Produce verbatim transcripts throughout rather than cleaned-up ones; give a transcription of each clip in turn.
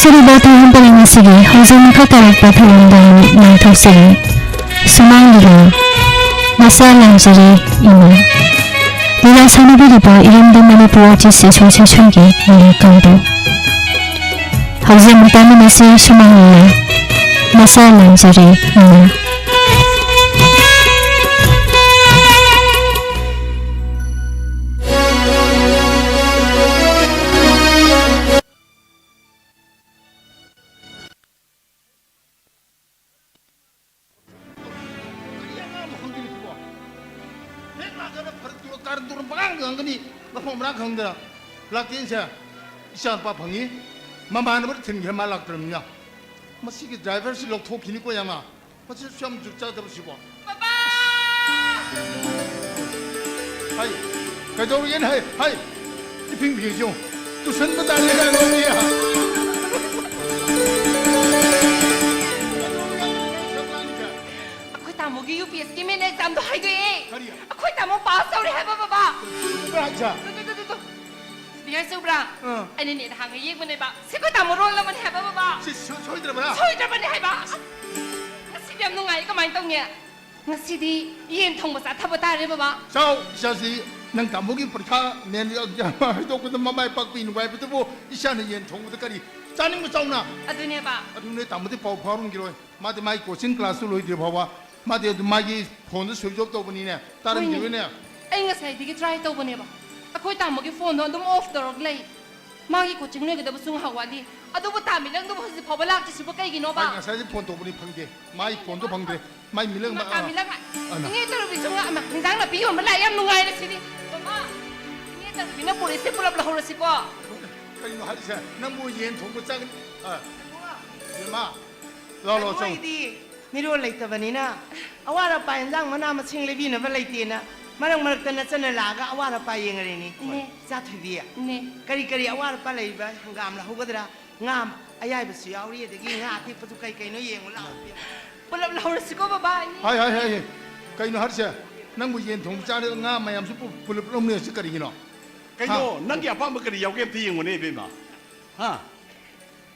ꯍꯥꯏꯔꯤꯕ ꯊꯧꯔꯝ ꯄꯔꯦꯡ ꯑꯁꯤꯒꯤ ꯍꯧꯖꯤꯛ ꯃꯈꯥ ꯇꯥꯔꯛꯄ ꯊꯧꯔꯝꯗ ꯂꯥꯟꯊꯣꯛꯆꯔꯤ꯫ ꯁꯨꯃꯥꯡ ꯂꯤꯂꯥ, ꯃꯁꯥ ꯂꯥꯟꯖꯔꯦ ꯏꯃꯥ꯫ ꯂꯤꯂꯥ ꯁꯥꯟꯅꯕꯤꯔꯤꯕ ꯏꯔꯝꯗꯝ ꯃꯅꯤꯄꯨꯔ Artist Associationꯒꯤ ꯂꯤꯂꯥ ꯀꯥꯡꯕꯨ꯫ ꯍꯧꯖꯤꯛ ꯑꯃꯨꯛ ꯇꯥꯃꯤꯟꯅꯁꯤ ꯁꯨꯃꯥꯡ ꯂꯤꯂꯥ, ꯃꯁꯥ ꯂꯥꯟꯖꯔꯦ ꯏꯃꯥ꯫ ꯀꯔꯤ ꯑꯉꯥꯡ ꯑꯃ ꯈꯪꯗꯦꯅꯦ ꯁꯤꯕꯣ? ꯍꯦꯛ ꯂꯥꯛꯀꯥꯟꯗ ꯐꯔꯛ ꯇꯨꯔ ꯀꯥꯔꯟ ꯇꯨꯔꯟ ꯄꯉꯥꯡꯗ ꯉꯥꯡꯒꯅꯤ, ꯃꯐꯝ ꯃꯔꯥꯡ ꯈꯪꯗꯅ꯫ ꯂꯥꯛꯇꯦꯅꯦꯁꯦ, ꯏꯆꯥ ꯅꯨꯄꯥ ꯐꯪꯉꯤ, ꯃꯃꯥꯟꯅꯕꯗ ꯊꯤꯟꯈ꯭ꯔꯦ, ꯃꯥ ꯂꯥꯛꯇ꯭ꯔꯕꯅꯤꯅ꯫ ꯃꯁꯤꯒꯤ driverꯁꯤ ꯂꯧꯊꯣꯛꯈꯤꯅꯤꯀꯣ ꯌꯥꯝꯅ꯫ ꯃꯁꯤ ꯁꯨ ꯌꯥꯝ ꯖꯨꯠ ꯆꯥꯗꯕꯁꯤꯕꯣ꯫ ꯄꯥꯄꯥ! ꯍꯥꯏ, ꯀꯩꯗꯧꯔꯒꯦꯅꯦ? ꯍꯥꯏ, ꯍꯥꯏ, ꯏꯐꯤꯡ ꯐꯤꯡꯉꯤꯁꯤ ꯌꯦꯡꯉꯨ꯫ ꯇꯨꯁꯟꯕ ꯇꯥꯔꯦ ꯀꯥꯏꯅ ꯅꯣꯏꯗꯤ꯫ ꯑꯩꯈꯣꯏ ꯇꯥꯃꯣꯒꯤ ꯌꯨ ꯄꯤ ꯑꯦꯁꯀꯤ main examꯗꯣ ꯍꯥꯏꯗꯣꯛꯑꯦ꯫ ꯀꯔꯤ? ꯑꯩꯈꯣꯏ ꯇꯥꯃꯣ pass ꯇꯧꯔꯦ ꯍꯥꯏꯕ, ꯕꯕꯥ꯫ ꯀꯔꯤ ꯍꯥꯏꯁꯦ? ꯇꯨ, ꯇꯨ, ꯇꯨ, ꯇꯨ, ꯇꯨ꯫ ꯁꯤꯅꯤꯌꯔ ꯆꯧꯕ꯭ꯔꯥ? ꯑꯥ꯫ ꯑꯩꯅꯅꯦ ꯅꯍꯥꯟꯒꯩ ꯌꯦꯡꯕꯅꯦꯕ꯫ ꯁꯤ ꯑꯩꯈꯣꯏ ꯇꯥꯃꯣ ꯔꯣꯜ ꯅꯝꯕꯔꯅꯦ ꯍꯥꯏꯕ, ꯕꯕꯥ꯫ ꯁꯤ ꯁꯣ-, ꯁꯣꯏꯗ꯭ꯔꯕ꯭ꯔꯥ? ꯁꯣꯏꯗ꯭ꯔꯕꯅꯦ ꯍꯥꯏꯕ꯫ ꯑꯁ, ꯉꯁꯤꯗꯤ ꯌꯥꯝ ꯅꯨꯡꯉꯥꯏ꯫ ꯀꯃꯥꯏꯅ ꯇꯧꯅꯤ? ꯉꯁꯤꯗꯤ ꯌꯦꯟ ꯊꯣꯡꯕ ꯆꯥꯊꯕ ꯇꯥꯔꯦ, ꯕꯕꯥ꯫ ꯆꯥꯎ, ꯏꯆꯥꯁꯤ ꯅꯪ ꯇꯥꯃꯣꯒꯤ ꯄꯔꯤꯈꯥ main exam ꯍꯥꯏꯗꯣꯛꯄꯗ ꯃꯃꯥꯏ ꯄꯥꯛꯄꯤ ꯅꯨꯡꯉꯥꯏꯕꯗꯨꯕꯨ ꯏꯆꯥꯅ ꯌꯦꯟ ꯊꯣꯡꯕꯗ ꯀꯔꯤ ꯆꯥꯅꯤꯡꯕ ꯆꯥꯎꯅ? ꯑꯗꯨꯅꯦꯕ꯫ ꯑꯗꯨ ꯅꯣꯏ ꯇꯥꯃꯣꯗꯤ ꯄꯥꯎ ꯐꯥꯎꯔꯝꯈꯤꯔꯣꯏ꯫ ꯃꯥꯗꯤ ꯃꯥꯒꯤ coaching classꯇꯨ ꯂꯣꯏꯗ꯭ꯔꯤ ꯐꯥꯎꯕ꯫ ꯃꯥꯗꯤ ꯑꯗꯨ ꯃꯥꯒꯤ phoneꯗ switch off ꯇꯧꯕꯅꯤꯅꯦ꯫ ꯇꯥꯔꯝꯈꯤꯔꯣꯏꯅꯦ꯫ ꯍꯣꯏꯅꯦ꯫ ꯑꯩ ꯉꯁꯥꯏꯗꯒꯤ try ꯇꯧꯕꯅꯦꯕ꯫ ꯑꯩꯈꯣꯏ ꯇꯥꯃꯣꯒꯤ phoneꯗꯣ ꯑꯗꯨꯝ off ꯇꯧꯔꯒ ꯂꯩ꯫ ꯃꯥꯒꯤ coaching ꯂꯣꯏꯒꯗꯕꯁꯨ ꯉꯥꯏꯍꯥꯛ ꯋꯥꯠꯂꯤ꯫ ꯑꯗꯨꯕꯨ ꯇꯥ ꯃꯤꯂꯪꯗꯨꯕꯨ ꯍꯧꯖꯤꯛ ꯐꯥꯎꯕ ꯂꯥꯛꯇ꯭ꯔꯤꯁꯤꯕꯨ ꯀꯩꯒꯤꯅꯣꯕ? ꯑꯩ ꯉꯁꯥꯏꯗꯩ phone ꯇꯧꯕꯅꯤ ꯐꯪꯗꯦ꯫ ꯃꯥꯒꯤ phoneꯗꯣ ꯐꯪꯗ꯭ꯔꯦ꯫ ꯃꯥꯏ ꯃꯤꯂꯪ ꯃꯥ-, ꯇꯥ ꯑꯥ꯫ ꯃꯤꯂꯪ꯫ ꯑꯥ, ꯅ-, ꯏꯅꯦ ꯇꯔꯨꯕꯤꯁꯨ ꯉꯥ-, ꯑꯃ, ꯍꯤꯟꯖꯥꯡ ꯅꯥꯄꯤ ꯌꯣꯟꯕ ꯂꯥꯛꯑꯦ, ꯌꯥꯝ ꯅꯨꯡꯉꯥꯏꯔꯦ ꯁꯤꯗꯤ꯫ ꯃꯃꯥ, ꯏꯅꯦ ꯇꯔꯨꯕꯤꯅ ꯄꯨꯔꯛꯏꯁꯦ ꯄꯨꯂꯞ ꯂꯧꯍꯧꯔꯁꯤꯀꯣ꯫ ꯀꯩꯅꯣ ꯍꯥꯏꯔꯤꯁꯦ? ꯅꯪꯕꯨ ꯌꯦꯟ ꯊꯣꯡꯕ ꯆꯥꯒꯅꯤ? ꯑꯥ꯫ ꯏꯃꯥ, ꯂꯥꯎ, ꯂꯥꯎ, ꯆꯪꯉꯨ꯫ ꯑꯩꯈꯣꯏꯗꯤ ꯃꯤꯔꯣꯜ ꯂꯩꯇꯕꯅꯤꯅ ꯑꯋꯥꯠ ꯑꯄꯥ ꯏꯟꯖꯥꯡ ꯃꯅꯥ ꯃꯁꯤꯡ ꯂꯩꯕꯤꯅꯕ ꯂꯩꯇꯦꯅ ꯃꯔꯛ ꯃꯔꯛꯇ ꯅꯆꯟꯅ ꯂꯥꯛꯑꯒ ꯑꯋꯥꯠ ꯑꯄꯥ ꯌꯦꯡꯉꯔꯦꯅꯦ꯫ ꯏꯅꯦ꯫ ꯏꯆꯥ ꯊꯣꯏꯕꯤ, ꯏꯅꯦ꯫ ꯀꯔꯤ ꯀꯔꯤ ꯑꯋꯥꯠ ꯑꯄꯥ ꯂꯩꯕ? ꯍꯪꯒꯥꯝ ꯂꯧꯍꯧꯒꯗ꯭ꯔꯥ? ꯉꯥ ꯑꯌꯥꯏꯕꯁꯨ ꯌꯥꯎꯔꯤ, ꯑꯗꯒꯤ ꯉꯥ ꯑꯇꯦꯛꯄꯁꯨ ꯀꯩ ꯀꯩꯅꯣ ꯌꯦꯡꯉꯨ ꯂꯥꯛꯑꯣ, ꯏꯕꯦꯝꯃ꯫ ꯄꯨꯂꯞ ꯂꯧꯔꯁꯤꯀꯣ, ꯕꯕꯥ, ꯏꯅꯦ꯫ ꯍꯥꯏ, ꯍꯥꯏ, ꯍꯥꯏ, ꯍꯥꯏ꯫ ꯀꯩꯅꯣ ꯍꯥꯏꯔꯤꯁꯦ? ꯅꯪꯕꯨ ꯌꯦꯟ ꯊꯣꯡꯕ ꯆꯥꯔꯦ, ꯉꯥ ꯃꯌꯥꯝꯁꯨ ꯄꯨ-, ꯄꯨꯂꯞ ꯂꯧꯅꯤ ꯍꯥꯏꯁꯤ ꯀꯔꯤꯒꯤꯅꯣ? ꯀꯩꯅꯣ, ꯍꯥ? ꯅꯪꯒꯤ ꯑꯄꯥꯝꯕ ꯀꯔꯤ ꯌꯥꯎꯒꯦ ꯑꯝꯇ ꯌꯦꯡꯉꯨꯅꯦ, ꯏꯕꯦꯝꯃ꯫ ꯍꯥ?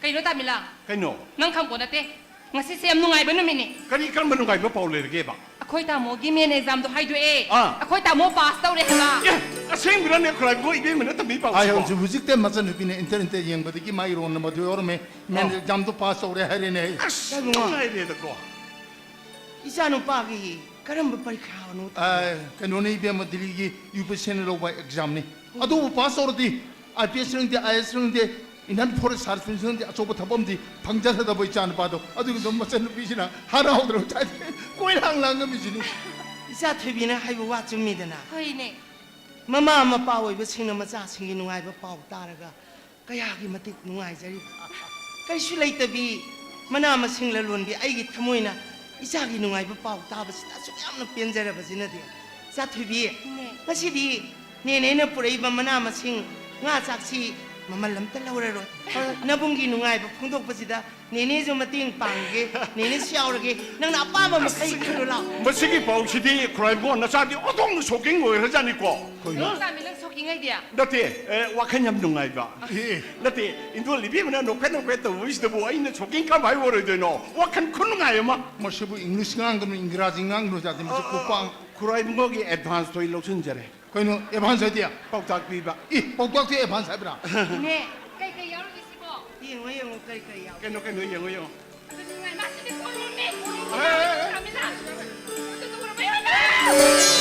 ꯀꯩꯅꯣ ꯇꯥꯃꯤꯂꯥ? ꯀꯩꯅꯣ? ꯅꯪ ꯈꯪꯄꯣ ꯅꯠꯇꯦ꯫ ꯉꯁꯤꯁꯦ ꯌꯥꯝ ꯅꯨꯡꯉꯥꯏꯕ ꯅꯨꯃꯤꯠꯅꯤ꯫ ꯀꯔꯤ ꯀꯔꯝꯕ ꯅꯨꯡꯉꯥꯏꯕ ꯄꯥꯎ ꯂꯩꯔꯒꯦꯕ? ꯑꯩꯈꯣꯏ ꯇꯥꯃꯣꯒꯤ ꯃꯦꯟ ꯑꯦꯛꯖꯥꯝꯗꯣ ꯍꯥꯏꯗꯣꯛꯑꯦ꯫ ꯑꯥ꯫ ꯑꯩꯈꯣꯏ ꯇꯥꯃꯣ ꯄꯥꯁ ꯇꯧꯔꯦ ꯍꯥꯏꯕ꯫ ꯑꯦ, ꯑꯁꯦꯡꯕ꯭ꯔꯅꯦ ꯈꯨꯔꯥꯏꯕꯨꯡ ꯏꯕꯦꯝꯃꯅ ꯇꯝꯕꯤ ꯑꯩ ꯄꯥꯎꯁꯤꯕꯣ? ꯍꯧꯖꯤꯛ ꯍꯧꯖꯤꯛꯇ ꯃꯆꯟꯅꯨꯄꯤꯅ ꯏꯟꯇꯔ ꯏꯟꯇꯔ ꯌꯦꯡꯕꯗꯒꯤ ꯃꯥꯒꯤ ꯔꯣꯜ ꯅꯝꯕꯔꯗꯨ ꯌꯥꯎꯔꯝꯃꯦ꯫ ꯃꯦꯟ ꯑꯥ꯫ ꯑꯦꯛꯖꯥꯝꯗꯣ ꯄꯥꯁ ꯇꯧꯔꯦ ꯍꯥꯏꯔꯦꯅꯦ ꯑꯩ꯫ ꯑꯁ, ꯏꯕꯨꯡꯉꯣ꯫ ꯅꯨꯡꯉꯥꯏꯔꯦꯗꯀꯣ꯫ ꯏꯆꯥ ꯅꯨꯄꯥꯒꯤ ꯀꯔꯝꯕ ꯄꯔꯤꯈꯥꯅꯣ? ꯑ, ꯀꯩꯅꯣꯅꯤ ꯏꯕꯦꯝꯃ, ꯗꯤꯜꯂꯤꯒꯤ ꯌꯨ ꯄꯤ ꯑꯦꯁ ꯁꯤꯅ ꯂꯧꯕ ꯑꯦꯛꯖꯥꯝꯅꯤ꯫ ꯑꯗꯨꯕꯨ ꯄꯥꯁ ꯇꯧꯔꯗꯤ ꯑꯥꯏ ꯄꯤ ꯑꯦꯁ ꯈꯪꯗꯦ, ꯑꯥꯏ ꯑꯦꯁ ꯈꯪꯗꯦ, ꯏꯟꯗꯤꯌꯥꯟ ꯐꯣꯔꯦꯁ ꯁꯥꯔꯚꯤꯁ ꯈꯪꯗꯦ, ꯑꯆꯧꯕ ꯊꯕꯛ ꯑꯃꯗꯤ ꯐꯪꯖꯒꯗꯕ ꯏꯆꯥ ꯅꯨꯄꯥꯗꯣ꯫ ꯑꯗꯨꯒꯤꯗꯃꯛ ꯃꯆꯟꯅꯨꯄꯤꯁꯤꯅ ꯍꯔꯥꯎꯗꯅ ꯉꯁꯥꯏꯗꯤ ꯀꯣꯏꯂꯥꯡ ꯂꯥꯡꯉꯝꯃꯤꯁꯤꯅꯤ꯫ ꯏꯆꯥ ꯊꯣꯏꯕꯤꯅ ꯍꯥꯏꯕ ꯋꯥ ꯆꯨꯝꯃꯤꯗꯅ꯫ ꯍꯣꯏꯅꯦ꯫ ꯃꯃꯥ ꯃꯄꯥ ꯑꯣꯏꯕꯁꯤꯡꯅ ꯃꯆꯥꯁꯤꯡꯒꯤ ꯅꯨꯡꯉꯥꯏꯕ ꯄꯥꯎ ꯇꯥꯔꯒ ꯀꯌꯥꯒꯤ ꯃꯇꯤꯛ ꯅꯨꯡꯉꯥꯏꯖꯔꯤꯕ꯫ ꯀꯔꯤꯁꯨ ꯂꯩꯇꯕꯤ ꯃꯅꯥ ꯃꯁꯤꯡ ꯂꯂꯣꯟꯕꯤ ꯑꯩꯒꯤ ꯊꯃꯣꯏꯅ ꯏꯆꯥꯒꯤ ꯅꯨꯡꯉꯥꯏꯕ ꯄꯥꯎ ꯇꯥꯕꯁꯤꯗ ꯑꯁꯨꯛ ꯌꯥꯝꯅ ꯄꯦꯟꯖꯔꯕꯁꯤꯅꯗꯤ꯫ ꯏꯆꯥ ꯊꯣꯏꯕꯤ, ꯏꯅꯦ꯫ ꯉꯁꯤꯗꯤ ꯅꯦꯅꯦꯅ ꯄꯨꯔꯛꯏꯕ ꯃꯅꯥ ꯃꯁꯤꯡ, ꯉꯥ ꯆꯥꯛꯁꯤ ꯃꯃꯜ ꯑꯝꯇ ꯂꯧꯔꯔꯣꯏ꯫ ꯅꯕꯨꯡꯒꯤ ꯅꯨꯡꯉꯥꯏꯕ ꯐꯣꯡꯗꯣꯛꯄꯁꯤꯗ ꯅꯦꯅꯦꯁꯨ ꯃꯇꯦꯡ ꯄꯥꯡꯒꯦ, ꯅꯦꯅꯦꯁꯨ ꯌꯥꯎꯔꯒꯦ꯫ ꯅꯪꯅ ꯑꯄꯥꯝꯕ ꯃꯈꯩ ꯈꯜꯂꯨ ꯂꯥꯎ꯫ ꯃꯁꯤꯒꯤ ꯄꯥꯎꯁꯤꯗꯤ ꯈꯨꯔꯥꯏꯕꯨꯡ ꯅꯆꯥꯗꯤ ꯑꯣꯟꯊꯣꯛꯅ ꯁꯣꯛꯀꯤꯡ ꯑꯣꯏꯈ꯭ꯔꯖꯥꯠꯅꯤꯀꯣ꯫ ꯅꯪ ꯇꯥꯃꯤ ꯅꯪ ꯁꯣꯛꯀꯤꯡ ꯍꯥꯏꯗꯤ? ꯅꯠꯇꯦ, ꯑꯦ, ꯋꯥꯈꯜ ꯌꯥꯝ ꯅꯨꯡꯉꯥꯏꯕ꯫ ꯑꯦ꯫ ꯅꯠꯇꯦ, ꯏꯟꯗꯣꯜ ꯏꯕꯦꯝꯃꯅ ꯅꯣꯛꯐꯦꯠ ꯅꯣꯛꯐꯦꯠ ꯇꯧꯕꯁꯤꯗꯕꯨ ꯑꯩꯅ ꯁꯣꯛꯀꯤꯡ ꯀꯃꯥꯏ ꯑꯣꯏꯔꯣꯏꯗꯣꯏꯅꯣ? ꯋꯥꯈꯜ ꯈꯨꯅꯨꯡꯉꯥꯏ ꯑꯃ꯫ ꯃꯁꯤꯕꯨ ꯏꯪꯂꯤꯁ ꯉꯥꯡꯒꯅꯨ, ꯏꯪꯒ꯭ꯔꯥꯖꯤ ꯉꯥꯡꯒꯅꯨ ꯌꯥꯗꯦ, ꯃꯁꯤ ꯀꯣꯄꯥꯡ꯫ ꯈꯨꯔꯥꯏꯕꯨꯡꯒꯤ ꯑꯦꯗꯚꯥꯟꯁꯇꯣ ꯑꯩ ꯂꯧꯁꯤꯟꯖꯔꯦ꯫ ꯀꯩꯅꯣ ꯑꯦꯗꯚꯥꯟꯁ ꯍꯥꯏꯗꯤ? ꯄꯥꯎꯇꯥꯛ ꯄꯤꯕ꯫ ꯏ, ꯄꯥꯎꯇꯥꯛꯇꯤ ꯑꯦꯗꯚꯥꯟꯁ ꯍꯥꯏꯕ꯭ꯔꯥ? ꯏꯅꯦ, ꯀꯩꯀꯩ ꯌꯥꯎꯔꯤꯒꯦ ꯁꯤꯕꯣ? ꯌꯦꯡꯉꯣ, ꯌꯦꯡꯉꯣ, ꯀꯔꯤ ꯀꯔꯤ ꯌꯥꯎꯒꯦ꯫ ꯀꯩꯅꯣ, ꯀꯩꯅꯣ, ꯌꯦꯡꯉꯣ, ꯌꯦꯡꯉꯣ꯫ ꯑꯗꯨꯗꯤ ꯉꯥꯏ ꯃꯥꯁꯤꯗꯤ ꯀꯣꯜꯂꯨꯔꯅꯦ꯫ ꯑꯦ, ꯑꯦ, ꯑꯦ꯫ ꯀꯥꯃꯤꯂꯥ, ꯑꯗꯨ ꯇꯧꯔꯕ ꯌꯥꯔꯣꯏ꯫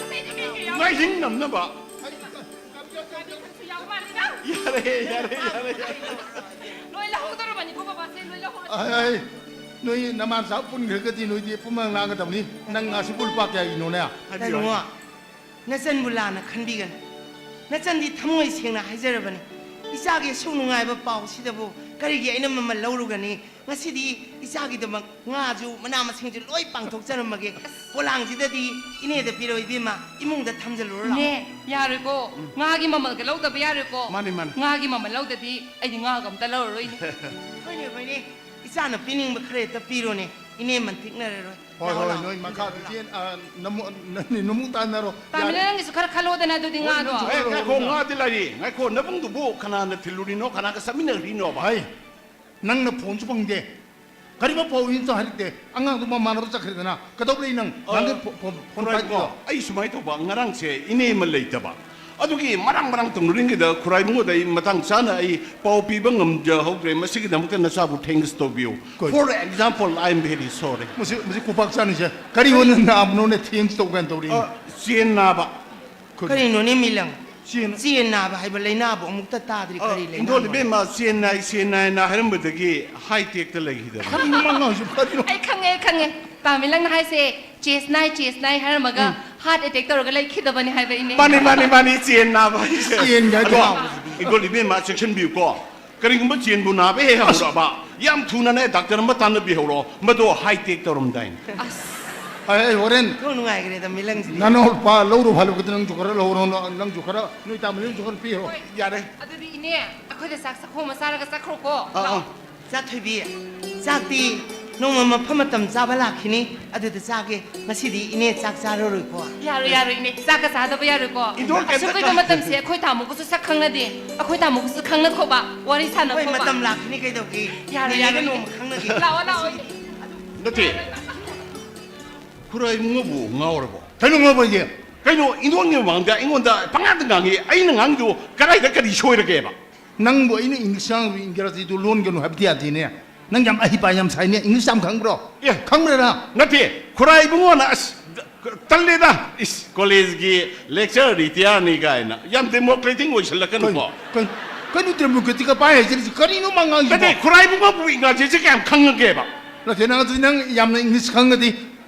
ꯑꯇꯩꯗꯤ ꯀꯩꯀꯩ ꯌꯥꯎꯒꯦ? ꯃꯥꯏꯁꯤꯡ ꯅꯝꯅꯕ꯫ ꯌꯥꯎ ꯃꯥꯜꯂꯤꯗ꯫ ꯌꯥꯔꯦ, ꯌꯥꯔꯦ, ꯌꯥꯔꯦ, ꯌꯥꯔꯦ꯫ ꯂꯣꯏ ꯂꯧꯍꯧꯗꯧꯔꯕꯅꯤꯀꯣ ꯕꯕꯥꯁꯦ, ꯂꯣꯏ ꯂꯧꯍꯧꯔꯁꯤ꯫ ꯑꯩ, ꯑꯩ, ꯅꯣꯏ ꯅꯃꯥ ꯅꯆꯥ ꯄꯨꯟꯈ꯭ꯔꯒꯗꯤ ꯅꯣꯏꯗꯤ ꯄꯨꯝꯅꯃꯛ ꯉꯥꯡꯒꯗꯕꯅꯤ꯫ ꯅꯪ ꯉꯥꯁꯤꯕꯨ ꯂꯨꯄꯥ ꯀꯌꯥꯒꯤꯅꯣꯅꯦ? ꯍꯥꯏꯕꯤꯌꯨ, ꯇꯥꯏꯕꯨꯡꯉꯣ, ꯅꯆꯟꯕꯨ ꯂꯥꯟꯅ ꯈꯟꯕꯤꯒꯅꯨ꯫ ꯅꯆꯟꯗꯤ ꯊꯃꯣꯏ ꯁꯦꯡꯅ ꯍꯥꯏꯖꯔꯕꯅꯤ꯫ ꯏꯆꯥꯒꯤ ꯑꯁꯨꯛ ꯅꯨꯡꯉꯥꯏꯕ ꯄꯥꯎꯁꯤꯗꯕꯨ ꯀꯔꯤꯒꯤ ꯑꯩꯅ ꯃꯃꯜ ꯂꯧꯔꯨꯒꯅꯤ? ꯉꯁꯤꯗꯤ ꯏꯆꯥꯒꯤꯗꯃꯛ ꯉꯥꯁꯨ ꯃꯅꯥ ꯃꯁꯤꯡꯁꯨ ꯂꯣꯏ ꯄꯥꯡꯊꯣꯛꯆꯔꯝꯃꯒꯦ꯫ ꯄꯣꯂꯥꯡꯁꯤꯗꯗꯤ ꯏꯅꯦꯗ ꯄꯤꯔꯣ ꯏꯕꯦꯝꯃ, ꯏꯃꯨꯡꯗ ꯊꯝꯖꯜꯂꯨꯔꯣ ꯂꯥꯎ꯫ ꯏꯅꯦ, ꯌꯥꯔꯣꯏꯀꯣ꯫ ꯉꯥꯒꯤ ꯃꯃꯜꯒ ꯂꯧꯗꯕ ꯌꯥꯔꯣꯏꯀꯣ꯫ ꯃꯥꯅꯤ, ꯃꯥꯅꯤ꯫ ꯉꯥꯒꯤ ꯃꯃꯜ ꯂꯧꯗꯗꯤ ꯑꯩꯗꯤ ꯉꯥꯒ ꯑꯝꯇ ꯂꯧꯔꯔꯣꯏꯅꯦ꯫ ꯍꯣꯏꯅꯦ, ꯍꯣꯏꯅꯦ꯫ ꯏꯆꯥꯅ ꯄꯤꯅꯤꯡꯕ ꯈꯔ ꯍꯦꯛꯇ ꯄꯤꯔꯣꯅꯦ꯫ ꯏꯅꯦ ꯃꯟꯊꯤꯛꯅꯔꯔꯣꯏ꯫ ꯍꯣꯏ, ꯂꯥꯛꯑꯣ, ꯍꯣꯏ, ꯂꯥꯛꯑꯣ, ꯅꯣꯏ ꯃꯈꯥꯗ ꯂꯥꯛꯑꯣ꯫ ꯆꯦꯟ-, ꯑ, ꯅꯃꯨ-, ꯅ-, ꯅꯃꯨ ꯇꯥꯟꯅꯔꯣ꯫ ꯇꯥꯃꯤꯅ, ꯌꯥꯔꯦ꯫ ꯅꯪꯒꯤꯁꯨ ꯈꯔ ꯈꯜꯂꯣꯗꯅ ꯑꯗꯨꯗꯤ ꯍꯣꯏ, ꯉꯥꯗꯣ꯫ ꯅꯪꯁꯨ ꯑꯦ, ꯈꯜꯂꯣ, ꯉꯥꯏꯈꯣ, ꯉꯥ꯫ ꯉꯥꯗꯤ ꯂꯩꯔꯤ꯫ ꯉꯥꯏꯈꯣ, ꯅꯕꯨꯡꯗꯨꯕꯨ ꯀꯅꯥꯅ ꯊꯤꯜꯂꯨꯔꯤꯅꯣ, ꯀꯅꯥꯒ ꯆꯠꯃꯤꯟꯅꯈ꯭ꯔꯤꯅꯣꯕ? ꯍꯥꯏ, ꯅꯪꯅ ꯐꯣꯟꯁꯨ ꯐꯪꯗꯦ, ꯀꯔꯤꯒꯨꯝꯕ ꯄꯥꯎ ꯏꯟꯁꯨ ꯍꯥꯏꯔꯛꯇꯦ, ꯑꯉꯥꯡꯗꯨ ꯃꯃꯥꯟꯅꯕ ꯆꯠꯈ꯭ꯔꯦꯗꯅ, ꯀꯩꯗꯧꯔꯤ ꯅꯪ? ꯑ, ꯅꯪꯒꯤ ꯐꯣ-, ꯐꯣꯟ, ꯐꯣꯟ ꯈꯨꯔꯥꯏ ꯄꯥꯏꯗ꯭ꯔꯤꯗꯣ? ꯀꯣ, ꯑꯩ ꯁꯨꯃꯥꯏꯅ ꯇꯧꯕ, ꯉꯔꯥꯡꯁꯦ ꯏꯅꯦ ꯑꯃ ꯂꯩꯇꯕ, ꯑꯗꯨꯒꯤ ꯃꯔꯥꯡ ꯃꯔꯥꯡ ꯇꯧꯅꯔꯤꯉꯩꯗ ꯈꯨꯔꯥꯏꯕꯨꯡꯉꯣꯗ ꯑꯩ ꯃꯇꯥꯡ ꯆꯥꯅ ꯑꯩ ꯄꯥꯎ ꯄꯤꯕ ꯉꯝꯖꯍꯧꯗ꯭ꯔꯦ꯫ ꯃꯁꯤꯒꯤꯗꯃꯛꯇ ꯅꯆꯥꯕꯨ thanks ꯇꯧꯕꯤꯌꯨ꯫ Good. For example, I am very sorry. ꯃꯁꯤ, ꯃꯁꯤ ꯈꯨꯄꯥꯛ ꯆꯥꯅꯤꯁꯦ꯫ ꯀꯔꯤ ꯑꯣꯏꯅ ꯅꯥꯕꯅꯣꯅꯦ thanks ꯇꯧ ꯀꯥꯏꯅ ꯇꯧꯔꯤ? ꯑ, ꯆꯦꯟ ꯅꯥꯕ꯫ ꯀꯔꯤꯅꯣꯅꯦ ꯃꯤꯂꯪ? ꯆꯦꯟ-, ꯆꯦꯟ ꯅꯥꯕ ꯍꯥꯏꯕ ꯂꯥꯏꯅꯥꯕꯨ ꯑꯃꯨꯛꯇ ꯇꯥꯗ꯭ꯔꯤ꯫ ꯑ, ꯀꯔꯤ ꯂꯥꯏꯅꯥꯅꯣ? ꯏꯟꯗꯣꯜ ꯏꯕꯦꯝꯃ, ꯆꯦꯟ ꯅꯥꯏ, ꯆꯦꯟ ꯅꯥꯏꯅ ꯍꯥꯏꯔꯝꯕꯗꯒꯤ ꯍꯥꯏ ꯇꯦꯛꯇ ꯂꯩꯈꯤꯗꯕꯅꯤ꯫ ꯀꯔꯤꯅꯣ ꯃꯥ ꯉꯥꯡꯉꯤꯁꯤꯕꯣ? ꯀꯔꯤꯅꯣ? ꯑꯩ ꯈꯪꯉꯦ, ꯑꯩ ꯈꯪꯉꯦ꯫ ꯇꯥꯃꯤꯂꯪꯅ ꯍꯥꯏꯁꯦ ꯆꯦꯁ ꯅꯥꯏ, ꯆꯦꯁ ꯅꯥꯏ ꯍꯥꯏꯔꯝꯃꯒ ꯎꯝ꯫ ꯍꯥꯔꯠ ꯑꯦꯇꯦꯛ ꯇꯧꯔꯒ ꯂꯩꯈꯤꯗꯕꯅꯤ ꯍꯥꯏꯕ ꯏꯅꯦ꯫ ꯃꯥꯅꯤ, ꯃꯥꯅꯤ, ꯃꯥꯅꯤ, ꯆꯦꯟ ꯅꯥꯕ ꯍꯥꯏꯁꯦ꯫ ꯆꯦꯟ ꯍꯥꯏꯗꯣ ꯑꯗꯣ, ꯍꯥꯎꯕꯁꯤꯗꯤ꯫ ꯏꯟꯗꯣꯜ ꯏꯕꯦꯝꯃ, ꯆꯦꯛꯁꯤꯟꯕꯤꯌꯨꯀꯣ꯫ ꯀꯔꯤꯒꯨꯝꯕ ꯆꯦꯟꯕꯨ ꯅꯥꯕ ꯍꯦꯛ ꯍꯧꯔꯛꯑꯕ, ꯌꯥꯝ ꯊꯨꯅꯅꯦ ꯗꯥꯛꯇꯔ ꯑꯃ ꯇꯥꯟꯅꯕꯤꯍꯧꯔꯣ꯫ ꯃꯗꯣ ꯍꯥꯏ ꯇꯦꯛ ꯇꯧꯔꯝꯗꯥꯏꯅꯦ꯫ ꯑꯁ꯫ ꯑꯩ, ꯑꯩ ꯍꯣꯔꯦꯟ ꯅꯣꯡ ꯅꯨꯡꯉꯥꯏꯈ꯭ꯔꯦꯗ ꯃꯤꯂꯪꯁꯤꯗꯤ꯫ ꯅꯅꯥꯎ ꯂꯨꯄꯥ ꯂꯧꯔꯨ ꯐꯥꯜꯂꯨꯕꯗ ꯅꯪꯁꯨ ꯈꯔ ꯂꯧꯔꯣ, ꯅꯪꯁꯨ ꯈꯔ, ꯅꯣꯏ ꯇꯥꯃꯣ ꯅꯪꯁꯨ ꯈꯔ ꯄꯤꯔꯣ꯫ ꯍꯣꯏ꯫ ꯌꯥꯔꯦ꯫ ꯑꯗꯨꯗꯤ ꯏꯅꯦ, ꯑꯩꯈꯣꯏꯗ ꯆꯥꯛ ꯆꯥꯛꯈꯣꯝ ꯑꯃ ꯆꯥꯔꯒ ꯆꯠꯈ꯭ꯔꯣꯀꯣ꯫ ꯑꯥ, ꯂꯥꯛꯑꯣ꯫ ꯑꯥ꯫ ꯆꯥ ꯊꯣꯏꯕꯤ, ꯆꯥꯛꯇꯤ ꯅꯣꯡꯃ ꯃꯐꯝ ꯃꯇꯝ ꯆꯥꯕ ꯂꯥꯛꯈꯤꯅꯤ, ꯑꯗꯨꯗ ꯆꯥꯒꯦ꯫ ꯉꯁꯤꯗꯤ ꯏꯅꯦ ꯆꯥꯛ ꯆꯥꯔꯔꯣꯏꯀꯣ? ꯌꯥꯔꯣꯏ, ꯌꯥꯔꯣꯏ ꯏꯅꯦ, ꯆꯥꯛꯀ ꯆꯥꯗꯕ ꯌꯥꯔꯣꯏꯀꯣ꯫ ꯏꯟꯗꯣꯔ ꯑꯁꯨꯛ ꯀꯩꯝꯇ ꯀꯨꯏꯕ ꯀꯥ- ꯃꯇꯝꯁꯦ ꯑꯩꯈꯣꯏ ꯇꯥꯃꯣꯒꯁꯨ ꯁꯛ ꯈꯪꯅꯗꯦ, ꯑꯩꯈꯣꯏ ꯇꯥꯃꯣꯒꯁꯨ ꯈꯪꯅꯈꯣꯕ, ꯋꯥꯔꯤ ꯍꯣꯏ, ꯁꯥꯟꯅꯈꯣꯕ꯫ ꯃꯇꯝ ꯂꯥꯛꯈꯤꯅꯤ ꯀꯩꯗꯧꯒꯦ? ꯌꯥꯔꯣꯏ, ꯅꯦꯅꯦꯒ ꯌꯥꯔꯣꯏ ꯅꯣꯡꯃ ꯏꯅꯦ꯫ ꯈꯪꯅꯒꯦ꯫ ꯂꯥꯛꯑꯣ, ꯂꯥꯛꯑꯣ ꯏꯅꯦ꯫ ꯅꯠꯇꯦ, ꯈꯨꯔꯥꯏ ꯏꯕꯨꯡꯉꯣꯕꯨ ꯉꯥꯎꯔꯕꯣ? ꯀꯩꯅꯣ ꯉꯥꯎꯕ ꯍꯥꯏꯗꯤ? ꯀꯩꯅꯣ, ꯏꯟꯗꯣꯔꯒꯤ ꯃꯃꯥꯡꯗ ꯑꯩꯉꯣꯟꯗ ꯄꯉꯥꯡꯗ ꯉꯥꯡꯉꯤ, ꯑꯩꯅ ꯉꯥꯡꯉꯤꯗꯨ ꯀꯗꯥꯏꯗ ꯀꯔꯤ ꯁꯣꯏꯔꯒꯦꯕ? ꯅꯪꯕꯨ ꯑꯩꯅ ꯏꯪꯂꯤꯁ ꯉꯥꯡꯕ ꯏꯪꯒ꯭ꯔꯥꯖꯤꯗꯨ ꯂꯣꯟꯒꯅꯨ ꯍꯥꯏꯕꯗꯤ ꯌꯥꯗꯦꯅꯦ꯫ ꯅꯪ ꯌꯥꯝ ꯑꯍꯩꯄꯥ ꯌꯥꯝ ꯁꯥꯏꯅꯦ꯫ ꯏꯪꯂꯤꯁ ꯌꯥꯝ ꯈꯪꯕ꯭ꯔꯣ? ꯑꯦ꯫ ꯈꯪꯕ꯭ꯔꯥ ꯅꯪ? ꯅꯠꯇꯦ, ꯈꯨꯔꯥꯏ ꯏꯕꯨꯡꯉꯣꯅ ꯑꯁ, ꯇꯜꯂꯦꯗ꯫ ꯏꯁ, ꯀꯣꯂꯦꯖꯀꯤ lecturer retire ꯅꯤ ꯀꯥꯏꯅ꯫ ꯌꯥꯝ democratic ꯑꯣꯏꯁꯜꯂꯛꯀꯅꯨꯀꯣ꯫ ꯀꯩ-, ꯀꯩ-, ꯀꯩꯅꯣ democratic ꯄꯥꯏ ꯍꯥꯏꯁꯤꯗꯤ ꯀꯔꯤꯅꯣ ꯃꯥ ꯉꯥꯡꯉꯤꯁꯤꯕꯣ? ꯅꯠꯇꯦ, ꯈꯨꯔꯥꯏ ꯏꯕꯨꯡꯉꯣꯕꯨ ꯏꯪꯒ꯭ꯔꯥꯖꯤꯁꯦ ꯀꯌꯥꯝ ꯈꯪꯉꯒꯦꯕ? ꯅꯠꯇꯦ, ꯅꯪ ꯑꯗꯨꯗꯤ ꯅꯪ ꯌꯥꯝꯅ ꯏꯪꯂꯤꯁ ꯈꯪꯉꯗꯤ,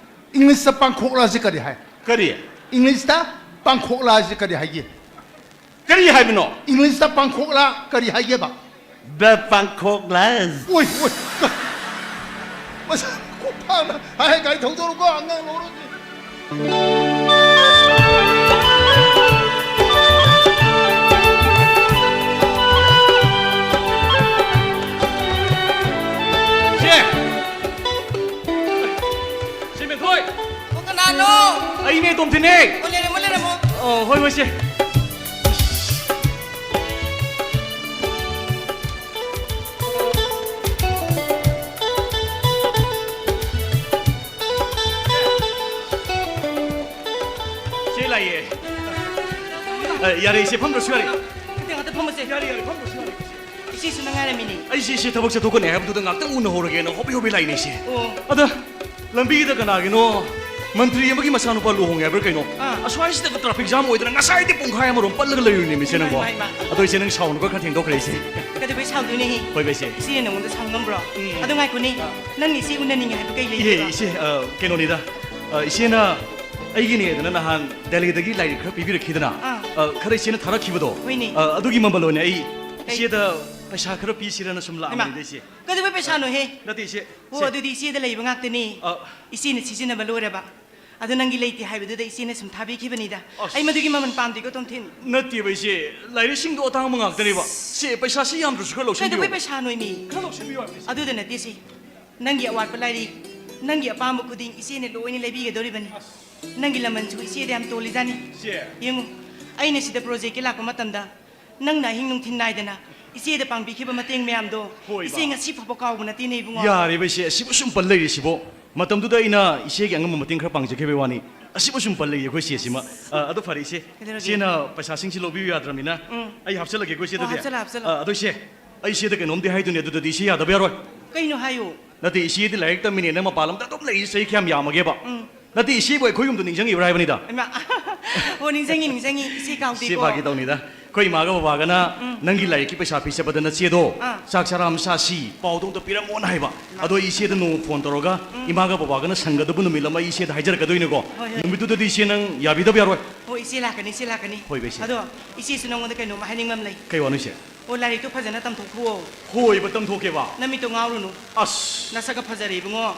ꯏꯪꯂꯤꯁꯇ ꯄꯥꯡꯈꯣꯛꯂꯥꯁꯦ ꯀꯔꯤ ꯍꯥꯏ? ꯀꯔꯤ? ꯏꯪꯂꯤꯁꯇ ꯄꯥꯡꯈꯣꯛꯂꯥꯁꯦ ꯀꯔꯤ ꯍꯥꯏꯒꯦ? ꯀꯔꯤ ꯍꯥꯏꯕꯅꯣ? ꯏꯪꯂꯤꯁꯇ ꯄꯥꯡꯈꯣꯛꯂꯥ ꯀꯔꯤ ꯍꯥꯏꯒꯦꯕ? The ꯄꯥꯡꯈꯣꯛꯂꯥꯁ꯫ ꯑꯣꯏ, ꯑꯣꯏ, ꯀ-, ꯃꯁꯥ ꯈꯣꯡꯐꯥꯡꯅ ꯍꯥꯏ, ꯒꯥꯔꯤ ꯊꯧꯗꯣꯔꯛꯎꯀꯣ, ꯑꯉꯥꯡ ꯂꯧꯔꯨꯁꯤ꯫ ꯁꯦ! ꯏꯅꯦ ꯇꯣꯝꯊꯤꯟꯅꯦ꯫ ꯑꯣ, ꯂꯩꯔꯝꯃꯣ, ꯂꯩꯔꯝꯃꯣ꯫ ꯑꯣ, ꯍꯣꯏ, ꯍꯣꯏ, ꯁꯦ꯫ ꯁꯦ ꯂꯥꯛꯑꯦ꯫ ꯑ, ꯌꯥꯔꯦ, ꯏꯆꯦ, ꯐꯝꯗ꯭ꯔꯁꯨ ꯌꯥꯔꯦ꯫ ꯉꯥꯛꯇ, ꯉꯥꯛꯇ ꯐꯝꯃꯁꯦ꯫ ꯌꯥꯔꯦ, ꯌꯥꯔꯦ, ꯐꯝꯗ꯭ꯔꯁꯨ ꯌꯥꯔꯦ, ꯏꯆꯦ꯫ ꯏꯆꯦꯁꯨ ꯅꯪ ꯉꯥꯏꯔꯝꯃꯤꯅꯦ꯫ ꯑꯩꯁꯦ ꯏꯆꯦ ꯊꯕꯛ ꯆꯠꯊꯣꯛꯀꯅꯤ ꯍꯥꯏꯕꯗꯨꯗ ꯉꯥꯛꯇꯪ ꯎꯅꯍꯧꯔꯒꯦꯅ ꯍꯣꯕꯦ ꯍꯣꯕꯦ ꯂꯥꯛꯏꯅꯦ, ꯏꯆꯦ꯫ ꯑꯣ꯫ ꯑꯗ ꯂꯝꯕꯤꯗ ꯀꯅꯥꯒꯤꯅꯣ ꯃꯟꯇ꯭ꯔꯤ ꯑꯃꯒꯤ ꯃꯆꯥꯅꯨꯄꯥ ꯂꯨꯍꯣꯡꯉꯦ ꯍꯥꯏꯕ꯭ꯔꯥ ꯀꯩꯅꯣ? ꯑꯥ꯫ ꯑꯁ꯭ꯋꯥꯏꯁꯤꯗ traffic jam ꯑꯣꯏꯗꯅ ꯉꯁꯥꯏꯗꯤ ꯄꯨꯡꯈꯥꯏ ꯑꯃꯔꯣꯝ ꯄꯠꯂꯒ ꯂꯩꯔꯨꯔꯤꯅꯦ, ꯏꯆꯦ, ꯅꯪꯕꯣ꯫ ꯏꯃꯥ, ꯏꯃꯥ꯫ ꯑꯗꯣ ꯏꯆꯦ, ꯅꯪ ꯁꯥꯎꯅꯨꯀꯣ, ꯈꯔ ꯊꯦꯡꯗꯣꯛꯈ꯭ꯔꯦ, ꯏꯆꯦ꯫ ꯀꯩꯗꯧꯕꯩ ꯁꯥꯎꯗꯣꯏꯅꯦꯍꯦ? ꯍꯣꯏꯕ, ꯏꯆꯦ꯫ ꯏꯆꯦꯅ ꯅꯉꯣꯟꯗ ꯁꯥꯎ ꯉꯝꯕ꯭ꯔꯣ? ꯎꯝ꯫ ꯑꯗꯨ ꯉꯥꯏꯈꯣꯅꯦ, ꯑꯥ꯫ ꯅꯪ ꯏꯆꯦ ꯎꯅꯅꯤꯡꯉꯦ ꯍꯥꯏꯕ ꯀꯩ ꯏꯍꯦ, ꯂꯩꯒꯦꯕ? ꯏꯆꯦ, ꯑ, ꯀꯩꯅꯣꯅꯤꯗ, ꯑ, ꯏꯆꯦꯅ ꯑꯩꯒꯤꯅꯦꯗꯅ ꯅꯍꯥꯟ ꯗꯦꯜꯂꯤꯗꯒꯤ ꯂꯥꯏꯔꯤꯛ ꯈꯔ ꯄꯤꯕꯤꯔꯛꯈꯤꯗꯅ, ꯑꯥ꯫ ꯑ, ꯈꯔ ꯏꯆꯦꯅ ꯊꯥꯔꯛꯈꯤꯕꯗꯣ, ꯍꯣꯏꯅꯦ꯫ ꯑ, ꯑꯗꯨꯒꯤ ꯃꯃꯜ ꯑꯣꯏꯅ ꯑꯩ ꯀꯩ? ꯏꯆꯦꯗ ꯄꯩꯁꯥ ꯈꯔ ꯄꯤꯁꯤꯔꯅ ꯁꯨꯝ ꯍꯩꯃꯥ, ꯂꯥꯛꯑꯝꯕꯅꯤꯗ, ꯏꯆꯦ꯫ ꯀꯩꯗꯧꯕꯩ ꯄꯩꯁꯥꯅꯣꯍꯦ? ꯅꯠꯇꯦ, ꯏꯆꯦ, ꯑꯣ, ꯁꯦ꯫ ꯑꯗꯨꯗꯤ ꯏꯆꯦꯗ ꯂꯩꯕ ꯉꯥꯛꯇꯅꯤ꯫ ꯑ꯫ ꯏꯆꯦꯅ ꯁꯤꯖꯤꯟꯅꯕ ꯂꯣꯏꯔꯕ꯫ ꯑꯗꯣ ꯅꯪꯒꯤ ꯂꯩꯇꯦ ꯍꯥꯏꯕꯗꯨꯗ ꯏꯆꯦꯅ ꯁꯨꯝ ꯊꯥꯕꯤꯈꯤꯕꯅꯤꯗ꯫ ꯑꯁ꯫ ꯑꯩ ꯃꯗꯨꯒꯤ ꯃꯃꯜ ꯄꯥꯝꯗꯦꯀꯣ, ꯇꯣꯝꯊꯤꯟ꯫ ꯅꯠꯇꯦꯕ, ꯏꯆꯦ, ꯂꯥꯏꯔꯤꯛꯁꯤꯡꯗꯣ ꯑꯇꯥꯡꯕ ꯉꯥꯛꯇꯅꯦꯕ꯫ ꯁꯦ, ꯄꯩꯁꯥꯁꯤ ꯌꯥꯝꯗ꯭ꯔꯁꯨ ꯈꯔ ꯂꯧꯁꯤꯟꯕꯤꯌꯣ꯫ ꯀꯩꯗꯧꯕꯩ ꯄꯩꯁꯥꯅꯣꯏꯃꯤ? ꯈꯔ ꯂꯧꯁꯤꯟꯕꯤꯌꯣ ꯍꯥꯏꯕꯅꯤ, ꯏꯆꯦ꯫ ꯑꯗꯨꯗ ꯅꯠꯇꯦꯁꯦ, ꯅꯪꯒꯤ ꯑꯋꯥꯠꯄ ꯂꯥꯏꯔꯤꯛ, ꯅꯪꯒꯤ ꯑꯄꯥꯝꯕ ꯈꯨꯗꯤꯡ ꯏꯆꯦꯅ ꯂꯣꯏꯅ ꯂꯩꯕꯤꯒꯗꯧꯔꯤꯕꯅꯤ꯫ ꯑꯁ꯫ ꯅꯪꯒꯤ ꯂꯃꯟꯁꯨ ꯏꯆꯦꯗ ꯌꯥꯝ ꯇꯣꯜꯂꯤꯖꯥꯠꯅꯤ꯫ ꯏꯆꯦ꯫ ꯌꯦꯡꯉꯨ, ꯑꯩꯅ ꯁꯤꯗ projectꯀꯤ ꯂꯥꯛꯄ ꯃꯇꯝꯗ ꯅꯪꯅ ꯑꯍꯤꯡ ꯅꯨꯡꯊꯤꯜ ꯅꯥꯏꯗꯅ ꯏꯆꯦꯗ ꯄꯥꯡꯕꯤꯈꯤꯕ ꯃꯇꯦꯡ ꯃꯌꯥꯝꯗꯣ ꯍꯣꯏ, ꯏꯆꯦ ꯏꯃꯥ꯫ ꯉꯁꯤ ꯐꯥꯎꯕ ꯀꯥꯎꯕ ꯅꯠꯇꯦꯅꯦ, ꯏꯕꯨꯡꯉꯣ꯫ ꯌꯥꯔꯦꯕ, ꯏꯆꯦ, ꯑꯁꯤꯕꯨ ꯁꯨꯝ ꯄꯜ ꯂꯩꯔꯤꯁꯤꯕꯣ? ꯃꯇꯝꯗꯨꯗ ꯑꯩꯅ ꯏꯆꯦꯒꯤ ꯑꯉꯝꯕ ꯃꯇꯦꯡ ꯈꯔ ꯄꯥꯡꯖꯈꯤꯕꯒꯤ ꯋꯥꯅꯤ꯫ ꯑꯁꯤꯕꯨ ꯁꯨꯝ ꯄꯜ ꯂꯩꯌꯦ ꯑꯩꯈꯣꯏ ꯆꯦꯁꯤꯃ꯫ ꯑ, ꯑꯗꯨ ꯐꯔꯦ, ꯏꯆꯦ꯫ ꯀꯩꯗꯧꯔꯒꯦ? ꯏꯆꯦꯅ ꯄꯩꯁꯥꯁꯤꯡꯁꯤ ꯂꯧꯕꯤꯌꯨ ꯌꯥꯗ꯭ꯔꯕꯅꯤꯅ ꯎꯝ꯫ ꯑꯩ ꯍꯥꯞꯆꯜꯂꯒꯦꯀꯣ, ꯏꯆꯦ, ꯑꯣ, ꯑꯗꯨꯗꯤ꯫ ꯍꯥꯞꯆꯜꯂꯣ, ꯍꯥꯞꯆꯜꯂꯣ꯫ ꯑ, ꯑꯗꯣ, ꯏꯆꯦ, ꯑꯩ ꯏꯆꯦꯗ ꯀꯩꯅꯣꯝꯗꯤ ꯍꯥꯏꯗꯣꯏꯅꯦ, ꯑꯗꯨꯗꯗꯤ ꯏꯆꯦ ꯌꯥꯗꯕ ꯌꯥꯔꯣꯏ꯫ ꯀꯩꯅꯣ ꯍꯥꯏꯌꯨ? ꯅꯠꯇꯦ, ꯏꯆꯦꯗꯤ ꯂꯥꯏꯔꯤꯛ ꯇꯝꯃꯤꯅꯦꯅ ꯃꯄꯥꯟ ꯂꯝꯗ ꯑꯗꯨꯝ ꯂꯩꯔꯤ, ꯆꯍꯤ ꯀꯌꯥꯝ ꯌꯥꯝꯃꯒꯦꯕ? ꯎꯝ꯫ ꯅꯠꯇꯦ, ꯏꯆꯦꯕꯨ ꯑꯩꯈꯣꯏ ꯌꯨꯝꯗꯣ ꯅꯤꯡꯁꯤꯡꯉꯤꯕ꯭ꯔꯥ ꯍꯥꯏꯕꯅꯤꯗ꯫ ꯏꯃꯥ, ꯑꯣ, ꯅꯤꯡꯁꯤꯡꯉꯤ, ꯅꯤꯡꯁꯤꯡꯉꯤ, ꯏꯆꯦ ꯀꯥꯎꯗꯦꯀꯣ꯫ ꯏꯆꯦ, ꯐꯥꯒꯤ ꯇꯧꯅꯤꯗ꯫ ꯑꯩꯈꯣꯏ ꯏꯃꯥꯒ ꯕꯕꯥꯒꯅ ꯎꯝ꯫ ꯅꯪꯒꯤ ꯂꯥꯏꯔꯤꯛꯀꯤ ꯄꯩꯁꯥ ꯄꯤ ꯆꯠꯄꯗ ꯅꯆꯦꯗꯣ ꯑꯥ꯫ ꯆꯥꯛ ꯆꯔꯥ ꯑꯃ ꯆꯥꯁꯤ, ꯄꯥꯎꯗꯣ ꯑꯝꯇ ꯄꯤꯔꯝꯃꯣꯅ ꯍꯥꯏꯕ꯫ ꯏꯃꯥ꯫ ꯑꯗꯣ ꯑꯩ ꯏꯆꯦꯗ ꯅꯣꯡꯃ phone ꯇꯧꯔꯒ ꯎꯝ꯫ ꯏꯃꯥꯒ ꯕꯕꯥꯒꯅ ꯁꯪꯒꯗꯕ ꯅꯨꯃꯤꯠ ꯑꯃ ꯑꯩ ꯏꯆꯦꯗ ꯍꯥꯏꯖꯔꯛꯀꯗꯣꯏꯅꯦꯀꯣ꯫ ꯍꯣꯏ, ꯍꯣꯏ꯫ ꯅꯨꯃꯤꯠꯇꯨꯗꯗꯤ ꯏꯆꯦ ꯅꯪ ꯌꯥꯕꯤꯗꯕ ꯌꯥꯔꯣꯏ꯫ ꯍꯣꯏ, ꯏꯆꯦ ꯂꯥꯛꯀꯅꯤ, ꯏꯆꯦ ꯂꯥꯛꯀꯅꯤ꯫ ꯍꯣꯏꯕ, ꯏꯆꯦ꯫ ꯑꯗꯣ ꯏꯆꯦꯁꯨ ꯅꯉꯣꯟꯗ ꯀꯩꯅꯣꯝꯃ ꯍꯥꯏꯅꯤꯡꯕ ꯑꯃ ꯂꯩ꯫ ꯀꯩ ꯋꯥꯅꯣ, ꯏꯆꯦ? ꯑꯣ, ꯂꯥꯏꯔꯤꯛꯇꯣ ꯐꯖꯅ ꯇꯝꯊꯣꯛꯈꯨꯑꯣ꯫ ꯍꯣꯏꯕ, ꯇꯝꯊꯣꯛꯀꯦꯕ꯫ ꯅꯃꯤꯠꯇꯣ ꯉꯥꯎꯔꯨꯅꯨ꯫ ꯑꯁ꯫ ꯅꯁꯛꯀ ꯐꯖꯔꯦ ꯏꯕꯨꯡꯉꯣ꯫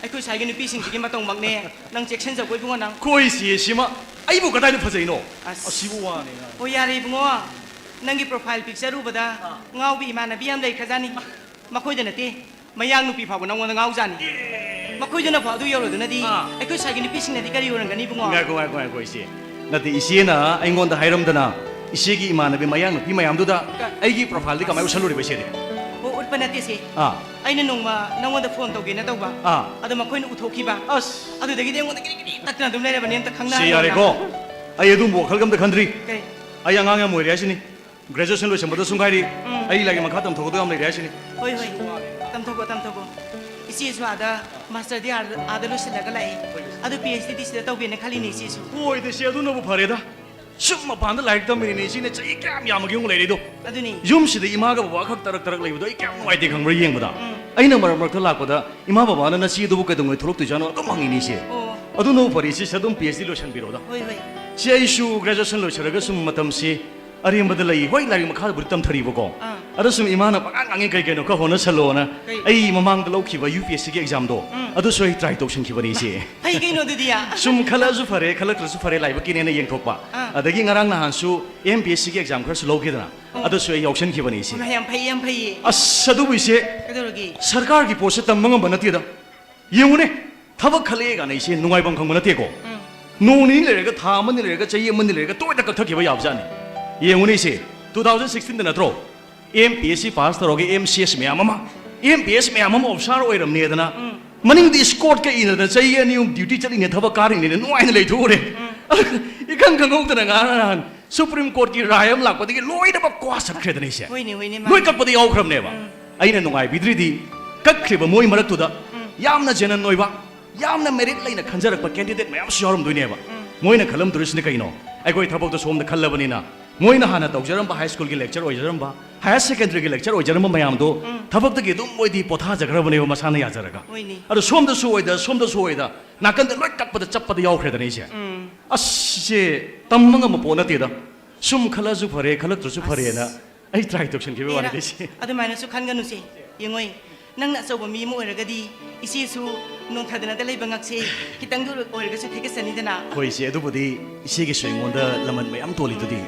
ꯑꯩꯈꯣꯏ ꯁ꯭ꯋꯥꯏꯒꯤ ꯅꯨꯄꯤꯁꯤꯡꯁꯤꯒꯤ ꯃꯇꯧꯃꯛꯅꯦ꯫ ꯅꯪ ꯆꯦꯛꯁꯤꯟꯖꯧꯀꯣ ꯏꯕꯨꯡꯉꯣ ꯅꯪ꯫ ꯀꯣꯏꯁꯤ ꯁꯤꯃ ꯑꯩꯕꯨ ꯀꯗꯥꯏꯗ ꯐꯖꯩꯅꯣ? ꯑꯁ꯫ ꯑꯁꯤꯕꯨ ꯋꯥꯅꯦ ꯉꯥꯡꯉꯤ꯫ ꯑꯣ, ꯌꯥꯔꯦ ꯏꯕꯨꯡꯉꯣ꯫ ꯅꯪꯒꯤ profile picture ꯎꯕꯗ ꯑꯥ꯫ ꯉꯥꯎꯕꯤ ꯏꯃꯥꯟꯅꯕꯤ ꯌꯥꯝ ꯂꯩꯈ꯭ꯔꯖꯥꯠꯅꯤ꯫ ꯃꯈꯣꯏꯗ ꯅꯠꯇꯦ, ꯃꯌꯥꯡ ꯅꯨꯄꯤ ꯐꯥꯎꯕ ꯅꯪꯉꯣꯟꯗ ꯉꯥꯎꯖꯥꯠꯅꯤ꯫ ꯃꯈꯣꯏꯗꯨꯅ ꯐꯥꯎ ꯑꯗꯨ ꯌꯧꯔꯗꯨꯅꯗꯤ ꯑꯥ꯫ ꯑꯩꯈꯣꯏ ꯁ꯭ꯋꯥꯏꯒꯤ ꯅꯨꯄꯤꯁꯤꯡꯅꯗꯤ ꯀꯔꯤ ꯑꯣꯏꯔꯝꯒꯅꯤ, ꯏꯕꯨꯡꯉꯣ? ꯉꯥꯏꯈꯣ, ꯉꯥꯏꯈꯣ, ꯉꯥꯏꯈꯣ, ꯏꯆꯦ꯫ ꯅꯠꯇꯦ, ꯏꯆꯦꯅ ꯑꯩꯉꯣꯟꯗ ꯍꯥꯏꯔꯝꯗꯅ ꯏꯆꯦꯒꯤ ꯏꯃꯥꯟꯅꯕꯤ ꯃꯌꯥꯡ ꯅꯨꯄꯤ ꯃꯌꯥꯝꯗꯨꯗ ꯀ- ꯑꯩꯒꯤ profile ꯗꯤ ꯀꯃꯥꯏꯅ ꯎꯠꯁꯜꯂꯨꯔꯤꯕ, ꯏꯆꯦꯗꯤ? ꯑꯣ, ꯎꯠꯄ ꯅꯠꯇꯦ, ꯁꯦ꯫ ꯑꯥ꯫ ꯑꯩꯅ ꯅꯣꯡꯃ ꯅꯉꯣꯟꯗ phone ꯇꯧꯒꯦꯅ ꯇꯧꯕ꯫ ꯑꯥ꯫ ꯑꯗꯣ ꯃꯈꯣꯏꯅ ꯎꯠꯊꯣꯛꯈꯤꯕ꯫ ꯑꯁ꯫ ꯑꯗꯨꯗꯒꯤꯗꯤ ꯑꯩꯉꯣꯟꯗ ꯒꯤꯔꯤ ꯒꯤꯔꯤ ꯇꯛꯇꯅ ꯑꯗꯨꯝ ꯂꯩꯔꯕꯅꯦ, ꯑꯝꯇ ꯈꯪꯅ ꯁꯤ ꯍꯥꯏꯔꯣꯅ꯫ ꯌꯥꯔꯦꯀꯣ꯫ ꯑꯩ ꯑꯗꯨꯝꯕ ꯋꯥꯈꯜꯒ ꯑꯝꯇ ꯈꯟꯗ꯭ꯔꯤ꯫ ꯀꯩ? ꯑꯩ ꯑꯉꯥꯡ ꯌꯥꯝ ꯑꯣꯏꯔꯤ ꯍꯥꯏꯁꯤꯅꯤ꯫ Graduation ꯂꯣꯏꯁꯟꯕꯗꯁꯨ ꯉꯥꯏꯔꯤ꯫ ꯎꯝ꯫ ꯑꯩ ꯂꯥꯏꯔꯤꯛ ꯃꯈꯥ ꯇꯝꯊꯣꯛꯀꯗꯕ ꯌꯥꯝ ꯂꯩꯔꯤ ꯍꯥꯏꯁꯤꯅꯤ꯫ ꯍꯣꯏ, ꯍꯣꯏ꯫ ꯇꯝꯊꯣꯛꯀꯣ, ꯇꯝꯊꯣꯛꯀꯣ꯫ ꯏꯆꯦꯁꯨ ꯑꯥꯗ master ꯗꯤ ꯑꯥꯗ, ꯑꯥꯗ ꯂꯣꯏꯁꯤꯜꯂꯒ ꯂꯥꯛꯑꯦ꯫ ꯑꯗꯨ PhD ꯗꯤ ꯁꯤꯗ ꯇꯧꯒꯦꯅ ꯈꯜꯂꯤꯅꯦ ꯏꯆꯦꯁꯨ꯫ ꯍꯣꯏꯗ, ꯏꯆꯦ, ꯑꯗꯨꯅꯕꯨ ꯐꯔꯦꯗ꯫ ꯁꯨꯝ ꯃꯄꯥꯟꯗ ꯂꯥꯏꯔꯤꯛ ꯇꯝꯃꯤꯅꯤꯅꯦ ꯏꯆꯦꯅ ꯆꯍꯤ ꯀꯌꯥꯝ ꯌꯥꯝꯃꯒꯦ ꯌꯦꯡꯉꯨ ꯂꯩꯔꯤꯗꯣ꯫ ꯑꯗꯨꯅꯤ꯫ ꯌꯨꯝꯁꯤꯗ ꯏꯃꯥꯒ ꯕꯕꯥ ꯈꯛ ꯇꯔꯛ ꯇꯔꯛ ꯂꯩꯕꯗꯣ ꯑꯩ ꯀꯌꯥꯝ ꯅꯨꯡꯉꯥꯏꯇꯦ ꯈꯪꯕ꯭ꯔꯥ ꯌꯦꯡꯕꯗ? ꯎꯝ꯫ ꯑꯩꯅ ꯃꯔꯛ ꯃꯔꯛꯇ ꯂꯥꯛꯄꯗ, "ꯏꯃꯥ ꯕꯕꯥꯅ ꯅꯆꯦ ꯑꯗꯨꯕꯨ ꯀꯩꯗꯧꯉꯩ ꯊꯣꯛꯂꯛꯇꯣꯏꯖꯥꯠꯅꯣ?" ꯑꯗꯨꯝ ꯍꯪꯉꯤꯅꯦ ꯏꯆꯦ꯫ ꯑꯣ꯫ ꯑꯗꯨꯅꯕꯨ ꯐꯔꯦ ꯏꯆꯦ, ꯁꯤ ꯑꯗꯨꯝ PhD ꯂꯣꯏꯁꯟꯕꯤꯔꯣꯗ꯫ ꯍꯣꯏ, ꯍꯣꯏ꯫ ꯁꯤ ꯑꯩꯁꯨ graduation ꯂꯣꯏꯁꯜꯂꯒ ꯁꯨꯝ ꯃꯇꯝꯁꯤ ꯑꯔꯦꯝꯕꯗ ꯂꯩ꯫ ꯍꯣꯏ, ꯂꯥꯏꯔꯤꯛ ꯃꯈꯥꯕꯨꯗꯤ ꯇꯝꯊꯔꯤꯕꯀꯣ꯫ ꯑꯥ꯫ ꯑꯗꯣ ꯁꯨꯝ ꯏꯃꯥꯅ ꯄꯉꯥꯡ ꯉꯥꯡꯉꯤ, "ꯀꯩ ꯀꯩꯅꯣ ꯈꯔ ꯍꯣꯠꯅꯁꯜꯂꯣꯅ"꯫ ꯀꯩ? ꯑꯩ ꯃꯃꯥꯡꯗ ꯂꯧꯈꯤꯕ UPSC ꯒꯤ exam ꯗꯣ, ꯎꯝ꯫ ꯑꯗꯨꯁꯨ ꯑꯩ try ꯇꯧꯁꯟꯈꯤꯕꯅꯤ ꯏꯆꯦ꯫ ꯐꯩ ꯀꯩꯅꯣ ꯑꯗꯨꯗꯤ, ꯌꯥ꯫ ꯁꯨꯝ ꯈꯜꯂꯛꯑꯁꯨ ꯐꯔꯦ, ꯈꯜꯂꯛꯇ꯭ꯔꯁꯨ ꯐꯔꯦ, ꯂꯥꯏꯕꯛꯀꯤꯅꯦꯅ ꯌꯦꯡꯊꯣꯛꯄ꯫ ꯑꯥ꯫ ꯑꯗꯒꯤ ꯉꯔꯥꯡ ꯅꯍꯥꯟꯁꯨ MPSC ꯒꯤ exam ꯈꯔꯁꯨ ꯂꯧꯈꯤꯗꯅ, ꯑꯣ꯫ ꯑꯗꯨꯁꯨ ꯑꯩ ꯌꯥꯎꯁꯟꯈꯤꯕꯅꯤ ꯏꯆꯦ꯫ ꯏꯃꯥ, ꯌꯥꯝ ꯐꯩ, ꯌꯥꯝ ꯐꯩꯌꯦ꯫ ꯑꯁ, ꯑꯗꯨꯕꯨ ꯏꯆꯦ, ꯀꯩꯗꯧꯔꯒꯦ? ꯁꯔꯀꯥꯔꯒꯤ ꯄꯣꯠꯁꯦ ꯇꯝꯕ ꯉꯝꯕ ꯅꯠꯇꯦꯗ꯫ ꯌꯦꯡꯉꯨꯅꯦ, ꯊꯕꯛ ꯈꯜꯂꯛꯑꯦ ꯀꯥꯏꯅ ꯏꯆꯦ ꯅꯨꯡꯉꯥꯏꯐꯝ ꯈꯪꯕ ꯅꯠꯇꯦꯀꯣ꯫ ꯎꯝ꯫ ꯅꯣꯡ ꯅꯤꯅꯤ ꯂꯩꯔꯒ, ꯊꯥ ꯑꯃꯅꯤ ꯂꯩꯔꯒ, ꯆꯍꯤ ꯑꯃꯅꯤ ꯂꯩꯔꯒ ꯇꯣꯏꯗ ꯀꯛꯊꯈꯤꯕ ꯌꯥꯕꯖꯥꯠꯅꯤ꯫ ꯌꯦꯡꯉꯨꯅꯦ ꯏꯆꯦ, two thousand sixteen ꯗ ꯅꯠꯇ꯭ꯔꯣ? MPSC pass ꯇꯧꯔꯒ MCS ꯃꯌꯥꯝ ꯑꯃ, MPS ꯃꯌꯥꯝ ꯑꯃ officer ꯑꯣꯏꯔꯝꯅꯦꯗꯅ, ꯎꯝ꯫ ꯃꯅꯤꯡꯗ escort ꯀ ꯏꯅꯗꯅ ꯆꯍꯤ ꯑꯅꯤ ꯑꯍꯨꯝ duty ꯆꯠꯂꯤꯅꯦ, ꯊꯕꯛ ꯀꯥꯔꯤꯅꯦꯅ ꯅꯨꯡꯉꯥꯏꯅ ꯂꯩꯊꯣꯛꯎꯔꯦ꯫ ꯎꯝ꯫ ꯏꯈꯪ ꯈꯪꯍꯧꯗꯅ ꯉꯔꯥꯡ ꯅꯍꯥꯟ Supreme Court ꯀꯤ ꯔꯥꯏ ꯑꯃ ꯂꯥꯛꯄꯗꯒꯤ ꯂꯣꯏꯅꯃꯛ ꯀ꯭ꯋꯥ ꯆꯠꯈ꯭ꯔꯦꯗꯅ ꯏꯆꯦ꯫ ꯍꯣꯏꯅꯦ, ꯍꯣꯏꯅꯦ, ꯃꯥꯅꯦ꯫ ꯂꯣꯏ ꯀꯛꯄꯗ ꯌꯥꯎꯈ꯭ꯔꯕꯅꯦꯕ꯫ ꯎꯝ꯫ ꯑꯩꯅ ꯅꯨꯡꯉꯥꯏꯕꯤꯗ꯭ꯔꯤꯗꯤ, ꯀꯛꯈ꯭ꯔꯤꯕ ꯃꯣꯏ ꯃꯔꯛꯇꯨꯗ ꯎꯝ꯫ ꯌꯥꯝꯅ genuine ꯑꯣꯏꯕ, ꯌꯥꯝꯅ merit ꯂꯩꯅ ꯈꯟꯖꯔꯛꯄ candidate ꯃꯌꯥꯝꯁꯨ ꯌꯥꯎꯔꯝꯗꯣꯏꯅꯦꯕ꯫ ꯎꯝ꯫ ꯃꯣꯏꯅ ꯈꯜꯂꯝꯗꯣꯔꯤꯁꯤꯅ ꯀꯩꯅꯣ? ꯑꯩꯈꯣꯏ ꯊꯕꯛꯇꯣ ꯁꯣꯝꯗ ꯈꯜꯂꯕꯅꯤꯅ, ꯃꯣꯏꯅ ꯍꯥꯟꯅ ꯇꯧꯖꯔꯝꯕ high school ꯒꯤ lecture ꯑꯣꯏꯖꯔꯝꯕ, higher secondary ꯒꯤ lecture ꯑꯣꯏꯖꯔꯝꯕ ꯃꯌꯥꯝꯗꯣ ꯎꯝ꯫ ꯊꯕꯛꯇꯒꯤ ꯑꯗꯨꯝ ꯃꯣꯏꯗꯤ ꯄꯣꯊꯥꯖꯈ꯭ꯔꯕꯅꯦꯕ ꯃꯁꯥꯅ ꯌꯥꯖꯔꯒ꯫ ꯍꯣꯏꯅꯦ꯫ ꯑꯗꯣ ꯁꯣꯝꯗꯁꯨ ꯑꯣꯏꯗ, ꯁꯣꯝꯗꯁꯨ ꯑꯣꯏꯗ, ꯅꯥꯀꯟꯗ ꯂꯣꯏ ꯀꯛꯄꯗ ꯆꯞꯄꯗ ꯌꯥꯎꯈ꯭ꯔꯦꯗꯅ ꯏꯆꯦ꯫ ꯎꯝ꯫ ꯑꯁ, ꯏꯆꯦ, ꯇꯝꯕ ꯉꯝꯕ ꯄꯣꯠ ꯅꯠꯇꯦꯗ꯫ ꯁꯨꯝ ꯈꯜꯂꯁꯨ ꯐꯔꯦ, ꯈꯜꯂꯛꯇ꯭ꯔꯁꯨ ꯐꯔꯦꯅ ꯑꯁ꯫ ꯑꯩ try ꯇꯧꯁꯟꯈꯤꯕ ꯍꯦꯔꯥ, ꯋꯥꯅꯤꯗ ꯏꯆꯦ꯫ ꯑꯗꯨꯃꯥꯏꯅꯁꯨ ꯈꯟꯒꯅꯨꯁꯦ꯫ ꯌꯦꯡꯉꯣꯏ, ꯅꯪꯅ ꯑꯆꯧꯕ ꯃꯤ ꯑꯃ ꯑꯣꯏꯔꯒꯗꯤ ꯏꯆꯦꯁꯨ ꯅꯣꯟꯊꯗꯅꯗ ꯂꯩꯕ ꯉꯛꯁꯦ ꯈꯤꯇꯪꯗ ꯑꯣꯏꯔꯒꯁꯨ ꯊꯦꯛꯀꯠꯆꯅꯤꯗꯅ꯫ ꯍꯣꯏ ꯏꯆꯦ, ꯑꯗꯨꯕꯨꯗꯤ ꯏꯆꯦꯒꯤꯁꯨ ꯑꯩꯉꯣꯟꯗ ꯂꯃꯟ ꯃꯌꯥꯝ ꯇꯣꯜꯂꯤꯗꯨꯗꯤ꯫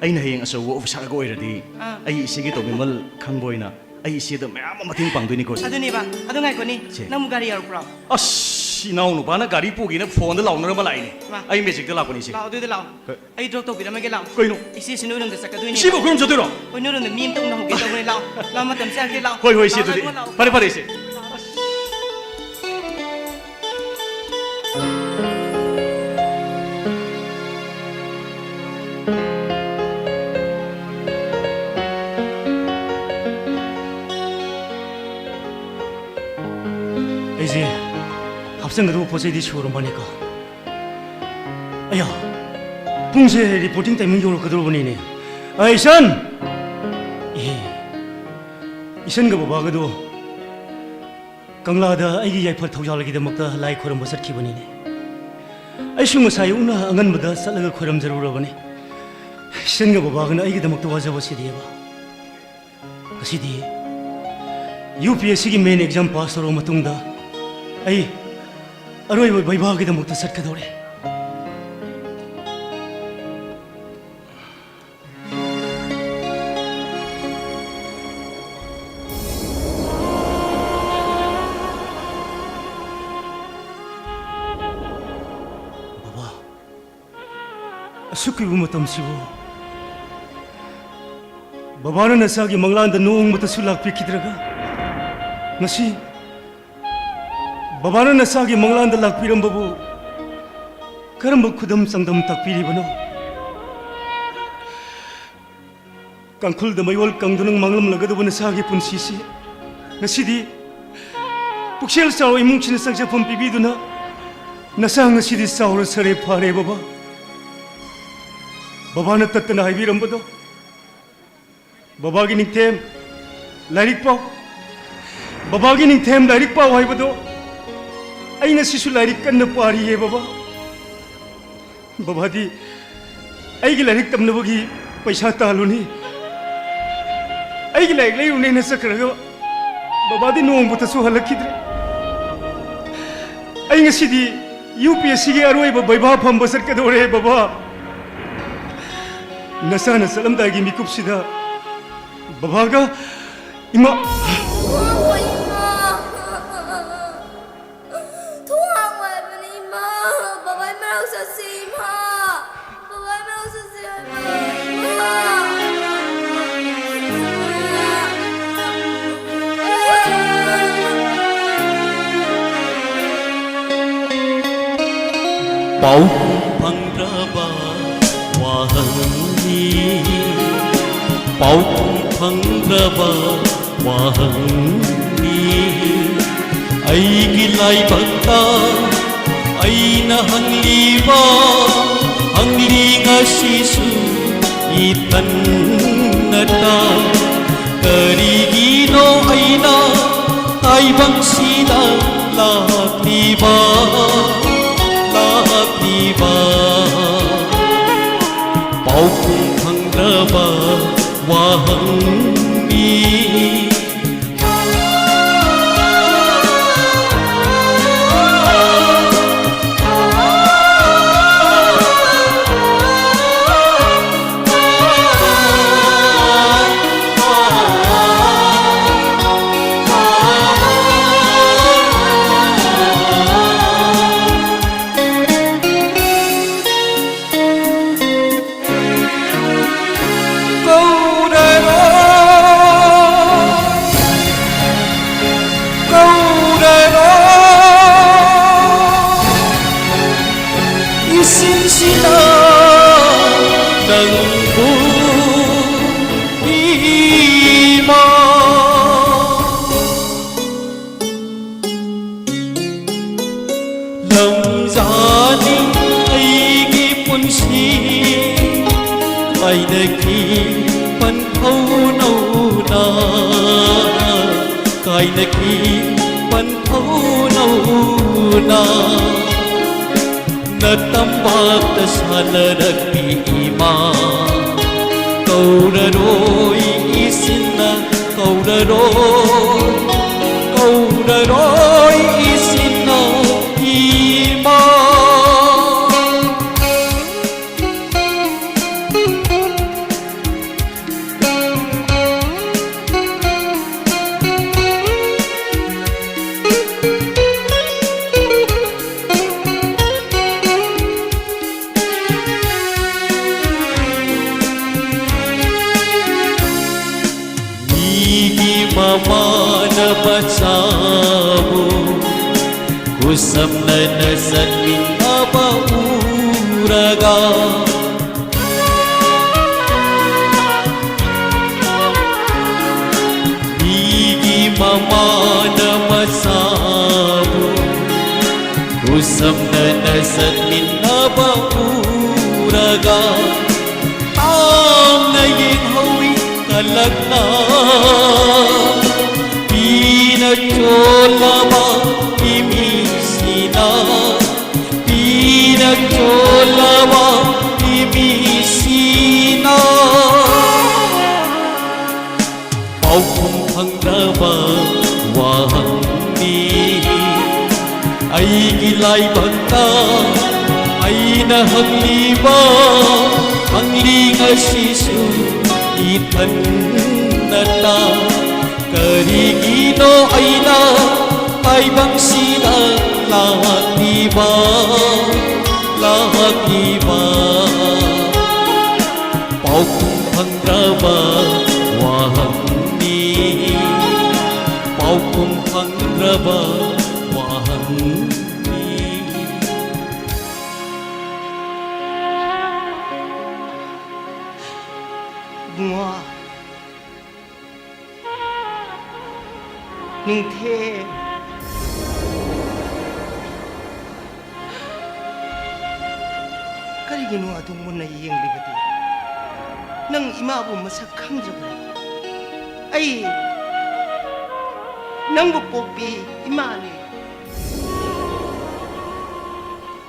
ꯑꯩꯅ ꯍꯌꯦꯡ ꯑꯆꯧꯕ officer ꯒ ꯑꯣꯏꯔꯗꯤ ꯑꯥ꯫ ꯑꯩ ꯏꯆꯦꯒꯤ ꯇꯧꯕꯤꯃꯜ ꯈꯪꯕ ꯑꯣꯏꯅ ꯑꯩ ꯏꯆꯦꯗ ꯃꯌꯥꯝ ꯑꯃ ꯃꯇꯦꯡ ꯄꯥꯡꯗꯣꯏꯅꯤꯀꯣ, ꯏꯆꯦ꯫ ꯑꯗꯨꯅꯦꯕ, ꯑꯗꯨ ꯉꯥꯏꯈꯣꯅꯦ꯫ ꯁꯦ꯫ ꯅꯪꯕꯨ ꯒꯥꯔꯤ ꯌꯥꯎꯔꯛꯄ꯭ꯔꯣ? ꯑꯁ, ꯏꯅꯥꯎ ꯅꯨꯄꯥꯅ ꯒꯥꯔꯤ ꯄꯨꯒꯦꯅ ꯐꯣꯟꯗ ꯂꯥꯎꯅꯔꯝꯕ ꯂꯥꯛꯏꯅꯦ꯫ ꯃꯥ꯫ ꯑꯩ ꯃꯦꯖꯤꯛꯇ ꯂꯥꯛꯄꯅꯤ, ꯏꯆꯦ꯫ ꯂꯥꯛꯑꯣ, ꯑꯗꯨꯗꯤ ꯂꯥꯛꯑꯣ꯫ ꯍꯣꯏ꯫ ꯑꯩ ꯗ꯭ꯔꯣꯞ ꯇꯧꯕꯤꯔꯝꯃꯒꯦ, ꯂꯥꯛꯑꯣ꯫ ꯀꯩꯅꯣ? ꯏꯆꯦꯁꯤ ꯅꯣꯏꯔꯣꯝꯗ ꯆꯠꯀꯗꯣꯏꯅꯦ꯫ ꯏꯆꯦꯕꯨ ꯑꯩꯈꯣꯏꯔꯣꯝ ꯆꯠꯇꯣꯏꯔꯣ? ꯍꯣꯏ, ꯅꯣꯏꯔꯣꯝꯗ ꯃꯤ ꯑꯝꯇ ꯎꯅꯍꯧꯒꯦ ꯇꯧꯕꯅꯦ, ꯂꯥꯛꯑꯣ꯫ ꯂꯥꯛꯑꯣ, ꯃꯇꯝꯁꯦ ꯌꯥꯝ ꯂꯥꯛꯑꯣ, ꯂꯥꯛꯑꯣ꯫ ꯐꯔꯦ, ꯐꯔꯦ, ꯏꯆꯦ꯫ ꯂꯥꯛꯑꯣ, ꯂꯥꯛꯑꯣ꯫ ꯑꯩꯁꯦ ꯍꯥꯞꯆꯤꯟꯒꯗꯧꯕ ꯄꯣꯠ ꯆꯩꯗꯤ ꯁꯨꯔꯝꯕꯅꯤꯀꯣ꯫ ꯑꯌꯥ, ꯄꯨꯡꯁꯦ ꯔꯤꯄꯣꯔꯇꯤꯡ ꯇꯥꯏꯃꯤꯡ ꯌꯧꯔꯛꯀꯗꯧꯔꯕꯅꯤꯅꯦ꯫ ꯑꯩ ꯏꯆꯟ! ꯏꯍꯦ, ꯏꯆꯟꯒ ꯕꯕꯥꯒꯗꯣ ꯀꯪꯂꯥꯗ ꯑꯩꯒꯤ ꯌꯥꯏꯐ ꯊꯧꯖꯥꯜꯒꯤꯗꯃꯛꯇ ꯂꯥꯏ ꯈꯣꯏꯔꯝꯕ ꯆꯠꯈꯤꯕꯅꯤꯅꯦ꯫ ꯑꯩꯁꯨ ꯉꯁꯥꯏ ꯎꯅ ꯑꯉꯟꯕꯗ ꯆꯠꯂꯒ ꯈꯣꯏꯔꯝꯖꯔꯨꯔꯕꯅꯤ꯫ ꯏꯆꯟꯒ ꯕꯕꯥꯒꯅ ꯑꯩꯒꯤꯗꯃꯛꯇ ꯋꯥꯖꯕꯁꯤꯗꯤꯕ꯫ ꯉꯁꯤꯗꯤ ꯌꯨ ꯄꯤ ꯑꯦꯁ ꯁꯤꯒꯤ ꯃꯦꯟ ꯑꯦꯛꯖꯥꯝ ꯄꯥꯁ ꯇꯧꯔꯕ ꯃꯇꯨꯡꯗ ꯑꯩ ꯑꯔꯣꯏꯕ ꯕꯩꯕꯥꯒꯤꯗꯃꯛꯇ ꯆꯠꯀꯗꯧꯔꯦ꯫ ꯕꯕꯥ, ꯑꯁꯨꯛ ꯀꯨꯏꯕ ꯃꯇꯝꯁꯤꯕꯨ ꯕꯕꯥꯅ ꯅꯆꯥꯒꯤ ꯃꯪꯂꯥꯟꯗ ꯅꯣꯡꯃꯇꯁꯨ ꯂꯥꯛꯄꯤꯈꯤꯗ꯭ꯔꯒ, ꯉꯁꯤ ꯕꯕꯥꯅ ꯅꯆꯥꯒꯤ ꯃꯪꯂꯥꯟꯗ ꯂꯥꯛꯄꯤꯔꯝꯕꯕꯨ ꯀꯔꯝꯕ ꯈꯨꯗꯝ ꯆꯥꯡꯗꯝ ꯇꯥꯛꯄꯤꯔꯤꯕꯅꯣ? ꯀꯥꯡꯈꯨꯜꯗ ꯃꯌꯣꯜ ꯀꯪꯗꯨꯅ ꯃꯥꯡꯂꯝꯂꯒꯗꯧꯕ ꯅꯆꯥꯒꯤ ꯄꯨꯟꯁꯤꯁꯤ ꯉꯁꯤꯗꯤ ꯄꯨꯛꯆꯦꯜ ꯆꯥꯎꯕ ꯏꯃꯨꯡꯁꯤꯅ ꯆꯪꯖꯐꯝ ꯄꯤꯕꯤꯗꯨꯅ ꯅꯆꯥ ꯉꯁꯤꯗꯤ ꯆꯥꯎꯔ ꯁꯔꯦ ꯐꯥꯔꯦ ꯕꯕꯥ꯫ ꯕꯕꯥꯅ ꯇꯠꯇꯅ ꯍꯥꯏꯕꯤꯔꯝꯕꯗꯣ, ꯕꯕꯥꯒꯤ ꯅꯤꯡꯊꯦꯝ ꯂꯥꯏꯔꯤꯛ ꯄꯥꯎ, ꯕꯕꯥꯒꯤ ꯅꯤꯡꯊꯦꯝ ꯂꯥꯏꯔꯤꯛ ꯄꯥꯎ ꯍꯥꯏꯕꯗꯣ ꯑꯩ ꯉꯁꯤꯁꯨ ꯂꯥꯏꯔꯤꯛ ꯀꯟꯅ ꯄꯥꯔꯤꯌꯦ ꯕꯕꯥ꯫ ꯕꯕꯥꯗꯤ ꯑꯩꯒꯤ ꯂꯥꯏꯔꯤꯛ ꯇꯝꯅꯕꯒꯤ ꯄꯩꯁꯥ ꯇꯥꯜꯂꯨꯅꯤ, ꯑꯩꯒꯤ ꯂꯥꯏꯔꯤꯛ ꯂꯩꯔꯨꯅꯦꯅ ꯆꯠꯈ꯭ꯔꯒ ꯕꯕꯥꯗꯤ ꯅꯣꯡꯃꯇꯁꯨ ꯍꯜꯂꯛꯈꯤꯗ꯭ꯔꯦ꯫ ꯑꯩ ꯉꯁꯤꯗꯤ ꯌꯨ ꯄꯤ ꯑꯦꯁ ꯁꯤꯒꯤ ꯑꯔꯣꯏꯕ ꯕꯩꯕꯥ ꯐꯝꯕ ꯆꯠꯀꯗꯧꯔꯦ ꯕꯕꯥ꯫ ꯅꯆꯥꯅ ꯆꯠꯂꯝꯗꯥꯏꯒꯤ ꯃꯤꯀꯨꯞꯁꯤꯗ ꯕꯕꯥꯒ ꯏꯃꯥ! ꯊꯣꯡ ꯍꯥꯡꯉꯣ ꯏꯃꯥ! ꯊꯣꯡ ꯍꯥꯡꯉꯣ ꯍꯥꯏꯕꯅꯤ ꯏꯃꯥ! ꯕꯕꯥꯏ ꯃꯅꯥꯛ ꯆꯠꯁꯤ ꯏꯃꯥ! ꯕꯕꯥꯏ ꯃꯅꯥꯛ ꯆꯠꯁꯤ ꯍꯥꯏꯕ! ꯏꯃꯥ! ꯄꯥꯎꯈꯨꯝ ꯐꯪꯗ꯭ꯔꯕ ꯋꯥꯍꯪꯅꯤ, ꯄꯥꯎꯈꯨꯝ ꯐꯪꯗ꯭ꯔꯕ ꯋꯥꯍꯪꯅꯤ꯫ ꯑꯩꯒꯤ ꯂꯥꯏꯕꯛꯇ ꯑꯩꯅ ꯍꯪꯂꯤꯕ ꯍꯪꯂꯤ ꯉꯁꯤꯁꯨ ꯏꯊꯟꯅꯇ꯫ ꯀꯔꯤꯒꯤꯅꯣ ꯑꯩꯅ ꯇꯥꯏꯕꯪꯁꯤꯗ ꯂꯥꯛꯂꯤꯕ, ꯂꯥꯛꯂꯤꯕ? ꯄꯥꯎꯈꯨꯝ ꯐꯪꯗ꯭ꯔꯕ ꯋꯥꯍꯪꯅꯤ꯫ ꯀꯧꯔꯔꯣ, ꯀꯧꯔꯔꯣ, ꯏꯁꯤꯡꯁꯤꯅ ꯅꯪꯕꯨ ꯏꯃꯥ꯫ ꯂꯝꯖꯥꯅꯤ ꯑꯩꯒꯤ ꯄꯨꯟꯁꯤ, ꯀꯥꯏꯗꯒꯤ ꯄꯟꯊꯧꯅꯧꯅ, ꯀꯥꯏꯗꯒꯤ ꯄꯟꯊꯧꯅꯧꯅ꯫ ꯅꯇꯝꯕꯥꯛꯇ ꯁꯥꯟꯅꯔꯛꯄꯤ ꯏꯃꯥ꯫ ꯀꯧꯔꯔꯣꯏ ꯏꯁꯤꯡꯅ, ꯀꯧꯔꯔꯣꯏ, ꯀꯧꯔꯔꯣꯏ ꯏꯁꯤꯡꯅ ꯏꯃꯥ꯫ ꯎꯁꯝꯅꯅ ꯆꯠꯃꯤꯟꯅꯕ ꯎꯔꯒ, ꯃꯤꯒꯤ ꯃꯃꯥꯅ ꯃꯆꯥꯕꯨ ꯎꯁꯝꯅꯅ ꯆꯠꯃꯤꯟꯅꯕ ꯎꯔꯒ, ꯇꯥꯡꯅ ꯌꯦꯡꯍꯧꯏ ꯀꯂꯛꯅ꯫ ꯄꯤꯅ ꯆꯣꯜꯂꯕ ꯏꯃꯤꯁꯤꯅ, ꯄꯤꯅ ꯆꯣꯜꯂꯕ ꯏꯃꯤꯁꯤꯅ꯫ ꯄꯥꯎꯈꯨꯝ ꯐꯪꯗ꯭ꯔꯕ ꯋꯥꯍꯪꯅꯤ꯫ ꯑꯩꯒꯤ ꯂꯥꯏꯕꯛꯇ ꯑꯩꯅ ꯍꯪꯂꯤꯕ ꯍꯪꯂꯤ ꯉꯁꯤꯁꯨ ꯏꯊꯟꯗꯇ꯫ ꯀꯔꯤꯒꯤꯅꯣ ꯑꯩꯅ ꯇꯥꯏꯕꯪꯁꯤꯗ ꯂꯥꯛꯂꯤꯕ, ꯂꯥꯛꯂꯤꯕ? ꯄꯥꯎꯈꯨꯝ ꯐꯪꯗ꯭ꯔꯕ ꯋꯥꯍꯪꯅꯤ, ꯄꯥꯎꯈꯨꯝ ꯐꯪꯗ꯭ꯔꯕ ꯋꯥꯍꯪꯅꯤ꯫ ꯏꯕꯨꯡꯉꯣ, ꯅꯤꯡꯊꯦꯝ, ꯀꯔꯤꯒꯤꯅꯣ ꯑꯗꯨꯝ ꯃꯨꯟꯅ ꯌꯦꯡꯂꯤꯕꯗꯤ? ꯅꯪ ꯏꯃꯥꯕꯨ ꯃꯁꯛ ꯈꯪꯗ꯭ꯔꯕ꯭ꯔꯥ? ꯑꯩ ꯅꯪꯕꯨ ꯄꯣꯛꯄꯤ ꯏꯃꯥꯅꯤ꯫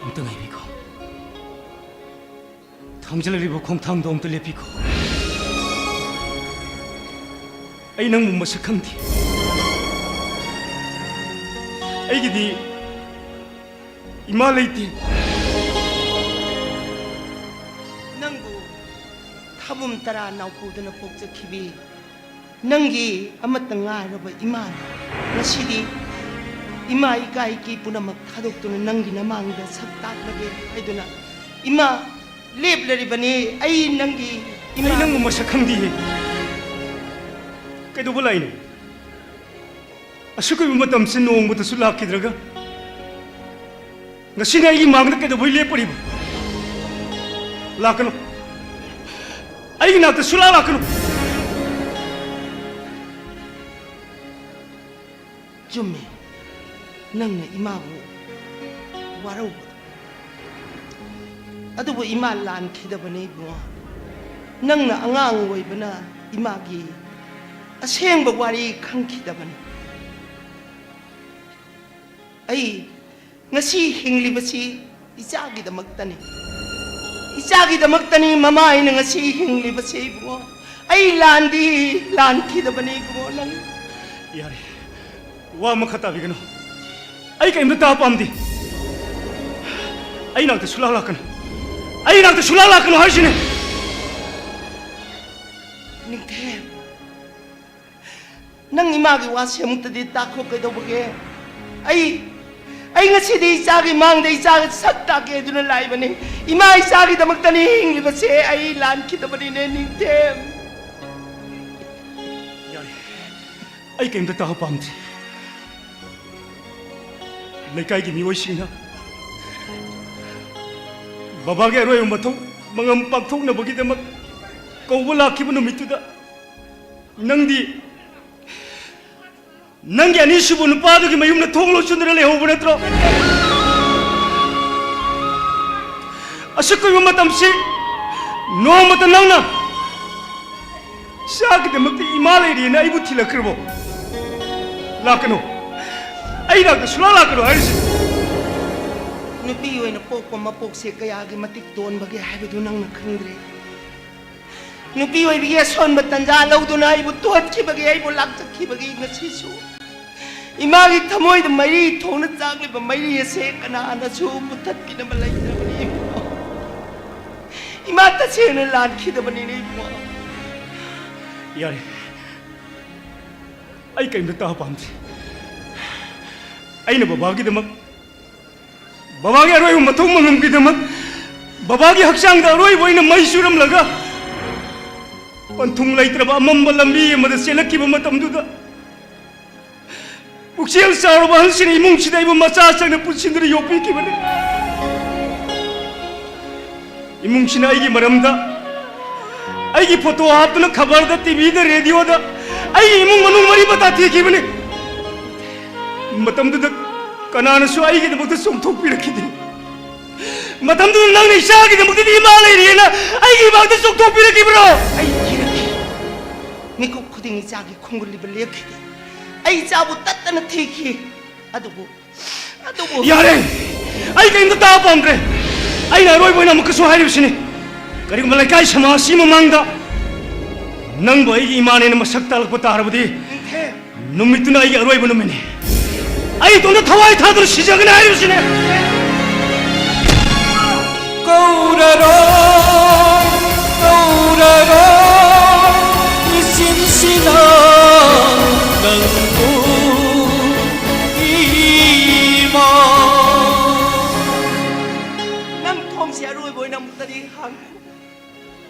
ꯑꯝꯇ ꯉꯥꯏꯕꯤꯈꯣ꯫ ꯊꯥꯡꯖꯜꯂꯤꯕ ꯈꯣꯡꯊꯥꯡꯗꯣ ꯑꯝꯇ ꯂꯦꯞꯄꯤꯈꯣ꯫ ꯑꯩ ꯅꯪꯕꯨ ꯃꯁꯛ ꯈꯪꯗꯦ꯫ ꯑꯩꯒꯤꯗꯤ ꯏꯃꯥ ꯂꯩꯇꯦ꯫ ꯅꯪꯕꯨ ꯊꯥꯕꯨꯝ ꯇꯔꯥ ꯅꯥꯎꯄꯨꯗꯅ ꯄꯣꯛꯆꯈꯤꯕꯤ ꯅꯪꯒꯤ ꯑꯃꯠꯇ ꯉꯥꯏꯔꯕ ꯏꯃꯥꯅꯤ꯫ ꯉꯁꯤꯗꯤ ꯏꯃꯥ ꯏꯀꯥꯏꯒꯤ ꯄꯨꯝꯅꯃꯛ ꯊꯥꯗꯣꯛꯇꯨꯅ ꯅꯪꯒꯤ ꯅꯃꯥꯡꯗ ꯁꯛ ꯇꯥꯛꯂꯒꯦ ꯍꯥꯏꯗꯨꯅ ꯏꯃꯥ ꯂꯦꯞꯂꯔꯤꯕꯅꯤ꯫ ꯑꯩ ꯅꯪꯒꯤ ꯏꯃꯥ꯫ ꯑꯩ ꯅꯪꯕꯨ ꯃꯁꯛ ꯈꯪꯗꯤꯌꯦ꯫ ꯀꯩꯗꯧꯕ ꯂꯥꯛꯏꯅꯣ? ꯑꯁꯨꯛ ꯀꯨꯏꯕ ꯃꯇꯝꯁꯤ ꯅꯣꯡꯃꯇꯁꯨ ꯂꯥꯛꯈꯤꯗ꯭ꯔꯒ, ꯉꯁꯤꯅ ꯑꯩꯒꯤ ꯃꯥꯡꯗ ꯀꯩꯗꯧꯕꯩ ꯂꯦꯞꯄꯔꯤꯕ? ꯂꯥꯛꯀꯅꯨ꯫ ꯑꯩꯒꯤ ꯅꯥꯛꯇ ꯁꯨꯂꯥꯛ ꯂꯥꯛꯀꯅꯨ꯫ ꯆꯨꯝꯃꯤ, ꯅꯪꯅ ꯏꯃꯥꯕꯨ ꯋꯥꯔꯧꯕꯗꯣ꯫ ꯑꯗꯨꯕꯨ ꯏꯃꯥ ꯂꯥꯟꯈꯤꯗꯕꯅꯤ ꯏꯕꯨꯡꯉꯣ꯫ ꯅꯪꯅ ꯑꯉꯥꯡ ꯑꯣꯏꯕꯅ ꯏꯃꯥꯒꯤ ꯑꯁꯦꯡꯕ ꯋꯥꯔꯤ ꯈꯪꯈꯤꯗꯕꯅꯤ꯫ ꯑꯩ ꯉꯁꯤ ꯍꯤꯡꯂꯤꯕꯁꯤ ꯏꯆꯥꯒꯤꯗꯃꯛꯇꯅꯤ꯫ ꯏꯆꯥꯒꯤꯗꯃꯛꯇꯅꯤ ꯃꯃꯥ ꯑꯩꯅ ꯉꯁꯤ ꯍꯤꯡꯂꯤꯕꯁꯤ ꯏꯕꯨꯡꯉꯣ꯫ ꯑꯩ ꯂꯥꯟꯗꯤ ꯂꯥꯟꯈꯤꯗꯕꯅꯤ ꯏꯕꯨꯡꯉꯣ ꯅꯪ꯫ ꯌꯥꯔꯦ, ꯋꯥ ꯃꯈꯥ ꯇꯥꯕꯤꯒꯅꯨ꯫ ꯑꯩ ꯀꯔꯤꯝꯇ ꯇꯥꯕ ꯄꯥꯝꯗꯦ꯫ ꯑꯩ ꯅꯥꯛꯇ ꯁꯨꯂꯥꯛ ꯂꯥꯛꯀꯅꯨ꯫ ꯑꯩ ꯅꯥꯛꯇ ꯁꯨꯂꯥꯛ ꯂꯥꯛꯀꯅꯨ ꯍꯥꯏꯁꯤꯅꯦ꯫ ꯅꯤꯡꯊꯦꯝ, ꯅꯪ ꯏꯃꯥꯒꯤ ꯋꯥꯁꯦ ꯑꯃꯨꯛꯇꯗꯤ ꯇꯥꯈꯣ ꯀꯩꯗꯧꯕꯒꯦ? ꯑꯩ, ꯑꯩ ꯉꯁꯤꯗꯤ ꯏꯆꯥꯒꯤ ꯃꯥꯡꯗ ꯏꯆꯥꯒ ꯁꯛ ꯇꯥꯛꯀꯦ ꯑꯗꯨꯅ ꯂꯥꯛꯏꯕꯅꯤ꯫ ꯏꯃꯥ ꯏꯆꯥꯒꯤꯗꯃꯛꯇꯅꯤ ꯍꯤꯡꯂꯤꯕꯁꯦ꯫ ꯑꯩ ꯂꯥꯟꯈꯤꯗꯕꯅꯤꯅꯦ ꯅꯤꯡꯊꯦꯝ꯫ ꯌꯥꯔꯦ, ꯑꯩ ꯀꯔꯤꯝꯇ ꯇꯥꯕ ꯄꯥꯝꯗꯦ꯫ ꯂꯩꯀꯥꯏꯒꯤ ꯃꯤꯑꯣꯏꯁꯤꯡꯅ ꯕꯕꯥꯒꯤ ꯑꯔꯣꯏꯕ ꯃꯊꯧ ꯃꯉꯝ ꯄꯥꯡꯊꯣꯛꯅꯕꯒꯤꯗꯃꯛ ꯀꯧꯕ ꯂꯥꯛꯈꯤꯕ ꯅꯨꯃꯤꯠꯇꯨꯗ ꯅꯪꯗꯤ ꯅꯪꯒꯤ ꯑꯅꯤꯁꯨꯕ ꯅꯨꯄꯥꯗꯨꯒꯤ ꯃꯌꯨꯝꯗ ꯊꯣꯡ ꯂꯣꯟꯁꯤꯟꯗꯨꯅ ꯂꯩꯍꯧꯕ ꯅꯠꯇ꯭ꯔꯣ? ꯑꯁꯨꯛ ꯀꯨꯏꯕ ꯃꯇꯝꯁꯤ ꯅꯣꯡꯃꯇ ꯅꯪꯅ ꯏꯆꯥꯒꯤꯗꯃꯛꯇ ꯏꯃꯥ ꯂꯩꯔꯤꯅ ꯑꯩꯕꯨ ꯊꯤꯜꯂꯛꯈ꯭ꯔꯕꯣ? ꯂꯥꯛꯀꯅꯨ꯫ ꯑꯩ ꯅꯥꯛꯇ ꯁꯨꯂꯥꯛ ꯂꯥꯛꯀꯅꯨ ꯍꯥꯏꯔꯤꯁꯤ꯫ ꯅꯨꯄꯤ ꯑꯣꯏꯅ ꯄꯣꯛꯄ ꯃꯄꯣꯛꯁꯦ ꯀꯌꯥꯒꯤ ꯃꯇꯤꯛ ꯇꯣꯟꯕꯒꯦ ꯍꯥꯏꯕꯗꯨ ꯅꯪꯅ ꯈꯪꯗ꯭ꯔꯦ꯫ ꯅꯨꯄꯤ ꯑꯣꯏꯕꯒꯤ ꯑꯁꯣꯟꯕ ꯇꯟꯖꯥ ꯂꯧꯗꯨꯅ ꯑꯩꯕꯨ ꯇꯣꯠꯈꯤꯕꯒꯤ, ꯑꯩꯕꯨ ꯂꯥꯛꯆꯈꯤꯕꯒꯤ ꯉꯁꯤꯁꯨ ꯏꯃꯥꯒꯤ ꯊꯃꯣꯏꯗ ꯃꯩꯔꯤ ꯊꯣꯡꯅ ꯆꯥꯛꯂꯤꯕ ꯃꯩꯔꯤ ꯑꯁꯦ ꯀꯅꯥꯅꯁꯨ ꯃꯨꯊꯠꯄꯤꯅꯕ ꯂꯩꯇ꯭ꯔꯕꯅꯤ ꯏꯕꯨꯡꯉꯣ꯫ ꯏꯃꯥ ꯇꯁꯦꯡꯅ ꯂꯥꯟꯈꯤꯗꯕꯅꯤꯅꯦ ꯏꯕꯨꯡꯉꯣ꯫ ꯌꯥꯔꯦ, ꯑꯩ ꯀꯔꯤꯝꯇ ꯇꯥꯕ ꯄꯥꯝꯗꯦ꯫ ꯑꯩꯅ ꯕꯕꯥꯒꯤꯗꯃꯛ, ꯕꯕꯥꯒꯤ ꯑꯔꯣꯏꯕ ꯃꯊꯧ ꯃꯉꯝꯒꯤꯗꯃꯛ, ꯕꯕꯥꯒꯤ ꯍꯛꯆꯥꯡꯗ ꯑꯔꯣꯏꯕ ꯑꯣꯏꯅ ꯃꯩ ꯆꯨꯔꯝꯂꯒ ꯄꯟꯊꯨꯡ ꯂꯩꯇ꯭ꯔꯕ ꯑꯃꯝꯕ ꯂꯝꯕꯤ ꯑꯃꯗ ꯆꯦꯜꯂꯛꯈꯤꯕ ꯃꯇꯝꯗꯨꯗ ꯄꯨꯛꯆꯦꯜ ꯆꯥꯎꯔꯕ ꯑꯍꯜꯁꯤꯅ ꯏꯃꯨꯡꯁꯤꯗ ꯑꯩꯕꯨ ꯃꯆꯥ ꯆꯪꯅ ꯄꯨꯟꯁꯤꯟꯗꯨꯅ ꯌꯣꯛꯄꯤꯈꯤꯕꯅꯤ꯫ ꯏꯃꯨꯡꯁꯤꯅ ꯑꯩꯒꯤ ꯃꯔꯝꯗ, ꯑꯩꯒꯤ ꯐꯣꯇꯣ ꯍꯥꯞꯇꯨꯅ ꯈꯕꯔꯗ, ꯇꯤꯚꯤꯗ, ꯔꯦꯗꯤꯑꯣꯗ ꯑꯩꯒꯤ ꯏꯃꯨꯡ ꯃꯅꯨꯡ ꯃꯔꯤ ꯃꯇꯥ ꯊꯤꯈꯤꯕꯅꯤ꯫ ꯃꯇꯝꯗꯨꯗ ꯀꯅꯥꯅꯁꯨ ꯑꯩꯒꯤꯗꯃꯛꯇ ꯆꯣꯡꯊꯣꯛꯄꯤꯔꯛꯈꯤꯗꯦ꯫ ꯃꯇꯝꯗꯨꯗ ꯅꯪꯅ ꯏꯆꯥꯒꯤꯗꯃꯛꯇꯗꯤ ꯏꯃꯥ ꯂꯩꯔꯤꯑꯅ ꯑꯩꯒꯤ ꯏꯃꯥꯡꯗ ꯆꯣꯡꯊꯣꯛꯄꯤꯔꯛꯈꯤꯕ꯭ꯔꯣ? ꯑꯩ ꯊꯤꯔꯛꯈꯤ꯫ ꯃꯤꯀꯨꯞ ꯈꯨꯗꯤꯡ ꯏꯆꯥꯒꯤ ꯈꯣꯡꯒꯨꯜ ꯂꯤꯕ ꯂꯦꯞꯈꯤꯗꯦ꯫ ꯑꯩ ꯏꯆꯥꯕꯨ ꯇꯠꯇꯅ ꯊꯤꯈꯤ꯫ ꯑꯗꯨꯕꯨ, ꯑꯗꯨꯕꯨ ꯌꯥꯔꯦ! ꯑꯩ ꯀꯔꯤꯝꯇ ꯇꯥꯕ ꯄꯥꯝꯗ꯭ꯔꯦ꯫ ꯑꯩꯅ ꯑꯔꯣꯏꯕ ꯑꯣꯏꯅ ꯑꯃꯨꯛꯀꯁꯨ ꯍꯥꯏꯔꯤꯕꯁꯤꯅꯤ, ꯀꯔꯤꯒꯨꯝꯕ ꯂꯩꯀꯥꯏ ꯁꯃꯥꯖꯁꯤ ꯃꯃꯥꯡꯗ ꯅꯪꯕꯨ ꯑꯩꯒꯤ ꯏꯃꯥꯅꯦꯅ ꯃꯁꯛ ꯇꯥꯛꯂꯛꯄ ꯇꯥꯔꯕꯗꯤ, ꯅꯤꯡꯊꯦꯝ꯫ ꯅꯨꯃꯤꯠꯇꯨꯅ ꯑꯩꯒꯤ ꯑꯔꯣꯏꯕ ꯅꯨꯃꯤꯠꯅꯤ꯫ ꯑꯩ ꯏꯇꯣꯝꯇ ꯊꯋꯥꯏ ꯊꯥꯗꯨꯅ ꯁꯤꯖꯒꯅꯤ ꯍꯥꯏꯔꯤꯕꯁꯤꯅꯦ꯫ ꯀꯧꯔꯔꯣꯏ, ꯀꯧꯔꯔꯣꯏ, ꯏꯆꯤꯟꯁꯤꯅ ꯅꯪꯕꯨ ꯏꯃꯥ꯫ ꯅꯪ ꯊꯣꯡꯁꯦ ꯑꯔꯣꯏꯕ ꯑꯣꯏꯅ ꯑꯃꯨꯛꯇꯗꯤ ꯍꯥꯡꯉꯨ꯫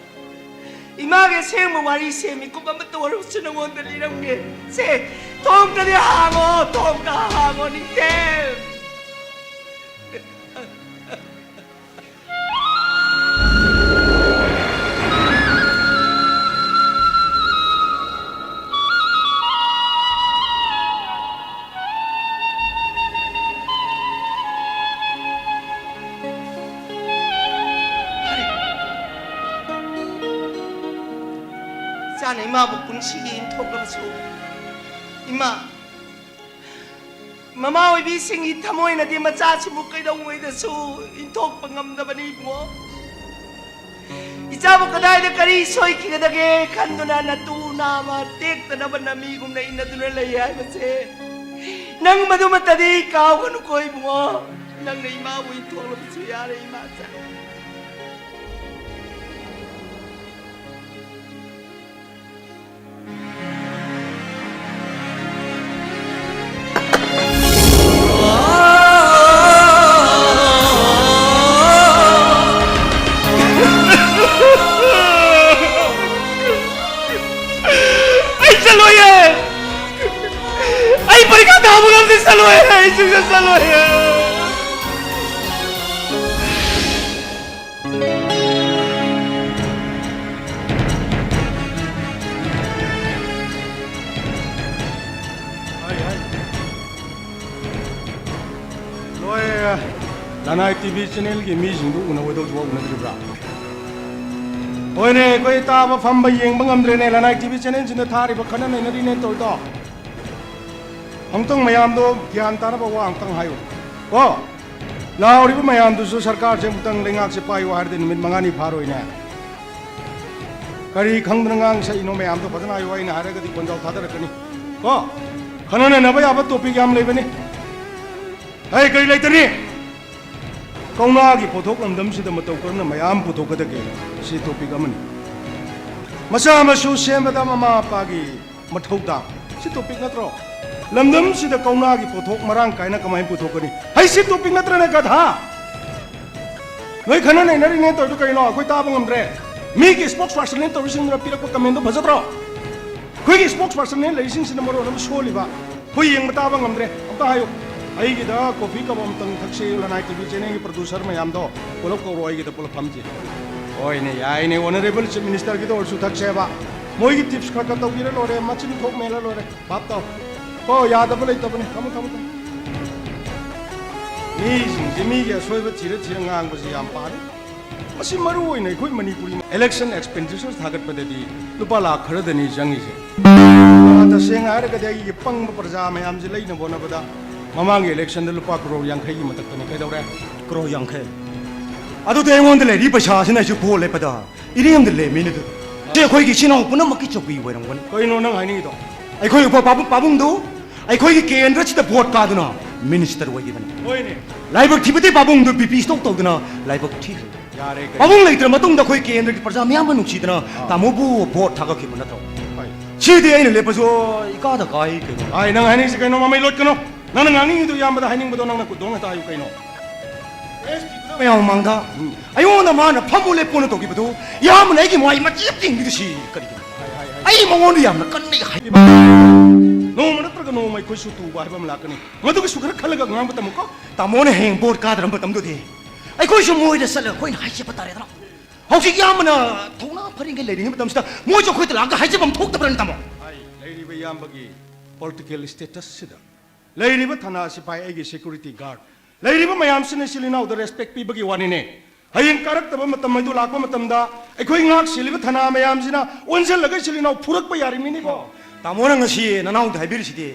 ꯏꯃꯥꯒꯤ ꯑꯁꯦꯡꯕ ꯋꯥꯔꯤꯁꯦ ꯃꯤꯀꯨꯞ ꯑꯃꯠꯇ ꯑꯣꯏꯔꯕꯁꯨ ꯅꯉꯣꯟꯗ ꯂꯤꯔꯝꯒꯦ꯫ ꯁꯦ, ꯊꯣꯡꯇꯗꯤ ꯍꯥꯡꯉꯣ, ꯊꯣꯡꯇ ꯍꯥꯡꯉꯣ, ꯅꯤꯡꯊꯦꯝ꯫ ꯏꯆꯥꯅ ꯏꯃꯥꯕꯨ ꯄꯨꯟꯁꯤꯒꯤ ꯏꯟꯊꯣꯛꯂꯕꯁꯨ, ꯏꯃꯥ, ꯃꯃꯥ ꯑꯣꯏꯕꯤꯁꯤꯡꯒꯤ ꯊꯃꯣꯏꯅꯗꯤ ꯃꯆꯥꯁꯤꯕꯨ ꯀꯩꯗꯧꯉꯩꯗꯁꯨ ꯏꯟꯊꯣꯛꯄ ꯉꯝꯗꯕꯅꯤ ꯏꯕꯨꯡꯉꯣ꯫ ꯏꯆꯥꯕꯨ ꯀꯗꯥꯏꯗ ꯀꯔꯤ ꯁꯣꯏꯈꯤꯒꯗꯒꯦ ꯈꯟꯗꯨꯅ ꯅꯇꯨ ꯅꯥꯃ ꯇꯦꯛꯇꯅꯕ ꯅꯃꯤꯒꯨꯝꯅ ꯏꯟꯅꯗꯨꯅ ꯂꯩ ꯍꯥꯏꯕꯁꯦ ꯅꯪ ꯃꯗꯨꯃꯠꯇꯗꯤ ꯀꯥꯎꯒꯅꯨꯀꯣ ꯏꯕꯨꯡꯉꯣ꯫ ꯅꯪꯅ ꯏꯃꯥꯕꯨ ꯏꯟꯊꯣꯛꯂꯕꯁꯨ ꯌꯥꯔꯦ ꯏꯃꯥꯆꯥ꯫ ꯑꯩ ꯆꯠꯂꯣꯏꯌꯦ꯫ ꯑꯩ ꯄꯔꯤꯈꯥ ꯊꯥꯕ ꯂꯣꯏ, ꯂꯅꯥꯏ ꯇꯤ ꯚꯤ ꯆꯦꯅꯦꯜꯒꯤ ꯃꯤꯁꯤꯡꯗꯨ ꯎꯅꯕꯗꯧꯁꯨ ꯎꯅꯗ꯭ꯔꯤꯕ꯭ꯔꯥ? ꯍꯣꯏꯅꯦ, ꯑꯩꯈꯣꯏ ꯇꯥꯕ ꯐꯝꯕ ꯌꯦꯡꯕ ꯉꯝꯗ꯭ꯔꯦꯅꯦ, ꯂꯅꯥꯏ ꯇꯤ ꯚꯤ ꯆꯦꯅꯦꯜꯁꯤꯡꯗ ꯊꯥꯔꯤꯕ ꯈꯠꯅ ꯅꯩꯅꯔꯤꯅꯦ ꯇꯧꯔꯤꯗꯣ꯫ ꯑꯃꯨꯛꯇꯪ ꯃꯌꯥꯝꯗꯣ ꯒ꯭ꯌꯥꯟ ꯇꯥꯅꯕ ꯋꯥ ꯑꯃꯨꯛꯇꯪ ꯍꯥꯏꯌꯨ ꯀꯣ꯫ ꯂꯥꯎꯔꯤꯕ ꯃꯌꯥꯝꯗꯨꯁꯨ ꯁꯔꯀꯥꯔꯁꯦ ꯑꯃꯨꯛꯇꯪ ꯂꯩꯉꯥꯛꯁꯦ ꯄꯥꯏꯌꯨ ꯍꯥꯏꯔꯗꯤ ꯅꯨꯃꯤꯠ ꯃꯉꯥꯅꯤ ꯐꯥꯔꯣꯏꯅꯦ꯫ ꯀꯔꯤ ꯈꯪꯗꯅ ꯉꯥꯡ ꯁꯛꯏꯅꯣ ꯃꯌꯥꯝꯗꯣ ꯐꯖꯅ ꯍꯥꯏꯌꯨ, ꯑꯩꯅ ꯍꯥꯏꯔꯒꯗꯤ ꯀꯣꯟꯖꯥꯎ ꯊꯥꯗꯔꯛꯀꯅꯤ ꯀꯣ꯫ ꯈꯟꯅ ꯅꯩꯅꯕ ꯌꯥꯕ ꯇꯣꯄꯤꯛ ꯌꯥꯝ ꯂꯩꯕꯅꯤ꯫ ꯑꯩ ꯀꯔꯤ ꯂꯩꯇꯅꯤ? ꯀꯧꯅꯥꯒꯤ ꯄꯣꯠꯊꯣꯛ ꯂꯝꯗꯝꯁꯤꯗ ꯃꯇꯧ ꯀꯔꯝꯅ ꯃꯌꯥꯝ ꯄꯨꯊꯣꯛꯀꯗꯒꯦ? ꯁꯤ ꯇꯣꯄꯤꯛ ꯑꯃꯅꯤ꯫ ꯃꯆꯥ ꯃꯁꯨ ꯁꯦꯝꯕꯗ ꯃꯃꯥ ꯃꯄꯥꯒꯤ ꯃꯊꯧꯗꯥꯡ, ꯁꯤ ꯇꯣꯄꯤꯛ ꯅꯠꯇ꯭ꯔꯣ? ꯂꯝꯗꯝꯁꯤꯗ ꯀꯧꯅꯥꯒꯤ ꯄꯣꯠꯊꯣꯛ ꯃꯔꯥꯡ ꯀꯥꯏꯅ ꯀꯃꯥꯏꯅ ꯄꯨꯊꯣꯛꯀꯅꯤ? ꯍꯩ, ꯁꯤ ꯇꯣꯄꯤꯛ ꯅꯠꯇ꯭ꯔꯅꯦ, ꯒꯙꯥ? ꯅꯣꯏ ꯈꯟꯅ ꯅꯩꯅꯔꯤꯅꯦ ꯇꯧꯔꯤꯗꯨ ꯀꯩꯅꯣ? ꯑꯩꯈꯣꯏ ꯇꯥꯕ ꯉꯝꯗ꯭ꯔꯦ꯫ ꯃꯤꯒꯤ ꯏꯁꯄꯣꯛꯁ ꯄꯥꯔꯁꯟꯅꯦ ꯇꯧꯔꯤꯁꯤꯡꯗꯨꯅ ꯄꯤꯔꯛꯄ ꯀꯃꯦꯟꯗꯣ ꯐꯖꯗ꯭ꯔꯣ? ꯑꯩꯈꯣꯏꯒꯤ ꯏꯁꯄꯣꯛꯁ ꯄꯥꯔꯁꯟꯅꯦ ꯂꯩꯔꯤꯁꯤꯡꯁꯤꯅ ꯃꯔꯣꯟ ꯑꯃ ꯁꯣꯜꯂꯤꯕ꯫ ꯑꯩꯈꯣꯏ ꯌꯦꯡꯕ ꯇꯥꯕ ꯉꯝꯗ꯭ꯔꯦ꯫ ꯑꯝꯇ ꯍꯥꯏꯌꯨ꯫ ꯑꯩꯒꯤꯗ ꯀꯣꯐꯤ ꯀꯞ ꯑꯃꯇꯪ ꯊꯛꯁꯦ, ꯂꯅꯥꯏ ꯇꯤ ꯚꯤ ꯆꯦꯅꯦꯜꯒꯤ ꯄ꯭ꯔꯣꯗ꯭ꯌꯨꯁꯔ ꯃꯌꯥꯝꯗꯣ ꯄꯨꯂꯞ ꯀꯧꯔꯣ, ꯑꯩꯒꯤꯗ ꯄꯨꯂꯞ ꯐꯝꯁꯦ꯫ ꯍꯣꯏꯅꯦ, ꯌꯥꯏꯅꯦ, ꯑꯣꯅꯔꯦꯕꯜ ꯆꯤꯐ ꯃꯤꯅꯤꯁꯇꯔꯒꯤꯗ ꯑꯣꯏꯔꯁꯨ ꯊꯛꯁꯦꯕ꯫ ꯃꯣꯏꯒꯤ ꯇꯤꯞꯁ ꯈꯔ ꯈꯔ ꯇꯧꯕꯤꯔ ꯂꯣꯏꯔꯦ, ꯃꯆꯤꯟ ꯊꯣꯛ ꯃꯦꯜꯂ ꯂꯣꯏꯔꯦ꯫ ꯚꯥꯞ ꯇꯥꯎ꯫ ꯀꯣ, ꯌꯥꯗꯕ ꯂꯩꯇꯕꯅꯤ꯫ ꯊꯝꯃꯣ, ꯊꯝꯃꯣ, ꯊꯝꯃꯣ꯫ ꯃꯤꯁꯤꯡꯁꯦ ꯃꯤꯒꯤ ꯑꯁꯣꯏꯕ ꯊꯤꯔ ꯊꯤꯔ ꯉꯥꯡꯕꯁꯦ ꯌꯥꯝ ꯄꯥꯝꯃꯤ꯫ ꯃꯁꯤ ꯃꯔꯨ ꯑꯣꯏꯅ ꯑꯩꯈꯣꯏ ꯃꯅꯤꯄꯨꯔꯤ ꯏꯂꯦꯛꯁꯟ ꯑꯦꯛꯁꯄꯦꯟꯗꯤꯆꯔ ꯊꯥꯒꯠꯄꯗꯗꯤ ꯂꯨꯄꯥ ꯂꯥꯈ ꯈꯔꯗꯅꯤ ꯆꯪꯉꯤꯁꯦ꯫ ꯇꯁꯦꯡꯅ ꯍꯥꯏꯔꯒꯗꯤ ꯑꯩꯒꯤ ꯄꯪꯕ ꯄ꯭ꯔꯖꯥ ꯃꯌꯥꯝꯁꯦ ꯂꯩꯅꯕ ꯍꯣꯠꯅꯕꯗ ꯃꯃꯥꯡꯒꯤ ꯏꯂꯦꯛꯁꯟꯗ ꯂꯨꯄꯥ ꯀ꯭ꯔꯣꯔ ꯌꯥꯡꯈꯩꯒꯤ ꯃꯊꯛꯇꯅꯤ꯫ ꯀꯩꯗꯧꯔꯦ? ꯀ꯭ꯔꯣꯔ ꯌꯥꯡꯈꯩ꯫ ꯑꯗꯨꯗꯤ ꯑꯩꯉꯣꯟꯗ ꯂꯩꯔꯤ ꯄꯩꯁꯥꯁꯤꯅ ꯑꯩꯁꯨ ꯚꯣꯠ ꯂꯦꯞꯄꯗ ꯏꯔꯦꯝꯗ ꯂꯦꯝꯃꯤꯅꯦ ꯑꯗꯨ꯫ ꯁꯤ ꯑꯩꯈꯣꯏꯒꯤ ꯏꯆꯤꯟ ꯏꯅꯥꯎ ꯄꯨꯝꯅꯃꯛꯀꯤ ꯆꯧꯀ꯭ꯔꯤ ꯑꯣꯏꯔꯝꯒꯅꯤ꯫ ꯀꯩꯅꯣ ꯅꯪ ꯍꯥꯏꯅꯤꯡꯉꯤꯗꯣ? ꯑꯩꯈꯣꯏ ꯎꯄ ꯄꯥꯕꯨꯡ, ꯄꯥꯕꯨꯡꯗꯨ ꯑꯩꯈꯣꯏꯒꯤ ꯀꯦꯟꯗ꯭ꯔꯁꯤꯗ ꯚꯣꯠ ꯀꯥꯗꯨꯅ ꯃꯤꯅꯤꯁꯇꯔ ꯑꯣꯏꯈꯤꯕꯅꯤ꯫ ꯍꯣꯏꯅꯦ꯫ ꯂꯥꯏꯕꯛ ꯊꯤꯕꯗꯤ ꯄꯥꯕꯨꯡꯗꯨ ꯕꯤ ꯄꯤ ꯏꯁꯇꯣꯛ ꯇꯧꯗꯨꯅ ꯂꯥꯏꯕꯛ ꯊꯤꯈ꯭ꯔꯦ꯫ ꯌꯥꯔꯦ, ꯀꯩꯅꯣ? ꯄꯥꯕꯨꯡ ꯂꯩꯇ꯭ꯔ ꯃꯇꯨꯡꯗ ꯑꯩꯈꯣꯏ ꯀꯦꯟꯗ꯭ꯔꯒꯤ ꯄ꯭ꯔꯖꯥ ꯃꯌꯥꯝꯅ ꯅꯨꯡꯁꯤꯗꯅ ꯑꯥ꯫ ꯇꯥꯃꯣꯕꯨ ꯚꯣꯠ ꯊꯥꯒꯠꯈꯤꯕ ꯅꯠꯇ꯭ꯔꯣ? ꯍꯣꯏ꯫ ꯁꯤꯗꯤ ꯑꯩꯅ ꯂꯦꯞꯄꯁꯨ ꯏꯀꯥꯗ ꯀꯥꯏ ꯀꯩꯅꯣ꯫ ꯑꯥꯏ, ꯅꯪ ꯍꯥꯏꯅꯤꯡꯉꯤꯁꯤ ꯀꯩꯅꯣ? ꯃꯃꯩ ꯂꯣꯠꯀꯅꯣ꯫ ꯅꯪꯅ ꯉꯥꯡꯅꯤꯡꯉꯤꯗꯨ ꯏꯌꯥꯝꯕꯗ ꯍꯥꯏꯅꯤꯡꯕꯗꯣ ꯅꯪꯅ ꯈꯨꯗꯣꯡ ꯍꯦꯛꯇ ꯍꯥꯏꯌꯨ ꯀꯩꯅꯣ꯫ ꯃꯌꯥꯝ ꯃꯃꯥꯡꯗ ꯎꯝ꯫ ꯑꯩꯉꯣꯟꯗ ꯃꯥꯅ ꯐꯝꯃꯨ ꯂꯦꯞꯄꯨꯅ ꯇꯧꯈꯤꯕꯗꯨ, ꯏꯌꯥꯝꯕꯅ ꯑꯩꯒꯤ ꯃꯥꯏ ꯃꯆꯦꯠ ꯌꯦꯡꯕꯤꯗꯨ ꯁꯤ ꯀꯔꯤꯒꯤꯅꯣ? ꯍꯥꯏ, ꯍꯥꯏ, ꯍꯥꯏ꯫ ꯑꯩ ꯃꯉꯣꯟꯗ ꯌꯥꯝꯅ ꯀꯟꯅ ꯍꯥꯏ-, ꯅꯣꯡꯃ ꯅꯠꯇ꯭ꯔꯒ ꯅꯣꯡꯃ ꯑꯩꯈꯣꯏꯁꯨ ꯇꯨꯕ ꯍꯥꯏꯕ ꯑꯃ ꯂꯥꯛꯀꯅꯤ꯫ ꯃꯗꯨꯒꯤꯁꯨ ꯈꯔ ꯈꯜꯂꯒ ꯉꯥꯡꯕ ꯇꯝꯃꯨꯀꯣ꯫ ꯇꯥꯃꯣꯅ ꯍꯌꯦꯡ ꯚꯣꯠ ꯀꯥꯗ꯭ꯔꯕ ꯃꯇꯝꯗꯨꯗꯤ ꯑꯩꯈꯣꯏꯁꯨ ꯃꯣꯏꯗ ꯆꯠꯂꯒ ꯑꯩꯈꯣꯏꯅ ꯍꯥꯏꯖꯕ ꯇꯥꯔꯦꯗꯅ꯫ ꯍꯧꯖꯤꯛ ꯏꯌꯥꯝꯕꯅ ꯊꯧꯅꯥ ꯐꯔꯤꯉꯩ ꯂꯩꯔꯤꯉꯩ ꯃꯇꯝꯁꯤꯗ ꯃꯣꯏꯁꯨ ꯑꯩꯈꯣꯏꯗ ꯂꯥꯛꯑꯒ ꯍꯥꯏꯖꯕ ꯑꯃ ꯊꯣꯛꯇꯕ꯭ꯔꯅꯦ, ꯇꯥꯃꯣ? ꯑꯩ ꯂꯩꯔꯤꯕ ꯏꯌꯥꯝꯕꯒꯤ ꯄꯣꯂꯤꯇꯤꯀꯦꯜ ꯁ꯭ꯇꯦꯇꯁꯁꯤꯗ ꯂꯩꯔꯤꯕ ꯊꯥꯅꯥ ꯁꯤꯐꯥꯏ, ꯑꯩꯒꯤ ꯁꯦꯀ꯭ꯌꯨꯔꯤꯇꯤ ꯒꯥꯔꯗ, ꯂꯩꯔꯤꯕ ꯃꯌꯥꯝꯁꯤꯅ ꯏꯆꯤꯜ ꯏꯅꯥꯎꯗ respect ꯄꯤꯕꯒꯤ ꯋꯥꯅꯤꯅꯦ꯫ ꯍꯌꯦꯡ ꯀꯥꯔꯛꯇꯕ ꯃꯇꯝ ꯍꯥꯏꯗꯨ ꯂꯥꯛꯄ ꯃꯇꯝꯗ ꯑꯩꯈꯣꯏ ꯉꯥꯛ ꯁꯦꯜꯂꯤꯕ ꯊꯅꯥ ꯃꯌꯥꯝꯁꯤꯅ ꯑꯣꯟꯁꯤꯜꯂꯒ ꯏꯆꯤꯜ ꯏꯅꯥꯎ ꯐꯨꯔꯛꯄ ꯌꯥꯔꯤꯃꯤꯅꯤꯀꯣ꯫ ꯇꯥꯃꯣꯅ ꯉꯁꯤ ꯅꯅꯥꯎꯗ ꯍꯥꯏꯕꯤꯔꯤꯁꯤꯗꯤ,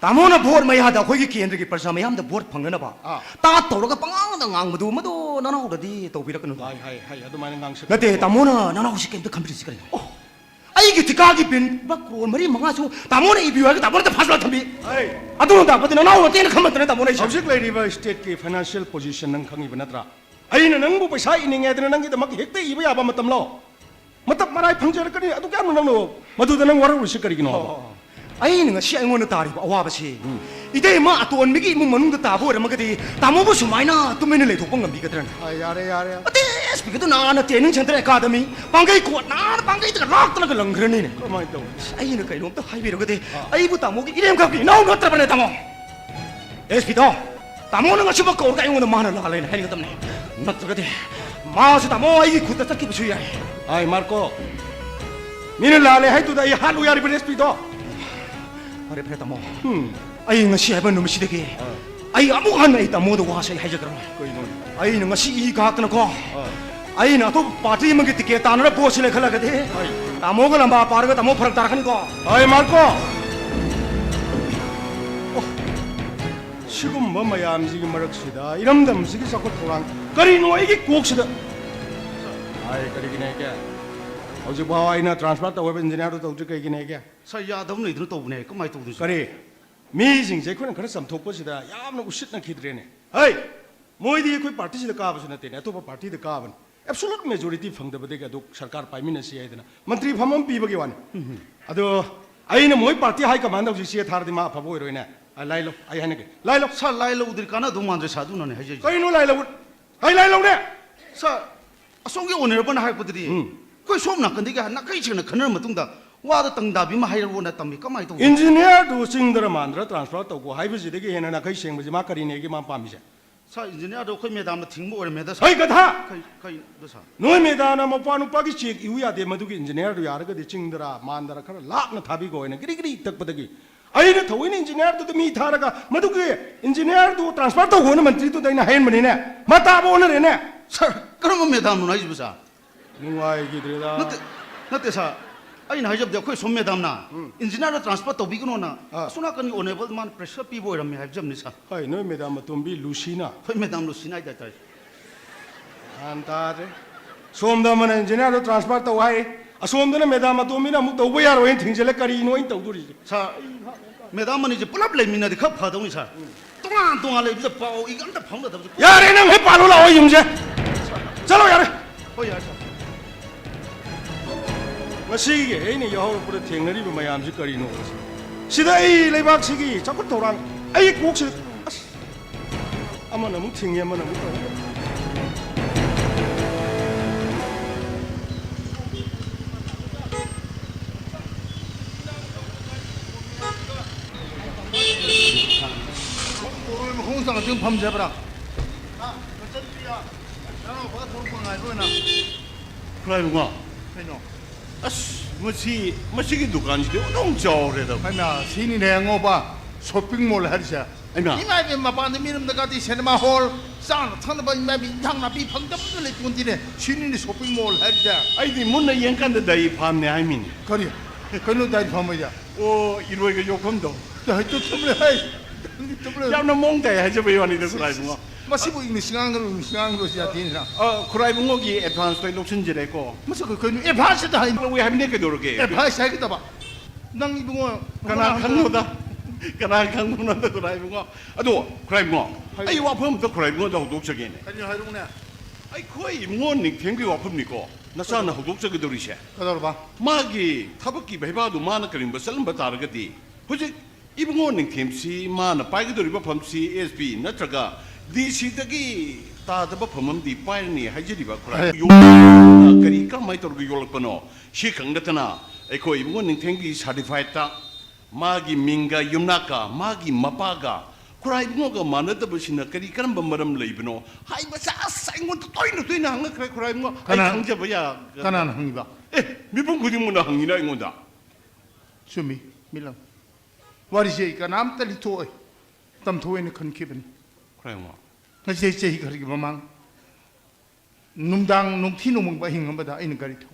ꯇꯥꯃꯣꯅ ꯚꯣꯠ ꯃꯌꯥꯗ ꯑꯩꯈꯣꯏꯒꯤ ꯀꯦꯟꯗ꯭ꯔꯒꯤ ꯄ꯭ꯔꯖꯥ ꯃꯌꯥꯝꯗ ꯚꯣꯠ ꯐꯪꯅꯅꯕ ꯑꯥ꯫ ꯇꯥꯠ ꯇꯧꯔꯒ ꯄꯉꯥꯡꯗ ꯉꯥꯡꯕꯗꯨ ꯃꯗꯨ ꯅꯅꯥꯎꯗꯗꯤ ꯇꯧꯕꯤꯔꯛꯀꯅꯨ꯫ ꯍꯥꯏ, ꯍꯥꯏ, ꯍꯥꯏ, ꯑꯗꯨꯃꯥꯏꯅ ꯉꯥꯡꯁꯛ- ꯅꯠꯇꯦ, ꯇꯥꯃꯣꯅ ꯅꯅꯥꯎꯁꯤ ꯀꯩꯝꯇ ꯈꯟꯕꯤꯔꯤꯁꯤ ꯀꯔꯤꯅꯣ? ꯑꯣ, ꯑꯩꯒꯤ ꯊꯤꯀꯥꯒꯤ ꯕꯤꯟ ꯂꯨꯄꯥ ꯀ꯭ꯔꯣꯔ ꯃꯔꯤ ꯃꯉꯥꯁꯨ ꯇꯥꯃꯣꯅ ꯏꯕꯤꯌꯨ ꯍꯥꯏꯔꯒ ꯇꯥꯃꯣꯅ ꯐꯥꯖꯤꯜꯂ ꯊꯝꯕꯤ꯫ ꯑꯩ ꯑꯗꯨꯅ ꯇꯥꯛꯄꯗꯤ ꯅꯅꯥꯎ ꯅꯠꯇꯦꯅ ꯈꯟꯕ ꯅꯠꯇ꯭ꯔꯦ ꯇꯥꯃꯣꯅ ꯑꯩꯁꯦ꯫ ꯍꯧꯖꯤꯛ ꯂꯩꯔꯤꯕ stateꯀꯤ financial position ꯅꯪ ꯈꯪꯉꯤꯕ ꯅꯠꯇ꯭ꯔꯥ? ꯑꯩꯅ ꯅꯪꯕꯨ ꯄꯩꯁꯥ ꯏꯅꯤꯡꯉꯦ ꯍꯥꯏꯗꯅ ꯅꯪꯒꯤꯗꯃꯛ ꯍꯦꯛꯇ ꯏꯕ ꯌꯥꯕ ꯃꯇꯝꯂꯣ? ꯃꯇꯝ ꯃꯔꯥꯏ ꯐꯪꯖꯔꯛꯀꯅꯤ꯫ ꯑꯗꯨ ꯀꯌꯥꯝꯅ ꯅꯪꯅꯣ ꯃꯗꯨꯗ ꯅꯪ ꯋꯥꯔꯧꯔꯤꯁꯤ ꯀꯔꯤꯒꯤꯅꯣ ꯍꯥꯏꯕ? ꯑꯣ, ꯑꯩꯅ ꯉꯁꯤ ꯑꯩꯉꯣꯟꯗ ꯇꯥꯔꯤꯕ ꯑꯋꯥꯕꯁꯤ, ꯎꯝ꯫ ꯏꯇꯩꯃ ꯑꯇꯣꯟꯕꯤꯒꯤ ꯏꯃꯨꯡ ꯃꯅꯨꯡꯗ ꯇꯥꯕ ꯑꯣꯏꯔꯝꯃꯒꯗꯤ ꯇꯥꯃꯣꯕꯨ ꯁꯨꯃꯥꯏꯅ ꯇꯨꯃꯤꯟꯅ ꯂꯩꯊꯣꯛꯄ ꯉꯝꯕꯤꯒꯗ꯭ꯔꯅ? ꯑ, ꯌꯥꯔꯦ, ꯌꯥꯔꯦ꯫ ꯑꯇꯩ ꯑꯦꯁ ꯄꯤꯒꯗꯨ ꯅꯍꯥꯟꯅ training center academy ꯄꯥꯡꯒꯩ ꯀꯣꯠ ꯅꯍꯥꯟ ꯄꯥꯡꯒꯩꯗꯒ ꯂꯥꯛꯇꯅꯒ ꯂꯪꯈ꯭ꯔꯅꯤꯅꯦ꯫ ꯀꯃꯥꯏꯅ ꯇꯧꯅꯤ? ꯑꯁ, ꯑꯩꯅ ꯀꯩꯅꯣꯝꯇ ꯍꯥꯏꯕꯤꯔꯒꯗꯤ, ꯑꯥ꯫ ꯑꯩꯕꯨ ꯇꯥꯃꯣꯒꯤ ꯏꯔꯦꯝꯈꯛꯀꯤ ꯏꯅꯥꯎ ꯅꯠꯇ꯭ꯔꯕꯅꯦ ꯇꯥꯃꯣ? ꯑꯦꯁ ꯄꯤꯗꯣ, ꯇꯥꯃꯣꯅ ꯉꯁꯤꯃꯛ ꯀꯧꯔꯒ ꯑꯩꯉꯣꯟꯗ ꯃꯥꯅ ꯂꯥꯜꯂꯦꯅ ꯍꯥꯏꯒꯗꯕꯅꯦ꯫ ꯅꯠꯇ꯭ꯔꯒꯗꯤ ꯃꯥꯁꯨ ꯇꯥꯃꯣ ꯑꯩꯒꯤ ꯈꯨꯠꯇ ꯆꯠꯈꯤꯕꯁꯨ ꯌꯥꯏ꯫ ꯑꯥꯏ ꯃꯥꯔꯀꯣ, ꯃꯤꯅ ꯂꯥꯜꯂꯦ ꯍꯥꯏꯗꯨꯗ ꯑꯩ ꯍꯥꯠꯂꯨ ꯌꯥꯔꯤꯕꯅꯦ ꯑꯦꯁ ꯄꯤꯗꯣ? ꯐꯔꯦ, ꯐꯔꯦ ꯇꯥꯃꯣ꯫ ꯎꯝ꯫ ꯑꯩ ꯉꯁꯤ ꯍꯥꯏꯕ ꯅꯨꯃꯤꯠꯁꯤꯗꯒꯤ ꯑꯥ꯫ ꯑꯩ ꯑꯃꯨꯛ ꯍꯟꯅ ꯑꯩ ꯇꯥꯃꯣꯗ ꯋꯥꯁꯦ ꯑꯩ ꯍꯥꯏꯖꯈ꯭ꯔꯣꯏ꯫ ꯀꯩꯅꯣꯅꯦ? ꯑꯩꯅ ꯉꯁꯤ ꯏ ꯀꯥꯛꯇꯅꯀꯣ, ꯑꯥ꯫ ꯑꯩꯅ ꯑꯇꯣꯞꯄ ꯄꯥꯔꯇꯤ ꯑꯃꯒꯤ ꯇꯤꯀꯦꯠ ꯇꯥꯟꯅꯔ ꯚꯣꯠꯁꯤ ꯂꯩꯈꯠꯂꯒꯗꯤ ꯍꯣꯏ꯫ ꯇꯥꯃꯣꯒ ꯂꯝꯕꯥ ꯄꯥꯔꯒ ꯇꯥꯃꯣ ꯐꯔꯛ ꯇꯥꯔꯛꯀꯅꯤꯀꯣ꯫ ꯍꯣꯏ, ꯃꯥꯔꯀꯣ꯫ ꯑꯣ, ꯁꯤꯒꯨꯝꯕ ꯃꯌꯥꯝꯁꯤꯒꯤ ꯃꯔꯛꯁꯤꯗ ꯏꯔꯝꯗꯝꯁꯤꯒꯤ ꯆꯥꯎꯈꯠ ꯊꯧꯔꯥꯡ ꯀꯔꯤꯅꯣ ꯑꯩꯒꯤ ꯀꯣꯛꯁꯤꯗ? ꯍꯥꯏ, ꯀꯔꯤꯒꯤꯅꯦ ꯍꯥꯏꯒꯦ? ꯍꯧꯖꯤꯛꯐꯥꯎ ꯑꯩꯅ transfer ꯇꯧꯕ engineerꯗꯨ ꯇꯧꯗ꯭ꯔꯤ ꯀꯩꯒꯤꯅꯦ ꯍꯥꯏꯒꯦ? ꯁꯥꯔ, ꯌꯥꯗꯕ ꯂꯩꯗꯅ ꯇꯧꯕꯅꯦ, ꯀꯃꯥꯏꯅ ꯇꯧꯗꯣꯏꯅꯣ? ꯀꯔꯤ? ꯃꯤꯁꯤꯡꯁꯦ ꯑꯩꯈꯣꯏꯅ ꯈꯔ ꯆꯥꯝꯊꯣꯛꯄꯁꯤꯗ ꯌꯥꯝꯅ ꯎꯁꯤꯠꯅꯈꯤꯗ꯭ꯔꯦꯅꯦ꯫ ꯍꯩ! ꯃꯣꯏꯗꯤ ꯑꯩꯈꯣꯏ ꯄꯥꯔꯇꯤꯁꯤꯗ ꯀꯥꯕꯁꯨ ꯅꯠꯇꯦꯅꯦ, ꯑꯇꯣꯞꯄ ꯄꯥꯔꯇꯤꯗ ꯀꯥꯕꯅꯤ꯫ Absolute majority ꯐꯪꯗꯕꯗꯒꯤ ꯑꯗꯨ ꯁꯔꯀꯥꯔ ꯄꯥꯏꯃꯤꯟꯅꯁꯤ ꯍꯥꯏꯗꯅ ꯃꯟꯇ꯭ꯔꯤ ꯐꯝ ꯑꯃ ꯄꯤꯕꯒꯤ ꯋꯥꯅꯤ꯫ ꯎꯝ꯫ ꯑꯗꯣ ꯑꯩꯅ ꯃꯣꯏ ꯄꯥꯔꯇꯤ high commandꯗ ꯍꯧꯖꯤꯛ ꯆꯦ ꯊꯥꯔꯗꯤ ꯃꯥ ꯑꯐꯕ ꯑꯣꯏꯔꯣꯏꯅꯦ꯫ ꯑ, ꯂꯥꯏ ꯂꯧ, ꯑꯩ ꯍꯥꯏꯅꯒꯦ꯫ ꯂꯥꯏ ꯂꯧ꯫ ꯁꯥꯔ, ꯂꯥꯏ ꯂꯧꯗ꯭ꯔꯤ ꯀꯥꯟꯅꯗꯧ ꯃꯥꯟꯗ꯭ꯔꯦ ꯁꯥꯔ, ꯑꯗꯨꯅꯅꯦ ꯍꯥꯏꯖꯔꯤꯁꯦ꯫ ꯀꯩꯅꯣ ꯂꯥꯏ ꯂꯧ? ꯀꯩ ꯂꯥꯏ ꯂꯧꯅꯦ? ꯁꯥꯔ, ꯑꯁꯣꯝꯒꯤ honourableꯅ ꯍꯥꯏꯔꯛꯄꯗꯗꯤ ꯎꯝ꯫ ꯑꯩꯈꯣꯏ ꯁꯣꯝ ꯅꯥꯀꯟꯗꯒꯤ ꯅꯥꯈꯩ ꯁꯦꯡꯅ ꯈꯟꯅꯔ ꯃꯇꯨꯡꯗ ꯋꯥꯗꯣ ꯇꯪꯗꯥꯕꯤ ꯑꯃ ꯍꯥꯏꯔꯛꯑꯣꯅ ꯇꯝꯃꯤ꯫ ꯀꯃꯥꯏꯅ ꯇꯧꯕꯅꯣ? Engineerꯗꯨ ꯆꯤꯡꯗꯔ ꯃꯥꯟꯗꯔ transfer ꯇꯧꯀꯣ ꯍꯥꯏꯕꯁꯤꯗꯒꯤ ꯍꯦꯟꯅ ꯅꯥꯈꯩ ꯁꯦꯡꯕꯁꯤ ꯃꯥ ꯀꯔꯤꯅꯦꯒꯦ ꯃꯥ ꯄꯥꯝꯃꯤꯁꯦ? ꯁꯥꯔ, engineerꯗꯣ ꯑꯩꯈꯣꯏ madamꯅ ꯊꯤꯡꯕ ꯑꯣꯏꯔꯝꯃꯦꯗ, ꯁꯥꯔ꯫ ꯍꯩ, ꯒꯙꯥ! ꯀꯩ, ꯀꯩꯅꯣ, ꯁꯥꯔ? ꯅꯣꯏ madamꯅ ꯃꯄꯥ ꯅꯨꯄꯥꯒꯤ cheque ꯏꯌꯨ ꯌꯥꯗꯦ, ꯃꯗꯨꯒꯤ engineerꯗꯨ ꯌꯥꯔꯒꯗꯤ ꯆꯤꯡꯗꯔ ꯃꯥꯟꯗꯔ ꯈꯔ ꯂꯥꯞꯅ ꯊꯥꯕꯤꯈꯣ ꯍꯥꯏꯅ ꯒꯤꯔꯤ ꯒꯤꯔꯤ ꯇꯛꯄꯗꯒꯤ ꯑꯩꯅ ꯊꯑꯣꯏꯅ ꯏꯟꯖꯤꯅꯤꯌꯥꯔꯗꯨꯗ ꯃꯤ ꯊꯥꯔꯒ ꯃꯗꯨꯒꯤ ꯏꯟꯖꯤꯅꯤꯌꯥꯔꯗꯨ ꯇ꯭ꯔꯥꯟꯁꯐꯔ ꯇꯧꯈꯣꯅ ꯃꯟꯇ꯭ꯔꯤꯗꯨꯗ ꯑꯩꯅ ꯍꯥꯏꯍꯟꯕꯅꯤꯅꯦ꯫ ꯃꯥ ꯇꯥꯕ ꯑꯣꯟꯅꯔꯦꯅꯦ꯫ ꯁꯥꯔ, ꯀꯔꯝꯕ ꯃꯦꯗꯥꯝꯅꯣ ꯍꯥꯏꯁꯤꯕꯣ, ꯁꯥꯔ? ꯅꯨꯡꯉꯥꯏꯈꯤꯗ꯭ꯔꯦꯗ꯫ ꯅꯠꯇꯦ, ꯅꯠꯇꯦ, ꯁꯥꯔ꯫ ꯑꯩꯅ ꯍꯥꯏꯖꯕꯗꯤ ꯑꯩꯈꯣꯏ ꯁꯣꯝ ꯃꯦꯗꯥꯝꯅ ꯎꯝ꯫ ꯏꯟꯖꯤꯅꯤꯌꯥꯔꯗ ꯇ꯭ꯔꯥꯟꯁꯐꯔ ꯇꯧꯕꯤꯒꯅꯣꯅ ꯑꯥ꯫ ꯑꯁꯣꯝ ꯅꯥꯀꯟꯒꯤ ꯑꯣꯅꯦꯕꯜ ꯃꯥꯅ ꯄ꯭ꯔꯦꯁꯔ ꯄꯤꯕ ꯑꯣꯏꯔꯝꯃꯦ ꯍꯥꯏꯖꯕꯅꯤ, ꯁꯥꯔ꯫ ꯍꯣꯏ, ꯅꯣꯏ ꯃꯦꯗꯥꯝ ꯑꯇꯣꯝꯕꯤ ꯂꯨꯁꯤꯅ? ꯍꯣꯏ, ꯃꯦꯗꯥꯝ ꯂꯨꯁꯤꯅ ꯍꯥꯏꯇꯥꯔꯦ꯫ ꯒ꯭ꯌꯥꯟ ꯇꯥꯗ꯭ꯔꯦ꯫ ꯁꯣꯝꯗ ꯑꯃꯅ ꯏꯟꯖꯤꯅꯤꯌꯥꯔꯗꯣ ꯇ꯭ꯔꯥꯟꯁꯐꯔ ꯇꯧ ꯍꯥꯏ, ꯑꯁꯣꯝꯗꯅ ꯃꯦꯗꯥꯝ ꯑꯇꯣꯝꯕꯤꯅ ꯑꯃꯨꯛ ꯇꯧꯕ ꯌꯥꯔꯣꯏꯅ ꯊꯤꯡꯖꯤꯜꯂꯦ꯫ ꯀꯔꯤꯅꯣ ꯑꯩꯅ ꯇꯧꯗꯣꯔꯤꯁꯦ? ꯁꯥꯔ, ꯃꯦꯗꯥꯝ ꯑꯅꯤꯁꯦ ꯄꯨꯂꯞ ꯂꯩꯃꯤꯟꯅꯗꯤ ꯈꯔ ꯐꯗꯧꯅꯤ, ꯁꯥꯔ꯫ ꯇꯣꯉꯥꯟ ꯇꯣꯉꯥꯟ ꯂꯩꯕꯁꯦ ꯄꯥꯎ ꯏꯒ ꯑꯝꯇ ꯐꯥꯎꯅꯗꯕꯁꯦ꯫ ꯌꯥꯔꯦ, ꯅꯪ ꯍꯦꯛ ꯄꯥꯜꯂꯣ ꯂꯥꯛꯑꯣ ꯌꯨꯝꯁꯦ꯫ ꯆꯠꯂꯣ, ꯌꯥꯔꯦ꯫ ꯍꯣꯏ, ꯌꯥꯔꯦ, ꯁꯥꯔ꯫ ꯉꯁꯤꯒꯤ ꯑꯩꯅ ꯌꯥꯍꯧꯔꯛꯄꯗ ꯊꯦꯡꯅꯔꯤꯕ ꯃꯌꯥꯝꯁꯤ ꯀꯔꯤꯅꯣ? ꯁꯤꯗ ꯑꯩ ꯂꯩꯕꯥꯛꯁꯤꯒꯤ ꯆꯥꯎꯈꯠ ꯊꯧꯔꯥꯡ, ꯑꯩ ꯀꯣꯛꯁꯤ, ꯑꯁ, ꯑꯃꯅ ꯑꯃꯨꯛ ꯊꯤꯡꯉꯤ, ꯑꯃꯅ ꯑꯃꯨꯛ ꯇꯧꯏ꯫ ꯕꯣꯔꯣꯏ ꯃꯈꯣꯡ ꯆꯥꯡ ꯑꯗꯨꯝ ꯐꯝꯖꯕ꯭ꯔꯥ? ꯍꯥ? ꯅꯆꯟꯅꯨꯄꯤ, ꯅꯅꯥꯎꯄꯥ ꯊꯣꯛꯂꯛꯄ ꯉꯥꯏꯕ ꯑꯣꯏꯅ꯫ ꯈꯨꯔꯥꯏ ꯏꯕꯨꯡꯉꯣ꯫ ꯀꯩꯅꯣ? ꯑꯁ, ꯃꯁꯤ, ꯃꯁꯤꯒꯤ ꯗꯨꯀꯥꯟꯁꯤꯗꯤ ꯑꯣꯟꯊꯣꯛ ꯆꯥꯎꯔꯦꯗ꯫ ꯍꯩꯃꯥ, ꯁꯤꯅꯤꯅꯦ ꯑꯉꯧꯕ shopping mall ꯍꯥꯏꯔꯤꯁꯦ꯫ ꯍꯩꯃꯥ꯫ ꯏꯃꯥ ꯏꯕꯦꯝ, ꯃꯄꯥꯟꯗ ꯃꯤꯔꯝꯗꯒꯗꯤ cinema hall, ꯆꯥꯅ ꯊꯛꯅꯕ, ꯏꯃꯥ ꯏꯕꯦꯝ, ꯏꯟꯖꯥꯡ ꯅꯥꯄꯤ ꯐꯪꯗꯕꯁꯨ ꯂꯩꯄꯣꯟꯇꯦꯅꯦ꯫ ꯁꯤꯅꯤꯅꯦ shopping mall ꯍꯥꯏꯔꯤꯁꯦ꯫ ꯑꯩꯗꯤ ꯃꯨꯟꯅ ꯌꯦꯡꯀꯥꯟꯗ dairy farmꯅꯦ ꯍꯥꯏꯃꯤꯅꯦ꯫ ꯀꯔꯤ? ꯀꯩꯅꯣ dairy farm ꯍꯥꯏꯁꯦ? ꯑꯣ, ꯏꯔꯣꯏꯒ ꯌꯣꯛꯐꯝꯗꯣ꯫ ꯍꯩꯇꯨ ꯊꯨꯝꯂꯦ, ꯍꯩ꯫ ꯊꯨꯝꯂꯦ꯫ ꯌꯥꯝꯅ ꯃꯑꯣꯡ ꯇꯥꯏ ꯍꯥꯏꯖꯕꯩ ꯋꯥꯅꯤꯗ, ꯈꯨꯔꯥꯏ ꯏꯕꯨꯡꯉꯣ꯫ ꯃꯁꯤꯕꯨ English ꯉꯥꯡꯒꯅꯨ, English ꯉꯥꯡꯒꯅꯨ ꯁꯤ ꯌꯥꯗꯦꯅ꯫ ꯑ, ꯈꯨꯔꯥꯏ ꯏꯕꯨꯡꯉꯣꯒꯤ advanceꯇꯣ ꯑꯩ ꯂꯧꯁꯤꯟꯖꯔꯦꯀꯣ꯫ ꯃꯁꯤ ꯀꯩ-, ꯀꯩꯅꯣ advanceꯇ ꯍꯥꯏ-, ꯂꯧꯋꯦ ꯍꯥꯏꯕꯅꯦ, ꯀꯩꯗꯧꯔꯒꯦ? Advance ꯍꯥꯏꯒꯗꯕ꯫ ꯅꯪ ꯏꯕꯨꯡꯉꯣ, ꯀꯅꯥ ꯈꯪꯅꯣꯗ? ꯀꯅꯥ ꯈꯪꯕꯅꯣꯗ, ꯈꯨꯔꯥꯏ ꯏꯕꯨꯡꯉꯣ? ꯑꯗꯣ, ꯈꯨꯔꯥꯏ ꯏꯕꯨꯡꯉꯣ, ꯍꯥꯏꯌꯨ꯫ ꯑꯩ ꯋꯥꯐꯝ ꯑꯝꯇ ꯈꯨꯔꯥꯏ ꯏꯕꯨꯡꯉꯣꯗ ꯍꯧꯗꯣꯛꯆꯒꯦꯅꯦ꯫ ꯀꯔꯤꯅꯣ ꯍꯥꯏꯔꯛꯎꯅꯦ꯫ ꯑꯩꯈꯣꯏ ꯏꯕꯨꯡꯉꯣ ꯅꯤꯡꯊꯦꯝꯒꯤ ꯋꯥꯐꯝꯅꯤꯀꯣ, ꯅꯆꯥꯅ ꯍꯧꯗꯣꯛꯆꯒꯗꯧꯔꯤꯁꯦ꯫ ꯀꯩꯗꯧꯔꯕ? ꯃꯥꯒꯤ ꯊꯕꯛꯀꯤ ꯕꯩꯕꯥꯗꯨ ꯃꯥꯅ ꯀꯔꯤꯒꯨꯝꯕ ꯆꯠꯂꯝꯕ ꯇꯥꯔꯒꯗꯤ, ꯍꯧꯖꯤꯛ ꯏꯕꯨꯡꯉꯣ ꯅꯤꯡꯊꯦꯝꯁꯤ ꯃꯥꯅ ꯄꯥꯏꯒꯗꯧꯔꯤꯕ ꯐꯝꯁꯤ S P ꯅꯠꯇ꯭ꯔꯒ D Cꯗꯒꯤ ꯇꯥꯗꯕ ꯐꯝ ꯑꯃꯗꯤ ꯄꯥꯏꯔꯅꯤ ꯍꯥꯏꯖꯔꯤꯕ ꯈꯨꯔꯥꯏ꯫ ꯍꯦ꯫ ꯌꯣꯛꯄꯅ ꯀꯔꯤ, ꯀꯔꯝꯍꯥꯏꯅ ꯇꯧꯔꯒ ꯌꯣꯛꯂꯛꯄꯅꯣ? ꯁꯤ ꯈꯛ ꯅꯠꯇꯅ ꯑꯩꯈꯣꯏ ꯏꯕꯨꯡꯉꯣ ꯅꯤꯡꯊꯦꯝꯒꯤ certificateꯇ ꯃꯥꯒꯤ ꯃꯤꯡꯒ ꯌꯨꯝꯅꯥꯛꯀ ꯃꯥꯒꯤ ꯃꯄꯥꯒ ꯈꯨꯔꯥꯏ ꯏꯕꯨꯡꯉꯣꯒ ꯃꯥꯟꯅꯗꯕꯁꯤꯅ ꯀꯔꯤ, ꯀꯔꯝꯕ ꯃꯔꯝ ꯂꯩꯕꯅꯣ ꯍꯥꯏꯕꯁꯦ, ꯑꯁ, ꯑꯩꯉꯣꯟꯗ ꯇꯣꯏꯅ ꯇꯣꯏꯅ ꯍꯪꯉꯛꯈ꯭ꯔꯦ ꯈꯨꯔꯥꯏ ꯏꯕꯨꯡꯉꯣ꯫ ꯑꯩ ꯀꯅꯥ-, ꯈꯪꯖꯕ ꯌꯥ-, ꯀꯅꯥꯅ ꯍꯪꯉꯤꯕ? ꯑꯦ, ꯃꯤꯄꯨꯝ ꯈꯨꯗꯤꯡꯃꯛꯅ ꯍꯪꯉꯤꯅ ꯑꯩꯉꯣꯟꯗ꯫ ꯆꯨꯝꯃꯤ, ꯃꯤꯠꯂꯝ꯫ ꯋꯥꯔꯤꯁꯦ ꯑꯩ ꯀꯅꯥꯝꯇ ꯂꯤꯊꯣꯛꯑꯣꯏ꯫ ꯇꯝꯊꯣꯛꯑꯣꯏꯅ ꯈꯟꯈꯤꯕꯅꯤ꯫ ꯈꯨꯔꯥꯏꯕꯨꯡꯉꯣ꯫ ꯉꯁꯤ ꯆꯍꯤ ꯈꯔꯒꯤ ꯃꯃꯥꯡ ꯅꯨꯡꯗꯥꯡ ꯅꯨꯡꯊꯤ ꯅꯣꯡꯃꯪꯕ ꯑꯍꯤꯡ ꯑꯃꯗ ꯑꯩꯅ ꯒꯥꯔꯤ ꯊꯧ꯫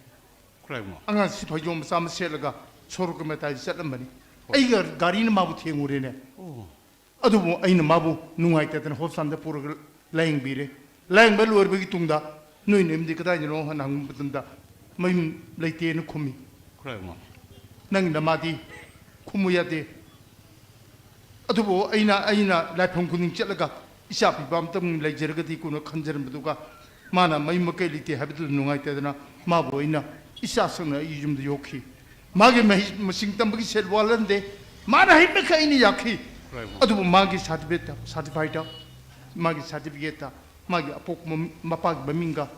ꯈꯨꯔꯥꯏꯕꯨꯡꯉꯣ꯫ ꯑꯉꯥꯡꯁꯤ ꯐꯩꯖꯣꯝ ꯃꯆꯥ ꯑꯃ ꯁꯦꯠꯂꯒ ꯁꯣꯔꯣꯛꯀꯤ ꯃꯇꯥꯏꯗ ꯆꯠꯂꯝꯕꯅꯤ꯫ ꯍꯣꯏ꯫ ꯑꯩꯒ ꯒꯥꯔꯤꯅ ꯃꯥꯕꯨ ꯊꯦꯡꯉꯨꯔꯦꯅꯦ꯫ ꯑꯣ꯫ ꯑꯗꯨꯕꯨ ꯑꯩꯅ ꯃꯥꯕꯨ ꯅꯨꯡꯉꯥꯏꯇꯗꯅ ꯍꯣꯁꯄꯤꯇꯥꯜꯗ ꯄꯨꯔꯒ ꯂꯥꯌꯦꯡꯕꯤꯔꯦ꯫ ꯂꯥꯌꯦꯡꯕ ꯂꯣꯏꯔꯕꯒꯤ ꯇꯨꯡꯗ ꯅꯣꯏ ꯅꯌꯨꯝꯗꯤ ꯀꯗꯥꯏꯗꯅꯣ ꯍꯥꯏꯅ ꯍꯪꯕ ꯃꯇꯝꯗ ꯃꯌꯨꯝ ꯂꯩꯇꯦꯅ ꯈꯨꯝꯃꯤ꯫ ꯈꯨꯔꯥꯏꯕꯨꯡꯉꯣ꯫ ꯅꯪꯒꯤ ꯅꯃꯥꯗꯤ ꯈꯨꯝꯃꯨ ꯌꯥꯗꯦ꯫ ꯑꯗꯨꯕꯨ ꯑꯩꯅ, ꯑꯩꯅ ꯂꯥꯏꯐꯝ ꯈꯨꯗꯤꯡ ꯆꯠꯂꯒ ꯏꯆꯥ ꯄꯤꯕ ꯑꯝꯇꯪ ꯂꯩꯖꯔꯒꯗꯤ ꯀꯣꯟꯅ ꯈꯟꯖꯔꯝꯕꯗꯨꯒ ꯃꯥꯅ ꯃꯌꯨꯝ ꯃꯀꯩ ꯂꯩꯇꯦ ꯍꯥꯏꯕꯗꯨꯗ ꯅꯨꯡꯉꯥꯏꯇꯗꯅ ꯃꯥꯕꯨ ꯑꯩꯅ ꯏꯆꯥ ꯁꯪꯅ ꯑꯩꯒꯤ ꯌꯨꯝꯗ ꯌꯣꯛꯈꯤ꯫ ꯃꯥꯒꯤ ꯃꯍꯩ ꯃꯁꯤꯡ ꯇꯝꯕꯒꯤ ꯁꯦꯜ ꯋꯥꯠꯍꯟꯗꯦ꯫ ꯃꯥꯅ ꯍꯩꯕ ꯃꯈꯩ ꯑꯩꯅ ꯌꯥꯈꯤ꯫ ꯈꯨꯔꯥꯏꯕꯨꯡꯉꯣ꯫ ꯑꯗꯨꯕꯨ ꯃꯥꯒꯤ ꯁꯥꯔꯇꯤꯐꯤꯀꯦꯠꯇ, ꯁꯥꯔꯇꯤꯐꯥꯏꯗ, ꯃꯥꯒꯤ ꯁꯥꯔꯇꯤꯐꯤꯀꯦꯠꯇ ꯃꯥꯒꯤ ꯑꯄꯣꯛꯄ ꯃꯝ-, ꯃꯄꯥꯒꯤ ꯃꯃꯤꯡꯒ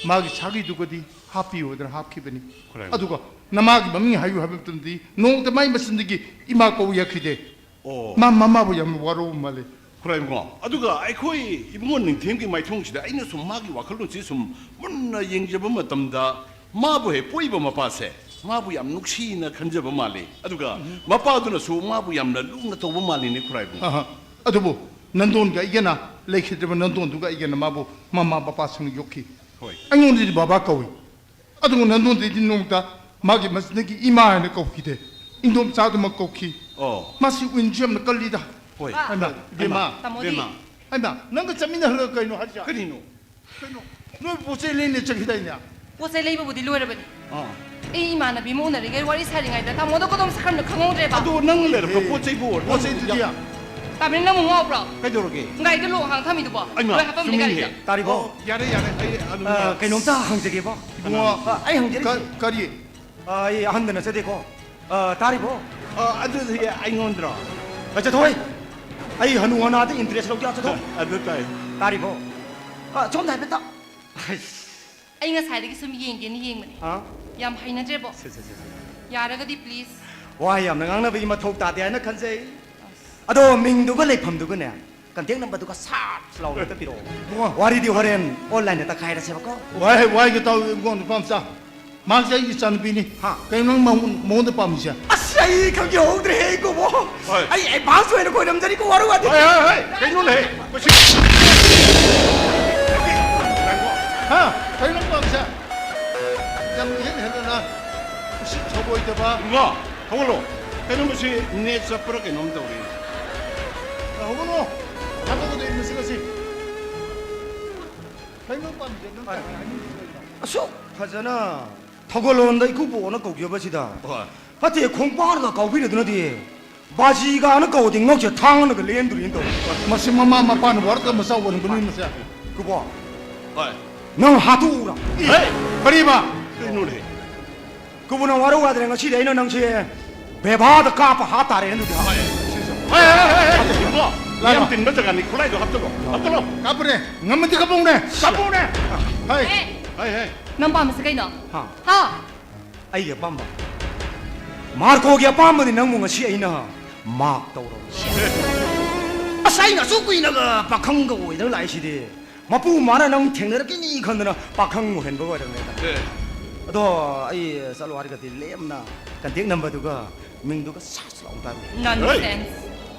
ꯃꯥꯒꯤ ꯁꯥꯒꯩꯗꯨꯒꯗꯤ ꯍꯥꯞꯄꯤꯌꯨ ꯍꯥꯏꯗꯅ ꯍꯥꯞꯈꯤꯕꯅꯤ꯫ ꯈꯨꯔꯥꯏꯕꯨꯡꯉꯣ꯫ ꯑꯗꯨꯒ ꯅꯃꯥꯒꯤ ꯃꯃꯤꯡ ꯍꯥꯏꯌꯨ ꯍꯥꯏꯕ ꯃꯇꯝꯗꯗꯤ ꯅꯣꯡꯃꯇ ꯃꯥꯒꯤ ꯃꯆꯤꯟꯗꯒꯤ ꯏꯃꯥ ꯀꯧ ꯌꯥꯈꯤꯗꯦ꯫ ꯑꯣ꯫ ꯃꯥ ꯃꯃꯥꯕꯨ ꯌꯥꯝꯅ ꯋꯥꯔꯧꯕ ꯃꯥꯜꯂꯤ꯫ ꯈꯨꯔꯥꯏꯕꯨꯡꯉꯣ, ꯑꯗꯨꯒ ꯑꯩꯈꯣꯏ ꯏꯕꯨꯡꯉꯣ ꯅꯤꯡꯊꯦꯝꯒꯤ ꯃꯥꯏꯊꯣꯡꯁꯤꯗ ꯑꯩꯅ ꯁꯨꯝ ꯃꯥꯒꯤ ꯋꯥꯈꯜꯂꯣꯟꯁꯤ ꯁꯨꯝ ꯃꯨꯟꯅ ꯌꯦꯡꯖꯕ ꯃꯇꯝꯗ, ꯃꯥꯕꯨ ꯍꯦꯛ ꯄꯣꯛꯏꯕ ꯃꯄꯥꯁꯦ ꯃꯥꯕꯨ ꯌꯥꯝ ꯅꯨꯡꯁꯤꯅ ꯈꯟꯖꯕ ꯃꯥꯜꯂꯤ꯫ ꯑꯗꯨꯒ ꯎꯝ꯫ ꯃꯄꯥꯗꯨꯅꯁꯨ ꯃꯥꯕꯨ ꯌꯥꯝꯅ ꯂꯨꯅ ꯇꯧꯕ ꯃꯥꯜꯂꯤꯅꯦ, ꯈꯨꯔꯥꯏꯕꯨꯡꯉꯣ꯫ ꯑꯍ꯫ ꯑꯗꯨꯕꯨ ꯅꯟꯗꯣꯟꯒ ꯑꯩꯒꯅ ꯂꯩꯈꯤꯗ꯭ꯔꯕ ꯅꯟꯗꯣꯟꯗꯨꯒ ꯑꯩꯒꯅ ꯃꯥꯕꯨ ꯃꯃꯥ ꯃꯄꯥ ꯁꯪꯅ ꯌꯣꯛꯈꯤ꯫ ꯍꯣꯏ꯫ ꯑꯩꯉꯣꯟꯗꯗꯤ ꯕꯕꯥ ꯀꯧꯏ꯫ ꯑꯗꯨꯕꯨ ꯅꯟꯗꯣꯟꯗꯗꯤ ꯅꯣꯡꯃꯇ ꯃꯥꯒꯤ ꯃꯆꯤꯟꯗꯒꯤ ꯏꯃꯥ ꯍꯥꯏꯅ ꯀꯧꯈꯤꯗꯦ꯫ ꯏꯟꯗꯣꯝꯆꯥꯗꯨꯃꯛ ꯀꯧꯈꯤ꯫ ꯑꯣ꯫ ꯃꯥꯁꯤ ꯋꯤꯟꯁꯨ ꯌꯥꯝꯅ ꯀꯜꯂꯤꯗ꯫ ꯍꯣꯏ꯫ ꯍꯩꯃꯥ, ꯏꯕꯦꯝꯃ꯫ ꯇꯥꯃꯣꯗꯤ? ꯏꯕꯦꯝꯃ꯫ ꯍꯩꯃꯥ, ꯅꯪꯒ ꯆꯠꯃꯤꯟꯅꯈ꯭ꯔꯒ ꯀꯩꯅꯣ ꯍꯥꯏꯁꯦ? ꯀꯔꯤꯅꯣ? ꯀꯩꯅꯣ? ꯅꯣꯏ ꯄꯣꯠ ꯆꯩ ꯂꯩꯅ ꯆꯠꯈꯤꯗꯥꯏꯅꯦ? ꯄꯣꯠ ꯆꯩ ꯂꯩꯕꯕꯨꯗꯤ ꯂꯣꯏꯔꯕꯅꯤ꯫ ꯑꯥ꯫ ꯑꯩ ꯏꯃꯥꯟꯅꯕꯤ ꯑꯃ ꯎꯅꯔꯤꯉꯩ ꯋꯥꯔꯤ ꯁꯥꯔꯤꯉꯩꯗ ꯇꯥꯃꯣꯗ ꯀꯗꯣꯝ ꯁꯥꯈ꯭ꯔꯕꯅꯣ ꯈꯪꯍꯧꯗ꯭ꯔꯦꯕ꯫ ꯑꯗꯣ ꯅꯪ ꯂꯩꯔꯛꯄ ꯑꯦ, ꯄꯣꯠ ꯆꯩꯕꯨ ꯄꯣꯠ ꯅꯪ ꯆꯩꯗꯨꯗꯤ? ꯌꯥ- ꯇꯥꯃꯤꯅ ꯅꯪꯕꯨ ꯉꯥꯎꯕ꯭ꯔꯣ? ꯀꯩꯗꯧꯔꯒꯦ? ꯒꯥꯔꯤꯗ ꯂꯣꯛ ꯍꯥꯡ ꯊꯝꯃꯤꯗꯨꯕꯣ? ꯑꯩꯃ, ꯂꯣꯏ ꯍꯥꯞꯄꯝꯅꯦ ꯆꯨꯝꯃꯤꯅꯦꯍꯦ꯫ ꯒꯥꯔꯤꯗ꯫ ꯇꯥꯔꯤꯕꯣ? ꯑꯣ, ꯌꯥꯔꯦ, ꯌꯥꯔꯦ, ꯑꯩ ꯑꯗꯨꯝ ꯑ, ꯌꯥꯔꯦ꯫ ꯀꯩꯅꯣꯝꯇ ꯍꯪꯖꯒꯦꯕꯣ꯫ ꯏꯕꯨꯡꯉꯣ, ꯑ, ꯑꯩ ꯍꯪꯖꯔꯤꯁꯦ꯫ ꯀ-, ꯀꯔꯤ? ꯑ, ꯑꯩ ꯑꯍꯟꯗ ꯅꯠꯆꯗꯦꯀꯣ꯫ ꯑ, ꯇꯥꯔꯤꯕꯣ? ꯑ, ꯑꯗꯨꯗꯤ ꯑꯩꯉꯣꯟꯗ꯭ꯔꯣ? ꯑ, ꯆꯠꯊꯣꯛ ꯍꯩ꯫ ꯑꯩ ꯍꯅꯨ ꯍꯅꯥꯗ interest ꯂꯧꯗꯦ, ꯑ, ꯆꯠꯊꯣꯛ꯫ ꯑꯗꯨ ꯇꯥꯏ꯫ ꯇꯥꯔꯤꯕꯣ? ꯑ, ꯁꯣꯝꯗ ꯍꯥꯏꯐꯦꯠꯇ꯫ ꯑꯩ ꯉꯁꯥꯏꯗꯒꯤ ꯁꯨꯝ ꯌꯦꯡꯒꯦꯅ ꯌꯦꯡꯕꯅꯦ꯫ ꯑ? ꯌꯥꯝ ꯍꯩꯅꯗ꯭ꯔꯦꯕꯣ꯫ ꯁꯦ, ꯁꯦ, ꯁꯦ, ꯁꯦ꯫ ꯌꯥꯔꯒꯗꯤ please꯫ ꯋꯥ ꯌꯥꯝꯅ ꯉꯥꯡꯅꯕꯒꯤ ꯃꯊꯧ ꯇꯥꯗꯦ ꯍꯥꯏꯅ ꯈꯟꯖꯩ꯫ ꯑꯗꯣ ꯃꯤꯡꯗꯨꯒ ꯂꯩꯐꯝꯗꯨꯒꯅꯦ, contact number ꯗꯨꯒ ꯁꯥꯠ ꯂꯥꯎꯅ ꯍꯦꯛꯇ ꯄꯤꯔꯛꯑꯣ꯫ ꯏꯕꯨꯡꯉꯣ꯫ ꯋꯥꯔꯤꯗꯤ ꯍꯣꯔꯦꯟ online ꯗ ꯇꯛꯈꯥꯏꯔꯁꯦꯕꯀꯣ꯫ ꯋꯥꯍꯦ, ꯋꯥꯍꯦ, ꯇꯥꯎ, ꯏꯕꯨꯡꯉꯣ, ꯅꯨꯄꯥ ꯃꯆꯥ꯫ ꯃꯥꯁꯦ ꯑꯩꯒꯤ ꯏꯆꯥꯅꯨꯄꯤꯅꯤ꯫ ꯍꯥ? ꯀꯩꯅꯣ ꯅꯪ ꯃꯉꯣꯟ-, ꯃꯉꯣꯟꯗ ꯄꯥꯝꯃꯤꯁꯦ? ꯑꯁ! ꯑꯩ ꯈꯪꯖꯍꯧꯗ꯭ꯔꯦꯍꯦ, ꯏꯀꯨꯕꯣ꯫ ꯍꯣꯏ꯫ ꯑꯩ ꯑꯦꯗꯚꯥꯟꯁ ꯑꯣꯏꯅ ꯈꯣꯏꯔꯝꯖꯔꯤꯀꯣ, ꯋꯥꯔꯧ ꯋꯥꯗꯦ꯫ ꯍꯣꯏ, ꯍꯣꯏ, ꯍꯣꯏ꯫ ꯀꯩꯅꯣꯅꯦꯍꯦ? ꯃꯁꯤ ꯍꯥ? ꯀꯩꯅꯣ ꯄꯥꯝꯁꯦ? ꯌꯥꯝ ꯏꯍꯦꯟ ꯍꯦꯟꯗꯅ ꯎꯁꯤꯠ ꯊꯧꯑꯣꯏꯗꯕ꯫ ꯏꯕꯨꯡꯉꯣ, ꯍꯧꯒꯠꯂꯣ꯫ ꯀꯩꯅꯣ ꯃꯁꯤ ꯅꯦꯠ ꯆꯞꯄ꯭ꯔꯥ ꯀꯩꯅꯣꯝ ꯇꯧꯔꯤ꯫ ꯍꯧꯒꯠꯂꯣ꯫ ꯊꯥꯗꯣꯛꯀꯗꯣꯏꯅꯤ ꯃꯁꯤ ꯉꯁꯤ꯫ ꯀꯩꯅꯣ ꯄꯥꯝꯁꯦ? ꯅꯪ ꯀꯩ ꯍꯥꯏꯅꯤꯡꯉꯤꯁꯦ ꯀꯩꯅꯣ? ꯑꯁꯨꯛ ꯐꯖꯅ ꯊꯧꯒꯜꯂꯣꯟꯗ ꯏꯀꯨꯕꯣꯅ ꯀꯧꯖꯕꯁꯤꯗ꯫ ꯍꯣꯏ꯫ ꯐꯠꯇꯦ, ꯈꯣꯡꯄꯥꯛꯅꯒ ꯀꯥꯎꯕꯤꯔꯗꯨꯅꯗꯤ ꯕꯥꯖꯤꯒꯥꯅ ꯀꯧꯔꯗꯤ ꯉꯛꯁꯦ ꯊꯥꯡꯅꯒ ꯂꯦꯟꯗꯣꯔꯤꯅ ꯇꯧꯔꯤ꯫ ꯃꯁꯤ ꯃꯃꯥ ꯃꯄꯥꯅ ꯋꯥꯔꯛ ꯑꯃ ꯆꯥꯎꯕꯅꯤ ꯃꯁꯦ꯫ ꯏꯀꯨꯕꯣ, ꯍꯣꯏ꯫ ꯅꯪ ꯍꯥꯠꯇꯣꯛꯎꯔꯥ? ꯍꯦ! ꯀꯔꯤꯕ? ꯀꯩꯅꯣꯅꯦ? ꯏꯀꯨꯕꯣ, ꯅꯪ ꯋꯥꯔꯧ ꯌꯥꯗ꯭ꯔꯦ, ꯉꯁꯤꯗꯤ ꯑꯩꯅ ꯅꯪꯁꯦ ꯕꯦꯕꯥꯗ ꯀꯥꯞꯄ ꯍꯥꯠꯇꯥꯔꯦ ꯑꯗꯨꯗꯤ꯫ ꯍꯣꯏ꯫ ꯍꯦ, ꯍꯦ, ꯍꯦ, ꯍꯦ, ꯍꯦ, ꯏꯕꯨꯡꯉꯣ, ꯂꯥꯛꯑꯣ꯫ ꯌꯥꯝ ꯇꯤꯟꯕ ꯖꯒꯥꯅꯤ, ꯈꯨꯠꯂꯥꯏꯗꯣ ꯍꯥꯞꯆꯜꯂꯣ, ꯍꯥꯞꯆꯜꯂꯣ꯫ ꯀꯥꯞꯄꯨꯅꯦ, ꯉꯝꯃꯗꯤ ꯀꯥꯞꯄꯧꯅꯦ꯫ ꯀꯥꯞꯄꯧꯅꯦ꯫ ꯍꯥꯏ꯫ ꯑꯦ, ꯍꯥꯏ, ꯍꯥꯏ꯫ ꯅꯪ ꯄꯥꯝꯕꯁꯦ ꯀꯩꯅꯣ? ꯍꯥ? ꯍꯥ? ꯑꯩꯒꯤ ꯑꯄꯥꯝꯕ꯫ ꯃꯥꯔꯀꯣꯒꯤ ꯑꯄꯥꯝꯕꯗꯤ ꯅꯪꯕꯨ ꯉꯁꯤ ꯑꯩꯅ ꯃꯥꯛ ꯇꯧꯔꯕꯅꯤ꯫ ꯑꯁ, ꯑꯩꯅ ꯑꯁꯨꯛ ꯀꯨꯏꯅꯒ ꯄꯥꯈꯪꯒ ꯑꯣꯏꯗꯅ ꯂꯥꯛꯏꯁꯤꯗꯤ꯫ ꯃꯄꯨ ꯃꯥꯅ ꯅꯪ ꯊꯦꯡꯅꯔꯛꯈꯤꯅꯤ ꯈꯟꯗꯅ ꯄꯥꯈꯪ ꯑꯣꯏꯍꯟꯕ ꯑꯣꯏꯔꯝꯃꯦꯗ꯫ ꯑꯦ꯫ ꯑꯗꯣ ꯑꯩ ꯆꯠꯂꯣ ꯍꯥꯏꯔꯒꯗꯤ ꯂꯦꯝꯅ ꯀꯟꯇꯦꯛ ꯅꯝꯕꯔꯗꯨꯒ ꯃꯤꯡꯗꯨꯒ ꯁꯠ ꯂꯥꯎ ꯇꯥꯔꯦ꯫ ꯅꯟꯁꯦꯟꯁ꯫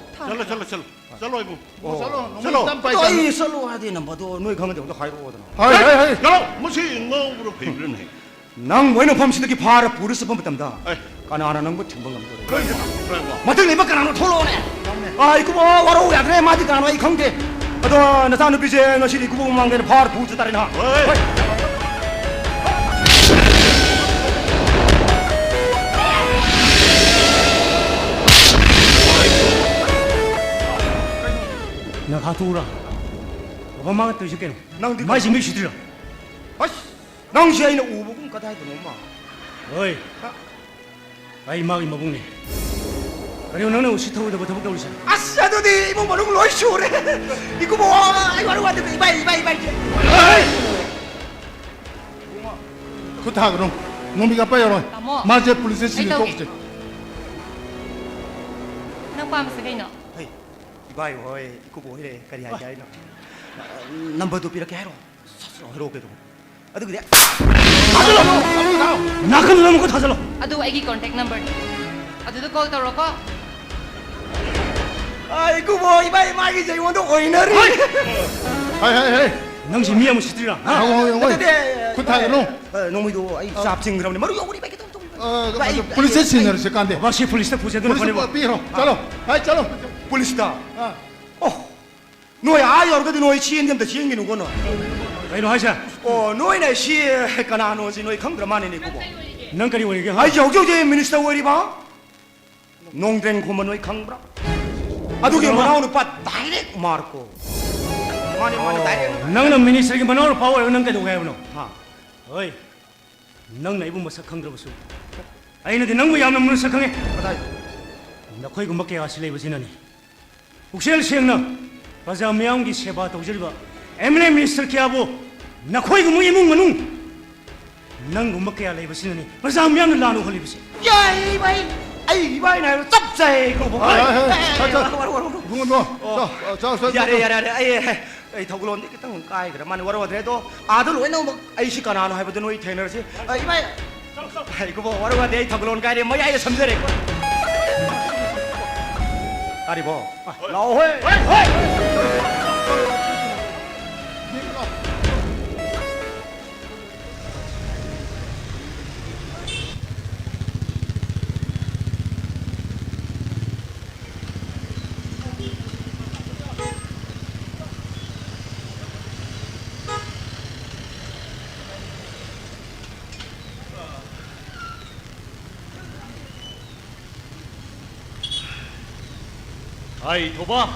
ꯆꯠꯂꯣ, ꯆꯠꯂꯣ, ꯆꯠꯂꯣ꯫ ꯆꯠꯂꯣ, ꯏꯕꯨꯡ꯫ ꯑꯣ, ꯆꯠꯂꯣ, ꯅꯣꯡꯃꯩ ꯆꯠꯂꯣ꯫ ꯆꯝꯄꯥꯏ ꯑꯗꯣ ꯆꯠꯂꯣ꯫ ꯑꯩ ꯆꯠꯂꯣ ꯍꯥꯏꯗꯤ ꯅꯝꯕꯔꯗꯣ ꯅꯣꯏ ꯈꯪꯉꯗꯤ ꯑꯝꯇ ꯍꯥꯏꯔꯛꯑꯣꯗꯅ꯫ ꯍꯣꯏ, ꯍꯣꯏ, ꯍꯣꯏ꯫ ꯆꯠꯂꯣ, ꯃꯁꯤ ꯉꯥꯎꯕ꯭ꯔꯥ ꯐꯩꯕ꯭ꯔꯥꯅꯦ? ꯅꯪꯕꯨ ꯑꯩꯅ ꯃꯐꯝꯁꯤꯗꯒꯤ ꯐꯥꯔ ꯄꯨꯔ ꯆꯠꯄ ꯃꯇꯝꯗ ꯑꯦ꯫ ꯀꯅꯥꯅ ꯅꯪꯕꯨ ꯊꯤꯡꯕ ꯉꯝꯗꯣꯔꯤꯕ? ꯀꯩꯅꯣ? ꯀꯩꯅꯣ? ꯃꯊꯪ ꯂꯩꯕ ꯀꯅꯥꯅꯣ? ꯊꯣꯛꯂꯛꯑꯣꯅꯦ꯫ ꯑꯥ, ꯏꯀꯨꯕꯣ, ꯋꯥꯔꯧ ꯌꯥꯗ꯭ꯔꯦ, ꯃꯥꯗꯤ ꯀꯅꯥꯅꯣ ꯑꯩ ꯈꯪꯗꯦ꯫ ꯑꯗꯣ ꯅꯆꯥꯅꯨꯄꯤꯁꯦ ꯉꯁꯤꯗꯤ ꯏꯀꯨꯕꯣ ꯃꯃꯥꯡꯗ ꯑꯩꯅ ꯐꯥꯔ ꯄꯨ ꯆꯠ ꯇꯥꯔꯦ ꯅꯍꯥ꯫ ꯍꯣꯏ꯫ ꯍꯣꯏ꯫ ꯅꯪ ꯍꯥꯠꯇꯣꯛꯎꯔꯥ? ꯕꯕꯥ ꯃꯥꯡ ꯇꯧꯔꯤꯁꯦ ꯀꯩꯅꯣ? ꯅꯪꯗꯤ ꯃꯥꯏꯁꯦ ꯀꯩꯅꯣ? ꯃꯤ ꯁꯤꯠꯇ꯭ꯔꯤꯔꯣ? ꯑꯁ! ꯅꯪꯁꯦ ꯑꯩꯅ ꯎꯕꯒꯨꯝ ꯀꯗꯥꯏꯗꯅꯣꯃ꯫ ꯍꯣꯏ꯫ ꯍꯥ? ꯑꯩ ꯃꯥꯒꯤ ꯃꯕꯨꯡꯅꯦ꯫ ꯀꯔꯤꯅꯣ ꯅꯪꯅ ꯎꯁꯤꯠ ꯊꯧꯑꯣꯏꯗꯕ ꯊꯕꯛ ꯇꯧꯔꯤꯁꯦ? ꯑꯁ, ꯑꯗꯨꯗꯤ ꯏꯃꯨꯡ ꯃꯅꯨꯡ ꯂꯣꯏ ꯁꯨꯔꯦ꯫ ꯏꯀꯨꯕꯣ, ꯑꯩ ꯋꯥꯔꯧ ꯋꯥꯗꯦ, ꯏꯕꯥꯏ, ꯏꯕꯥꯏ, ꯏꯕꯥꯏ꯫ ꯍꯣꯏ! ꯈꯨꯠ ꯊꯥꯒꯅꯨ꯫ ꯅꯣꯡꯃꯩ ꯀꯥꯞꯄ ꯌꯥꯔꯣꯏ꯫ ꯇꯥꯃꯣ, ꯃꯥꯁꯦ ꯄꯨꯂꯤꯁꯇ ꯑꯩ ꯁꯤꯟꯅ ꯇꯧꯒꯦ꯫ ꯊꯣꯛꯁꯦ꯫ ꯅꯪ ꯄꯥꯝꯕꯁꯦ ꯀꯩꯅꯣ? ꯍꯩ, ꯏꯕꯥꯏ ꯍꯣꯏ, ꯏꯀꯨꯕꯣ ꯍꯣꯏ ꯂꯩꯔꯦ꯫ ꯀꯔꯤ ꯍꯥꯏꯒꯦ ꯍꯥꯏꯅꯣ? ꯅꯝꯕꯔꯗꯨ ꯄꯤꯔꯛꯀꯦ ꯍꯥꯏꯔꯣ? ꯁꯠ ꯂꯥꯎ ꯍꯥꯏꯔꯛꯑꯣ ꯀꯩꯗꯧꯕ? ꯑꯗꯨꯒꯤꯗꯤ ꯊꯥꯖꯜꯂꯣ! ꯅꯥꯀꯟꯗ ꯑꯃꯨꯛꯀ ꯊꯥꯖꯜꯂꯣ! ꯑꯗꯨ ꯑꯩꯒꯤ ꯀꯣꯟꯇꯦꯛ ꯅꯝꯕꯔꯅꯤ꯫ ꯑꯗꯨꯗ call ꯇꯧꯔꯣꯀꯣ꯫ ꯑꯩ ꯀꯨꯕꯣ, ꯏꯕꯥ ꯏꯃꯥꯒꯤꯁꯦ ꯑꯩꯉꯣꯟꯗ ꯑꯣꯏꯅꯔꯤ꯫ ꯍꯩ, ꯍꯩ, ꯍꯩ꯫ ꯅꯪꯁꯤ ꯃꯤ ꯑꯃ ꯁꯤꯠꯇ꯭ꯔꯤꯔꯥ? ꯍꯥ? ꯉꯥꯏꯈꯣ, ꯉꯥꯏꯈꯣ, ꯉꯥꯏꯈꯣ꯫ ꯅꯠꯇꯦ, ꯈꯨꯠ ꯊꯥꯒꯅꯨ꯫ ꯑ, ꯅꯣꯡꯃꯩꯗꯣ ꯑꯩ ꯆꯥꯞ ꯆꯤꯡꯈ꯭ꯔꯕꯅꯦ꯫ ꯃꯔꯨ ꯌꯧꯕꯅꯤ, ꯏꯕꯥ, ꯈꯤꯇꯪ ꯇꯧꯕꯤꯌꯨ꯫ ꯑ, ꯏꯕꯥ, ꯑꯩ, ꯄꯨꯂꯤꯁꯇ ꯑꯩ, ꯁꯤꯟꯅꯔꯁꯤ ꯀꯥꯟꯗꯦ꯫ ꯕꯥꯁꯤ ꯄꯨꯂꯤꯁꯇ ꯄꯨꯁꯦ, ꯑꯗꯨꯅ ꯄꯨꯂꯤꯁꯇ ꯐꯅꯤꯕ꯫ ꯄꯤꯈ꯭ꯔꯣ꯫ ꯆꯠꯂꯣ꯫ ꯍꯥꯏ, ꯆꯠꯂꯣ꯫ ꯄꯨꯂꯤꯁꯇ? ꯑꯥ꯫ ꯑꯣ꯫ ꯅꯣꯏ ꯑꯥ ꯌꯧꯔꯒꯗꯤ ꯅꯣꯏ ꯆꯦꯟꯗꯤ ꯑꯝꯇ ꯆꯦꯟꯈꯤꯅꯨꯀꯣ ꯅꯣꯏ꯫ ꯀꯩꯅꯣ ꯍꯥꯏꯁꯦ? ꯑꯣ, ꯅꯣꯏꯅ ꯁꯤ ꯀꯅꯥꯅꯣꯁꯤ ꯅꯣꯏ ꯈꯪꯗ꯭ꯔ ꯃꯥꯜꯂꯦꯅꯦ ꯀꯨꯕꯣ꯫ ꯅꯪ ꯀꯔꯤ ꯑꯣꯏꯔꯤꯒꯦ, ꯍꯥ? ꯑꯩꯁꯦ ꯍꯧꯖꯤꯛ ꯍꯧꯖꯤꯛ minister ꯑꯣꯏꯔꯤꯕ ꯅꯣꯡꯗ꯭ꯔꯦꯟ ꯈꯨꯃꯟ ꯅꯣꯏ ꯈꯪꯕ꯭ꯔꯥ? ꯑꯗꯨꯒꯤ ꯀꯅꯥ? ꯃꯅꯥꯎ ꯅꯨꯄꯥ direct ꯃꯥꯔꯀꯣ꯫ ꯃꯥꯅꯦ, ꯃꯥꯅꯦ, direct꯫ ꯅꯪꯅ ministerꯒꯤ ꯃꯅꯥꯎ ꯅꯨꯄꯥ ꯑꯣꯏꯔꯒ ꯅꯪ ꯀꯩꯗꯧꯒꯦ ꯍꯥꯏꯕꯅꯣ? ꯍꯥ? ꯍꯣꯏ, ꯅꯪꯅ ꯑꯩꯕꯨ ꯃꯁꯛ ꯈꯪꯗ꯭ꯔꯕꯁꯨ ꯑꯩꯅꯗꯤ ꯅꯪꯕꯨ ꯌꯥꯝꯅ ꯃꯨꯟꯅ ꯁꯛ ꯈꯪꯉꯦ꯫ ꯀꯗꯥꯏꯗ? ꯅꯈꯣꯏꯒꯨꯝꯕ ꯀꯌꯥ ꯑꯁꯤ ꯂꯩꯕꯁꯤꯅꯅꯤ꯫ ꯄꯨꯛꯆꯦꯜ ꯁꯦꯡꯅ ꯄ꯭ꯔꯖꯥ ꯃꯤꯌꯥꯝꯒꯤ ꯁꯦꯕꯥ ꯇꯧꯖꯔꯤꯕ MLA minister ꯀꯌꯥꯕꯨ ꯅꯈꯣꯏꯒꯨꯝꯕ ꯏꯃꯨꯡ ꯃꯅꯨꯡ ꯅꯪꯒꯨꯝꯕ ꯀꯌꯥ ꯂꯩꯕꯁꯤꯅꯅꯤ ꯄ꯭ꯔꯖꯥ ꯃꯤꯌꯥꯝꯅ ꯂꯥꯟꯅ ꯎꯍꯜꯂꯤꯕꯁꯤ꯫ ꯌꯥꯏ, ꯏꯕꯥꯏ꯫ ꯑꯩ ꯏꯕꯥꯏꯅ ꯍꯥꯏꯕ ꯆꯞ ꯆꯥꯏ, ꯀꯨꯕꯣ꯫ ꯍꯣꯏ, ꯍꯣꯏ, ꯍꯣꯏ, ꯍꯣꯏ, ꯍꯣꯏ, ꯍꯣꯏ, ꯍꯣꯏ, ꯍꯣꯏ꯫ ꯏꯕꯨꯡꯉꯣ, ꯏꯕꯨꯡꯉꯣ, ꯑꯣ꯫ ꯆꯥꯎ, ꯆꯥꯎ, ꯆꯥꯎ, ꯆꯥꯎ, ꯌꯥꯔꯦ, ꯆꯥꯎ꯫ ꯌꯥꯔꯦ, ꯌꯥꯔꯦ꯫ ꯑꯩ, ꯑꯩ ꯊꯧꯒꯜꯂꯣꯟꯗꯤ ꯈꯤꯇꯪ ꯀꯥꯏꯈ꯭ꯔꯦ꯫ ꯃꯥꯅꯦ, ꯋꯥꯔꯧꯗ꯭ꯔꯦ꯫ ꯑꯗꯣ ꯑꯥꯗ ꯂꯣꯏꯅꯃꯛ ꯑꯩ ꯁꯤ ꯀꯅꯥꯅꯣ ꯍꯥꯏꯕꯗꯣ ꯅꯣꯏ ꯊꯦꯡꯅꯔꯁꯤ꯫ ꯑ, ꯏꯕꯥꯏ꯫ ꯍꯥꯏ, ꯀꯨꯕꯣ, ꯋꯥꯔꯧ ꯌꯥꯗꯦ, ꯑꯩ ꯊꯧꯒꯜꯂꯣꯟ ꯀꯥꯏꯔꯦ, ꯃꯌꯥꯏꯗ ꯁꯝꯖꯔꯦ꯫ ꯇꯥꯔꯤꯕꯣ? ꯂꯥꯛꯑꯣ, ꯍꯣꯏ꯫ ꯍꯥꯏ, ꯊꯧꯕ,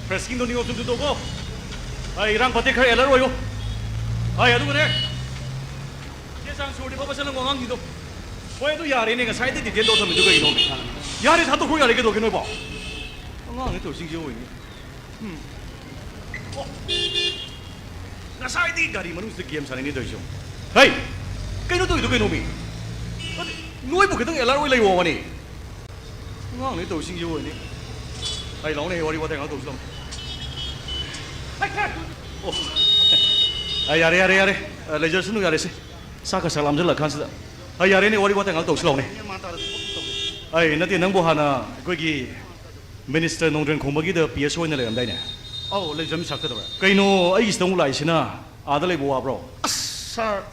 press ꯀꯤꯡꯗꯣ ꯅꯤꯌꯣꯝ ꯆꯨꯝ ꯆꯨꯝ ꯇꯧꯀꯣ꯫ ꯍꯥꯏ, ꯏꯔꯥꯡ ꯐꯠꯇꯦ, ꯈꯔ alert ꯑꯣꯏꯌꯣ꯫ ꯍꯥꯏ, ꯑꯗꯨꯒꯅꯦ, ꯆꯦ ꯆꯥꯡ ꯁꯨꯔꯗꯤ ꯐꯕ ꯆꯠꯂꯝꯒꯣ ꯑꯉꯥꯡꯁꯤꯡꯗꯣ꯫ ꯍꯣꯏ, ꯑꯗꯨ ꯌꯥꯔꯦꯅꯦ, ꯉꯁꯥꯏꯗꯩ detail ꯇꯧꯔ ꯊꯝꯃꯤꯗꯨ ꯀꯩꯒꯤꯅꯣ? ꯌꯥꯔꯦ, ꯊꯥꯗꯣꯛꯈ꯭ꯔꯣ, ꯌꯥꯔꯦ, ꯀꯩꯗꯧꯒꯦ ꯅꯣꯏꯕꯣ? ꯑꯉꯥꯡꯅꯦ ꯇꯧꯔꯤꯁꯤꯡꯁꯦ ꯑꯣꯏꯅꯤ꯫ ꯎꯝ꯫ ꯑꯣ꯫ ꯉꯁꯥꯏꯗꯤ ꯒꯥꯔꯤ ꯃꯅꯨꯡꯁꯤꯗ game ꯁꯥꯟꯅꯩꯅꯦ ꯇꯧꯔꯤꯁꯦ꯫ ꯍꯩ! ꯀꯩꯅꯣ ꯇꯧꯔꯤꯗꯣ ꯀꯩꯅꯣꯃꯤ? ꯅꯠꯇꯦ, ꯅꯣꯏꯕꯨ ꯈꯤꯇꯪ alert ꯑꯣꯏ ꯂꯩꯌꯣ ꯍꯥꯏꯕꯅꯤ꯫ ꯑꯉꯥꯡꯅꯦ ꯇꯧꯔꯤꯁꯤꯡꯁꯦ ꯑꯣꯏꯅꯤ꯫ ꯍꯩ, ꯂꯥꯎꯅꯦ, ꯍꯩ, ꯋꯥꯔꯤ ꯋꯥꯇꯥꯏ ꯉꯥꯏꯍꯥꯛ ꯇꯧꯁꯤ ꯂꯥꯎꯅꯦ꯫ ꯑꯣ꯫ ꯑ, ꯌꯥꯔꯦ, ꯌꯥꯔꯦ, ꯌꯥꯔꯦ꯫ ꯑ, ꯂꯩꯖꯔꯁꯅꯨ, ꯌꯥꯔꯦꯁꯦ꯫ ꯆꯥꯛꯀ ꯆꯥꯛ ꯂꯥꯝꯖꯜꯂꯛ ꯀꯥꯟꯁꯤꯗ꯫ ꯑ, ꯌꯥꯔꯦꯅꯦ, ꯋꯥꯔꯤ ꯋꯥꯇꯥꯏ ꯉꯥꯏꯍꯥꯛ ꯇꯧꯁꯤ ꯂꯥꯎꯅꯦ꯫ ꯑꯩ ꯅꯠꯇꯦ, ꯅꯪꯕꯨ ꯍꯥꯟꯅ ꯑꯩꯈꯣꯏꯒꯤ ꯃꯤꯅꯤꯁꯇꯔ ꯅꯣꯡꯗ꯭ꯔꯦꯟ ꯈꯣꯡꯕꯒꯤꯗ ꯄꯤ ꯑꯦꯁ ꯑꯣꯏꯅ ꯂꯩꯔꯝꯗꯥꯏꯅꯦ? ꯑꯧ, ꯂꯩꯖꯝ ꯁꯥꯔ, ꯀꯩꯗꯧꯔꯦ? ꯀꯩꯅꯣ ꯑꯩꯒꯤꯁꯤꯗ ꯑꯃꯨꯛ ꯂꯥꯛꯏꯁꯤꯅ? ꯑꯥꯗ ꯂꯩꯕ ꯋꯥꯕ꯭ꯔꯣ? ꯑꯁ, ꯁꯥꯔ,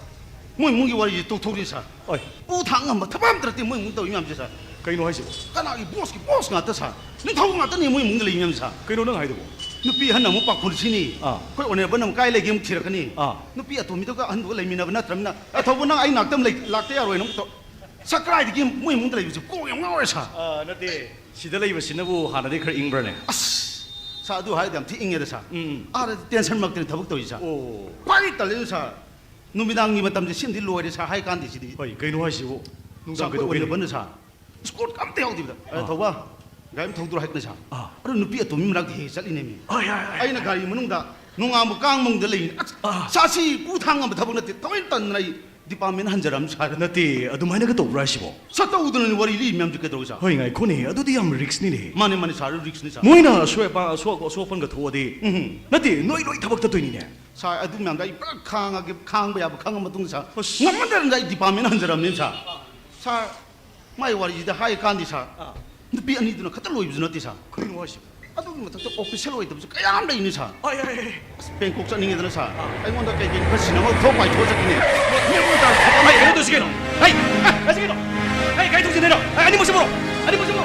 ꯃꯣꯏ ꯏꯃꯨꯡꯒꯤ ꯋꯥꯔꯤꯁꯦ ꯇꯣꯛꯊꯣꯛꯁꯤ, ꯁꯥꯔ꯫ ꯍꯣꯏ꯫ ꯄꯨ ꯊꯥꯡ ꯉꯝꯕ ꯊꯕꯛ ꯑꯝꯇ ꯅꯠꯇꯦ ꯃꯣꯏ ꯏꯃꯨꯡ ꯇꯧꯔꯤ ꯃꯌꯥꯝꯁꯦ, ꯁꯥꯔ꯫ ꯀꯩꯅꯣ ꯍꯥꯏꯁꯤꯕꯣ? ꯀꯅꯥꯒꯤ ꯕꯣꯁꯀꯤ ꯕꯣꯁ ꯉꯥꯛꯇ, ꯁꯥꯔ? ꯅꯤꯡꯊꯧ ꯉꯥꯛꯇꯅꯦ ꯃꯣꯏ ꯏꯃꯨꯡꯗ ꯂꯩ ꯃꯌꯥꯝꯁꯦ, ꯁꯥꯔ꯫ ꯀꯩꯅꯣ ꯅꯪ ꯍꯥꯏꯗꯨꯕꯣ? ꯅꯨꯄꯤ ꯑꯍꯟ ꯑꯃꯨꯛ ꯄꯥꯈꯣꯟꯁꯤꯅꯤ꯫ ꯑꯥ꯫ ꯑꯩꯈꯣꯏ ꯑꯣꯅꯔꯦꯕꯜ ꯑꯃꯨꯛ ꯀꯥꯏ ꯂꯩꯒꯦ ꯑꯃꯨꯛ ꯊꯤꯔꯛꯀꯅꯤ꯫ ꯑꯥ꯫ ꯅꯨꯄꯤ ꯑꯇꯣꯝꯕꯤꯗꯨꯒ ꯑꯍꯟꯗꯨꯒ ꯂꯩꯃꯤꯟꯅꯕ ꯅꯠꯇ꯭ꯔꯕꯅꯤꯅ, ꯑ, ꯊꯧꯕ, ꯅꯪ ꯑꯩ ꯉꯥꯛꯇ ꯑꯃ ꯂꯩ-, ꯂꯥꯛꯇ ꯌꯥꯔꯣꯏꯅ ꯑꯃꯨꯛ ꯇꯧ-, ꯁꯥꯔ, ꯀꯗꯥꯏꯗꯒꯤ ꯃꯣꯏ ꯏꯃꯨꯡꯗ ꯂꯩꯕꯁꯦ ꯀꯣꯛ ꯌꯥꯝ ꯉꯥꯎꯔꯦ, ꯁꯥꯔ꯫ ꯑ, ꯅꯠꯇꯦ, ꯁꯤꯗ ꯂꯩꯕꯁꯤꯅꯕꯨ ꯍꯥꯟꯅꯗꯤ ꯈꯔ ꯏꯪꯕ꯭ꯔꯅꯦ? ꯑꯁ, ꯁꯥꯔ, ꯑꯗꯨ ꯍꯥꯏꯔꯗꯤ ꯌꯥꯝ ꯊꯤ ꯏꯪꯉꯦꯗ, ꯁꯥꯔ꯫ ꯎꯝ, ꯎꯝ꯫ ꯑꯥꯗꯗꯤ ꯇꯦꯟꯁꯟ ꯃꯛꯇꯅꯤ ꯊꯕꯛ ꯇꯧꯔꯤꯁꯦ, ꯁꯥꯔ꯫ ꯑꯣ꯫ ꯈ꯭ꯋꯥꯏꯗꯒꯤ ꯇꯜꯂꯤꯗꯣ, ꯁꯥꯔ, ꯅꯨꯃꯤꯗꯥꯡꯒꯤ ꯃꯇꯝꯁꯦ ꯁꯤꯃꯗꯤ ꯂꯣꯏꯔꯦ, ꯁꯥꯔ, ꯍꯥꯏ ꯀꯥꯟꯗꯦ ꯁꯤꯗꯤ꯫ ꯍꯣꯏ, ꯀꯩꯅꯣ ꯍꯥꯏꯁꯤꯕꯨ? ꯅꯨꯡꯗꯥꯡ ꯁꯥꯔ, ꯑꯩꯈꯣꯏ ꯀꯩꯗꯧꯕꯩꯅꯣ? ꯑꯣꯏꯅꯕꯅ, ꯁꯥꯔ, ꯏꯁꯀꯣꯔꯠꯀ ꯑꯝꯇ ꯌꯥꯎꯗꯕꯤꯗ꯫ ꯑ, ꯑꯥ꯫ ꯊꯧꯕ, ꯒꯥꯔꯤ ꯑꯃ ꯊꯧꯗꯣꯔꯣ ꯍꯥꯏꯔꯛꯀꯅꯤ, ꯁꯥꯔ꯫ ꯑꯥ꯫ ꯑꯗꯨ ꯅꯨꯄꯤ ꯑꯇꯣꯝꯕꯤ ꯃꯅꯥꯛꯇ ꯍꯦꯛ ꯍꯦꯛ ꯆꯠꯂꯤꯅꯦꯃꯤ꯫ ꯍꯣꯏ, ꯍꯣꯏ, ꯍꯣꯏ꯫ ꯑꯩꯅ ꯒꯥꯔꯤ ꯃꯅꯨꯡꯗ ꯅꯣꯡꯉꯥꯟꯕ ꯀꯥꯡ ꯃꯅꯨꯡꯗ ꯂꯩꯔꯤꯅꯦ꯫ ꯑꯁ, ꯑꯥ꯫ ꯁꯥꯔ, ꯁꯤ ꯄꯨ ꯊꯥꯡ ꯉꯝꯕ ꯊꯕꯛ ꯅꯠꯇꯦ꯫ ꯊꯑꯣꯏꯅ ꯇꯟꯗꯅ ꯑꯩ ꯗꯤꯄꯥꯔꯠꯃꯦꯟ ꯍꯟꯖꯔꯝ, ꯁꯥꯔ꯫ ꯅꯠꯇꯦ, ꯑꯗꯨꯃꯥꯏꯅꯒ ꯇꯧꯕ꯭ꯔꯥ ꯍꯥꯏꯁꯤꯕꯣ? ꯁꯥꯔ, ꯇꯧꯗꯅꯅꯦ ꯋꯥꯔꯤ ꯂꯤ ꯃꯌꯥꯝꯁꯦ ꯀꯩꯗꯧꯔꯒꯦ, ꯁꯥꯔ? ꯍꯣꯏ, ꯉꯥꯏꯈꯣꯅꯦ, ꯑꯗꯨꯗꯤ ꯌꯥꯝ ꯔꯤꯛꯁꯅꯤꯅꯦ꯫ ꯃꯥꯅꯦ, ꯃꯥꯅꯦ, ꯁꯥꯔ, ꯔꯤꯛꯁꯅꯤ, ꯁꯥꯔ꯫ ꯃꯣꯏꯅ ꯑꯁꯣꯏ ꯑꯄꯥ-, ꯑꯁꯣꯛ-, ꯑꯁꯣꯛ ꯑꯄꯟꯒ ꯊꯣꯛꯑꯗꯤ ꯎꯝ꯫ ꯅꯠꯇꯦ, ꯅꯣꯏ ꯂꯣꯏ ꯊꯕꯛ ꯇꯠꯇꯣꯏꯅꯤꯅꯦ꯫ ꯁꯥꯔ, ꯑꯗꯨ ꯃꯌꯥꯝꯗꯣ ꯑꯩ ꯄꯨꯔꯥ ꯈꯥꯡꯉꯒꯦ, ꯈꯥꯡꯕ ꯌꯥꯕ ꯈꯪꯉ ꯃꯇꯨꯡꯗ, ꯁꯥꯔ, ꯑꯁ꯫ ꯉꯝꯃꯟꯗꯗꯅ ꯑꯩ ꯗꯤꯄꯥꯔꯠꯃꯦꯟ ꯍꯟꯖꯔꯝꯅꯤ, ꯁꯥꯔ꯫ ꯁꯥꯔ, ꯃꯥꯏ ꯋꯥꯔꯤꯁꯤꯗ ꯍꯥꯏ ꯀꯥꯟꯗꯦ, ꯁꯥꯔ꯫ ꯑꯥ꯫ ꯅꯨꯄꯤ ꯑꯅꯤꯗꯨꯅ ꯈꯛꯇ ꯂꯣꯏꯕꯁꯨ ꯅꯠꯇꯦ, ꯁꯥꯔ꯫ ꯀꯩꯅꯣ ꯍꯥꯏꯁꯤꯕꯣ? ꯑꯗꯨꯒꯤ ꯃꯊꯛꯇ ꯑꯣꯐꯤꯁꯦꯜ ꯑꯣꯏꯗꯕꯁꯨ ꯀꯌꯥꯝ ꯂꯩꯅꯤ, ꯁꯥꯔ꯫ ꯑꯥꯏ, ꯑꯥꯏ, ꯑꯥꯏ꯫ ꯑꯁ, ꯕꯦꯡꯀꯣꯛ ꯆꯠꯅꯤꯡꯉꯦꯗꯅ, ꯁꯥꯔ꯫ ꯑꯥ꯫ ꯑꯩꯉꯣꯟꯗ ꯀꯩ ꯀꯩꯅꯣ ꯈꯔ ꯁꯤꯟꯅꯕ ꯊꯣꯛ ꯄꯥꯏꯊꯣꯛꯑ ꯆꯠꯈꯤꯅꯦ꯫ ꯃꯤ ꯑꯃ ꯇꯥꯔ ꯊꯕꯛ ꯑꯃ ꯀꯩꯅꯣ ꯇꯧꯁꯤ ꯀꯩꯅꯣ? ꯍꯩ! ꯑ, ꯑꯁꯤ ꯀꯩꯅꯣ? ꯍꯩ, ꯀꯩ ꯇꯧꯁꯤꯟꯗꯣꯏꯅꯣ? ꯑ, ꯑꯅꯤꯃꯛ ꯆꯠꯂꯣ! ꯑꯅꯤꯃꯛ ꯆꯠꯂꯣ!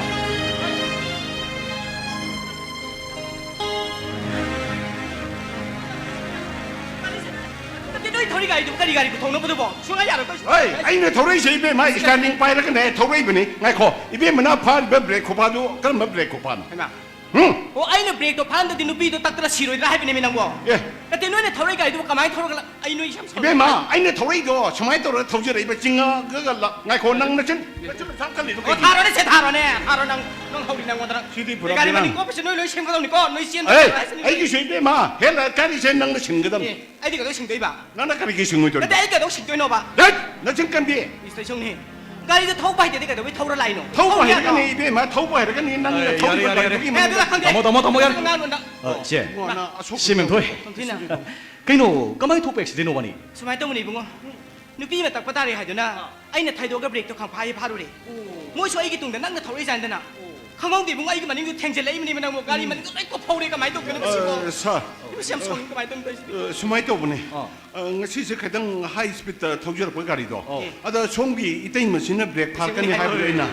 ꯅꯠꯇꯦ, ꯅꯣꯏ ꯊꯧꯔꯤ ꯒꯥꯔꯤꯗꯨꯕꯨ ꯀꯔꯤ ꯒꯥꯔꯤ ꯄꯨꯊꯣꯛꯅꯕꯗꯨꯕꯣ? ꯁꯨꯡꯌꯥ ꯌꯥꯔꯣꯏ, ꯇꯧꯏꯁꯤ꯫ ꯍꯣꯏ, ꯑꯩꯅ ꯊꯧꯔꯛꯏꯁꯦ, ꯏꯕꯦꯝꯃ, ꯁ꯭ꯇꯦꯟꯗꯤꯡ ꯄꯥꯏꯔꯒꯅꯦ ꯊꯧꯔꯛꯏꯕꯅꯤ꯫ ꯉꯥꯏꯈꯣ, ꯏꯕꯦꯝꯃꯅ ꯐꯥꯔꯤꯕ ꯕ꯭ꯔꯦꯛ ꯈꯨꯐꯥꯗꯨ ꯀꯔꯝꯕ ꯕ꯭ꯔꯦꯛ ꯈꯨꯐꯥꯅꯣ? ꯍꯩꯃꯥ꯫ ꯍꯨꯝ? ꯑꯣ, ꯑꯩꯅ ꯕ꯭ꯔꯦꯛꯇꯣ ꯐꯥꯍꯟꯗꯗꯤ ꯅꯨꯄꯤꯗꯣ ꯇꯛꯇꯅ ꯁꯤꯔꯣꯏꯗ꯭ꯔꯥ ꯍꯥꯏꯕꯅꯦꯃꯤ ꯅꯪꯕꯣ꯫ ꯑꯦ꯫ ꯅꯠꯇꯦ, ꯅꯣꯏꯅ ꯊꯧꯔꯛꯏ ꯒꯥꯔꯤꯗꯨꯕꯨ ꯀꯃꯥꯏꯅ ꯊꯧꯔꯒ ꯂꯥꯛ-, ꯑꯩ ꯅꯣꯏ ꯌꯥꯝ ꯁꯥꯎꯅꯤꯡꯉꯦ꯫ ꯏꯕꯦꯝꯃ, ꯑꯩꯅ ꯊꯧꯔꯛꯏꯗꯣ ꯁꯨꯃꯥꯏꯅ ꯇꯧꯔꯒ ꯊꯧꯖꯔꯛꯏꯕ ꯆꯤꯡꯉꯒ ꯂꯥꯛ-, ꯉꯥꯏꯈꯣ, ꯅꯪ ꯅꯆꯤꯟ, ꯅꯆꯤꯟ ꯃꯁꯥ ꯀꯜꯂꯤꯗꯣ ꯑꯣ, ꯀꯩꯒꯤꯅꯣ? ꯊꯥꯔꯣꯅꯦ, ꯁꯦ, ꯊꯥꯔꯣꯅꯦ, ꯊꯥꯔꯣ ꯅꯪ, ꯅꯪ ꯍꯧꯔꯤ ꯅꯪꯉꯣꯟꯗ ꯅꯪ꯫ ꯁꯤꯗꯤ ꯄꯨꯔꯥ ꯒꯥꯔꯤ ꯕꯦꯔꯥꯅꯤ꯫ ꯃꯅꯤꯡ ꯀꯣꯞꯄꯁꯦ ꯅꯣꯏ ꯂꯣꯏ ꯁꯦꯝꯒꯗꯧꯅꯤꯀꯣ, ꯅꯣꯏ ꯆꯦꯟꯕ ꯑꯦ, ꯍꯥꯏꯁꯤꯅꯤ꯫ ꯑꯩꯒꯤꯁꯨ ꯏꯕꯦꯝꯃ, ꯍꯦꯜ ꯂꯥꯏꯠ ꯀꯥꯔꯤꯁꯦ ꯅꯪꯅ ꯁꯤꯟꯒꯗꯕꯅꯤ꯫ ꯑꯦ, ꯑꯩꯗꯤ ꯀꯩꯗꯧ ꯁꯤꯡꯗꯣꯏꯕ? ꯅꯪꯅ ꯀꯔꯤꯒꯤ ꯁꯤꯡꯉꯣꯏꯗꯣꯔꯤꯕ? ꯅꯠꯇꯦ, ꯑꯩ ꯀꯩꯗꯧ ꯁꯤꯡꯗꯣꯏꯅꯣꯕ? ꯍꯦꯠ! ꯅꯆꯤꯟ ꯀꯟꯕꯤ! ꯏꯁꯇꯦꯁꯟꯅꯤ꯫ ꯒꯥꯔꯤꯗ ꯊꯧꯕ ꯍꯩꯇꯗꯤ ꯀꯩꯗꯧꯕꯩ ꯊꯧꯔ ꯂꯥꯛꯏꯅꯣ? ꯊꯧꯕ ꯊꯧꯕ ꯌꯥꯗ꯭ꯔꯣ? ꯍꯩꯔꯒꯅꯤ ꯏꯕꯦꯝꯃ, ꯊꯧꯕ ꯍꯩꯔꯒꯅꯤ ꯅꯪꯅ ꯑꯦ, ꯌꯥꯔꯦ, ꯊꯧꯔꯤꯕ ꯌꯥꯔꯦ, ꯌꯥꯔꯦ꯫ ꯒꯥꯔꯤꯗꯨꯒꯤ ꯑꯦ, ꯑꯗꯨ ꯃꯃꯜ ꯂꯥꯛꯈꯪꯗꯦ꯫ ꯊꯝꯃꯣ, ꯊꯝꯃꯣ, ꯊꯝꯃꯣ, ꯌꯥꯔꯦ꯫ ꯑꯉꯥꯡꯗꯣ ꯅꯪ-, ꯑ, ꯏꯆꯦ꯫ ꯏꯕꯨꯡꯉꯣ, ꯅꯪ ꯑꯁꯣꯛ ꯁꯤ ꯃꯦꯝꯊꯣꯏ꯫ ꯇꯣꯝꯊꯤꯅ꯫ ꯀꯩꯅꯣ, ꯀꯃꯥꯏꯅ ꯊꯣꯛꯄ ꯑꯦꯛꯁꯤꯗꯦꯟꯅꯣ ꯋꯥꯅꯤ? ꯁꯨꯃꯥꯏꯅ ꯇꯧꯕꯅꯤ, ꯏꯕꯨꯡꯉꯣ꯫ ꯅꯨꯄꯤ ꯑꯃ ꯇꯛꯄ ꯇꯥꯔꯦ ꯍꯥꯏꯗꯨꯅ ꯑꯩꯅ ꯊꯩꯗꯣꯛꯑꯒ ꯕ꯭ꯔꯦꯛꯇꯣ ꯈꯪꯐꯥ ꯍꯦꯛ ꯐꯥꯔꯨꯔꯦ꯫ ꯃꯣꯏꯁꯨ ꯑꯩꯒꯤ ꯇꯨꯡꯗ ꯅꯪꯅ ꯊꯧꯔꯛꯏ ꯖꯥꯟꯗꯅ꯫ ꯈꯪꯍꯧꯗꯦ ꯏꯕꯨꯡ, ꯑꯩꯒꯤ ꯃꯅꯤꯡꯗꯨ ꯊꯦꯡꯖꯤꯜꯂꯛꯏꯕꯅꯦꯕ ꯅꯪꯕꯨ꯫ ꯒꯥꯔꯤ ꯃꯅꯤꯡꯗꯨ ꯂꯣꯏ ꯀꯣꯞꯐꯧꯔꯦ꯫ ꯀꯃꯥꯏꯅ ꯇꯧꯗꯣꯏꯅꯣ ꯃꯁꯤꯕꯣ? ꯑ, ꯁꯥꯔ꯫ ꯏꯕꯨꯡ, ꯌꯥꯝ ꯁꯥꯎꯅꯤꯡꯉꯤ꯫ ꯀꯃꯥꯏꯅ ꯇꯧꯗꯣꯏꯅꯣ ꯁꯤꯗꯤ? ꯑ, ꯁꯨꯃꯥꯏꯅ ꯇꯧꯕꯅꯦ꯫ ꯑ, ꯉꯁꯤꯁꯦ ꯈꯤꯇꯪ ꯍꯥꯏ ꯁ꯭ꯄꯤꯗꯇ ꯊꯧꯖꯔꯛꯄ ꯒꯥꯔꯤꯗꯣ꯫ ꯑꯣ꯫ ꯑꯗ ꯁꯣꯝꯒꯤ ꯏꯇꯩꯃꯁꯤꯅ ꯕ꯭ꯔꯦꯛ ꯐꯥꯔꯛꯀꯅꯤ ꯍꯥꯏꯕꯗꯣ ꯑꯩꯅ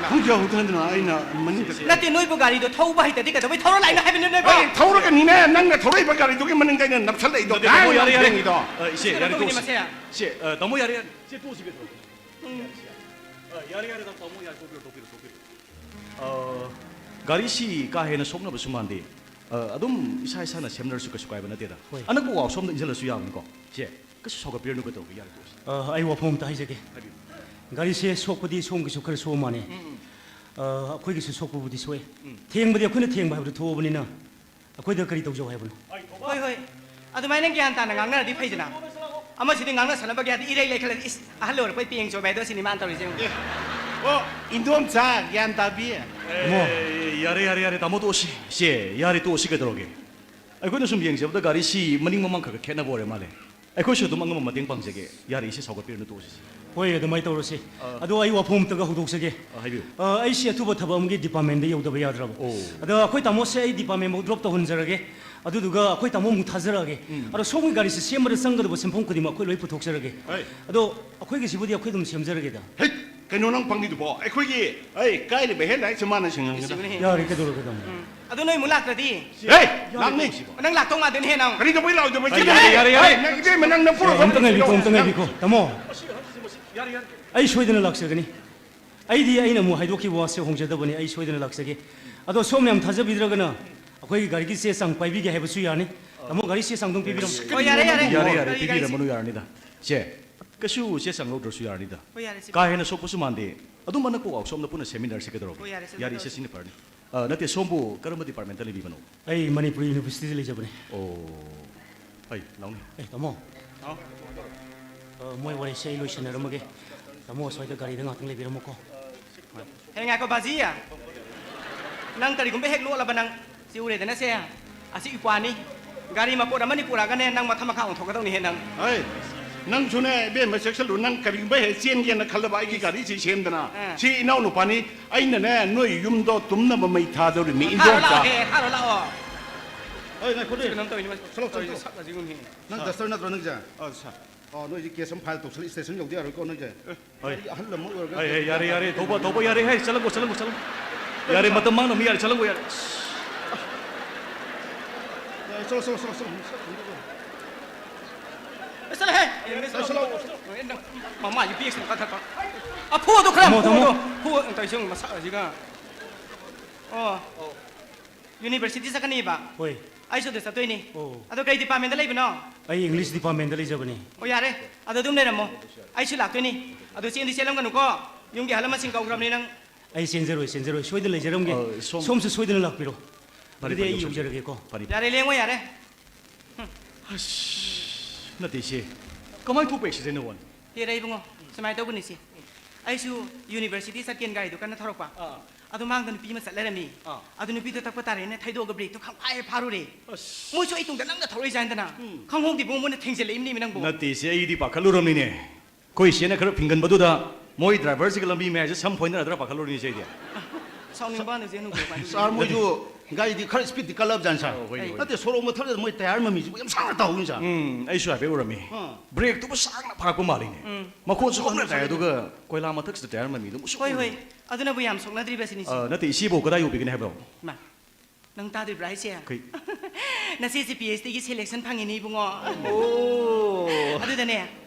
ꯈꯪꯖꯍꯧꯗꯗꯅ ꯑꯩꯅ ꯃꯅꯤꯡꯗ ꯅꯠꯇꯦ, ꯅꯣꯏꯕꯨ ꯒꯥꯔꯤꯗꯣ ꯊꯧꯕ ꯍꯩꯇꯗꯤ ꯀꯩꯗꯧꯕꯩ ꯊꯧꯔ ꯂꯥꯛꯏꯅꯣ ꯍꯥꯏꯕꯅꯣ ꯅꯣꯏꯕꯣ? ꯑꯩ ꯊꯧꯔꯒꯅꯤꯅꯦ, ꯅꯪꯅ ꯊꯧꯔꯛꯏꯕ ꯒꯥꯔꯤꯗꯨꯒꯤ ꯃꯅꯤꯡꯗ ꯑꯩꯅ ꯅꯞꯁꯜꯂꯛꯏꯗꯣ꯫ ꯅꯠꯇꯦ, ꯇꯥꯃꯣ, ꯌꯥꯔꯦ, ꯌꯥꯔꯦ꯫ ꯌꯦꯡꯉꯤꯗꯣ꯫ ꯑ, ꯏꯆꯦ, ꯌꯥꯔꯦ, ꯀꯩꯗꯧꯕꯒꯤꯅꯣ ꯇꯣꯛꯑꯁꯤ꯫ ꯃꯁꯦ? ꯏꯆꯦ, ꯑ, ꯇꯥꯃꯣ, ꯌꯥꯔꯦ, ꯌꯥꯔꯦ꯫ ꯏꯆꯦ, ꯇꯣꯛꯑꯁꯤ ꯀꯩꯗꯧꯔꯒꯦ? ꯎꯝ꯫ ꯌꯥꯔꯦ, ꯌꯥꯔꯦ, ꯇꯥꯃꯣ, ꯌꯥꯔꯦ, ꯇꯣꯛꯄꯤꯔꯣ, ꯇꯣꯛꯄꯤꯔꯣ, ꯇꯣꯛꯄꯤꯔꯣ꯫ ꯑ, ꯒꯥꯔꯤꯁꯤ ꯀꯥ ꯍꯦꯟꯅ ꯁꯣꯛꯅꯕꯁꯨ ꯃꯥꯟꯗꯦ꯫ ꯑ, ꯑꯗꯨꯝ ꯏꯁꯥ ꯏꯁꯥꯅ ꯁꯦꯝꯅꯔꯁꯨ ꯀꯩꯁꯨ ꯀꯥꯏꯕ ꯅꯠꯇꯦꯗ꯫ ꯍꯣꯏ꯫ ꯑꯅꯛꯄ ꯋꯥꯛꯁꯣꯞꯇ ꯏꯟꯁꯤꯜꯂꯁꯨ ꯌꯥꯕꯅꯤꯀꯣ꯫ ꯏꯆꯦ, ꯀꯩꯁꯨ ꯁꯥꯎꯒꯠꯄꯤꯔꯅꯨ, ꯀꯩꯗꯧꯔꯒꯦ? ꯌꯥꯔꯦ, ꯇꯣꯛꯑꯁꯤ꯫ ꯑ, ꯑꯩ ꯋꯥꯐꯝ ꯑꯝꯇ ꯍꯥꯏꯖꯒꯦ꯫ ꯍꯥꯏꯕꯤꯌꯨ꯫ ꯒꯥꯔꯤꯁꯦ ꯁꯣꯛꯄꯗꯤ ꯁꯣꯝꯒꯤꯁꯨ ꯈꯔ ꯁꯣꯛꯑ ꯃꯥꯟꯅꯦ꯫ ꯎꯝ, ꯎꯝ꯫ ꯑ, ꯑꯩꯈꯣꯏꯒꯤꯁꯨ ꯁꯣꯛꯄꯕꯨꯗꯤ ꯁꯣꯛꯑꯦ꯫ ꯎꯝ꯫ ꯊꯦꯡꯕꯗꯤ ꯑꯩꯈꯣꯏꯅ ꯊꯦꯡꯕ ꯍꯥꯏꯕꯗꯨ ꯊꯣꯛꯑꯕꯅꯤꯅ ꯑꯩꯈꯣꯏꯗ ꯀꯔꯤ ꯇꯧꯖꯧ ꯍꯥꯏꯕꯅꯣ? ꯍꯣꯏ, ꯍꯣꯏ꯫ ꯑꯗꯨꯃꯥꯏꯅ ꯒ꯭ꯌꯥꯟ ꯇꯥꯅ ꯉꯥꯡꯅꯔꯗꯤ ꯐꯩꯗꯅ꯫ ꯑꯃꯁꯤꯗꯤ ꯉꯥꯡꯅ ꯁꯥꯟꯅꯕꯒꯤ ꯍꯥꯏꯗꯤ ꯏꯔꯩ ꯂꯩꯈꯠꯂꯗꯤ, ꯏꯁ, ꯑꯍꯜ ꯑꯣꯏꯔꯛꯄꯩ ꯄꯦꯡ ꯆꯣꯏꯕ ꯍꯥꯏꯗꯣ ꯁꯤꯅꯤ ꯃꯥꯅ ꯇꯧꯔꯤꯁꯦ ꯌꯦꯡꯉꯨ꯫ ꯑꯦ, ꯑꯣ, ꯏꯟꯗꯣꯝꯆꯥ, ꯒ꯭ꯌꯥꯟ ꯇꯥꯕꯤ꯫ ꯏꯃꯣ꯫ ꯑꯦ, ꯌꯥꯔꯦ, ꯌꯥꯔꯦ, ꯌꯥꯔꯦ, ꯇꯥꯃꯣ ꯇꯣꯛꯑꯁꯤ꯫ ꯏꯆꯦ, ꯌꯥꯔꯦ, ꯇꯣꯛꯑꯁꯤ, ꯀꯩꯗꯧꯔꯒꯦ? ꯑꯩꯈꯣꯏꯅ ꯁꯨꯝ ꯌꯦꯡꯖꯕꯗ ꯒꯥꯔꯤꯁꯤ ꯃꯅꯤꯡ ꯃꯃꯥꯡ ꯈꯔ ꯈꯔ ꯈꯦꯠꯅꯕ ꯑꯣꯏꯔ ꯃꯥꯜꯂꯦ꯫ ꯑꯩꯈꯣꯏꯁꯨ ꯑꯗꯨꯝ ꯑꯉꯝꯕ ꯃꯇꯦꯡ ꯄꯥꯡꯖꯒꯦ꯫ ꯌꯥꯔꯦ, ꯏꯆꯦ, ꯁꯥꯎꯒꯠꯄꯤꯔꯅꯨ, ꯇꯣꯛꯑꯁꯤ꯫ ꯍꯣꯏ, ꯑꯗꯨꯃꯥꯏꯅ ꯇꯧꯔꯁꯤ꯫ ꯑ꯫ ꯑꯗꯣ ꯑꯩ ꯋꯥꯐꯝ ꯑꯝꯇꯒ ꯍꯧꯗꯣꯛꯆꯒꯦ꯫ ꯑ, ꯍꯥꯏꯕꯤꯌꯨ꯫ ꯑ, ꯑꯩꯁꯤ ꯑꯊꯨꯕ ꯊꯕꯛ ꯑꯃꯒꯤ ꯗꯤꯄꯥꯔꯠꯃꯦꯟꯗ ꯌꯧꯗꯕ ꯌꯥꯗ꯭ꯔꯕ꯫ ꯑꯣ꯫ ꯑꯗꯣ ꯑꯩꯈꯣꯏ ꯇꯥꯃꯣꯁꯦ ꯑꯩ ꯗꯤꯄꯥꯔꯠꯃꯦꯟꯐꯥꯎ ꯗ꯭ꯔꯣꯞ ꯇꯧꯍꯟꯖꯔꯒꯦ꯫ ꯑꯗꯨꯗꯨꯒ ꯑꯩꯈꯣꯏ ꯇꯥꯃꯣ ꯑꯃꯨꯛ ꯊꯥꯖꯔꯛꯑꯒꯦ꯫ ꯎꯝ꯫ ꯑꯗꯣ ꯁꯣꯝꯒꯤ ꯒꯥꯔꯤꯁꯦ ꯁꯦꯝꯕꯗ ꯆꯪꯒꯗꯕ ꯁꯦꯟꯐꯝ ꯈꯨꯗꯤꯡꯃꯛ ꯑꯩꯈꯣꯏ ꯂꯣꯏ ꯄꯨꯊꯣꯛꯆꯔꯒꯦ꯫ ꯍꯣꯏ꯫ ꯑꯗꯣ ꯑꯩꯈꯣꯏꯒꯤꯁꯤꯕꯨꯗꯤ ꯑꯩꯈꯣꯏ ꯑꯗꯨꯝ ꯁꯦꯝꯖꯔꯒꯦꯗ꯫ ꯍꯩꯠ! ꯀꯩꯅꯣ ꯅꯪ ꯄꯪꯉꯤꯗꯨꯕꯣ? ꯑꯩꯈꯣꯏꯒꯤ, ꯑꯩ, ꯀꯥꯏꯔꯤꯕ ꯍꯦꯠ ꯂꯥꯏꯠꯁꯦ ꯃꯥꯅ ꯁꯤꯡꯍꯟꯒꯗꯕ꯫ ꯌꯥꯔꯦ, ꯀꯩꯗꯧꯔꯒꯦ ꯇꯥꯃꯣ? ꯎꯝ꯫ ꯑꯗꯣ ꯅꯣꯏ ꯑꯃꯨꯛ ꯂꯥꯛꯇ꯭ꯔꯗꯤ? ꯍꯦ! ꯂꯥꯛꯅꯤ! ꯅꯪ ꯂꯥꯛꯇꯧ ꯃꯥꯟꯗꯦꯅꯦꯍꯦ ꯅꯪ꯫ ꯀꯔꯤ ꯇꯧꯕꯩ ꯂꯥꯛꯑꯣꯏꯗꯕ? ꯌꯥꯔꯦ, ꯌꯥꯔꯦ, ꯌꯥꯔꯦ, ꯌꯥꯔꯦ꯫ ꯍꯦ! ꯅꯪ ꯏꯕꯦꯝꯃ, ꯅꯪ ꯅꯄꯨꯔꯣꯏꯕ ꯑꯝꯇ ꯉꯥꯏꯕꯤꯈꯣ, ꯑꯝꯇ ꯉꯥꯏꯕꯤꯈꯣ꯫ ꯇꯥꯃꯣ, ꯑꯩ ꯁꯣꯏꯗꯅ ꯂꯥꯛꯆꯒꯅꯤ꯫ ꯑꯩꯗꯤ ꯑꯩꯅ ꯑꯃꯨꯛ ꯍꯥꯏꯗꯣꯛꯈꯤꯕ ꯋꯥꯁꯦ ꯍꯣꯡꯖꯗꯕꯅꯤ, ꯑꯩ ꯁꯣꯏꯗꯅ ꯂꯥꯛꯆꯒꯦ꯫ ꯑꯗꯣ ꯁꯣꯝꯅ ꯌꯥꯝ ꯊꯥꯖꯕꯤꯗ꯭ꯔꯒꯅ ꯑꯩꯈꯣꯏꯒꯤ ꯒꯥꯔꯤꯒꯤ ꯆꯦ ꯆꯥꯡ ꯄꯥꯏꯕꯤꯒꯦ ꯍꯥꯏꯕꯁꯨ ꯌꯥꯅꯤ꯫ ꯇꯥꯃꯣ, ꯒꯥꯔꯤ ꯆꯦ ꯆꯥꯡꯗꯣ ꯄꯤꯕꯤꯔꯝꯃꯨ꯫ ꯍꯣꯏ, ꯌꯥꯔꯦ, ꯌꯥꯔꯦ꯫ ꯌꯥꯔꯦ, ꯌꯥꯔꯦ, ꯒꯥꯔꯤ, ꯒꯥꯔꯤ ꯄꯤꯕꯤꯔꯝꯃꯅꯨ, ꯌꯥꯔꯅꯤꯗ꯫ ꯆꯦ, ꯀꯩꯁꯨ ꯆꯦ ꯆꯥꯡ ꯂꯧꯗ꯭ꯔꯁꯨ ꯌꯥꯔꯅꯤꯗ꯫ ꯍꯣꯏ, ꯌꯥꯔꯦ, ꯁꯤ ꯀꯥ ꯍꯦꯟꯅ ꯁꯣꯛꯄꯁꯨ ꯃꯥꯟꯗꯦ꯫ ꯑꯗꯨꯝ ꯑꯅꯛꯄ ꯋꯥꯛꯁꯣꯞꯅ ꯄꯨꯟꯅ ꯁꯦꯝꯃꯤꯟꯅꯔꯁꯤ, ꯀꯩꯗꯧꯔꯒꯦ? ꯍꯣꯏ, ꯌꯥꯔꯦ, ꯁꯦ, ꯌꯥꯔꯦ, ꯁꯦ, ꯇꯧꯔꯁꯤ꯫ ꯁꯤꯅ ꯐꯔꯅꯤ꯫ ꯑ, ꯅꯠꯇꯦ, ꯁꯣꯝꯕꯨ ꯀꯔꯝꯕ ꯗꯤꯄꯥꯔꯠꯃꯦꯟꯇ ꯂꯩꯕꯤꯕꯅꯣ? ꯑꯩ ꯃꯅꯤꯄꯨꯔ ꯌꯨꯅꯤꯚꯔꯁꯤꯇꯤꯗ ꯂꯩꯖꯕꯅꯦ꯫ ꯑꯣ, ꯐꯩ, ꯂꯥꯎꯅꯦ꯫ ꯑꯦ, ꯇꯥꯃꯣ꯫ ꯍꯥꯎ꯫ ꯑ, ꯃꯣꯏ ꯋꯥꯔꯤꯁꯦ ꯑꯩ ꯂꯣꯏꯁꯤꯟꯅꯔꯝꯃꯒꯦ꯫ ꯇꯥꯃꯣ, ꯑꯁ꯭ꯋꯥꯏꯗ ꯒꯥꯔꯤꯗ ꯉꯥꯛꯇꯪ ꯂꯩꯕꯤꯔꯝꯃꯨꯀꯣ꯫ ꯍꯦ, ꯉꯥꯏꯈꯣ, ꯕꯥꯖꯤ꯫ ꯅꯪ ꯀꯔꯤꯒꯨꯝꯕ ꯍꯦꯛ ꯂꯣꯠꯂꯕ ꯅꯪ, ꯁꯤ ꯎꯔꯦꯗꯅ ꯁꯦ, ꯑꯁꯤ ꯏꯄ꯭ꯋꯥꯅꯤ꯫ ꯒꯥꯔꯤ ꯃꯄꯣꯠ ꯑꯃꯅꯤ ꯄꯨꯔꯛꯑꯒꯅꯦ, ꯅꯪ ꯃꯈꯥ ꯃꯈꯥ ꯑꯣꯟꯊꯣꯛꯀꯗꯧꯅꯤꯍꯦ ꯅꯪ꯫ ꯍꯩ! ꯅꯪꯁꯨꯅꯦ, ꯏꯕꯦꯝꯃ, ꯆꯦꯛꯁꯜꯂꯨ꯫ ꯅꯪ ꯀꯔꯤꯒꯨꯝꯕ ꯍꯦꯛ ꯆꯦꯟꯒꯦꯅ ꯈꯜꯂꯕ, ꯑꯩꯒꯤ ꯒꯥꯔꯤꯁꯤ ꯁꯦꯝꯗꯅ꯫ ꯑꯥ꯫ ꯁꯤ ꯏꯅꯥꯎ ꯅꯨꯄꯥꯅꯤ꯫ ꯑꯩꯅꯅꯦ, ꯅꯣꯏ ꯌꯨꯝꯗꯣ ꯇꯨꯝꯅꯕ ꯃꯩ ꯊꯥꯗꯧꯔꯤꯃꯤ, ꯊꯥꯔꯣ ꯏꯟꯗꯣꯝꯆꯥ꯫ ꯂꯥꯛꯑꯣꯍꯦ, ꯊꯥꯔꯣ ꯂꯥꯛꯑꯣ꯫ ꯑꯩ ꯉꯥꯏꯈꯣꯅꯦ꯫ ꯀꯩꯅꯣꯝ ꯇꯧꯏꯅꯦ, ꯃꯁꯤ ꯁꯣꯂꯣ, ꯁꯣꯂꯣ, ꯇꯧꯔꯤꯁꯦ, ꯁꯣꯂꯣ꯫ ꯁꯛ ꯑꯁꯤꯒꯨꯝꯕꯅꯤ꯫ ꯅꯪ ꯗꯁꯇꯔ ꯅꯠꯇ꯭ꯔꯣ ꯅꯪꯁꯦ? ꯑꯥ, ꯁꯥꯔ꯫ ꯑꯥ, ꯅꯣꯏꯁꯦ ꯀꯦꯁ ꯑꯃ ꯐꯥꯏꯜ ꯇꯧꯁꯜꯂꯤ, ꯁ꯭ꯇꯦꯁꯟ ꯌꯧꯗ ꯌꯥꯔꯣꯏꯀꯣ ꯅꯣꯏꯁꯦ꯫ ꯍꯣꯏ꯫ ꯑꯩ ꯑꯍꯜ ꯑꯃ ꯑꯣꯏꯔꯒ ꯍꯣꯏ, ꯍꯣꯏ, ꯌꯥꯔꯦ, ꯌꯥꯔꯦ, ꯊꯧꯕ, ꯊꯧꯕ ꯌꯥꯔꯦ, ꯍꯦ, ꯆꯠꯂꯝꯀꯣ, ꯆꯠꯂꯝꯀꯣ, ꯆꯠꯂꯝꯀꯣ꯫ ꯌꯥꯔꯦ, ꯃꯇꯝ ꯃꯥꯡꯅꯕꯅꯤ, ꯌꯥꯔꯦ, ꯆꯠꯂꯝꯀꯣ, ꯌꯥꯔꯦ꯫ ꯆꯠꯂꯣ, ꯆꯠꯂꯣ, ꯆꯠꯂꯣ, ꯆꯠꯂꯣ꯫ ꯑꯦ, ꯆꯠꯂꯣꯍꯦ꯫ ꯑꯦ, ꯆꯠꯂꯣ, ꯆꯠꯂꯣ꯫ ꯑꯦ, ꯅꯪ ꯃꯃꯥꯏꯁꯦ ꯕꯦꯛꯁꯤꯅ ꯀꯥꯊꯠꯄ꯫ ꯑꯐꯨꯗꯣ ꯈꯔ ꯊꯝꯃꯣ, ꯊꯝꯃꯣ꯫ ꯐꯨꯗꯣ꯫ ꯐꯨ, ꯇꯧꯏꯁꯦ ꯌꯦꯡꯉꯨ, ꯃꯁꯛ ꯑꯁꯤꯒ꯫ ꯑꯣ꯫ ꯌꯨꯅꯤꯚꯔꯁꯤꯇꯤ ꯆꯠꯀꯅꯤꯕ? ꯍꯣꯏ꯫ ꯑꯩꯁꯨ ꯑꯗꯨ ꯆꯠꯇꯣꯏꯅꯤ꯫ ꯑꯣ꯫ ꯑꯗꯣ ꯀꯩ ꯗꯤꯄꯥꯔꯠꯃꯦꯟꯗ ꯂꯩꯕꯅꯣ? ꯑꯩ ꯏꯪꯂꯤꯁ ꯗꯤꯄꯥꯔꯠꯃꯦꯟꯗ ꯂꯩꯖꯕꯅꯤ꯫ ꯑꯣ, ꯌꯥꯔꯦ꯫ ꯑꯗꯣ ꯑꯗꯨꯝ ꯂꯩꯔꯝꯃꯣ꯫ ꯑꯩꯁꯨ ꯂꯥꯛꯇꯣꯏꯅꯤ꯫ ꯑꯗꯣ ꯆꯦꯟꯗꯤ ꯆꯦꯜꯂꯝꯒꯅꯨꯀꯣ꯫ ꯌꯨꯝꯒꯤ ꯑꯍꯜ ꯂꯃꯟꯁꯤꯡ ꯀꯧꯈ꯭ꯔꯕꯅꯤ ꯅꯪ꯫ ꯑꯩ ꯆꯦꯟꯖꯔꯣꯏ, ꯆꯦꯟꯖꯔꯣꯏ꯫ ꯁꯣꯏꯗꯅ ꯂꯩꯖꯔꯝꯒꯦ꯫ ꯑ, ꯁꯣꯝ ꯁꯣꯝꯁꯨ ꯁꯣꯏꯗꯅ ꯂꯥꯛꯄꯤꯔꯣ꯫ ꯐꯔꯦ, ꯑꯗꯨꯗꯤ ꯐꯔꯦ, ꯑꯩ ꯌꯧꯁꯤꯟꯖꯔꯦ꯫ ꯌꯧꯖꯔꯒꯦꯀꯣ꯫ ꯐꯔꯦ, ꯐꯔꯦ꯫ ꯌꯥꯔꯦ, ꯂꯦꯡꯉꯣ ꯌꯥꯔꯦ꯫ ꯑꯁ, ꯅꯠꯇꯦ ꯏꯆꯦ꯫ ꯀꯃꯥꯏꯅ ꯊꯣꯛꯄ ꯑꯦꯛꯁꯤꯗꯦꯟꯅꯣ ꯋꯥꯅꯤ? ꯍꯦꯔꯥ ꯏꯕꯨꯡꯉꯣ, ꯁꯨꯃꯥꯏꯅ ꯇꯧꯕꯅꯤꯁꯦ꯫ ꯑꯩꯁꯨ ꯌꯨꯅꯤꯚꯔꯁꯤꯇꯤ ꯆꯠꯀꯦꯅ ꯒꯥꯔꯤꯗꯣ ꯀꯟꯅ ꯊꯧꯔꯛꯄ꯫ ꯑꯥ꯫ ꯑꯗꯨ ꯃꯥꯡꯗ ꯅꯨꯄꯤ ꯑꯃ ꯆꯠ ꯂꯩꯔꯝꯃꯤ꯫ ꯑꯥ꯫ ꯑꯗꯨ ꯅꯨꯄꯤꯗꯣ ꯇꯛꯄ ꯇꯥꯔꯦꯅ ꯊꯩꯗꯣꯛꯑꯒ ꯕ꯭ꯔꯦꯛꯇꯣ ꯈꯪꯐꯥ ꯍꯦꯛ ꯐꯥꯔꯨꯔꯦ꯫ ꯑꯁ꯫ ꯃꯣꯏꯁꯨ ꯑꯩ ꯇꯨꯡꯗ ꯅꯪꯅ ꯊꯧꯔꯛꯏ ꯖꯥꯠꯅꯤꯗꯅ꯫ ꯎꯝ꯫ ꯈꯪꯍꯧꯗꯦ ꯏꯕꯨꯡꯉꯣ, ꯃꯣꯏꯅ ꯊꯦꯡꯖꯤꯜꯂꯛꯏꯕꯅꯦꯃꯤ ꯅꯪꯕꯨ꯫ ꯅꯠꯇꯦ ꯏꯆꯦ, ꯑꯩꯗꯤ ꯄꯥꯈꯠꯂꯨꯔꯕꯅꯤꯅꯦ꯫ ꯑꯩꯈꯣꯏ ꯏꯆꯦꯅ ꯈꯔ ꯐꯤꯡꯒꯟꯕꯗꯨꯗ ꯃꯣꯏ ꯗ꯭ꯔꯥꯏꯚꯔꯁꯤꯒ ꯂꯝꯕꯤ ꯃꯌꯥꯏꯁꯦ ꯁꯝ ꯐꯣꯏꯅꯔꯗ꯭ꯔꯥ ꯄꯥꯈꯠꯂꯨꯔꯤꯅꯤ ꯏꯆꯦ ꯑꯩꯗꯤ꯫ ꯁꯥꯎꯅꯤꯡꯕ ꯍꯥꯏꯅ ꯆꯦꯟ ꯍꯨꯟꯗꯣꯛꯄ ꯍꯥꯏꯗꯨꯅꯤ꯫ ꯁꯥꯔ, ꯃꯣꯏꯁꯨ ꯒꯥꯔꯤꯗꯤ ꯈꯔ ꯁ꯭ꯄꯤꯗꯇꯤ ꯀꯜꯂꯕꯖꯥꯠꯅꯤ, ꯁꯥꯔ꯫ ꯑꯣ, ꯍꯣꯏꯅꯦ, ꯍꯣꯏꯅꯦ꯫ ꯅꯠꯇꯦ, ꯁꯣꯔꯣꯛ ꯃꯊꯛꯇ ꯃꯣꯏ ꯇꯌꯥꯔ ꯃꯃꯤꯁꯤꯕꯨ ꯌꯥꯝ ꯁꯥꯡꯅ ꯇꯧꯍꯧꯏꯅꯤ, ꯁꯥꯔ꯫ ꯎꯝ, ꯑꯩꯁꯨ ꯍꯥꯏꯐꯦꯠ ꯎꯔꯝꯃꯤ꯫ ꯑꯥ꯫ ꯕ꯭ꯔꯦꯛꯇꯨꯕꯨ ꯁꯥꯡꯅ ꯐꯥꯔꯛꯄ ꯃꯥꯜꯂꯤꯅꯦ꯫ ꯎꯝ꯫ ꯃꯈꯣꯟꯁꯨ ꯍꯧꯅ ꯇꯥꯏ, ꯑꯗꯨꯒ ꯀꯣꯏꯂꯥ ꯃꯊꯛꯁꯤꯗ ꯇꯌꯥꯔ ꯃꯃꯤꯗꯨ ꯃꯨꯁꯨꯛ ꯍꯣꯏ, ꯍꯣꯏ꯫ ꯃꯨꯏ꯫ ꯑꯗꯨꯅꯕꯨ ꯌꯥꯝ ꯁꯣꯛꯅꯗ꯭ꯔꯤꯕꯁꯤꯅꯤ, ꯁꯤ꯫ ꯑ, ꯅꯠꯇꯦ, ꯏꯆꯦꯕꯨ ꯀꯗꯥꯏ ꯌꯧꯕꯤꯒꯅꯤ ꯍꯥꯏꯕꯅꯣ? ꯃꯥ, ꯅꯪ ꯇꯥꯗ꯭ꯔꯤꯕ꯭ꯔꯥ ꯍꯥꯏꯁꯦ? ꯀꯩ? ꯅꯆꯦꯁꯦ ꯄꯤ ꯑꯩꯆ ꯗꯤꯒꯤ ꯁꯦꯂꯦꯛꯁꯟ ꯐꯪꯉꯤꯅꯦ, ꯏꯕꯨꯡꯉꯣ꯫ ꯑꯣ꯫ ꯑꯗꯨꯗꯅꯦ,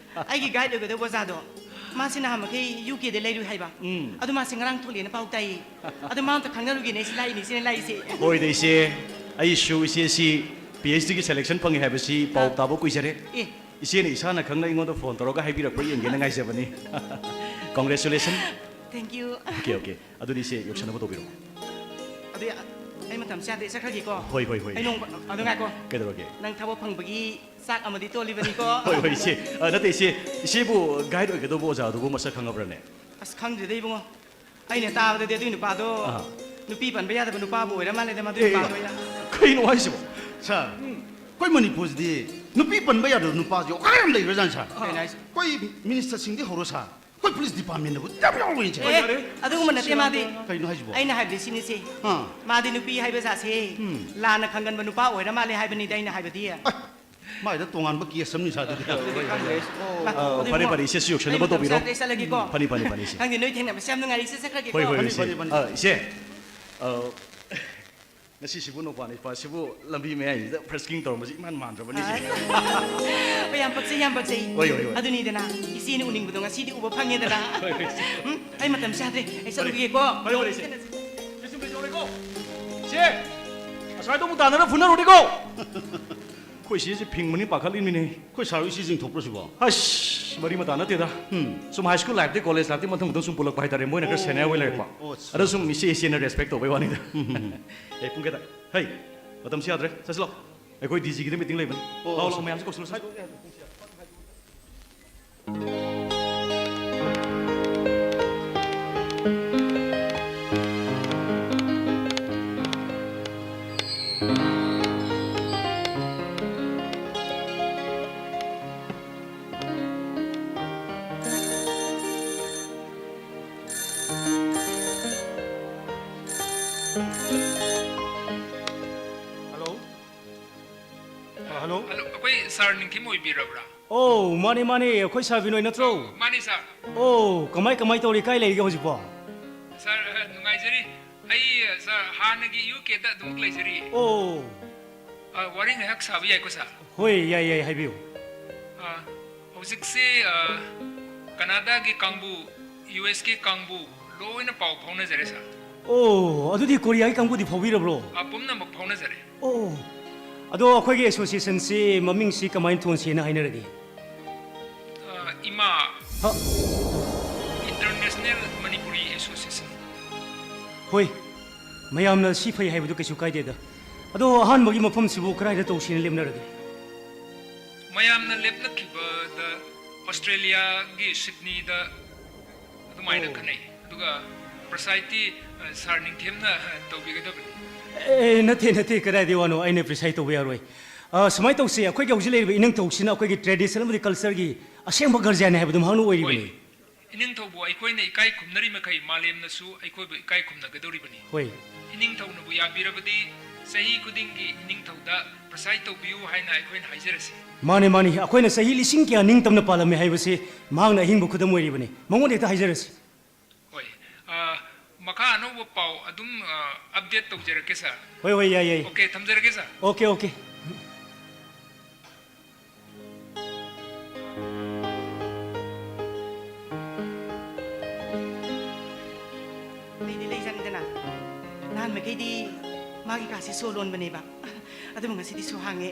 ꯑꯩꯒꯤ ꯒꯥꯏꯗ ꯑꯣꯏꯒꯗꯧꯕ ꯑꯣꯖꯥꯗꯣ, ꯃꯥꯁꯦ ꯅꯍꯥꯟꯃꯈꯩ ꯌꯨ ꯀꯦꯗ ꯂꯩꯔꯨꯏ ꯍꯥꯏꯕ꯫ ꯎꯝ꯫ ꯑꯗꯨ ꯃꯥꯁꯦ ꯉꯔꯥꯡ ꯊꯣꯛꯂꯦꯅ ꯄꯥꯎ ꯇꯥꯏꯌꯦ꯫ ꯑꯗꯨ ꯃꯥ ꯑꯝꯇ ꯈꯪꯅꯔꯨꯒꯦꯅꯦ, ꯑꯩꯁꯦ ꯂꯥꯛꯏꯅꯦ, ꯏꯆꯦꯅ ꯂꯥꯛꯏꯁꯦ꯫ ꯍꯣꯏꯗ, ꯏꯆꯦ꯫ ꯑꯩꯁꯨ ꯏꯆꯦꯁꯤ ꯄꯤ ꯑꯩꯆ ꯗꯤꯒꯤ ꯁꯦꯂꯦꯛꯁꯟ ꯐꯪꯉꯦ ꯍꯥꯏꯕꯁꯤ ꯄꯥꯎ ꯑꯥ꯫ ꯇꯥꯕ ꯀꯨꯏꯖꯔꯦ꯫ ꯑꯦ꯫ ꯏꯆꯦꯅ ꯏꯁꯥꯅ ꯈꯪꯅ ꯑꯩꯉꯣꯟꯗ ꯐꯣꯟ ꯇꯧꯔꯒ ꯍꯥꯏꯕꯤꯔꯛꯄ꯭ꯔꯥ ꯌꯦꯡꯒꯦꯅ ꯉꯥꯏꯖꯕꯅꯤ꯫ Congratulation꯫ Thank you꯫ Okay, okay. ꯑꯗꯨꯗꯤ ꯏꯆꯦ, ꯌꯧꯁꯟꯅꯕ ꯇꯧꯕꯤꯔꯣ꯫ ꯑꯗꯨꯗꯤ ꯑꯩ ꯃꯇꯝ ꯆꯥꯗꯦ, ꯆꯠꯈ꯭ꯔꯒꯦꯀꯣ꯫ ꯍꯣꯏ, ꯍꯣꯏ, ꯍꯣꯏ꯫ ꯑꯩ ꯅꯣꯡꯃ, ꯑꯗꯨ ꯉꯥꯏꯈꯣ꯫ ꯀꯩꯗꯧꯔꯒꯦ? ꯅꯪ ꯊꯕꯛ ꯐꯪꯕꯒꯤ ꯆꯥꯛ ꯑꯃꯗꯤ ꯇꯣꯜꯂꯤꯕꯅꯤꯀꯣ꯫ ꯍꯣꯏ, ꯍꯣꯏ, ꯏꯆꯦ꯫ ꯑ, ꯅꯠꯇꯦ, ꯏꯆꯦ꯫ ꯏꯆꯦꯕꯨ ꯒꯥꯏꯗ ꯑꯣꯏꯒꯗꯧꯕ ꯑꯣꯖꯥꯗꯨꯕꯨ ꯃꯁꯛ ꯈꯪꯉꯕ꯭ꯔꯅꯦ? ꯑꯁ, ꯈꯪꯗ꯭ꯔꯦꯗ ꯏꯕꯨꯡꯉꯣ꯫ ꯑꯩꯅ ꯇꯥꯕꯗꯗꯤ ꯑꯗꯨꯏ ꯅꯨꯄꯥꯗꯣ ꯑꯥ꯫ ꯅꯨꯄꯤ ꯄꯟꯕ ꯌꯥꯗꯕ ꯅꯨꯄꯥꯕꯨ ꯑꯣꯏꯔ ꯃꯥꯜꯂꯦꯗ, ꯃꯗꯨꯏ ꯑꯦ, ꯅꯨꯄꯥꯗꯣ ꯑꯩꯅ꯫ ꯀꯩꯅꯣ ꯍꯥꯏꯁꯤꯕꯣ? ꯁꯥꯔ, ꯎꯝ꯫ ꯑꯩꯈꯣꯏ ꯃꯅꯤꯄꯨꯔꯁꯤꯗꯤ ꯅꯨꯄꯤ ꯄꯟꯕ ꯌꯥꯗꯕ ꯅꯨꯄꯥꯁꯤ ꯑꯣꯈꯥꯏ ꯌꯥꯝ ꯂꯩꯈ꯭ꯔꯖꯥꯠꯅꯤ, ꯁꯥꯔ꯫ ꯀꯩꯅꯣ ꯍꯥꯏꯁꯦ? ꯑꯩꯈꯣꯏ ꯃꯤꯅꯤꯁꯇꯔꯁꯤꯡꯗꯤ ꯍꯧꯔꯣ, ꯁꯥꯔ, ꯑꯩꯈꯣꯏ ꯄꯨꯂꯤꯁ ꯗꯤꯄꯥꯔꯠꯃꯦꯟꯗꯕꯨ ꯌꯥꯝ ꯌꯥꯎꯔꯤꯅꯦ, ꯁꯥꯔ꯫ ꯑꯦ, ꯑꯗꯨꯒꯨꯝꯕ ꯅꯠꯇꯦ ꯃꯥꯗꯤ꯫ ꯀꯩꯅꯣ ꯍꯥꯏꯁꯤꯕꯣ? ꯑꯩꯅ ꯍꯥꯏꯕꯗꯤ ꯁꯤꯅꯤꯁꯦ꯫ ꯑꯥ꯫ ꯃꯥꯗꯤ ꯅꯨꯄꯤ ꯍꯥꯏꯕ ꯖꯥꯠꯁꯦ ꯎꯝ꯫ ꯂꯥꯟꯅ ꯈꯪꯒꯟꯕ ꯅꯨꯄꯥ ꯑꯣꯏꯔ ꯃꯥꯜꯂꯦ ꯍꯥꯏꯕꯅꯤꯗ ꯑꯩꯅ ꯍꯥꯏꯕꯗꯤ꯫ ꯑꯦ, ꯃꯥꯏꯗ ꯇꯣꯉꯥꯟꯕ ꯀꯦꯁ ꯑꯃꯅꯤ, ꯁꯥꯔ, ꯑꯗꯨꯗꯤ꯫ ꯃꯥ, ꯑ, ꯑꯗꯨ ꯐꯔꯦ, ꯃꯣ-, ꯐꯔꯦ, ꯏꯆꯦꯁꯨ ꯌꯧꯁꯟꯅꯕ ꯑꯩ ꯃꯇꯝ ꯇꯧꯕꯤꯔꯣ꯫ ꯆꯥꯗ꯭ꯔꯦ, ꯑꯩ ꯆꯠꯂꯒꯦꯀꯣ꯫ ꯐꯅꯤ, ꯐꯅꯤ, ꯐꯅꯤ, ꯏꯆꯦ꯫ ꯈꯪꯗꯦ, ꯅꯣꯏ ꯊꯦꯡꯅꯕꯁꯦ ꯌꯥꯝ ꯅꯨꯡꯉꯥꯏꯔꯦ, ꯏꯆꯦ ꯆꯠꯈ꯭ꯔꯒꯦꯀꯣ꯫ ꯍꯣꯏ, ꯍꯣꯏ, ꯐꯅꯤ, ꯏꯆꯦ꯫ ꯐꯅꯤ, ꯐꯅꯤ꯫ ꯑ, ꯏꯆꯦ, ꯑ, ꯉꯁꯤꯁꯤꯕꯨ ꯅꯣꯡꯄꯥꯟ ꯏꯄꯥꯁꯤꯕꯨ ꯂꯝꯕꯤ ꯃꯌꯥꯏꯁꯤꯗ ꯐ꯭ꯔꯦꯁꯀꯤꯡ ꯇꯧꯔꯝꯕꯁꯤ ꯏꯃꯥꯟ ꯃꯥꯟꯗ꯭ꯔꯕꯅꯤ, ꯏꯆꯦ꯫ ꯑ, ꯍꯣꯏ, ꯌꯥꯝ ꯄꯛꯆꯩ, ꯌꯥꯝ ꯄꯛꯆꯩ꯫ ꯍꯣꯏ, ꯍꯣꯏ, ꯍꯣꯏ꯫ ꯑꯗꯨꯅꯤꯗꯅ, ꯏꯆꯦꯅ ꯎꯅꯤꯡꯕꯗꯣ ꯉꯁꯤꯗꯤ ꯎꯕ ꯐꯪꯉꯦꯗꯅ꯫ ꯍꯣꯏ, ꯍꯣꯏ, ꯏꯆꯦ꯫ ꯎꯝ, ꯑꯩ ꯃꯇꯝ ꯆꯥꯗ꯭ꯔꯦ, ꯑꯩ ꯆꯠꯂꯨꯈꯤꯒꯦꯀꯣ꯫ ꯐꯔꯦ, ꯐꯔꯦ, ꯏꯆꯦ꯫ ꯏꯆꯦ, ꯆꯨꯝꯅ ꯌꯧꯔꯦꯀꯣ꯫ ꯏꯆꯦ, ꯑꯁ꯭ꯋꯥꯏꯗ ꯑꯃꯨꯛ ꯇꯥꯟꯅꯔ ꯐꯨꯅꯔꯨꯔꯦꯀꯣ꯫ ꯑꯩꯈꯣꯏ ꯏꯆꯦꯁꯦ ꯐꯤꯡꯕꯅꯤ ꯄꯥꯈꯠꯂꯤꯃꯤꯅꯦ꯫ ꯑꯩꯈꯣꯏ ꯁꯥꯔ ꯍꯣꯏ ꯏꯆꯦꯁꯤꯡ ꯊꯣꯛꯄ꯭ꯔꯣ ꯁꯤꯕꯣ? ꯑꯁ, ꯃꯔꯤ ꯃꯇꯥ ꯅꯠꯇꯦꯗ꯫ ꯎꯝ꯫ ꯁꯨꯝ ꯍꯥꯏ ꯁ꯭ꯀꯨꯜ ꯂꯥꯏꯐꯇꯩ ꯀꯣꯂꯦꯖ ꯂꯥꯏꯐꯇꯩ ꯃꯊꯪ ꯃꯊꯪ ꯁꯨꯝ ꯄꯨꯜꯂꯛꯄ ꯍꯥꯏꯇꯥꯔꯦ, ꯃꯣꯏꯅ ꯈꯔ ꯑꯣ, ꯁꯦꯅꯤꯌꯔ ꯑꯣꯏ ꯂꯩꯔꯛꯄ꯫ ꯑꯣ, ꯑꯠꯆꯥ, ꯑꯗ ꯁꯨꯝ ꯑꯠꯆꯥ꯫ ꯏꯆꯦ ꯏꯆꯦꯅ ꯔꯦꯁꯄꯦꯛ ꯇꯧꯕꯩ ꯋꯥꯅꯤꯗ꯫ ꯎꯝ, ꯎꯝ, ꯎꯝ꯫ ꯑꯦ, ꯄꯨꯡ ꯀꯌꯥ ꯇꯥꯔꯦ? ꯍꯩ, ꯃꯇꯝꯁꯤ ꯌꯥꯗ꯭ꯔꯦ, ꯆꯠꯁꯤꯂꯥꯎ꯫ ꯑꯩꯈꯣꯏ ꯗꯤ ꯖꯤꯒꯤꯗ ꯃꯤꯇꯤꯡ ꯂꯩꯕꯅꯤ꯫ ꯑꯣ, ꯂꯥꯛꯑꯣ, ꯂꯥꯛꯑꯣ, ꯑꯠꯆꯥ꯫ ꯃꯌꯥꯝꯁꯦ ꯀꯧꯁꯤꯜꯂꯁꯤ꯫ ꯍꯜꯂꯣ? ꯑ, ꯍꯜꯂꯣ? ꯍꯜꯂꯣ, ꯑꯩꯈꯣꯏ ꯁꯥꯔ ꯅꯤꯡꯊꯤꯝ ꯑꯣꯏꯕꯤꯔꯕ꯭ꯔꯥ? ꯑꯣ, ꯃꯥꯅꯦ, ꯃꯥꯅꯦ, ꯑꯩꯈꯣꯏ ꯁꯥꯔ ꯕꯤꯅꯣꯏ ꯅꯠꯇ꯭ꯔꯣ? ꯑꯧ, ꯃꯥꯅꯦ, ꯁꯥꯔ꯫ ꯑꯣ, ꯀꯃꯥꯏ, ꯀꯃꯥꯏ ꯇꯧꯔꯤ? ꯀꯥꯏ ꯂꯩꯔꯤꯒꯦ ꯍꯧꯖꯤꯛꯄꯣ? ꯁꯥꯔ, ꯑ, ꯅꯨꯡꯉꯥꯏꯖꯔꯤ꯫ ꯑꯩ, ꯑ, ꯁꯥꯔ, ꯍꯥꯟꯅꯒꯤ ꯌꯨ ꯀꯦꯗ ꯑꯗꯨꯃꯛ ꯂꯩꯖꯔꯤ꯫ ꯑꯣ꯫ ꯑ, ꯋꯥꯔꯤ ꯉꯥꯏꯍꯥꯛ ꯁꯥꯕ ꯌꯥꯏꯀꯣ, ꯁꯥꯔ? ꯍꯣꯏ, ꯌꯥꯏ, ꯌꯥꯏ, ꯍꯥꯏꯕꯤꯌꯨ꯫ ꯑ, ꯍꯧꯖꯤꯛꯁꯤ, ꯑ, ꯀꯅꯥꯗꯥꯒꯤ ꯀꯥꯡꯕꯨ, ꯌꯨ ꯑꯦꯁꯀꯤ ꯀꯥꯡꯕꯨ ꯂꯣꯏꯅ ꯄꯥꯎ ꯐꯥꯎꯅꯖꯔꯦ, ꯁꯥꯔ꯫ ꯑꯣ, ꯑꯗꯨꯗꯤ ꯀꯣꯔꯤꯌꯥꯒꯤ ꯀꯥꯡꯕꯨꯗꯤ ꯐꯥꯎꯕꯤꯔꯕ꯭ꯔꯣ? ꯑ, ꯄꯨꯝꯅꯃꯛ ꯐꯥꯎꯅꯖꯔꯦ꯫ ꯑꯣ, ꯑꯗꯣ ꯑꯩꯈꯣꯏꯒꯤ ꯑꯦꯁꯣꯁꯤꯌꯦꯁꯟꯁꯤ ꯃꯃꯤꯡꯁꯤ ꯀꯃꯥꯏꯅ ꯊꯣꯟꯁꯦꯅ ꯍꯥꯏꯅꯔꯒꯦ? ꯑ, ꯏꯃꯥ꯫ ꯍ? International Manipuri Association꯫ ꯍꯣꯏ, ꯃꯌꯥꯝꯅ ꯁꯤ ꯐꯩ ꯍꯥꯏꯕꯗꯨ ꯀꯩꯁꯨ ꯀꯥꯏꯗꯦꯗ꯫ ꯑꯗꯣ ꯑꯍꯥꯟꯕꯒꯤ ꯃꯐꯝꯁꯤꯕꯨ ꯀꯗꯥꯏꯗ ꯇꯧꯁꯦꯅ ꯂꯦꯞꯅꯔꯒꯦ? ꯃꯌꯥꯝꯅ ꯂꯦꯞꯅꯈꯤꯕꯗ ꯑꯣꯁꯇ꯭ꯔꯦꯂꯤꯌꯥꯒꯤ ꯁꯤꯗꯅꯤꯗ ꯑꯗꯨꯃꯥꯏꯅ ꯑꯣ꯫ ꯈꯟꯅꯩ꯫ ꯑꯗꯨꯒ ꯄ꯭ꯔꯤꯁꯥꯏꯗꯇꯤ, ꯑ, ꯁꯥꯔ ꯅꯤꯡꯊꯦꯝꯅ, ꯑ, ꯇꯧꯕꯤꯒꯗꯕꯅꯤ꯫ ꯑꯦ, ꯅꯠꯇꯦ, ꯅꯠꯇꯦ, ꯀꯗꯥꯏꯗꯩ ꯋꯥꯅꯣ? ꯑꯩꯅ ꯄ꯭ꯔꯤꯁꯥꯏꯗ ꯇꯧꯕ ꯌꯥꯔꯣꯏ꯫ ꯑ, ꯁꯨꯃꯥꯏꯅ ꯇꯧꯁꯤ, ꯑꯩꯈꯣꯏꯒꯤ ꯍꯧꯖꯤꯛ ꯂꯩꯔꯤꯕ ꯏꯅꯤꯡꯊꯧꯁꯤꯅ ꯑꯩꯈꯣꯏꯒꯤ tradition ꯑꯃꯗꯤ cultureꯒꯤ ꯑꯁꯦꯡꯕ ꯒꯥꯔꯖꯤꯌꯥꯟꯅꯤ ꯍꯥꯏꯕꯗꯨ ꯃꯍꯥꯛꯅ ꯑꯣꯏꯔꯤꯕꯅꯤ꯫ ꯍꯣꯏ꯫ ꯏꯅꯤꯡꯊꯧꯕꯨ ꯑꯩꯈꯣꯏꯅ ꯏꯀꯥꯏ ꯈꯨꯝꯅꯔꯤ ꯃꯈꯩ ꯃꯥꯂꯦꯝꯅꯁꯨ ꯑꯩꯈꯣꯏꯕꯨ ꯏꯀꯥꯏ ꯈꯨꯝꯅꯒꯗꯧꯔꯤꯕꯅꯤ꯫ ꯍꯣꯏ꯫ ꯏꯅꯤꯡꯊꯧꯅꯕꯨ ꯌꯥꯕꯤꯔꯕꯗꯤ ꯆꯍꯤ ꯈꯨꯗꯤꯡꯒꯤ ꯏꯅꯤꯡꯊꯧꯗ ꯄ꯭ꯔꯁꯥꯏ ꯇꯧꯕꯤꯌꯨ ꯍꯥꯏꯅ ꯑꯩꯈꯣꯏꯅ ꯍꯥꯏꯖꯔꯁꯤ꯫ ꯃꯥꯅꯦ, ꯃꯥꯅꯦ, ꯑꯩꯈꯣꯏꯅ ꯆꯍꯤ ꯂꯤꯁꯤꯡ ꯀꯌꯥ ꯅꯤꯡꯇꯝꯅ ꯄꯥꯜꯂꯝꯃꯦ ꯍꯥꯏꯕꯁꯤ ꯃꯍꯥꯛꯅ ꯑꯍꯤꯡꯕ ꯈꯨꯗꯝ ꯑꯣꯏꯔꯤꯕꯅꯤ꯫ ꯃꯉꯣꯟꯗ ꯍꯦꯛꯇ ꯍꯥꯏꯖꯔꯁꯤ꯫ ꯍꯣꯏ꯫ ꯑ, ꯃꯈꯥ ꯑꯅꯧꯕ ꯄꯥꯎ ꯑꯗꯨꯝ, ꯑ, update ꯇꯧꯖꯔꯛꯀꯦ, sir꯫ ꯍꯣꯏ, ꯍꯣꯏ, ꯌꯥꯏ, ꯌꯥꯏ꯫ OK, ꯊꯝꯖꯔꯒꯦ, sir꯫ OK, OK꯫ ꯂꯩꯗꯤ ꯂꯩꯖꯥꯠꯅꯤꯗꯅ꯫ ꯅꯍꯥꯟ ꯃꯈꯩꯗꯤ ꯃꯥꯒꯤ ꯀꯥꯁꯦ ꯁꯣ ꯂꯣꯟꯕꯅꯦꯕ꯫ ꯑꯗꯨꯕꯨ ꯉꯁꯤꯗꯤ ꯁꯣ ꯍꯥꯡꯉꯦ꯫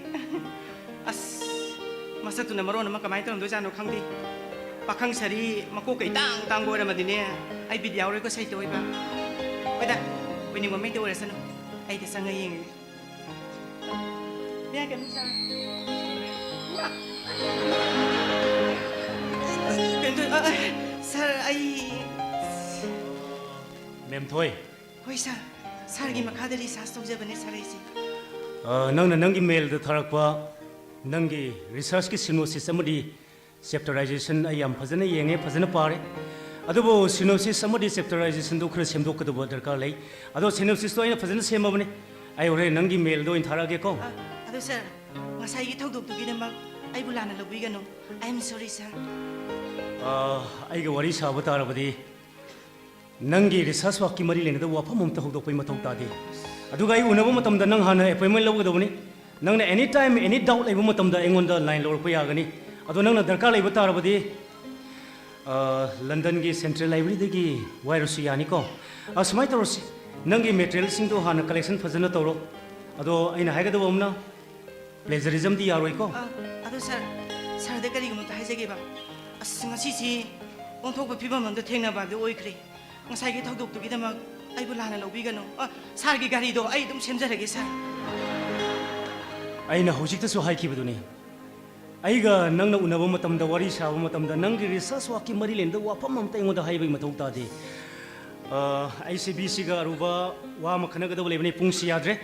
ꯑꯁ, ꯃꯁꯛꯇꯨꯅ ꯃꯔꯣꯟ ꯑꯃ ꯀꯃꯥꯏꯅ ꯇꯧꯔꯝꯗꯣꯏꯖꯥꯠꯅꯣ ꯈꯪꯗꯦ꯫ ꯄꯥꯈꯪ ꯁꯥꯔꯤ ꯃꯀꯣꯛꯀ ꯏꯇꯥꯡ ꯇꯥꯡꯕ ꯑꯣꯏꯔꯝꯃꯗꯤꯅꯦ, ꯑꯩ ꯕꯤꯠ ꯌꯥꯎꯔꯣꯏꯀꯣ ꯁꯩꯇ ꯑꯣꯏꯕ꯫ ꯍꯣꯏꯗ, ꯑꯣꯏꯅꯤꯡꯕ ꯃꯩꯇ ꯑꯣꯏꯔꯁꯅꯨ꯫ ꯑꯩꯗ ꯆꯪꯉ ꯌꯦꯡꯉꯒꯦ꯫ ꯌꯥ, ꯀꯩꯅꯣ, sir꯫ ꯀꯩꯅꯣ ꯇꯧ-, ꯑ, ꯑ, sir, ꯑꯩ ꯃꯦꯝꯊꯣꯏ꯫ ꯍꯣꯏ, sir꯫ Sirꯒꯤ ꯃꯈꯥꯗ research ꯇꯧꯖꯕꯅꯦ, sir, ꯑꯩꯁꯦ꯫ ꯑ, ꯅꯪꯅ ꯅꯪꯒꯤ mailꯗ ꯊꯥꯔꯛꯄ ꯅꯪꯒꯤ researchꯀꯤ synopsis ꯑꯃꯗꯤ chapterization ꯑꯩ ꯌꯥꯝ ꯐꯖꯅ ꯌꯦꯡꯉꯦ, ꯐꯖꯅ ꯄꯥꯔꯦ꯫ ꯑꯗꯨꯕꯨ synopsis ꯑꯃꯗꯤ chapterizationꯗꯨ ꯈꯔ ꯁꯦꯝꯗꯣꯛꯀꯗꯕ ꯗꯔꯀꯥꯔ ꯂꯩ꯫ ꯑꯗꯣ synopsisꯇꯣ ꯑꯩꯅ ꯐꯖꯅ ꯁꯦꯝꯃꯕꯅꯤ꯫ ꯑꯩ ꯍꯣꯔꯦꯟ ꯅꯪꯒꯤ mailꯗ ꯑꯣꯏꯅ ꯊꯥꯔꯛꯑꯒꯦꯀꯣ꯫ ꯑ, ꯑꯗꯣ, sir, ꯉꯁꯥꯏꯒꯤ ꯊꯧꯗꯣꯛꯇꯨꯒꯤꯗꯃꯛ ꯑꯩꯕꯨ ꯂꯥꯟꯅ ꯂꯧꯕꯤꯒꯅꯨ꯫ I am sorry, sir꯫ ꯑ, ꯑꯩꯒ ꯋꯥꯔꯤ ꯁꯥꯕ ꯇꯥꯔꯕꯗꯤ ꯅꯪꯒꯤ research workꯀꯤ ꯃꯔꯤ ꯂꯩꯅꯗꯕ ꯋꯥꯐꯝ ꯑꯃꯇ ꯍꯧꯗꯣꯛꯄꯒꯤ ꯃꯊꯧ ꯇꯥꯗꯦ꯫ ꯑꯗꯨꯒ ꯑꯩ ꯎꯅꯕ ꯃꯇꯝꯗ ꯅꯪ ꯍꯥꯟꯅ appointment ꯂꯧꯒꯗꯕꯅꯤ꯫ ꯅꯪꯅ any time, any doubt ꯂꯩꯕ ꯃꯇꯝꯗ ꯑꯩꯉꯣꯟꯗ line ꯂꯧꯔꯛꯄ ꯌꯥꯒꯅꯤ꯫ ꯑꯗꯣ ꯅꯪꯅ ꯗꯔꯀꯥꯔ ꯂꯩꯕ ꯇꯥꯔꯕꯗꯤ, ꯑ, Londonꯒꯤ Central Libraryꯗꯒꯤ ꯋꯥꯏꯔꯁꯨ ꯌꯥꯅꯤꯀꯣ꯫ ꯑ, ꯁꯨꯃꯥꯏꯅ ꯇꯧꯔꯁꯤ, ꯅꯪꯒꯤ materialꯁꯤꯡꯗꯣ ꯍꯥꯟꯅ collection ꯐꯖꯅ ꯇꯧꯔꯣ꯫ ꯑꯗꯣ ꯑꯩꯅ ꯍꯥꯏꯒꯗꯕ ꯑꯃꯅ, plagiarismꯗꯤ ꯌꯥꯔꯣꯏꯀꯣ꯫ ꯑ, ꯑꯗꯣ, sir, sirꯗ ꯀꯔꯤꯒꯨꯝꯕ ꯑꯝꯇ ꯍꯥꯏꯖꯒꯦꯕ꯫ ꯑꯁ, ꯉꯁꯤꯁꯤ ꯑꯣꯟꯊꯣꯛꯄ ꯐꯤꯕꯝ ꯑꯃꯗ ꯊꯦꯡꯅꯕ ꯍꯥꯏꯕꯗꯨ ꯑꯣꯏꯈ꯭ꯔꯦ꯫ ꯉꯁꯥꯏꯒꯤ ꯊꯧꯗꯣꯛꯇꯨꯒꯤꯗꯃꯛ ꯑꯩꯕꯨ ꯂꯥꯟꯅ ꯂꯧꯕꯤꯒꯅꯨ꯫ ꯑ, sirꯒꯤ ꯒꯥꯔꯤꯗꯣ ꯑꯩ ꯑꯗꯨꯝ ꯁꯦꯝꯖꯔꯒꯦ, sir꯫ ꯑꯩꯅ ꯍꯧꯖꯤꯛꯇꯁꯨ ꯍꯥꯏꯈꯤꯕꯗꯨꯅꯤ, ꯑꯩꯒ ꯅꯪꯅ ꯎꯅꯕ ꯃꯇꯝꯗ, ꯋꯥꯔꯤ ꯁꯥꯕ ꯃꯇꯝꯗ, ꯅꯪꯒꯤ research workꯀꯤ ꯃꯔꯤ ꯂꯩꯅꯗꯕ ꯋꯥꯐꯝ ꯑꯝꯇ ꯑꯩꯉꯣꯟꯗ ꯍꯥꯏꯕꯒꯤ ꯃꯊꯧ ꯇꯥꯗꯦ꯫ ꯑ, ꯑꯩꯁꯦ ꯕꯤꯁꯤꯒ ꯑꯔꯨꯕ ꯋꯥ ꯑꯃ ꯈꯟꯅꯒꯗꯕ ꯂꯩꯕꯅꯤ, ꯄꯨꯡꯁꯤ ꯌꯥꯗ꯭ꯔꯦ꯫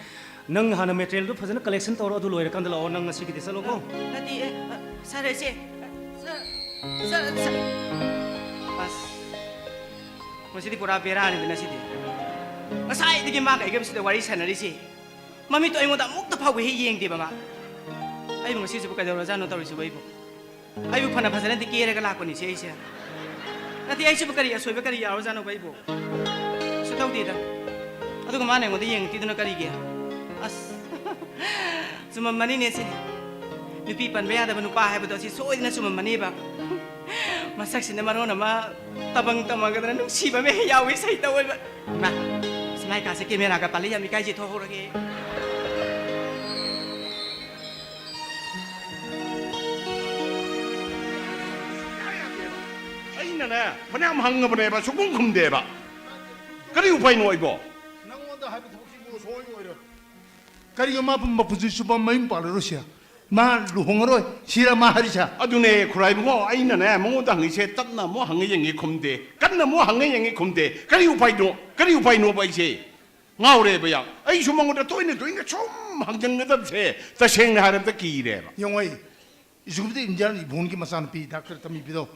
ꯅꯪ ꯍꯥꯟꯅ materialꯗꯨ ꯐꯖꯅ collection ꯇꯧꯔꯣ, ꯑꯗꯨ ꯂꯣꯏꯔꯀꯥꯟꯗ ꯂꯥꯛꯑꯣ꯫ ꯅꯪ ꯉꯁꯤꯒꯤꯗꯤ ꯆꯠꯂꯣꯀꯣ꯫ ꯅꯠꯇꯦ, ꯑꯦ, ꯑ, ꯁꯥꯔ, ꯑꯩꯁꯦ, ꯁꯥꯔ, ꯁꯥꯔ, ꯁꯥꯔ꯫ ꯑꯁ, ꯃꯁꯤꯗꯤ ꯄꯨꯔꯥ ꯕꯦꯔꯥꯅꯤꯗꯅ ꯁꯤꯗꯤ꯫ ꯉꯁꯥꯏꯗꯒꯤ ꯃꯥꯒ ꯑꯩꯒ ꯁꯤꯗ ꯋꯥꯔꯤ ꯁꯥꯟꯅꯔꯤꯁꯤ꯫ ꯃꯃꯤꯠꯇꯣ ꯑꯩꯉꯣꯟꯗ ꯑꯃꯨꯛꯇ ꯐꯥꯎꯕ ꯍꯦꯛ ꯌꯦꯡꯗꯦꯕ ꯃꯥ꯫ ꯑꯩꯕꯨ ꯉꯁꯤꯁꯤꯕꯨ ꯀꯩꯗꯧꯔꯖꯥꯠꯅꯣ ꯇꯧꯔꯤꯁꯤꯕꯨ ꯑꯩꯕꯨ? ꯑꯩꯕꯨ ꯐꯅ ꯐꯖꯅꯗꯤ ꯀꯦꯔꯒ ꯂꯥꯛꯄꯅꯤꯁꯦ ꯑꯩꯁꯦ꯫ ꯅꯠꯇꯦ, ꯑꯩꯁꯤꯕꯨ ꯀꯔꯤ ꯑꯁꯣꯏꯕ ꯀꯔꯤ ꯌꯥꯎꯔꯖꯥꯠꯅꯣꯕ ꯑꯩꯕꯨ? ꯁꯨꯛꯇꯧꯗꯦꯗ꯫ ꯑꯗꯨꯒ ꯃꯥꯅ ꯑꯩꯉꯣꯟꯗ ꯌꯦꯡꯉꯛꯇ꯭ꯔꯤꯗꯨꯅ ꯀꯔꯤꯒꯤ? ꯑꯁ, ꯆꯨꯝꯃꯝꯃꯅꯤꯅꯦ ꯁꯤ꯫ ꯅꯨꯄꯤ ꯄꯟꯕ ꯌꯥꯗꯕ ꯅꯨꯄꯥ ꯍꯥꯏꯕꯗꯣ ꯑꯁꯤ ꯁꯣꯏꯗꯅ ꯆꯨꯝꯃꯝꯃꯅꯦꯕ꯫ ꯃꯁꯛꯁꯤꯅ ꯃꯔꯣꯟ ꯑꯃ ꯇꯕꯪ ꯇꯝꯃꯒꯗꯅ ꯅꯨꯡꯁꯤꯕ ꯑꯃ ꯍꯦꯛ ꯌꯥꯎꯏ ꯁꯩꯇ ꯑꯣꯏꯕ꯫ ꯏꯃꯥ, ꯁꯤ ꯃꯥꯏ ꯀꯥꯁꯦ cameraꯒ ꯄꯥꯜꯂꯤ, ꯌꯥꯝ ꯏꯀꯥꯏꯖꯩ, ꯊꯣꯛꯍꯧꯔꯒꯦ꯫ ꯑꯩꯅꯅꯦ ꯐꯅꯌꯥꯝ ꯍꯪꯉꯕꯅꯦꯕ, ꯁꯨꯛꯈꯨꯝ ꯈꯨꯝꯗꯦꯕ꯫ ꯀꯔꯤ ꯎꯄꯥꯏꯅꯣ ꯑꯩꯕꯣ? ꯅꯪꯉꯣꯟꯗ ꯍꯥꯏꯕ ꯊꯕꯛꯁꯤꯕꯨ ꯁꯣꯏ ꯑꯣꯏꯔꯣꯏ꯫ ꯀꯔꯤꯒ ꯃꯥ ꯃꯄꯨꯟꯁꯤ ꯆꯨꯞꯄ ꯃꯌꯨꯝ ꯄꯥꯜꯂꯔꯣꯏꯁꯦ? ꯃꯥ ꯂꯨꯍꯣꯡꯉꯔꯣꯏ ꯁꯤꯔ ꯃꯥ ꯍꯥꯏꯔꯤꯁꯦ? ꯑꯗꯨꯅꯦ ꯈꯨꯔꯥꯏꯕꯨꯡꯉꯣ, ꯑꯩꯅꯅꯦ ꯃꯉꯣꯟꯗ ꯍꯪꯉꯤꯁꯦ, ꯇꯞꯅ ꯑꯃꯨꯛ ꯍꯪꯉꯦ ꯌꯦꯡꯉꯤ ꯈꯨꯝꯗꯦ, ꯀꯟꯅ ꯑꯃꯨꯛ ꯍꯪꯉꯦ ꯌꯦꯡꯉꯤ ꯈꯨꯝꯗꯦ꯫ ꯀꯔꯤ ꯎꯄꯥꯏꯅꯣ? ꯀꯔꯤ ꯎꯄꯥꯏꯅꯣꯕ ꯑꯩꯁꯦ? ꯉꯥꯎꯔꯦꯕ ꯌꯥꯝ꯫ ꯑꯩꯁꯨ ꯃꯉꯣꯟꯗ ꯇꯣꯏꯅ ꯇꯣꯏꯅ ꯁꯨꯝ ꯍꯪꯖꯟꯒꯗꯕꯁꯦ ꯇꯁꯦꯡꯅ ꯍꯥꯏꯔꯕꯗ ꯀꯤꯔꯦꯕ꯫ ꯌꯦꯡꯉꯣ ꯑꯩ ꯏꯖꯨꯕꯗꯤ ꯏꯟꯗꯤꯌꯥꯟ ꯏꯕꯣꯟꯒꯤ ꯃꯆꯥꯅꯨꯄꯤ ꯗꯥꯛꯇꯔ ꯇꯝꯕꯤꯕꯗꯣ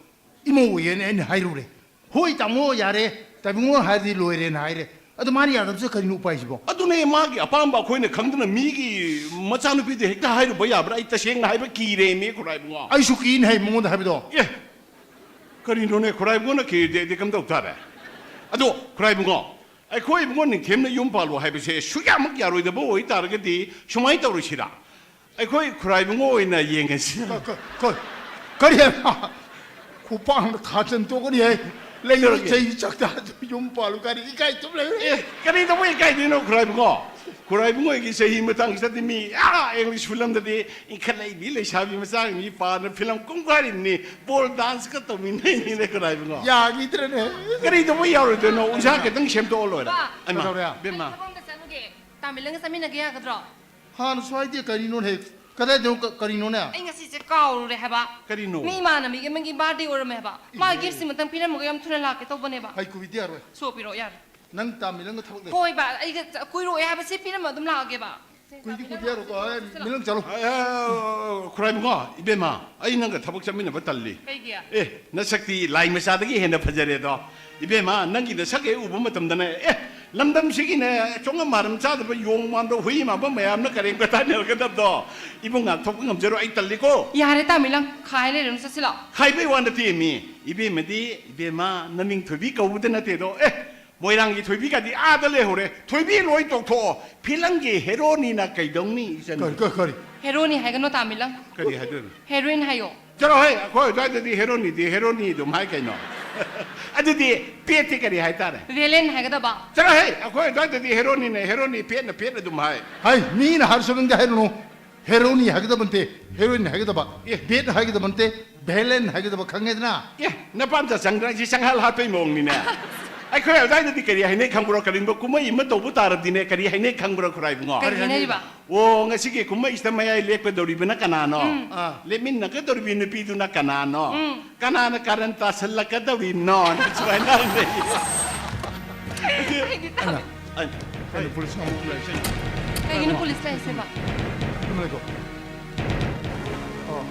ꯏꯃꯧ ꯑꯣꯏꯌꯦꯅ ꯑꯩꯅ ꯍꯥꯏꯔꯨꯔꯦ꯫ ꯍꯣꯏ ꯇꯥꯃꯣ ꯌꯥꯔꯦ, ꯇꯥꯃꯣ ꯍꯥꯏꯔꯗꯤ ꯂꯣꯏꯔꯦꯅ ꯍꯥꯏꯔꯦ꯫ ꯑꯗꯣ ꯃꯥꯅ ꯌꯥꯗꯕꯁꯦ ꯀꯔꯤꯅꯣ ꯎꯄꯥꯏꯁꯤꯕꯣ? ꯑꯗꯨꯅꯦ ꯃꯥꯒꯤ ꯑꯄꯥꯝꯕ ꯑꯩꯈꯣꯏꯅ ꯈꯪꯗꯅ ꯃꯤꯒꯤ ꯃꯆꯥꯅꯨꯄꯤꯗ ꯍꯦꯛꯇ ꯍꯥꯏꯔꯨꯕ ꯌꯥꯕ꯭ꯔꯥ? ꯑꯩ ꯇꯁꯦꯡꯅ ꯍꯥꯏꯕ ꯀꯤꯔꯦꯃꯤ ꯈꯨꯔꯥꯏꯕꯨꯡꯉꯣ꯫ ꯑꯩꯁꯨ ꯀꯤꯅ ꯍꯥꯏ ꯃꯉꯣꯟꯗ ꯍꯥꯏꯕꯗꯣ꯫ ꯑꯦ, ꯀꯔꯤꯅꯣꯅꯦ ꯈꯨꯔꯥꯏꯕꯨꯡꯉꯣꯅ ꯀꯤꯔꯗꯤ ꯑꯩꯗꯤ ꯀꯝꯗꯧ ꯇꯥꯔꯦ? ꯑꯗꯣ ꯈꯨꯔꯥꯏꯕꯨꯡꯉꯣ, ꯑꯩꯈꯣꯏ ꯏꯕꯨꯡꯉꯣ ꯅꯤꯡꯊꯦꯝꯅ ꯌꯨꯝ ꯄꯥꯜꯂꯨ ꯍꯥꯏꯕꯁꯦ ꯁꯨꯛꯌꯥꯃꯛ ꯌꯥꯔꯣꯏꯗꯕ ꯑꯣꯏꯇꯥꯔꯒꯗꯤ ꯁꯨꯃꯥꯏꯅ ꯇꯧꯔꯁꯤꯔꯥ? ꯑꯩꯈꯣꯏ ꯈꯨꯔꯥꯏꯕꯨꯡꯉꯣ ꯑꯣꯏꯅ ꯌꯦꯡꯉꯁꯤ꯫ ꯀ- ꯀ- ꯀ- ꯀꯔꯤ ꯍꯥꯏꯕ? ꯈꯨꯄꯥꯡꯅ ꯊꯥꯖꯟ ꯇꯣꯛꯀꯅꯤ ꯍꯥꯏ꯫ ꯂꯩꯔꯣꯏ ꯀꯩꯗꯧꯔꯒꯦ? ꯆꯍꯤ ꯆꯥꯛꯇꯥ ꯌꯨꯝ ꯄꯥꯜꯂꯨ ꯀꯥꯏꯅ ꯏꯀꯥꯏ ꯇꯨꯝ ꯂꯩꯔꯣꯏ꯫ ꯑꯦ, ꯀꯔꯤ ꯇꯧꯕ ꯏꯀꯥꯏꯗꯣꯏꯅꯣ ꯈꯨꯔꯥꯏꯕꯨꯡꯉꯣ? ꯈꯨꯔꯥꯏꯕꯨꯡꯉꯣꯒꯤ ꯆꯍꯤ ꯃꯇꯥꯡꯁꯤꯗꯗꯤ ꯃꯤ ꯑꯥ English filmꯗꯗꯤ ꯏꯟꯈꯠꯂꯛꯏꯕꯤ ꯂꯩꯁꯥꯕꯤ ꯃꯆꯥꯁꯤꯡ ꯃꯤ ꯄꯥꯅ film ꯀꯨꯝꯈꯥꯏꯔꯤꯕꯅꯤ, ball danceꯀ ꯇꯧꯃꯤꯟꯅꯩꯅꯤꯅꯦ ꯈꯨꯔꯥꯏꯕꯨꯡꯉꯣ꯫ ꯌꯥꯈꯤꯗ꯭ꯔꯦꯅꯦ꯫ ꯀꯔꯤ ꯇꯧꯕ ꯌꯥꯔꯣꯏꯗꯣꯏꯅꯣ? ꯎꯟꯁꯥ ꯈꯤꯇꯪ ꯁꯦꯝꯗꯣꯛꯑ ꯂꯣꯏꯔꯦ꯫ ꯄꯥ꯫ ꯑꯩꯃ, ꯀꯩꯗꯧꯔꯦ? ꯏꯕꯦꯝꯃ꯫ ꯑꯩ ꯊꯕꯛ ꯑꯝꯇ ꯆꯠꯂꯨꯒꯦ꯫ ꯇꯥꯃꯤꯜꯂꯪꯒ ꯆꯠꯃꯤꯟꯅꯒꯦ ꯌꯥꯒꯗ꯭ꯔꯣ? ꯍꯥꯟꯅꯁꯨ ꯍꯥꯏꯗꯦ ꯀꯔꯤꯅꯣꯅꯦ? ꯀꯗꯥꯏꯗꯅꯣ ꯀ- ꯀꯔꯤꯅꯣꯅꯦ? ꯑꯩ ꯉꯁꯤꯁꯦ ꯀꯥꯎꯔꯨꯔꯦ ꯍꯥꯏꯕ꯫ ꯀꯔꯤꯅꯣ? ꯃꯤ ꯏꯃꯥꯟꯅꯕꯤꯒꯤ ꯑꯃꯒꯤ birthday ꯑꯣꯏꯔꯝꯃꯦ ꯍꯥꯏꯕ꯫ ꯃꯥ giftꯁꯤꯃꯇꯪ ꯄꯤꯔꯝꯃꯒ ꯌꯥꯝ ꯊꯨꯅ ꯂꯥꯛꯀꯦ ꯇꯧꯕꯅꯦꯕ꯫ ꯍꯩ ꯀꯨꯕꯤꯗꯤ ꯌꯥꯔꯣꯏ꯫ ꯁꯣꯛꯄꯤꯔꯣ ꯌꯥꯔꯦ꯫ ꯅꯪ ꯇꯥꯃꯤꯂꯪꯒ ꯊꯕꯛ ꯂꯩ꯫ ꯍꯣꯏꯕ, ꯑꯩꯒ ꯆ- ꯀꯨꯏꯔꯣꯏ ꯍꯥꯏꯕꯁꯤ ꯐꯤꯂꯝ ꯑꯗꯨꯝ ꯂꯥꯛꯑꯒꯦꯕ꯫ ꯀꯨꯏꯗꯤ ꯀꯨꯏꯗꯦ, ꯌꯥꯔꯣꯀꯣ꯫ ꯑꯦ, ꯃꯤꯂꯪ ꯆꯠꯂꯣ꯫ ꯑ, ꯈꯨꯔꯥꯏꯕꯨꯡꯉꯣ, ꯏꯕꯦꯝꯃ, ꯑꯩ ꯅꯪꯒ ꯊꯕꯛ ꯆꯠꯃꯤꯟꯅꯕ ꯇꯜꯂꯤ꯫ ꯀꯩꯒꯤ? ꯑꯦ, ꯅꯁꯛꯇꯤ ꯂꯥꯏ ꯃꯆꯥꯗꯒꯤ ꯍꯦꯟꯅ ꯐꯖꯔꯦꯗꯣ꯫ ꯏꯕꯦꯝꯃ, ꯅꯪꯒꯤ ꯅꯁꯛ ꯍꯦꯛ ꯎꯕ ꯃꯇꯝꯗꯅꯦ, ꯑꯦ, ꯂꯝꯗꯝꯁꯤꯒꯤꯅꯦ, ꯆꯣꯡꯉꯝ ꯃꯥꯔꯝ ꯆꯥꯗꯕ ꯌꯣꯡ ꯃꯥꯟꯕ ꯍꯨꯏ ꯃꯥꯟꯕ ꯃꯌꯥꯝꯅ ꯀꯔꯦꯝ ꯀꯊꯥꯏꯅꯔꯒꯗꯕꯗꯣ ꯏꯕꯨꯡ ꯉꯥꯛꯊꯣꯛꯄ ꯉꯝꯖꯔꯣꯏ, ꯑꯩ ꯇꯜꯂꯤꯀꯣ꯫ ꯌꯥꯔꯦ ꯇꯥꯃꯤꯂꯪ, ꯈꯥꯏ ꯂꯩꯔꯅꯨ, ꯆꯠꯁꯤꯂꯥꯎ꯫ ꯍꯥꯏꯕꯩ ꯋꯥ ꯅꯠꯇꯦ ꯃꯤ, ꯏꯕꯦꯝꯃꯗꯤ ꯏꯕꯦꯝꯃ ꯅꯃꯤꯡ ꯊꯣꯏꯕꯤ ꯀꯧꯕꯗ ꯅꯠꯇꯦꯗꯣ꯫ ꯑꯦ, ꯃꯣꯏꯔꯥꯡꯒꯤ ꯊꯣꯏꯕꯤꯒꯗꯤ ꯑꯥꯗ ꯂꯩꯍꯧꯔꯦ꯫ ꯊꯣꯏꯕꯤ ꯂꯣꯏ ꯇꯣꯛꯊꯣꯛꯑꯣ, ꯐꯤꯂꯝꯒꯤ ꯍꯦꯔꯣꯅꯤꯅ ꯀꯩꯗꯧꯅꯤ ꯏꯆꯟ? ꯀꯔꯤ, ꯀꯔꯤ, ꯀꯔꯤ? ꯍꯦꯔꯣꯅꯤ ꯍꯥꯏꯒꯅꯣ ꯇꯥꯃꯤꯂꯪ꯫ ꯀꯔꯤ ꯍꯥꯏꯗꯣꯏꯅꯣ? ꯍꯦꯔꯣꯏꯟ ꯍꯥꯏꯌꯣ꯫ ꯆꯠꯂꯣꯍꯦ, ꯑꯩꯈꯣꯏ ꯑꯗꯨꯋꯥꯏꯗꯗꯤ ꯍꯦꯔꯣꯅꯤꯗꯤ ꯍꯦꯔꯣꯅꯤ ꯑꯗꯨꯝ ꯍꯥꯏ ꯀꯩꯅꯣ꯫ ꯑꯗꯨꯗꯤ ꯄꯦꯠꯇꯤ ꯀꯔꯤ ꯍꯥꯏꯇꯥꯔꯦ? ꯚꯦꯂꯦꯟ ꯍꯥꯏꯒꯗꯕ꯫ ꯆꯠꯂꯣꯍꯦ, ꯑꯩꯈꯣꯏ ꯑꯗꯨꯋꯥꯏꯗꯗꯤ ꯍꯦꯔꯣꯅꯤꯅ ꯍꯦꯔꯣꯅꯤ, ꯄꯦꯠꯅ ꯄꯦꯠ ꯑꯗꯨꯝ ꯍꯥꯏ꯫ ꯍꯥꯏ, ꯃꯤꯅ ꯍꯥꯏꯔꯁꯨ ꯅꯪꯗꯤ ꯍꯥꯏꯔꯨꯅꯨ꯫ ꯍꯦꯔꯣꯅꯤ ꯍꯥꯏꯒꯗꯕ ꯅꯠꯇꯦ, ꯍꯦꯔꯣꯏꯟ ꯍꯥꯏꯒꯗꯕ꯫ ꯑꯦ꯫ ꯕꯦꯠ ꯍꯥꯏꯒꯗꯕ ꯅꯠꯇꯦ, ꯚꯦꯂꯦꯟ ꯍꯥꯏꯒꯗꯕ, ꯈꯪꯉꯦꯗꯅ? ꯑꯦ, ꯅꯄꯥꯝꯆꯥ ꯆꯪꯗ꯭ꯔꯥ? ꯑꯩꯁꯤ ꯆꯪꯍꯜ ꯍꯥꯠꯄꯩ ꯃꯑꯣꯡꯅꯤꯅꯦ꯫ ꯑꯩꯈꯣꯏ ꯑꯗꯨꯋꯥꯏꯗꯗꯤ ꯀꯔꯤ ꯍꯥꯏꯅꯩ ꯈꯪꯕ꯭ꯔꯣ? ꯀꯔꯤꯒꯨꯝꯕ ꯀꯨꯝꯍꯩ ꯑꯃ ꯇꯧꯕ ꯇꯥꯔꯕꯗꯤꯅꯦ, ꯀꯔꯤ ꯍꯥꯏꯅꯩ ꯈꯪꯕ꯭ꯔꯣ, ꯈꯨꯔꯥꯏꯕꯨꯡꯉꯣ? ꯀꯔꯤ ꯍꯥꯏꯅꯔꯤꯕ? ꯑꯣ, ꯉꯁꯤꯒꯤ ꯀꯨꯝꯍꯩꯁꯤꯗ ꯃꯌꯥꯏ ꯂꯦꯞꯀꯗꯧꯔꯤꯕꯅ ꯀꯅꯥꯅꯣ? ꯑꯥ꯫ ꯂꯦꯞꯃꯤꯟꯅꯒꯗꯧꯔꯤꯕꯤ ꯅꯨꯄꯤꯗꯨꯅ ꯀꯅꯥꯅꯣ? ꯎꯝ꯫ ꯀꯅꯥꯅ ꯀꯥꯔꯟ ꯇꯥꯁꯜꯂꯛꯀꯗꯧꯔꯤꯅꯣ? ꯁꯨꯃꯥꯏꯅ ꯍꯥꯏꯅꯩ꯫ ꯑꯩꯗꯤ ꯇꯥꯃꯤ- ꯑꯩ, ꯑꯩꯅ ꯄꯨꯂꯤꯁ ꯑꯃꯨꯛ ꯂꯩꯔꯤꯁꯦ꯫ ꯀꯩꯒꯤꯅꯣ ꯄꯨꯂꯤꯁ ꯂꯥꯛꯏꯁꯦꯕ? ꯑꯗꯨꯝ ꯂꯩꯀꯣ꯫ ꯑꯣ꯫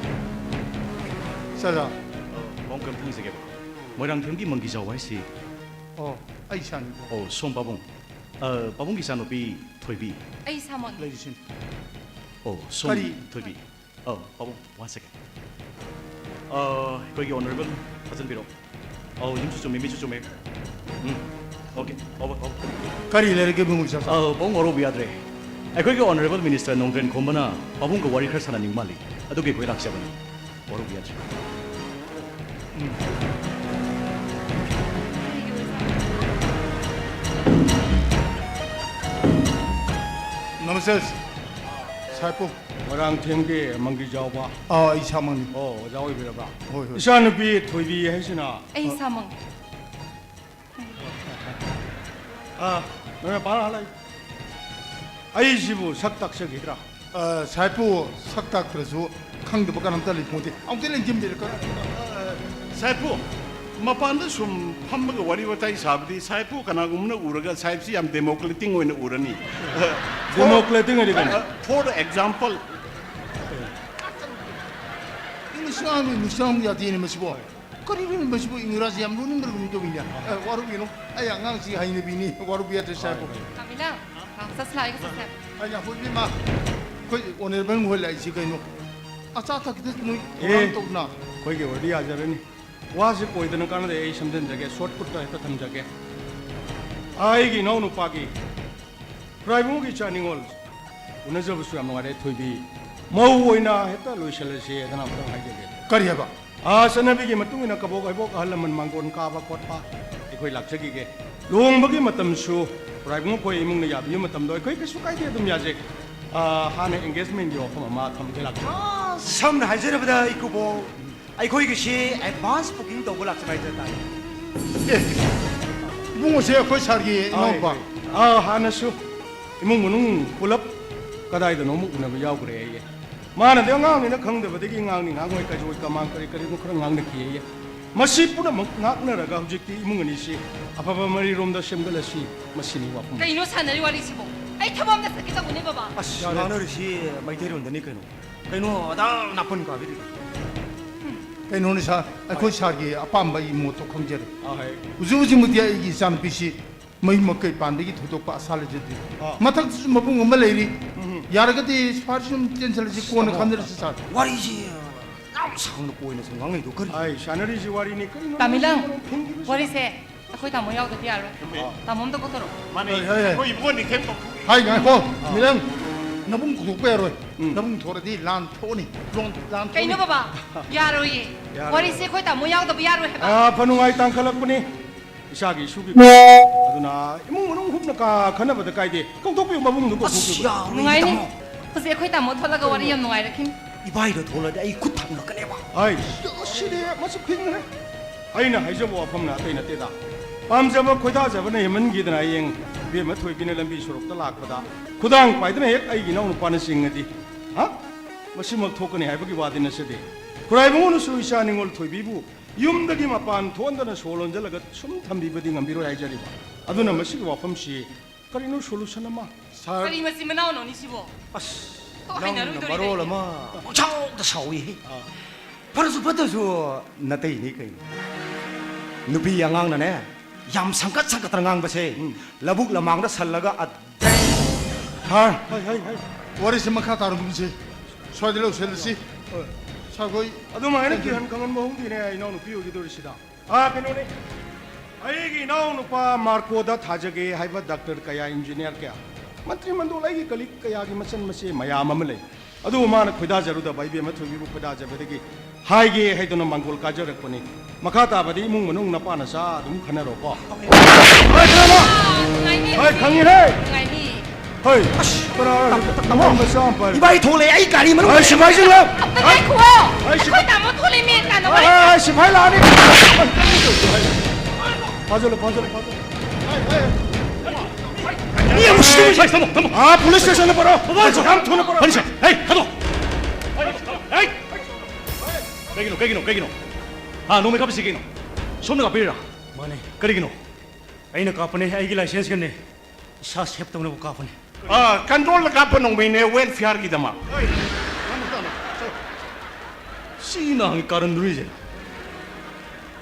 ꯁꯥꯔ, ꯁꯥꯔ꯫ ꯄꯥꯕꯨꯡ ꯀꯔꯝ ꯊꯦꯡꯅꯖꯒꯦꯕ? ꯃꯣꯏꯔꯥꯡꯊꯦꯝꯒꯤ ꯃꯪꯒꯤ ꯆꯥꯎꯕ ꯍꯥꯏꯁꯤ? ꯑꯣ, ꯑꯩ ꯏꯁꯥꯅꯤꯀꯣ꯫ ꯑꯣ, ꯁꯣꯝ ꯄꯥꯕꯨꯡ꯫ ꯑ, ꯄꯥꯕꯨꯡꯒꯤ ꯏꯆꯥꯅꯨꯄꯤ ꯊꯣꯏꯕꯤ꯫ ꯑꯩ ꯏꯁꯥꯃꯛꯅꯤ꯫ ꯂꯩꯔꯤꯁꯤꯅꯤ꯫ ꯑꯣ, ꯁꯣꯝ ꯀꯔꯤ? ꯊꯣꯏꯕꯤ꯫ ꯑ, ꯄꯥꯕꯨꯡ, one second꯫ ꯑ, ꯑꯩꯈꯣꯏꯒꯤ honourable ꯊꯥꯖꯤꯟꯕꯤꯔꯣ꯫ ꯑꯧ, ꯌꯨꯝꯁꯨ ꯆꯨꯝꯃꯤ, ꯃꯤꯁꯨ ꯆꯨꯝꯃꯤ꯫ ꯎꯝ, okay, over, over꯫ ꯀꯔꯤ ꯂꯩꯔꯒꯦ ꯏꯕꯨꯡꯉꯣ ꯏꯆꯥ? ꯑ, ꯄꯥꯕꯨꯡ ꯋꯥꯔꯧꯕ ꯌꯥꯗ꯭ꯔꯦ꯫ ꯑꯩꯈꯣꯏꯒꯤ honourable minister ꯅꯣꯡꯗ꯭ꯔꯦꯟ ꯈꯣꯝꯕꯅ ꯄꯥꯕꯨꯡꯒ ꯋꯥꯔꯤ ꯈꯔ ꯁꯥꯟꯅꯅꯤꯡ ꯃꯥꯜꯂꯤ꯫ ꯑꯗꯨꯒꯤ ꯑꯩꯈꯣꯏ ꯂꯥꯛꯆꯕꯅꯤ꯫ ꯋꯥꯔꯧꯕ ꯌꯥꯗ꯭ꯔꯦ꯫ ꯅꯃꯁꯇꯦ, ꯁꯥꯏꯄꯨ꯫ ꯃꯣꯏꯔꯥꯡꯊꯦꯝꯒꯤ ꯃꯪꯒꯤ ꯆꯥꯎꯕ꯫ ꯑꯥ, ꯑꯩ ꯏꯁꯥꯃꯛꯅꯤ꯫ ꯑꯣ, ꯑꯣꯖꯥ ꯑꯣꯏꯕꯤꯔꯕ꯭ꯔꯥ? ꯍꯣꯏ, ꯍꯣꯏ꯫ ꯏꯆꯥꯅꯨꯄꯤ ꯊꯣꯏꯕꯤ ꯍꯥꯏꯁꯤꯅ꯫ ꯑꯩ ꯏꯁꯥꯃꯛꯅꯤ꯫ ꯑꯥ, ꯅꯣꯏ ꯃꯄꯥꯅ ꯍꯜꯂꯛꯏ꯫ ꯑꯩꯁꯤꯕꯨ ꯁꯛ ꯇꯥꯛꯆꯈꯤꯗ꯭ꯔꯥ? ꯑ, ꯁꯥꯏꯄꯨ, ꯁꯛ ꯇꯥꯛꯇ꯭ꯔꯁꯨ ꯈꯪꯗꯕ ꯀꯅꯥꯝꯇ ꯂꯩꯄꯣꯟꯇꯦ꯫ ꯑꯃꯨꯛꯇ ꯂꯦꯡꯁꯤꯟꯕꯤꯔꯛꯀꯅꯨ꯫ ꯁꯥꯏꯄꯨ, ꯃꯄꯥꯟꯗ ꯁꯨꯝ ꯐꯝꯃꯒ ꯋꯥꯔꯤ ꯋꯥꯇꯥꯏ ꯁꯥꯕꯗꯤ ꯁꯥꯍꯦꯕꯄꯨ ꯀꯅꯥꯒꯨꯝꯕꯅ ꯎꯔꯒ ꯁꯥꯍꯦꯕꯁꯤ ꯌꯥꯝ democratic ꯑꯣꯏꯅ ꯎꯔꯅꯤ꯫ Democratic ꯑꯣꯏꯗꯤ ꯀꯩꯅꯣ? For example, ꯏꯪꯂꯤꯁ ꯉꯥꯡꯕ ꯏꯪꯂꯤꯁ ꯉꯥꯡꯕ ꯌꯥꯗꯦꯅꯦ ꯃꯁꯤꯕꯣ꯫ ꯀꯔꯤꯅꯣꯅꯦ ꯃꯁꯤꯕꯣ? ꯏꯪꯒ꯭ꯔꯥꯖꯤ ꯌꯥꯝ ꯂꯣꯟꯅꯤꯡꯕ꯭ꯔꯥ ꯀꯩꯅꯣꯝ ꯇꯧꯏꯅꯦ꯫ ꯑꯦ, ꯋꯥꯔꯧꯕꯤꯅꯨ꯫ ꯑꯩ ꯑꯉꯥꯡꯁꯤ ꯍꯩꯅꯕꯤꯅꯤ꯫ ꯋꯥꯔꯧꯕ ꯌꯥꯗ꯭ꯔꯦ ꯁꯥꯍꯦꯕꯄꯨ꯫ ꯀꯥꯃꯤꯂꯥ, ꯂꯥꯛꯑꯣ, ꯆꯠꯁꯤ ꯂꯥꯛꯑꯣ, ꯑꯩꯒ ꯆꯠꯁꯦ꯫ ꯑꯩ ꯌꯥꯝ ꯍꯣꯏꯕꯤꯃ꯫ ꯑꯩꯈꯣꯏ ꯑꯣꯅꯔꯦꯕꯜ ꯍꯣꯏ ꯂꯥꯛꯏꯁꯤ ꯀꯩꯅꯣ? ꯑꯆꯥ ꯑꯊꯛꯀꯤꯗ ꯅꯣꯏ ꯑꯦ, ꯊꯧꯔꯥꯡ ꯇꯧꯗꯅ꯫ ꯑꯩꯈꯣꯏꯒꯤ ꯑꯣꯏꯔꯗꯤ ꯌꯥꯖꯔꯅꯤ꯫ ꯋꯥꯁꯦ ꯀꯣꯏꯗꯅ ꯀꯥꯟꯅꯗꯦ, ꯑꯩ ꯁꯝꯖꯤꯟꯖꯒꯦ, short cut ꯇ ꯍꯦꯛꯇ ꯊꯝꯖꯒꯦ꯫ ꯑꯩꯒꯤ ꯏꯅꯥꯎ ꯅꯨꯄꯥꯒꯤ ꯈꯨꯔꯥꯏꯕꯨꯡꯒꯤ ꯏꯆꯥ ꯅꯤꯉꯣꯜ ꯎꯅꯖꯕꯁꯨ ꯌꯥꯝ ꯅꯨꯡꯉꯥꯏꯔꯦ ꯊꯣꯏꯕꯤ꯫ ꯃꯧ ꯑꯣꯏꯅ ꯍꯦꯛꯇ ꯂꯣꯏꯁꯤꯜꯂꯁꯤ ꯍꯥꯏꯗꯅ ꯑꯝꯇꯪ ꯍꯥꯏꯖꯒꯦ꯫ ꯀꯔꯤ ꯍꯥꯏꯕ? ꯑꯥ, ꯆꯠꯅꯕꯤꯒꯤ ꯃꯇꯨꯡ ꯏꯟꯅ ꯀꯕꯣꯛ ꯍꯩꯕꯣꯛ ꯑꯍꯜ ꯂꯃꯟ ꯃꯥꯡꯒꯣꯟ ꯀꯥꯕ ꯈꯣꯠꯄ ꯑꯩꯈꯣꯏ ꯂꯥꯛꯆꯈꯤꯒꯦ꯫ ꯂꯨꯍꯣꯡꯕꯒꯤ ꯃꯇꯝꯁꯨ ꯈꯨꯔꯥꯏꯕꯨꯡ ꯑꯩꯈꯣꯏ ꯏꯃꯨꯡꯅ ꯌꯥꯕꯤꯕ ꯃꯇꯝꯗ ꯑꯩꯈꯣꯏ ꯀꯩꯁꯨ ꯀꯥꯏꯗꯦ, ꯑꯗꯨꯝ ꯌꯥꯖꯩ꯫ ꯑꯥ, ꯍꯥꯟꯅ engagement ꯀꯤ ꯋꯥꯐꯝ ꯑꯃ ꯊꯝꯒꯦ ꯂꯥꯛꯆꯕꯅꯤ꯫ ꯑꯥ, ꯁꯝꯅ ꯍꯥꯏꯖꯔꯕꯗ ꯏꯀꯨꯕꯣꯛ, ꯑꯩꯈꯣꯏꯒꯤꯁꯤ advance booking ꯇꯧꯕ ꯂꯥꯛꯆꯕ ꯍꯥꯏꯖ ꯇꯥꯔꯦ꯫ ꯏꯕꯨꯡꯉꯣꯁꯦ ꯑꯩꯈꯣꯏ ꯁꯥꯔꯒꯤ ꯏꯅꯥꯎꯄꯥ꯫ ꯑꯥ, ꯍꯥꯟꯅꯁꯨ ꯏꯃꯨꯡ ꯃꯅꯨꯡ ꯄꯨꯂꯞ ꯀꯗꯥꯏꯗꯅꯣ ꯑꯃ ꯎꯅꯕ ꯌꯥꯎꯈ꯭ꯔꯦ ꯑꯩ꯫ ꯃꯥꯅꯗꯤ ꯑꯉꯥꯡꯅꯤꯅ ꯈꯪꯗꯕꯗꯒꯤ ꯉꯥꯡꯅꯤ ꯉꯥꯡꯉꯣꯏ ꯀꯖꯣꯏ ꯀꯃꯥꯡ ꯀꯔꯤ ꯀꯔꯤꯅꯣ ꯈꯔ ꯉꯥꯡꯅꯈꯤ ꯑꯩ꯫ ꯃꯁꯤ ꯄꯨꯝꯅꯃꯛ ꯉꯥꯛꯅꯔꯒ ꯍꯧꯖꯤꯛꯇꯤ ꯏꯃꯨꯡ ꯑꯅꯤꯁꯤ ꯑꯐꯕ ꯃꯔꯤꯔꯣꯝꯗ ꯁꯦꯝꯒꯠꯂꯁꯤ, ꯃꯁꯤꯅꯤ ꯋꯥꯐꯝ꯫ ꯀꯩꯅꯣ ꯁꯥꯟꯅꯔꯤ ꯋꯥꯔꯤꯁꯤꯕꯣ? ꯑꯩ ꯊꯕꯛ ꯑꯝꯇ ꯆꯠꯀꯦ ꯇꯧꯕꯅꯦ ꯕꯕꯥ꯫ ꯑꯁ, ꯉꯥꯡꯅꯔꯤꯁꯤ ꯃꯩꯇꯩꯔꯣꯟꯗꯅꯤ ꯀꯩꯅꯣ꯫ ꯀꯩꯅꯣ ꯑꯗꯥ ꯅꯥꯄꯟ ꯀꯥꯕꯤꯔꯤꯗꯣ? ꯀꯩꯅꯣꯅꯤ ꯁꯥꯔ, ꯑꯩꯈꯣꯏ ꯁꯥꯔꯒꯤ ꯑꯄꯥꯝꯕ ꯑꯩ ꯃꯣꯠꯇꯣ ꯈꯪꯖꯔꯦ꯫ ꯑꯥ, ꯍꯣꯏ꯫ ꯍꯧꯖꯤꯛ ꯍꯧꯖꯤꯛꯃꯛꯇꯤ ꯑꯩꯒꯤ ꯏꯆꯥꯅꯨꯄꯤꯁꯤ ꯃꯌꯨꯝ ꯃꯀꯩ ꯄꯥꯟꯕꯒꯤ ꯊꯣꯏꯗꯣꯛꯄ ꯑꯁꯥ ꯂꯩꯖꯗꯦ꯫ ꯑꯥ꯫ ꯃꯊꯛꯇꯁꯨ ꯃꯕꯨꯡ ꯑꯃ ꯂꯩꯔꯤ꯫ ꯌꯥꯔꯒꯗꯤ ꯁꯤꯐꯥꯔꯤꯁ ꯑꯗꯨꯝ ꯆꯦꯟꯁꯤꯜꯂꯁꯤ, ꯀꯣꯟꯅ ꯑꯁ, ꯈꯟꯅꯔꯁꯤ ꯁꯥꯔ꯫ ꯋꯥꯔꯤꯁꯤ ꯌꯥꯝ ꯁꯥꯡꯅ ꯀꯣꯏꯅ ꯁꯨꯝ ꯉꯥꯡꯅꯩꯗꯣ ꯀꯔꯤ? ꯑꯩ ꯁꯥꯟꯅꯔꯤꯁꯤ ꯋꯥꯔꯤꯅꯤ, ꯀꯔꯤꯅꯣ ꯀꯥꯃꯤꯂꯪ, ꯐꯤꯡꯈꯤꯕꯁꯤ? ꯋꯥꯔꯤꯁꯦ ꯑꯩꯈꯣꯏ ꯇꯥꯃꯣ ꯌꯥꯎꯗꯗꯤ ꯌꯥꯔꯣꯏ꯫ ꯇꯥꯃꯣ ꯑꯝꯇ ꯀꯧꯊꯣꯔꯛꯑꯣ꯫ ꯃꯥꯅꯦ, ꯍꯣꯏ, ꯍꯣꯏ, ꯍꯣꯏ꯫ ꯑꯩꯈꯣꯏ ꯏꯕꯨꯡꯅꯤ ꯈꯦꯝ ꯀꯧꯊꯣꯛꯏ꯫ ꯍꯥꯏ ꯉꯥꯏꯈꯣ, ꯃꯤꯂꯪ, ꯅꯕꯨꯡ ꯀꯧꯊꯣꯛꯄ ꯌꯥꯔꯣꯏ꯫ ꯅꯕꯨꯡ ꯊꯣꯔꯗꯤ ꯂꯥꯟ ꯊꯣꯛꯑꯅꯤ꯫ ꯂꯣꯟ ꯂꯥꯟ ꯊꯣꯛꯑꯅꯤ꯫ ꯀꯩꯅꯣ ꯕꯕꯥ? ꯌꯥꯔꯣꯏꯌꯦ꯫ ꯌꯥꯔꯣꯏ꯫ ꯋꯥꯔꯤꯁꯦ ꯑꯩꯈꯣꯏ ꯇꯥꯃꯣ ꯌꯥꯎꯗꯕ ꯌꯥꯔꯣꯏ ꯍꯥꯏꯕ꯫ ꯑꯥ, ꯐ ꯅꯨꯡꯉꯥꯏ ꯇꯥꯡꯈꯠꯂꯛꯄꯅꯤ꯫ ꯏꯆꯥꯒꯤ ꯏꯁꯨꯒꯤ꯫ ꯑꯗꯨꯅ ꯏꯃꯨꯡ ꯃꯅꯨꯡ ꯍꯨꯞꯅ ꯀꯥ ꯈꯟꯅꯕꯗ ꯀꯥꯏꯗꯦ꯫ ꯀꯧꯊꯣꯛꯄꯤꯌꯨ, ꯃꯕꯨꯡꯗꯨ ꯑꯁ, ꯀꯧꯊꯣꯛꯄꯤꯌꯨ꯫ ꯌꯥꯔꯣꯏ, ꯅꯨꯡꯉꯥꯏꯅꯤ꯫ ꯇꯥꯃꯣ꯫ ꯍꯧꯖꯤꯛ ꯑꯩꯈꯣꯏ ꯇꯥꯃꯣ ꯊꯣꯛꯂꯒ ꯋꯥꯔꯤ ꯌꯥꯝ ꯅꯨꯡꯉꯥꯏꯔꯛꯈꯤꯅꯤ꯫ ꯏꯕꯥꯏꯗꯣ ꯊꯣꯛꯂꯛꯑꯗꯤ ꯑꯩ ꯈꯨꯠ ꯊꯪꯂꯛꯀꯅꯦꯕ꯫ ꯍꯥꯏ, ꯁꯤꯗꯤ ꯃꯁꯤ ꯐꯤꯡꯈ꯭ꯔꯦ꯫ ꯑꯩꯅ ꯍꯥꯏꯖꯕ ꯋꯥꯐꯝꯅ ꯑꯇꯩ ꯅꯠꯇꯦꯗ꯫ ꯄꯥꯝꯖꯕ ꯈꯣꯏꯗꯥꯖꯕꯅ ꯍꯦꯟꯃꯟꯈꯤꯗꯅ ꯍꯌꯦꯡ ꯏꯕꯦꯝꯃ ꯊꯣꯏꯕꯤꯅ ꯂꯝꯕꯤ ꯁꯣꯔꯣꯛꯇ ꯂꯥꯛꯄꯗ ꯈꯨꯗꯥꯡ ꯄꯥꯏꯗꯨꯅ ꯍꯦꯛ ꯑꯩꯒꯤ ꯏꯅꯥꯎ ꯅꯨꯄꯥꯅ ꯆꯤꯡꯉꯗꯤ, ꯍꯥ? ꯃꯁꯤꯃꯛ ꯊꯣꯛꯀꯅꯤ ꯍꯥꯏꯕꯒꯤ ꯋꯥꯗꯤ ꯅꯠꯆꯗꯦ꯫ ꯈꯨꯔꯥꯏꯕꯨꯡꯉꯣꯅꯁꯨ ꯏꯆꯥ ꯅꯤꯉꯣꯜ ꯊꯣꯏꯕꯤꯕꯨ ꯌꯨꯝꯗꯒꯤ ꯃꯄꯥꯟ ꯊꯣꯛꯍꯟꯗꯅ ꯁꯣ ꯂꯣꯟꯖꯜꯂꯒ ꯁꯨꯝ ꯊꯝꯕꯤꯕꯗꯤ ꯉꯝꯕꯤꯔꯣꯏ ꯍꯥꯏꯖꯔꯤꯕ꯫ ꯑꯗꯨꯅ ꯃꯁꯤꯒꯤ ꯋꯥꯐꯝꯁꯤ ꯀꯔꯤꯅꯣ solution ꯑꯃ? ꯁꯥꯔ, ꯀꯔꯤ ꯃꯆꯤꯟ ꯃꯅꯥꯎꯅꯣꯅꯤ ꯁꯤꯕꯣ? ꯑꯁ, ꯊꯣꯛ ꯅꯪꯅ ꯍꯩꯅꯔꯣꯏꯗꯣꯔꯤ ꯃꯔꯣꯜ ꯂꯩꯇꯦ꯫ ꯑꯃ ꯄꯪꯁꯥꯎꯗ ꯁꯥꯎꯏꯍꯦ꯫ ꯑꯥ꯫ ꯐꯔꯁꯨ ꯐꯠꯇ꯭ꯔꯁꯨ ꯅꯇꯩꯅꯤ ꯀꯩꯅꯣ꯫ ꯅꯨꯄꯤ ꯑꯉꯥꯡꯅꯅꯦ, ꯌꯥꯝ ꯁꯪꯀꯠ ꯁꯪꯀꯠꯇꯅ ꯉꯥꯡꯕꯁꯦ, ꯎꯝ꯫ ꯂꯧꯕꯨꯛ ꯂꯃꯥꯡꯗ ꯁꯜꯂꯒ ꯑꯗꯩ ꯍꯥꯏ꯫ ꯍꯥꯏ, ꯍꯥꯏ, ꯍꯥꯏ꯫ ꯋꯥꯔꯤꯁꯦ ꯃꯈꯥ ꯇꯥꯔꯒꯨꯝꯁꯦ꯫ ꯁ꯭ꯋꯥꯏꯗ ꯂꯧꯁꯜꯂꯁꯤ꯫ ꯍꯣꯏ꯫ ꯁꯥꯔ ꯈꯣꯏ꯫ ꯑꯗꯨꯃꯥꯏꯅ ꯀꯤꯍꯟ ꯈꯪꯍꯟꯕ ꯍꯧꯗꯦꯅꯦ, ꯏꯅꯥꯎꯅꯨꯄꯤ ꯑꯣꯏꯒꯗꯧꯔꯤꯁꯤꯗ꯫ ꯑꯥ, ꯀꯩꯅꯣꯅꯦ꯫ ꯑꯩꯒꯤ ꯏꯅꯥꯎꯅꯨꯄꯥ ꯃꯥꯔꯀꯣꯗ ꯊꯥꯖꯒꯦ ꯍꯥꯏꯕ ꯗꯥꯛꯇꯔ ꯀꯌꯥ, ꯏꯟꯖꯤꯅꯤꯌꯥꯔ ꯀꯌꯥ, ꯃꯟꯇ꯭ꯔꯤ ꯃꯟꯗꯣꯜ ꯑꯩꯒꯤ ꯀꯂꯤꯛ ꯀꯌꯥꯒꯤ ꯃꯆꯟ ꯃꯆꯦ ꯃꯌꯥꯝ ꯑꯃ ꯂꯩ꯫ ꯑꯗꯨꯕꯨ ꯃꯥꯅ ꯈꯣꯏꯗꯥꯖꯔꯨꯗꯕ, ꯏꯕꯦꯝꯃ ꯊꯣꯏꯕꯤꯕꯨ ꯈꯣꯏꯗꯥꯖꯕꯗꯒꯤ ꯍꯥꯏꯒꯦ ꯍꯥꯏꯗꯨꯅ ꯃꯥꯡꯒꯣꯜ ꯀꯥꯖꯔꯛꯄꯅꯤ꯫ ꯃꯈꯥ ꯇꯥꯕꯗꯤ ꯏꯃꯨꯡ ꯃꯅꯨꯡ ꯅꯄꯥ ꯅꯆꯥ ꯑꯗꯨꯝ ꯈꯟꯅꯔꯣꯀꯣ꯫ ꯍꯣꯏ, ꯈꯟꯅꯔꯣ꯫ ꯅꯨꯡꯉꯥꯏꯅꯤ꯫ ꯍꯣꯏ, ꯈꯪꯉꯤꯍꯦ꯫ ꯅꯨꯡꯉꯥꯏꯅꯤ꯫ ꯍꯣꯏ꯫ ꯑꯁ, ꯀꯅꯥ? ꯇꯥꯃꯣ, ꯇꯥꯃꯣ꯫ ꯃꯆꯥ ꯑꯃ ꯄꯥꯏꯔꯦ꯫ ꯏꯕꯥꯏ ꯊꯣꯛꯂꯛꯑꯦ, ꯑꯩ ꯒꯥꯔꯤ ꯃꯅꯨꯡꯗ꯫ ꯍꯣꯏ, ꯁꯤꯐꯥꯏꯁꯤꯡ ꯂꯥꯛ-꯫ ꯑꯝꯇ ꯉꯥꯏꯈꯨꯑꯣ꯫ ꯍꯣꯏ, ꯁꯤꯐꯥꯏ꯫ ꯑꯩꯈꯣꯏ ꯇꯥꯃꯣ ꯊꯣꯛꯂꯛꯑꯦꯃꯤ, ꯀꯅꯥꯅꯣ ꯍꯣꯏ, ꯋꯥꯔꯤ ꯍꯣꯏ, ꯍꯣꯏ, ꯁꯤꯐꯥꯏ ꯂꯥꯛꯑꯅꯤ꯫ ꯐꯥꯖꯜꯂꯣ, ꯐꯥꯖꯜꯂꯣ, ꯐꯥꯖꯜꯂꯣ꯫ ꯃꯤ ꯑꯃ ꯁꯤꯗꯧꯔꯤꯁꯦ꯫ ꯁꯤꯐꯥꯏ, ꯊꯝꯃꯣ, ꯊꯝꯃꯣ꯫ ꯑꯥ, ꯄꯨꯂꯤꯁ ꯁ꯭ꯇꯦꯁꯟꯗ ꯄꯨꯔꯛꯑꯣ꯫ ꯕꯕꯥ, ꯌꯥꯝ ꯊꯨꯅ ꯄꯨꯔꯛꯑꯣ꯫ ꯐꯅꯤꯁꯦ꯫ ꯍꯦ, ꯊꯥꯗꯣꯛ꯫ ꯍꯦ꯫ ꯀꯩꯒꯤꯅꯣ, ꯀꯩꯒꯤꯅꯣ, ꯀꯩꯒꯤꯅꯣ? ꯍꯥ, ꯅꯣꯡꯃꯩ ꯀꯥꯞꯄꯤꯁꯤ ꯀꯩꯅꯣ? ꯁꯣꯝꯅ ꯀꯥꯞꯄꯤꯔꯤꯔꯥ? ꯃꯥꯅꯦ꯫ ꯀꯔꯤꯒꯤꯅꯣ? ꯑꯩꯅ ꯀꯥꯞꯄꯅꯦ, ꯑꯩꯒꯤ ꯂꯥꯏꯁꯦꯟꯁꯀꯅꯦ꯫ ꯏꯁꯥ ꯁꯦꯞ ꯇꯧꯅꯕ ꯀꯥꯞꯄꯅꯦ꯫ ꯑꯥ, ꯀꯟꯇ꯭ꯔꯣꯜꯗ ꯀꯥꯞꯄ ꯅꯣꯡꯃꯩꯅꯦ, ꯋꯦꯜꯐꯤꯌꯔꯒꯤꯗꯃꯛ꯫ ꯁꯤ ꯅꯍꯥꯟꯒꯤ ꯀꯥꯔꯟꯗꯨꯔꯤꯁꯦ꯫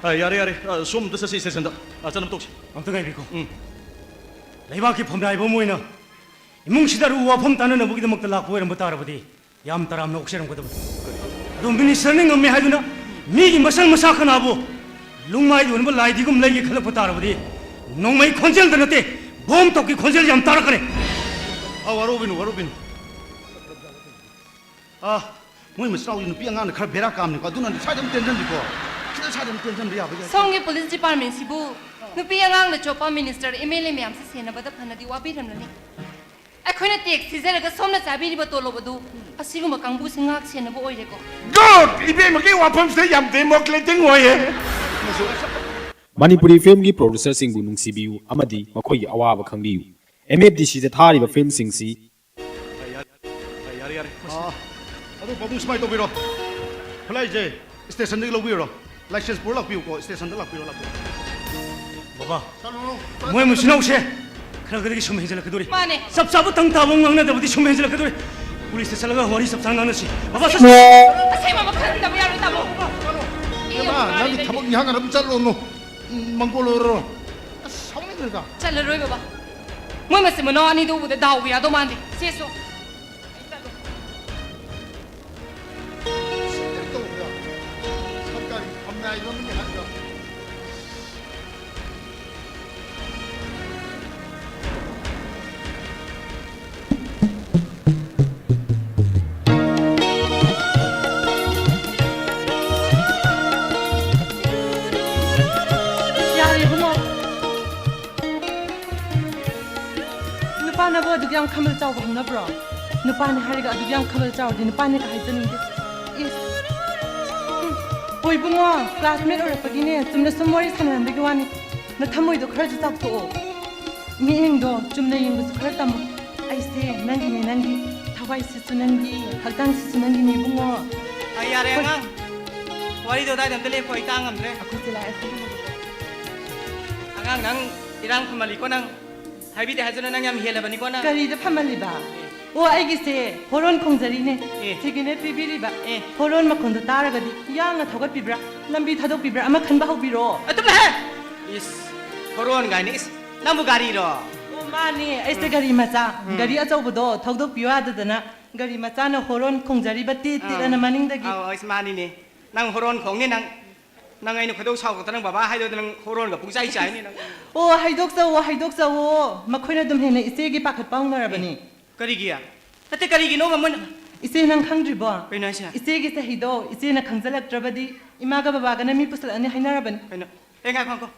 ꯑꯥ, ꯌꯥꯔꯦ, ꯌꯥꯔꯦ꯫ ꯑꯥ, ꯁꯣꯝ ꯑꯝꯇ ꯆꯠꯁꯤ ꯁ꯭ꯇꯦꯁꯟꯗ꯫ ꯑꯥ, ꯆꯠꯅꯕ ꯇꯧꯁꯤ꯫ ꯑꯝꯇ ꯉꯥꯏꯕꯤꯈꯣ꯫ ꯎꯝ꯫ ꯂꯩꯕꯥꯛꯀꯤ ꯐꯝꯅꯥꯏꯕ ꯑꯃ ꯑꯣꯏꯅ ꯏꯃꯨꯡꯁꯤꯗ ꯑꯔꯨꯕ ꯋꯥꯐꯝ ꯇꯥꯅꯅꯕꯒꯤꯗꯃꯛꯇ ꯂꯥꯛꯄ ꯑꯣꯏꯔꯝꯕ ꯇꯥꯔꯕꯗꯤ ꯌꯥꯝ ꯇꯔꯥꯝꯅ ꯑꯣꯛꯆꯔꯝꯒꯗꯕꯅꯤ꯫ ꯑꯗꯣ ꯃꯤꯅꯤꯁꯇꯔꯅ ꯉꯝꯃꯦ ꯍꯥꯏꯗꯨꯅ ꯃꯤꯒꯤ ꯃꯁꯛ ꯃꯁꯥ ꯈꯅꯥꯕꯨ ꯂꯨꯡꯃꯥꯏꯗ ꯑꯣꯏꯅꯕ ꯂꯥꯏꯗꯤꯒꯨꯝ ꯂꯩꯒꯦ ꯈꯜꯂꯛꯄ ꯇꯥꯔꯕꯗꯤ ꯅꯣꯡꯃꯩ ꯈꯣꯟꯖꯦꯜꯗ ꯅꯠꯇꯦ, ꯕꯣꯝ ꯇꯣꯞꯀꯤ ꯈꯣꯟꯖꯦꯜ ꯌꯥꯝ ꯇꯥꯔꯛꯀꯅꯤ꯫ ꯑꯥ, ꯋꯥꯔꯧꯕꯤꯅꯨ, ꯋꯥꯔꯧꯕꯤꯅꯨ꯫ ꯑꯥ, ꯃꯣꯏ ꯃꯆꯤꯟ ꯃꯅꯥꯎꯒꯤ ꯅꯨꯄꯤ ꯑꯉꯥꯡꯅ ꯈꯔ ꯕꯦꯔꯥ ꯀꯥꯝꯅꯤꯀꯣ, ꯑꯗꯨꯅ ꯁ꯭ꯋꯥꯏꯗ ꯑꯗꯨꯝ ꯇꯦꯟꯁꯤꯟꯁꯤꯀꯣ꯫ ꯈꯤꯇꯪ ꯁ꯭ꯋꯥꯏꯗ ꯑꯗꯨꯝ ꯇꯦꯟꯁꯤꯟꯕ ꯌꯥꯕ ꯌꯥꯏ꯫ ꯁꯣꯝꯒꯤ ꯄꯨꯂꯤꯁ ꯗꯤꯄꯥꯔꯠꯃꯦꯟꯁꯤꯕꯨ ꯅꯨꯄꯤ ꯑꯉꯥꯡꯅ ꯆꯣꯞꯄ ꯃꯤꯅꯤꯁꯇꯔ, ꯑꯦꯝ ꯑꯦꯜ ꯑꯦ ꯃꯌꯥꯝꯁꯤ ꯁꯦꯟꯅꯕꯗ ꯐꯅꯗꯤ ꯋꯥꯕꯤꯔꯝꯂꯅꯤ꯫ ꯑꯩꯈꯣꯏꯅ ꯇꯦꯛꯁ ꯊꯤꯖꯔꯒ ꯁꯣꯝꯅ ꯆꯥꯕꯤꯔꯤꯕ ꯇꯣꯂꯣꯞ ꯑꯗꯨ ꯑꯁꯤꯒꯨꯝꯕ ꯀꯥꯡꯕꯨꯁꯤ ꯉꯥꯛ ꯁꯦꯟꯅꯕ ꯑꯣꯏꯔꯦꯀꯣ꯫ ꯒꯨꯗ! ꯏꯕꯦꯝꯃꯒꯤ ꯋꯥꯐꯝꯁꯤꯗ ꯌꯥꯝ ꯗꯦꯃꯣꯀ꯭ꯔꯦꯇꯤꯛ ꯑꯣꯏꯌꯦ꯫ ꯃꯅꯤꯄꯨꯔꯤ ꯐꯤꯂꯝꯒꯤ ꯄ꯭ꯔꯣꯗ꯭ꯌꯨꯁꯔꯁꯤꯡꯕꯨ ꯅꯨꯡꯁꯤꯕꯤꯌꯨ ꯑꯃꯗꯤ ꯃꯈꯣꯏꯒꯤ ꯑꯋꯥꯕ ꯈꯪꯕꯤꯌꯨ꯫ ꯑꯦꯝ ꯑꯦꯐ ꯗꯤ ꯁꯤꯗ ꯊꯥꯔꯤꯕ ꯐꯤꯂꯝꯁꯤꯡꯁꯤ ꯌꯥꯔꯦ, ꯌꯥꯔꯦ, ꯌꯥꯔꯦ꯫ ꯑꯥ, ꯑꯗꯨ ꯄꯥꯕꯨꯡ ꯁꯨꯃꯥꯏꯅ ꯇꯧꯕꯤꯔꯣ, ꯈꯨꯠꯂꯥꯏꯁꯦ ꯁ꯭ꯇꯦꯁꯟꯗꯒꯤ ꯂꯧꯕꯤꯔꯣ꯫ ꯂꯥꯏꯁꯦꯟꯁ ꯄꯨꯔ ꯂꯥꯛꯄꯤꯌꯨꯀꯣ, ꯁ꯭ꯇꯦꯁꯟꯗ ꯂꯥꯛꯄꯤꯔꯣ, ꯂꯥꯛꯄꯤꯌꯨ꯫ ꯕꯕꯥ, ꯆꯠꯂꯨꯔꯣ꯫ ꯃꯣꯏ ꯃꯆꯤꯟ ꯃꯅꯥꯎꯁꯦ ꯈꯔ ꯈꯔꯒꯤ ꯁꯨꯝ ꯍꯦꯟꯖꯜꯂꯛꯀꯗꯧꯔꯤ꯫ ꯃꯥꯅꯦ꯫ ꯆꯞ ꯆꯥꯕ ꯇꯪ ꯇꯥꯕ ꯑꯃ ꯉꯥꯡꯅꯗꯕꯗꯤ ꯁꯨꯝ ꯍꯦꯟꯖꯜꯂꯛꯀꯗꯧꯔꯤ꯫ ꯄꯨꯂꯤꯁꯇ ꯆꯠꯂꯒ ꯋꯥꯔꯤ ꯆꯞ ꯆꯥꯅ ꯉꯥꯡꯅꯁꯤ꯫ ꯕꯕꯥ, ꯆꯠꯁꯤ꯫ ꯑꯁꯦꯡꯕ ꯑꯃ ꯈꯪꯗꯕ ꯌꯥꯔꯣꯏ, ꯇꯥꯃꯣ꯫ ꯏ ꯏꯕꯦꯝꯃ, ꯑꯃꯨꯛ ꯅꯪꯒꯤ ꯀꯥꯔꯤꯗꯒꯤ꯫ ꯊꯕꯛ ꯏꯪꯈꯥꯡ ꯑꯗꯨꯝ ꯆꯠꯂꯨꯅꯨ꯫ ꯎꯝ, ꯃꯪꯒꯣꯜ ꯑꯣꯏꯔꯨꯔꯣ꯫ ꯑꯁ, ꯁꯥꯎꯅꯤꯡꯈ꯭ꯔꯦꯗ꯫ ꯆꯠꯂꯔꯣꯏ, ꯕꯕꯥ꯫ ꯃꯣꯏ ꯃꯆꯤꯟ ꯃꯅꯥꯎ ꯑꯅꯤꯗꯣ ꯎꯕꯗ ꯗꯥꯎꯕꯨ ꯌꯥꯗꯧ ꯃꯥꯟꯗꯦ꯫ ꯁꯦꯁꯣ꯫ ꯑꯩ ꯆꯠꯂꯣ꯫ ꯁꯤꯗ ꯇꯧꯕ꯭ꯔꯥ? ꯁꯔꯀꯥꯔꯤ ꯐꯝꯅꯥꯏꯕ ꯑꯃꯅꯤ ꯍꯥꯏꯕ꯭ꯔꯥ? ꯌꯥꯔꯦ, ꯏꯕꯨꯡꯉꯣ꯫ ꯅꯨꯄꯥꯅꯕꯨ ꯑꯗꯨꯛ ꯌꯥꯝ ꯈꯝꯕꯜ ꯆꯥꯎꯕ ꯍꯧꯅꯕ꯭ꯔꯣ? ꯅꯨꯄꯥꯅꯦ ꯍꯥꯏꯔꯒ ꯑꯗꯨꯛ ꯌꯥꯝ ꯈꯝꯕꯜ ꯆꯥꯎꯔꯗꯤ ꯅꯨꯄꯥꯅꯦꯒ ꯍꯥꯏꯖꯅꯤꯡꯗꯦ꯫ ꯏꯁ꯫ ꯍꯣꯏ ꯏꯕꯨꯡꯉꯣ, ꯀ꯭ꯂꯥꯁꯃꯦꯠ ꯑꯣꯏꯔꯛꯄꯒꯤꯅꯦ, ꯆꯨꯝꯅ ꯁꯨꯝ ꯋꯥꯔꯤ ꯁꯥꯟꯅꯍꯟꯕꯒꯤ ꯋꯥꯅꯤ꯫ ꯅꯊꯃꯣꯏꯗꯣ ꯈꯔꯁꯨ ꯆꯥꯎꯊꯣꯛꯑꯣ꯫ ꯃꯤꯠꯌꯦꯡꯗꯣ ꯆꯨꯝꯅ ꯌꯦꯡꯕꯁꯨ ꯈꯔ ꯇꯝꯃꯨ꯫ ꯑꯩꯁꯦ ꯅꯪꯒꯤꯅꯦ, ꯅꯪꯒꯤ ꯊꯋꯥꯏꯁꯤꯁꯨ ꯅꯪꯒꯤ, ꯍꯛꯆꯥꯡꯁꯤꯁꯨ ꯅꯪꯒꯤꯅꯦ ꯏꯕꯨꯡꯉꯣ꯫ ꯑꯩ ꯌꯥꯔꯦ ꯍꯣꯏ꯫ ꯑꯉꯥꯡ, ꯋꯥꯔꯤꯗꯣ ꯑꯗꯥꯏꯗ ꯑꯝꯇ ꯂꯦꯞꯄꯣ, ꯑꯩ ꯇꯥ ꯉꯝꯗ꯭ꯔꯦ꯫ ꯑꯩꯈꯣꯏꯁꯦ ꯂꯥꯛꯑꯦ, ꯑꯩꯈꯣꯏ ꯂꯥꯛꯑꯦ꯫ ꯑꯉꯥꯡ, ꯅꯪ ꯏꯔꯥꯡ ꯐꯃꯜꯂꯤꯀꯣ ꯅꯪ꯫ ꯍꯥꯏꯕꯤꯗꯦ ꯍꯥꯏꯖꯅꯨ, ꯅꯪ ꯌꯥꯝ ꯍꯦꯜꯂꯕꯅꯤꯀꯣ ꯅꯪ꯫ ꯀꯔꯤꯗ ꯐꯃꯜꯂꯤꯕ? ꯑꯣ, ꯑꯩꯒꯤꯁꯦ ꯍꯣꯔꯣꯟ ꯈꯣꯡꯖꯔꯤꯅꯦ꯫ ꯑꯦ꯫ ꯁꯤꯒꯤꯅꯦ ꯄꯤꯕꯤꯔꯤꯕ꯫ ꯑꯦ꯫ ꯍꯣꯔꯣꯟ ꯃꯈꯣꯟꯗꯣ ꯇꯥꯔꯒꯗꯤ ꯌꯥꯡꯅ ꯊꯧꯒꯠꯄꯤꯕ꯭ꯔꯥ? ꯂꯝꯕꯤ ꯊꯥꯗꯣꯛꯄꯤꯕ꯭ꯔꯥ? ꯑꯃ ꯈꯟꯕ ꯍꯧꯕꯤꯔꯣ꯫ ꯑꯗꯨꯝ ꯍꯦ! ꯏꯁ, ꯍꯣꯔꯣꯟ ꯀꯥꯏꯅ, ꯏꯁ, ꯅꯪꯕꯨ ꯒꯥꯔꯤꯔꯣ? ꯑꯣ, ꯃꯥꯅꯦ, ꯑꯩꯁꯦ ꯎꯝ꯫ ꯒꯥꯔꯤ ꯃꯆꯥ꯫ ꯎꯝ꯫ ꯒꯥꯔꯤ ꯑꯆꯧꯕꯗꯣ ꯊꯧꯗꯣꯛꯄꯤꯌꯨ ꯌꯥꯗꯗꯅ ꯒꯥꯔꯤ ꯃꯆꯥꯅ ꯍꯣꯔꯣꯟ ꯈꯣꯡꯖꯔꯤꯕ ꯇꯤꯠ ꯇꯤꯠ ꯑꯥ꯫ ꯑꯅ ꯃꯅꯤꯡꯗꯒꯤ꯫ ꯑꯥꯎ, ꯑꯩꯁ ꯃꯥꯅꯤꯅꯦ꯫ ꯅꯪ ꯍꯣꯔꯣꯟ ꯈꯣꯡꯅꯤ ꯅꯪ꯫ ꯅꯪ ꯑꯩꯅ ꯈꯣꯏꯗꯧ ꯁꯥꯎꯒꯠꯇꯅ ꯅꯪ ꯕꯕꯥ ꯍꯥꯏꯗꯣꯏꯗ ꯅꯪ ꯍꯣꯔꯣꯟꯒ ꯄꯨꯡꯆꯥꯏ ꯆꯥꯏꯅꯤ ꯅꯪ꯫ ꯑꯣ, ꯍꯥꯏꯗꯣꯛꯆꯧꯋꯣ, ꯍꯥꯏꯗꯣꯛꯆꯧꯋꯣ꯫ ꯃꯈꯣꯏꯅ ꯑꯗꯨꯝ ꯍꯦꯟꯅ ꯏꯆꯦꯒꯤ ꯄꯥꯈꯠꯄ ꯍꯧꯅꯔꯕꯅꯤ꯫ ꯑꯦ, ꯀꯔꯤꯒꯤ? ꯅꯠꯇꯦ, ꯀꯔꯤꯒꯤꯅꯣꯕ ꯃꯣꯏꯅ? ꯏꯆꯦ, ꯅꯪ ꯈꯪꯗ꯭ꯔꯤꯕꯣ? ꯀꯩꯅꯣ ꯍꯥꯏꯁꯦ? ꯏꯆꯦꯒꯤ ꯆꯍꯤꯗꯣ ꯏꯆꯦꯅ ꯈꯪꯖꯜꯂꯛꯇ꯭ꯔꯕꯗꯤ ꯏꯃꯥꯒ ꯕꯕꯥꯒꯅ ꯃꯤ ꯄꯨꯁꯜꯂꯛꯑꯅꯤ ꯍꯥꯏꯅꯔꯕꯅꯤ꯫ ꯀꯩꯅꯣ? ꯑꯦ, ꯉꯥꯏꯈꯣ, ꯉꯥꯏꯈꯣ꯫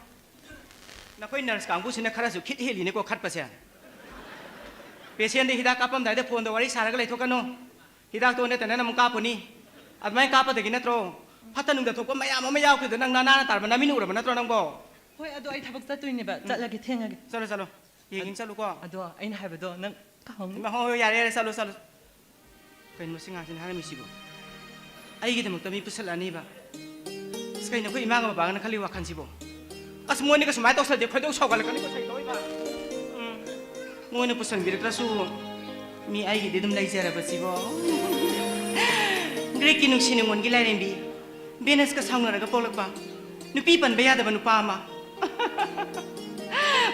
ꯅꯈꯣꯏ ꯅꯔꯁ ꯀꯥꯡꯕꯨꯁꯤꯅ ꯈꯔꯁꯨ ꯈꯤꯠ ꯍꯦꯜꯂꯤꯅꯦꯀꯣ ꯈꯠꯄꯁꯦ꯫ ꯄꯦꯁꯦꯟꯗ ꯍꯤꯗꯥꯛ ꯀꯥꯞꯄꯝꯗꯥꯏꯗ ꯐꯣꯟꯗ ꯋꯥꯔꯤ ꯁꯥꯔꯒ ꯂꯩꯊꯣꯛꯀꯅꯨ꯫ ꯍꯤꯗꯥꯛꯇꯣ ꯅꯠꯇꯅ ꯑꯃꯨꯛ ꯀꯥꯞꯄꯨꯅꯤ꯫ ꯑꯗꯨꯃꯥꯏꯅ ꯀꯥꯞꯄꯗꯒꯤ ꯅꯠꯇ꯭ꯔꯣ ꯐꯠꯇ ꯅꯨꯡꯗ ꯊꯣꯛꯄ ꯃꯌꯥꯝ ꯑꯃ ꯌꯥꯎꯈꯤꯕꯗꯣ ꯅꯪ ꯅꯅꯥꯅ ꯇꯥꯔꯕ ꯅꯃꯤꯠꯅ ꯎꯔꯕ ꯅꯠꯇ꯭ꯔꯣ ꯅꯪꯕꯣ? ꯍꯣꯏ, ꯑꯗꯣ ꯑꯩ ꯊꯕꯛ ꯆꯠꯇꯣꯏꯅꯦꯕ꯫ ꯎꯝ꯫ ꯆꯠꯂꯒꯦ, ꯊꯦꯡꯉꯒꯦ꯫ ꯆꯠꯂꯣ, ꯆꯠꯂꯣ꯫ ꯌꯦꯡꯉꯤꯟ ꯆꯠꯂꯨꯀꯣ꯫ ꯑꯗꯣ ꯑꯩꯅ ꯍꯥꯏꯕꯗꯣ ꯅꯪ ꯀꯥꯎꯅꯤ꯫ ꯏꯃꯥ, ꯍꯣꯏ, ꯍꯣꯏ, ꯌꯥꯔꯦ, ꯌꯥꯔꯦ, ꯆꯠꯂꯣ, ꯆꯠꯂꯣ꯫ ꯀꯩꯅꯣ ꯃꯁꯤ ꯉꯥꯡꯁꯤꯅ ꯍꯥꯏꯔꯝꯃꯤꯁꯤꯕꯣ? ꯑꯩꯒꯤꯗꯃꯛꯇ ꯃꯤ ꯄꯨꯁꯜꯂꯛꯑꯅꯤꯕ꯫ ꯀꯩꯅꯣ ꯑꯩꯈꯣꯏ ꯏꯃꯥꯒ ꯕꯕꯥꯒꯅ ꯈꯜꯂꯤ ꯋꯥꯈꯜꯁꯤꯕꯣ? ꯑꯁ, ꯃꯣꯏꯅꯤꯒ ꯁꯨꯃꯥꯏꯅ ꯇꯧꯁꯜꯂꯗꯤ ꯈꯣꯏꯗꯧ ꯁꯥꯎꯒꯠꯂꯛꯀꯅꯤꯀꯣ, ꯁꯩꯇꯣꯏꯕ꯫ ꯎꯝ꯫ ꯃꯣꯏꯅ ꯄꯨꯁꯟꯕꯤꯔꯛꯇ꯭ꯔꯁꯨ ꯃꯤ ꯑꯩꯒꯤꯗꯤ ꯑꯗꯨꯝ ꯂꯩꯖꯔꯕꯁꯤꯕꯣ꯫ ꯒ꯭ꯔꯤꯛꯀꯤ ꯅꯨꯡꯁꯤ ꯅꯨꯡꯉꯣꯟꯒꯤ ꯂꯥꯏꯔꯦꯝꯕꯤ ꯚꯦꯅꯁꯀ ꯁꯥꯎꯅꯔꯒ ꯄꯣꯛꯂꯛꯄ ꯅꯨꯄꯤ ꯄꯟꯕ ꯌꯥꯗꯕ ꯅꯨꯄꯥ ꯑꯃ꯫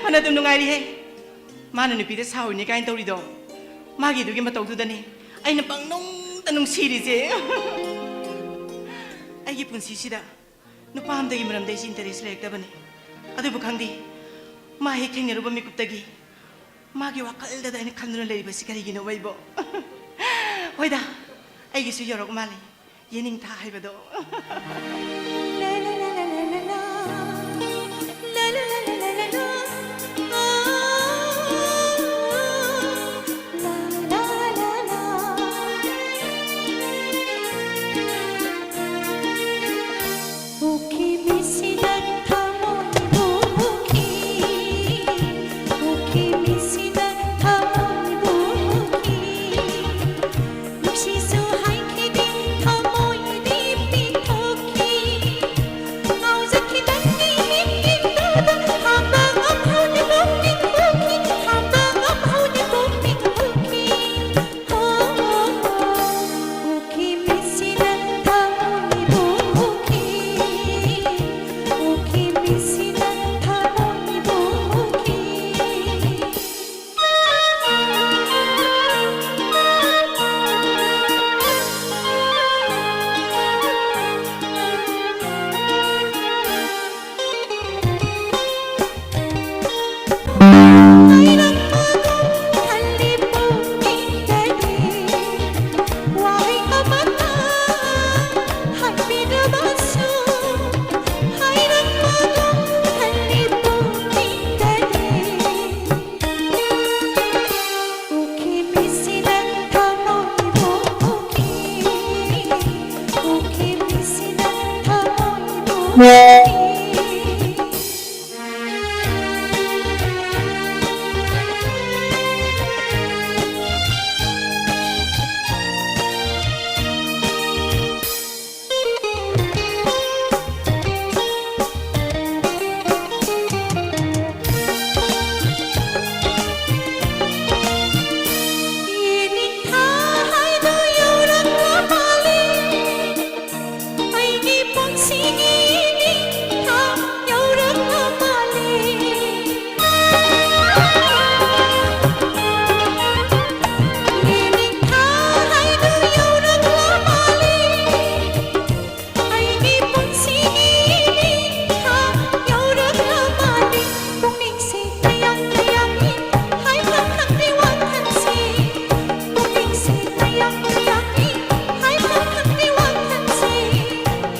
ꯐꯅ ꯑꯗꯨꯝ ꯅꯨꯡꯉꯥꯏꯔꯤꯍꯦ꯫ ꯃꯥꯅ ꯅꯨꯄꯤꯗ ꯁꯥꯎꯔꯤꯅꯦ ꯀꯥꯏꯅ ꯇꯧꯔꯤꯗꯣ, ꯃꯥꯒꯤ ꯑꯗꯨꯒꯤ ꯃꯇꯧꯗꯨꯗꯅꯦ ꯑꯩꯅ ꯄꯪꯅꯨꯡꯗ ꯅꯨꯡꯁꯤꯔꯤꯁꯦ꯫ ꯑꯩꯒꯤ ꯄꯨꯟꯁꯤꯁꯤꯗ ꯅꯨꯄꯥ ꯑꯃꯗꯒꯤ ꯃꯔꯝꯗ ꯑꯩꯁꯦ interest ꯂꯩꯔꯛꯇꯕꯅꯤ꯫ ꯑꯗꯨꯕꯨ ꯈꯪꯗꯦ, ꯃꯥ ꯍꯦꯛ ꯊꯦꯡꯅꯔꯨꯕ ꯃꯤꯀꯨꯞꯇꯒꯤ ꯃꯥꯒꯤ ꯋꯥꯈꯜꯗꯗ ꯑꯩꯅ ꯈꯟꯗꯨꯅ ꯂꯩꯔꯤꯕꯁꯤ ꯀꯔꯤꯒꯤꯅꯣ ꯑꯩꯕꯣ? ꯍꯣꯏꯗ, ꯑꯩꯒꯤꯁꯨ ꯌꯧꯔꯛ ꯃꯥꯜꯂꯦ꯫ ꯌꯦꯅꯤꯡꯊꯥ ꯍꯥꯏꯕꯗꯣ꯫ ꯁꯤꯒꯤ ꯅꯤꯡꯊꯥ ꯌꯧꯔꯛꯂ ꯃꯥꯜꯂꯦ꯫ ꯅꯤꯡꯊꯥ ꯍꯥꯏꯗꯨ ꯌꯧꯔꯛꯂ ꯃꯥꯜꯂꯦ꯫ ꯑꯩꯒꯤ ꯄꯨꯟꯁꯤꯒꯤ ꯅꯤꯡꯊꯥ ꯌꯧꯔꯛꯂ ꯃꯥꯜꯂꯦ꯫ ꯄꯨꯛꯅꯤꯡꯁꯦ ꯇꯌꯥꯡ ꯇꯌꯥꯡ ꯏꯪ, ꯍꯥꯏꯐꯝ ꯈꯪꯗꯦ ꯋꯥꯈꯜꯁꯦ꯫ ꯄꯨꯛꯅꯤꯡꯁꯦ ꯇꯌꯥꯡ ꯇꯌꯥꯡ ꯏꯪ, ꯍꯥꯏꯐꯝ ꯈꯪꯗꯦ ꯋꯥꯈꯜꯁꯦ꯫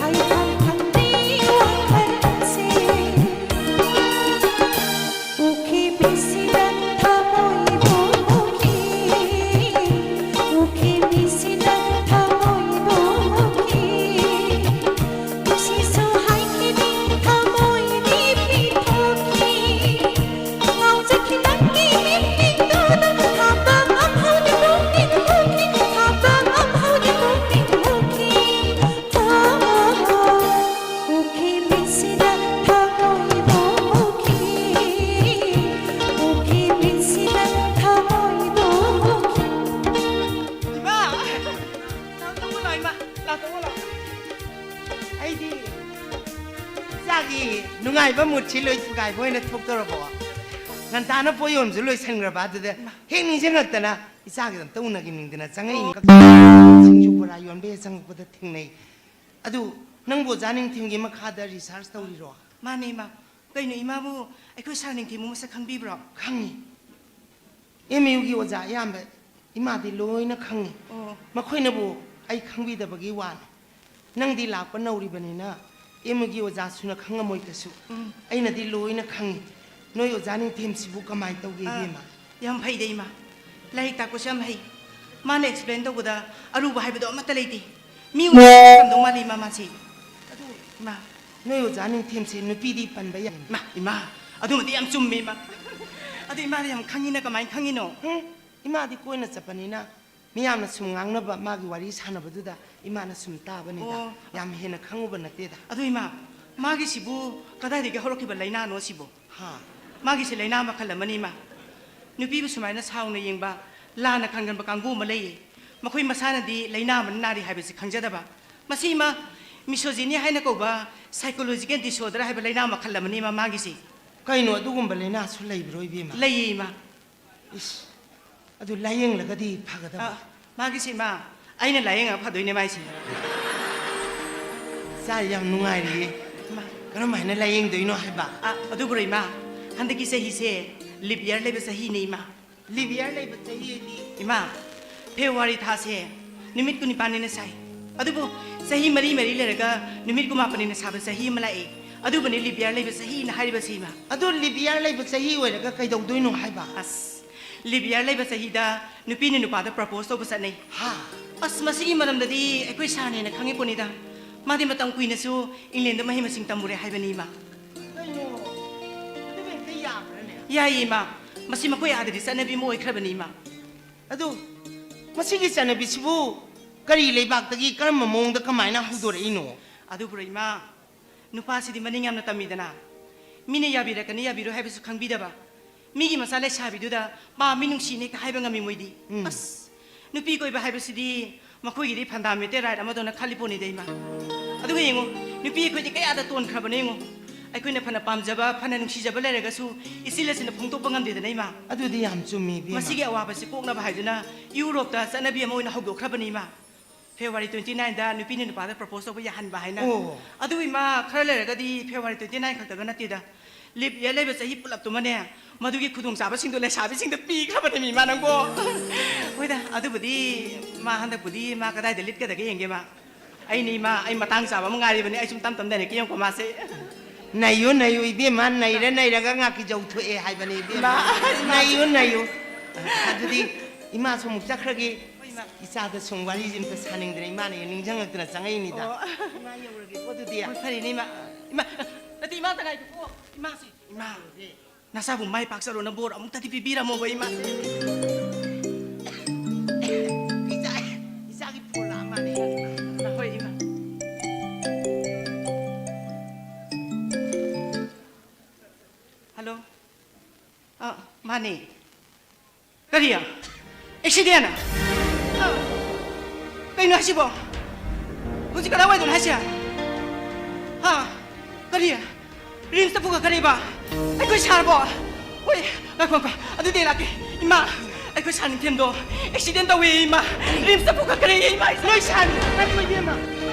ꯍꯥꯏꯐꯝ ꯈꯪꯗꯦ ꯋꯥꯈꯜꯁꯦ꯫ ꯎꯈꯤꯕꯤꯁꯤꯅ ꯊꯃꯣꯏꯕꯨ ꯍꯨꯈꯤ꯫ ꯎꯈꯤꯕꯤꯁꯤꯅ ꯊꯃꯣꯏꯕꯨ ꯍꯨꯈꯤ꯫ ꯅꯨꯡꯁꯤꯁꯨ ꯍꯥꯏꯈꯤꯅꯤ ꯊꯃꯣꯏꯗꯤ ꯄꯤꯊꯣꯛꯈꯤ꯫ ꯉꯥꯎꯖꯈꯤ ꯅꯪꯒꯤ ꯃꯤꯠꯇꯨꯅ ꯊꯥꯕ ꯉꯝꯍꯧꯗꯦ ꯄꯨꯛꯅꯤꯡ ꯍꯨꯈꯤ꯫ ꯊꯥꯕ ꯉꯝꯍꯧꯗꯦ ꯄꯨꯛꯅꯤꯡ ꯍꯨꯈꯤ꯫ ꯏꯃꯥ! ꯂꯥꯛꯇꯧꯕ ꯂꯥꯛꯑꯣ, ꯏꯃꯥ! ꯂꯥꯛꯇꯧꯕ ꯂꯥꯛꯑꯣ꯫ ꯑꯩꯗꯤ ꯏꯆꯥꯒꯤ ꯅꯨꯡꯉꯥꯏꯕ ꯃꯨꯠꯁꯤ ꯂꯣꯏ ꯊꯨꯒꯥꯏꯕ ꯑꯣꯏꯅ ꯊꯣꯛꯇꯧꯔꯕꯣ? ꯉꯟꯇꯥꯅ ꯄꯣꯠ ꯌꯣꯟꯕꯁꯨ ꯂꯣꯏꯁꯟꯈ꯭ꯔꯕ ꯑꯗꯨꯗ ꯍꯦꯛ ꯅꯤꯡꯁꯤꯡꯉꯛꯇꯅ ꯏꯆꯥꯒꯤꯗ ꯑꯝꯇ ꯎꯅꯒꯦ ꯅꯤꯡꯗꯅ ꯆꯪꯉꯛꯏꯅꯤ꯫ ꯁꯤꯡꯖꯨ ꯕꯣꯔꯥ ꯌꯣꯟꯕ ꯍꯦꯛ ꯆꯪꯉꯛꯄꯗ ꯊꯦꯡꯅꯩ꯫ ꯑꯗꯨ ꯅꯪꯕꯨ ꯑꯣꯖꯥ ꯅꯤꯡꯊꯦꯝꯒꯤ ꯃꯈꯥꯗ ꯔꯤꯁꯥꯔꯁ ꯇꯧꯔꯤꯔꯣ? ꯃꯥꯅꯦ, ꯏꯃꯥ꯫ ꯀꯩꯅꯣ, ꯏꯃꯥꯕꯨ ꯑꯩꯈꯣꯏ ꯁꯥꯔ ꯅꯤꯡꯊꯦꯝꯕꯨ ꯃꯁꯛ ꯈꯪꯕꯤꯕ꯭ꯔꯣ? ꯈꯪꯉꯤ꯫ ꯑꯦꯝ ꯌꯨꯒꯤ ꯑꯣꯖꯥ ꯑꯌꯥꯝꯕ ꯏꯃꯥꯗꯤ ꯂꯣꯏꯅ ꯈꯪꯉꯤ꯫ ꯑꯣ꯫ ꯃꯈꯣꯏꯅꯕꯨ ꯑꯩ ꯈꯪꯕꯤꯗꯕꯒꯤ ꯋꯥꯅꯤ꯫ ꯅꯪꯗꯤ ꯂꯥꯛꯄ ꯅꯧꯔꯤꯕꯅꯤꯅ ꯑꯦꯝ ꯌꯨꯒꯤ ꯑꯣꯖꯥ ꯁꯨꯅ ꯈꯪꯉꯝꯃꯣꯏ ꯀꯩꯁꯨ꯫ ꯎꯝ꯫ ꯑꯩꯅꯗꯤ ꯂꯣꯏꯅ ꯈꯪꯉꯤ꯫ ꯅꯣꯏ ꯑꯣꯖꯥ ꯅꯤꯡꯊꯦꯝꯁꯤꯕꯨ ꯀꯃꯥꯏꯅ ꯇꯧꯒꯦ, ꯑꯥ, ꯏꯕꯦꯝꯃ? ꯌꯥꯝ ꯐꯩꯗ, ꯏꯃꯥ꯫ ꯂꯥꯏꯔꯤꯛ ꯇꯥꯛꯄꯁꯨ ꯌꯥꯝ ꯍꯩ꯫ ꯃꯥꯅ ꯑꯦꯛꯁꯄ꯭ꯂꯦꯟ ꯇꯧꯕꯗ ꯑꯔꯨꯕ ꯍꯥꯏꯕꯗꯣ ꯑꯃꯠꯇ ꯂꯩꯇꯦ꯫ ꯃꯤ ꯑꯣꯏꯅ ꯇꯝꯗꯧ ꯃꯥꯜꯂꯤ, ꯏꯃꯥ, ꯃꯥꯁꯤ꯫ ꯑꯗꯨ ꯏꯃꯥ꯫ ꯅꯣꯏ ꯑꯣꯖꯥ ꯅꯤꯡꯊꯦꯝꯁꯦ ꯅꯨꯄꯤꯗꯤ ꯄꯟꯕ ꯌꯥꯏ꯫ ꯏꯃꯥ, ꯏꯃꯥ, ꯑꯗꯨꯃꯗꯤ ꯌꯥꯝ ꯆꯨꯝꯃꯦ, ꯏꯃꯥ꯫ ꯑꯗꯨ ꯏꯃꯥꯗꯤ ꯌꯥꯝ ꯈꯪꯉꯤꯅ ꯀꯃꯥꯏꯅ ꯈꯪꯉꯤꯅꯣ? ꯎꯝ, ꯏꯃꯥꯗꯤ ꯀꯣꯏꯅ ꯆꯠꯄꯅꯤꯅ ꯃꯤꯌꯥꯝꯅ ꯁꯨꯝ ꯉꯥꯡꯅꯕ ꯃꯥꯒꯤ ꯋꯥꯔꯤ ꯁꯥꯟꯅꯕꯗꯨꯗ ꯏꯃꯥꯅ ꯁꯨꯝ ꯇꯥꯕꯅꯤꯗ꯫ ꯑꯣ꯫ ꯌꯥꯝ ꯍꯦꯟꯅ ꯈꯪꯉꯨꯕ ꯅꯠꯇꯦꯗ꯫ ꯑꯗꯨ ꯏꯃꯥ, ꯃꯥꯒꯤꯁꯤꯕꯨ ꯀꯗꯥꯏꯗꯒꯤ ꯍꯧꯔꯛꯈꯤꯕ ꯂꯥꯏꯅꯥꯅꯣ ꯁꯤꯕꯨ? ꯍꯥ? ꯃꯥꯒꯤꯁꯦ ꯂꯥꯏꯅꯥ ꯃꯈꯜ ꯑꯃꯅꯤ, ꯏꯃꯥ꯫ ꯅꯨꯄꯤꯕꯨ ꯁꯨꯃꯥꯏꯅ ꯁꯥꯎꯅ ꯌꯦꯡꯕ, ꯂꯥꯟꯅ ꯈꯟꯒꯟꯕ ꯀꯥꯡꯕꯨ ꯑꯃ ꯂꯩꯌꯦ꯫ ꯃꯈꯣꯏ ꯃꯁꯥꯅꯗꯤ ꯂꯥꯏꯅꯥ ꯑꯃꯅ ꯅꯥꯔꯤ ꯍꯥꯏꯕꯁꯤ ꯈꯪꯖꯗꯕ, ꯃꯁꯤ ꯏꯃꯥ, ꯃꯤꯁꯣꯖꯤꯅꯤ ꯍꯥꯏꯅ ꯀꯧꯕ psychological disorder ꯍꯥꯏꯕ ꯂꯩꯅꯥ ꯃꯈꯜ ꯑꯃꯅꯤ ꯏꯃꯥ, ꯃꯥꯒꯤꯁꯤ꯫ ꯀꯩꯅꯣ, ꯑꯗꯨꯒꯨꯝꯕ ꯂꯩꯅꯥꯁꯨ ꯂꯩꯕ꯭ꯔꯣ, ꯏꯕꯦꯝꯃ? ꯂꯩꯌꯦ ꯏꯃꯥ꯫ ꯏꯁ, ꯑꯗꯨ ꯂꯥꯌꯦꯡꯂꯒꯗꯤ ꯐꯒꯗꯕ꯫ ꯑ, ꯃꯥꯒꯤꯁꯤ ꯏꯃꯥ, ꯑꯩꯅ ꯂꯥꯌꯦꯡꯉꯒ ꯐꯗꯣꯏꯅꯦ ꯃꯥꯏꯁꯦ꯫ ꯏꯆꯥ ꯌꯥꯝ ꯅꯨꯡꯉꯥꯏꯔꯤꯌꯦ꯫ ꯏꯃꯥ꯫ ꯀꯔꯝ ꯍꯥꯏꯅ ꯂꯥꯌꯦꯡꯗꯣꯏꯅꯣ ꯍꯥꯏꯕ? ꯑ, ꯑꯗꯨꯕꯨꯔꯣ ꯏꯃꯥ, ꯍꯟꯗꯛꯀꯤ ꯆꯍꯤꯁꯦ leap year ꯂꯩꯕ ꯆꯍꯤꯅꯦ ꯏꯃꯥ꯫ Leap year ꯂꯩꯕ ꯆꯍꯤ ꯍꯥꯏꯗꯤ? ꯏꯃꯥ, ꯐꯦꯕ꯭ꯔꯨꯋꯥꯔꯤ ꯊꯥꯁꯦ ꯅꯨꯃꯤꯠ ꯀꯨꯟꯅꯤꯄꯥꯟꯅꯤꯅ ꯁꯥꯏ꯫ ꯑꯗꯨꯕꯨ ꯆꯍꯤ ꯃꯔꯤ ꯃꯔꯤ ꯂꯩꯔꯒ ꯅꯨꯃꯤꯠ ꯀꯨꯟꯃꯥꯄꯟꯅꯤꯅ ꯁꯥꯕ ꯆꯍꯤ ꯑꯃ ꯂꯥꯛꯑꯦ꯫ ꯑꯗꯨꯕꯨꯅꯤ leap year ꯂꯩꯕ ꯆꯍꯤꯅ ꯍꯥꯏꯔꯤꯕꯁꯤ, ꯏꯃꯥ꯫ ꯑꯗꯣ leap year ꯂꯩꯕ ꯆꯍꯤ ꯑꯣꯏꯔꯒ ꯀꯩꯗꯧꯗꯣꯏꯅꯣ ꯍꯥꯏꯕ? ꯑꯁ, leap year ꯂꯩꯕ ꯆꯍꯤꯗ ꯅꯨꯄꯤꯅ ꯅꯨꯄꯥꯗ propose ꯇꯧꯕ ꯆꯠꯅꯩ꯫ ꯍꯥ? ꯑꯁ, ꯃꯁꯤꯒꯤ ꯃꯔꯝꯗꯗꯤ ꯑꯩꯈꯣꯏ ꯁꯥꯔꯅ ꯍꯦꯟꯅ ꯈꯪꯉꯤ ꯄꯣꯠꯅꯤꯗ꯫ ꯃꯥꯗꯤ ꯃꯇꯝ ꯀꯨꯏꯅꯁꯨ ꯏꯪꯂꯦꯟꯗ ꯃꯍꯩ ꯃꯁꯤꯡ ꯇꯝꯃꯨꯔꯦ ꯍꯥꯏꯕꯅꯤ, ꯏꯃꯥ꯫ ꯀꯩꯅꯣ? ꯑꯗꯨꯕꯨ ꯍꯦꯛꯇ ꯌꯥꯕ꯭ꯔꯥꯅꯦ? ꯌꯥꯏꯌꯦ, ꯏꯃꯥ꯫ ꯃꯁꯤ ꯃꯈꯣꯏ ꯑꯥꯗꯗꯤ ꯆꯠꯅꯕꯤ ꯑꯃ ꯑꯣꯏꯈ꯭ꯔꯕꯅꯤ, ꯏꯃꯥ꯫ ꯑꯗꯨ ꯃꯁꯤꯒꯤ ꯆꯠꯅꯕꯤꯁꯤꯕꯨ ꯀꯔꯤ ꯂꯩꯕꯥꯛꯇꯒꯤ, ꯀꯔꯝꯕ ꯃꯑꯣꯡꯗ, ꯀꯃꯥꯏꯅ ꯍꯧꯗꯣꯔꯛꯏꯅꯣ? ꯑꯗꯨꯕꯨꯔꯣ, ꯏꯃꯥ, ꯅꯨꯄꯥꯁꯤꯗꯤ ꯃꯅꯤꯡ ꯌꯥꯝꯅ ꯇꯝꯃꯤꯗꯅ, ꯃꯤꯅ ꯌꯥꯕꯤꯔꯛꯀꯅꯤ ꯌꯥꯕꯤꯔꯣꯏ ꯍꯥꯏꯕꯁꯨ ꯈꯪꯕꯤꯗꯕ, ꯃꯤꯒꯤ ꯃꯆꯥ ꯂꯩꯁꯥꯕꯤꯗꯨꯗ ꯄꯥꯝꯃꯤ ꯅꯨꯡꯁꯤꯅꯤ ꯍꯦꯛꯇ ꯍꯥꯏꯕ ꯉꯝꯃꯤ ꯃꯣꯏꯗꯤ꯫ ꯎꯝ꯫ ꯑꯁ, ꯅꯨꯄꯤ ꯀꯣꯏꯕ ꯍꯥꯏꯕꯁꯤꯗꯤ ꯃꯈꯣꯏꯒꯤꯗꯤ fundamental right ꯑꯃꯗꯧꯅ ꯈꯜꯂꯤ ꯄꯣꯠꯅꯤꯗ, ꯏꯃꯥ꯫ ꯑꯗꯨꯒ ꯌꯦꯡꯉꯨ, ꯅꯨꯄꯤ ꯑꯩꯈꯣꯏꯗꯤ ꯀꯌꯥꯗ ꯇꯣꯟꯈ꯭ꯔꯕꯅꯣ ꯌꯦꯡꯉꯨ꯫ ꯑꯩꯈꯣꯏꯅ ꯐꯅ ꯄꯥꯝꯖꯕ, ꯐꯅ ꯅꯨꯡꯁꯤꯖꯕ ꯂꯩꯔꯒꯁꯨ ꯏꯆꯤꯜ ꯑꯁꯤꯅ ꯐꯣꯡꯗꯣꯛꯄ ꯉꯝꯗꯦꯗꯅ, ꯏꯃꯥ꯫ ꯑꯗꯨꯗꯤ ꯌꯥꯝ ꯆꯨꯝꯃꯤ, ꯏꯕꯦꯝꯃ꯫ ꯃꯁꯤꯒꯤ ꯑꯋꯥꯕꯁꯤ ꯀꯣꯛꯅꯕ ꯍꯥꯏꯗꯨꯅ ꯌꯨꯔꯣꯞꯇ ꯆꯠꯅꯕꯤ ꯑꯃ ꯑꯣꯏꯅ ꯍꯧꯗꯣꯛꯈ꯭ꯔꯕꯅꯤ, ꯏꯃꯥ꯫ ꯐꯦꯕ꯭ꯔꯨꯋꯥꯔꯤ twenty nineꯗ ꯅꯨꯄꯤꯅ ꯅꯨꯄꯥꯗ propose ꯇꯧꯕ ꯌꯥꯍꯟꯕ ꯍꯥꯏꯅ꯫ ꯑꯣ꯫ ꯑꯗꯨ, ꯏꯃꯥ, ꯈꯔ ꯂꯩꯔꯒꯗꯤ ꯐꯦꯕ꯭ꯔꯨꯋꯥꯔꯤ twenty nine ꯈꯛꯇꯒ ꯅꯠꯇꯦꯗ, leap year ꯂꯩꯕ ꯆꯍꯤ ꯄꯨꯂꯞꯇꯨꯃꯅꯦ, ꯃꯗꯨꯒꯤ ꯈꯨꯗꯣꯡꯆꯥꯕꯁꯤꯡꯗꯣ ꯂꯩꯁꯥꯕꯤꯁꯤꯡꯗ ꯄꯤꯈ꯭ꯔꯕꯅꯦ, ꯏꯃꯥ, ꯅꯪꯕꯣ꯫ ꯍꯣꯏꯗ, ꯑꯗꯨꯕꯨꯗꯤ ꯃꯥ ꯍꯟꯗꯛꯄꯨꯗꯤ ꯃꯥ ꯀꯗꯥꯏꯗ ꯂꯤꯠꯀꯗꯒꯦ ꯌꯦꯡꯒꯦ, ꯃꯥ꯫ ꯑꯩꯅꯤ, ꯏꯃꯥ, ꯑꯩ ꯃꯇꯥꯡ ꯆꯥꯕ ꯑꯃ ꯉꯥꯏꯔꯤꯕꯅꯤ, ꯑꯩ ꯁꯨꯝ ꯇꯝ ꯇꯝꯗꯅ ꯀꯦꯡꯉꯨꯀꯣ ꯃꯥꯁꯦ꯫ ꯅꯩꯌꯨ, ꯅꯩꯌꯨ, ꯏꯕꯦꯝꯃ, ꯅꯩꯔ ꯅꯩꯔꯒ ꯉꯥꯀꯤꯖꯧ ꯊꯣꯛꯑꯦ ꯍꯥꯏꯕꯅꯤ, ꯏꯕꯦꯝꯃ꯫ ꯏꯃꯥ, ꯏꯃꯥ꯫ ꯅꯩꯌꯨ, ꯅꯩꯌꯨ꯫ ꯑꯗꯨꯗꯤ ꯏꯃꯥꯁꯨ ꯑꯃꯨꯛ ꯆꯠꯈ꯭ꯔꯒꯦ꯫ ꯍꯣꯏ, ꯏꯃꯥ꯫ ꯏꯆꯥꯗ ꯁꯨꯝ ꯋꯥꯔꯤꯁꯤ ꯑꯝꯇ ꯁꯥꯅꯤꯡꯗꯅ ꯏꯃꯥꯅ ꯍꯦꯛ ꯅꯤꯡꯁꯤꯡꯉꯛꯇꯅ ꯆꯪꯉꯛꯏꯅꯤꯗ꯫ ꯑꯣ꯫ ꯏꯃꯥ ꯌꯧꯔꯒꯦꯀꯣ ꯑꯗꯨꯗꯤ꯫ ꯍꯣꯏ, ꯐꯔꯦꯅꯦ, ꯏꯃꯥ꯫ ꯏꯃꯥ, ꯅꯠꯇꯦ, ꯏꯃꯥ ꯑꯝꯇ ꯉꯥꯏꯈꯣꯀꯣ, ꯏꯃꯥꯁꯦ꯫ ꯏꯃꯥ꯫ ꯅꯆꯥꯕꯨ ꯃꯥꯏ ꯄꯥꯛꯆꯔꯣꯅ ꯕꯣꯔ ꯑꯃꯨꯛꯇꯗꯤ ꯄꯤꯕꯤꯔꯝꯃꯣꯕ, ꯏꯃꯥꯁꯦ꯫ ꯏꯆꯥ, ꯏꯆꯥꯒꯤ ꯐꯣꯟ ꯂꯥꯛꯑ ꯃꯥꯜꯂꯦ꯫ ꯍꯣꯏ, ꯏꯃꯥ꯫ ꯍꯜꯂꯣ꯫ ꯑ, ꯃꯥꯅꯦ꯫ ꯀꯔꯤ? ꯑꯦꯛꯁꯤꯗꯦꯟ? ꯑ, ꯀꯩꯅꯣ ꯍꯥꯏꯁꯤꯕꯣ? ꯍꯧꯖꯤꯛ ꯀꯗꯥꯏꯋꯥꯏꯗꯅꯣ ꯍꯥꯏꯁꯦ? ꯍꯥ? ꯀꯔꯤ? ꯔꯤꯝꯁꯇ ꯄꯨꯈꯠꯈ꯭ꯔꯦꯕ? ꯑꯩꯈꯣꯏ ꯁꯥꯔꯕꯣ? ꯍꯣꯏ, ꯉꯥꯏꯈꯣ, ꯉꯥꯏꯈꯣ꯫ ꯑꯗꯨꯗꯤ ꯑꯩ ꯂꯥꯛꯀꯦ꯫ ꯏꯃꯥ, ꯑꯩꯈꯣꯏ ꯁꯥꯔ ꯅꯤꯡꯊꯦꯝꯗꯣ ꯑꯦꯛꯁꯤꯗꯦꯟ ꯇꯧꯋꯦ, ꯏꯃꯥ꯫ ꯔꯤꯝꯁꯇ ꯄꯨꯈꯠꯈ꯭ꯔꯦ, ꯏꯃꯥ꯫ ꯅꯣꯏ ꯁꯥꯔ ꯅꯤꯡꯊꯦꯝ ꯏꯕꯦꯝꯃ?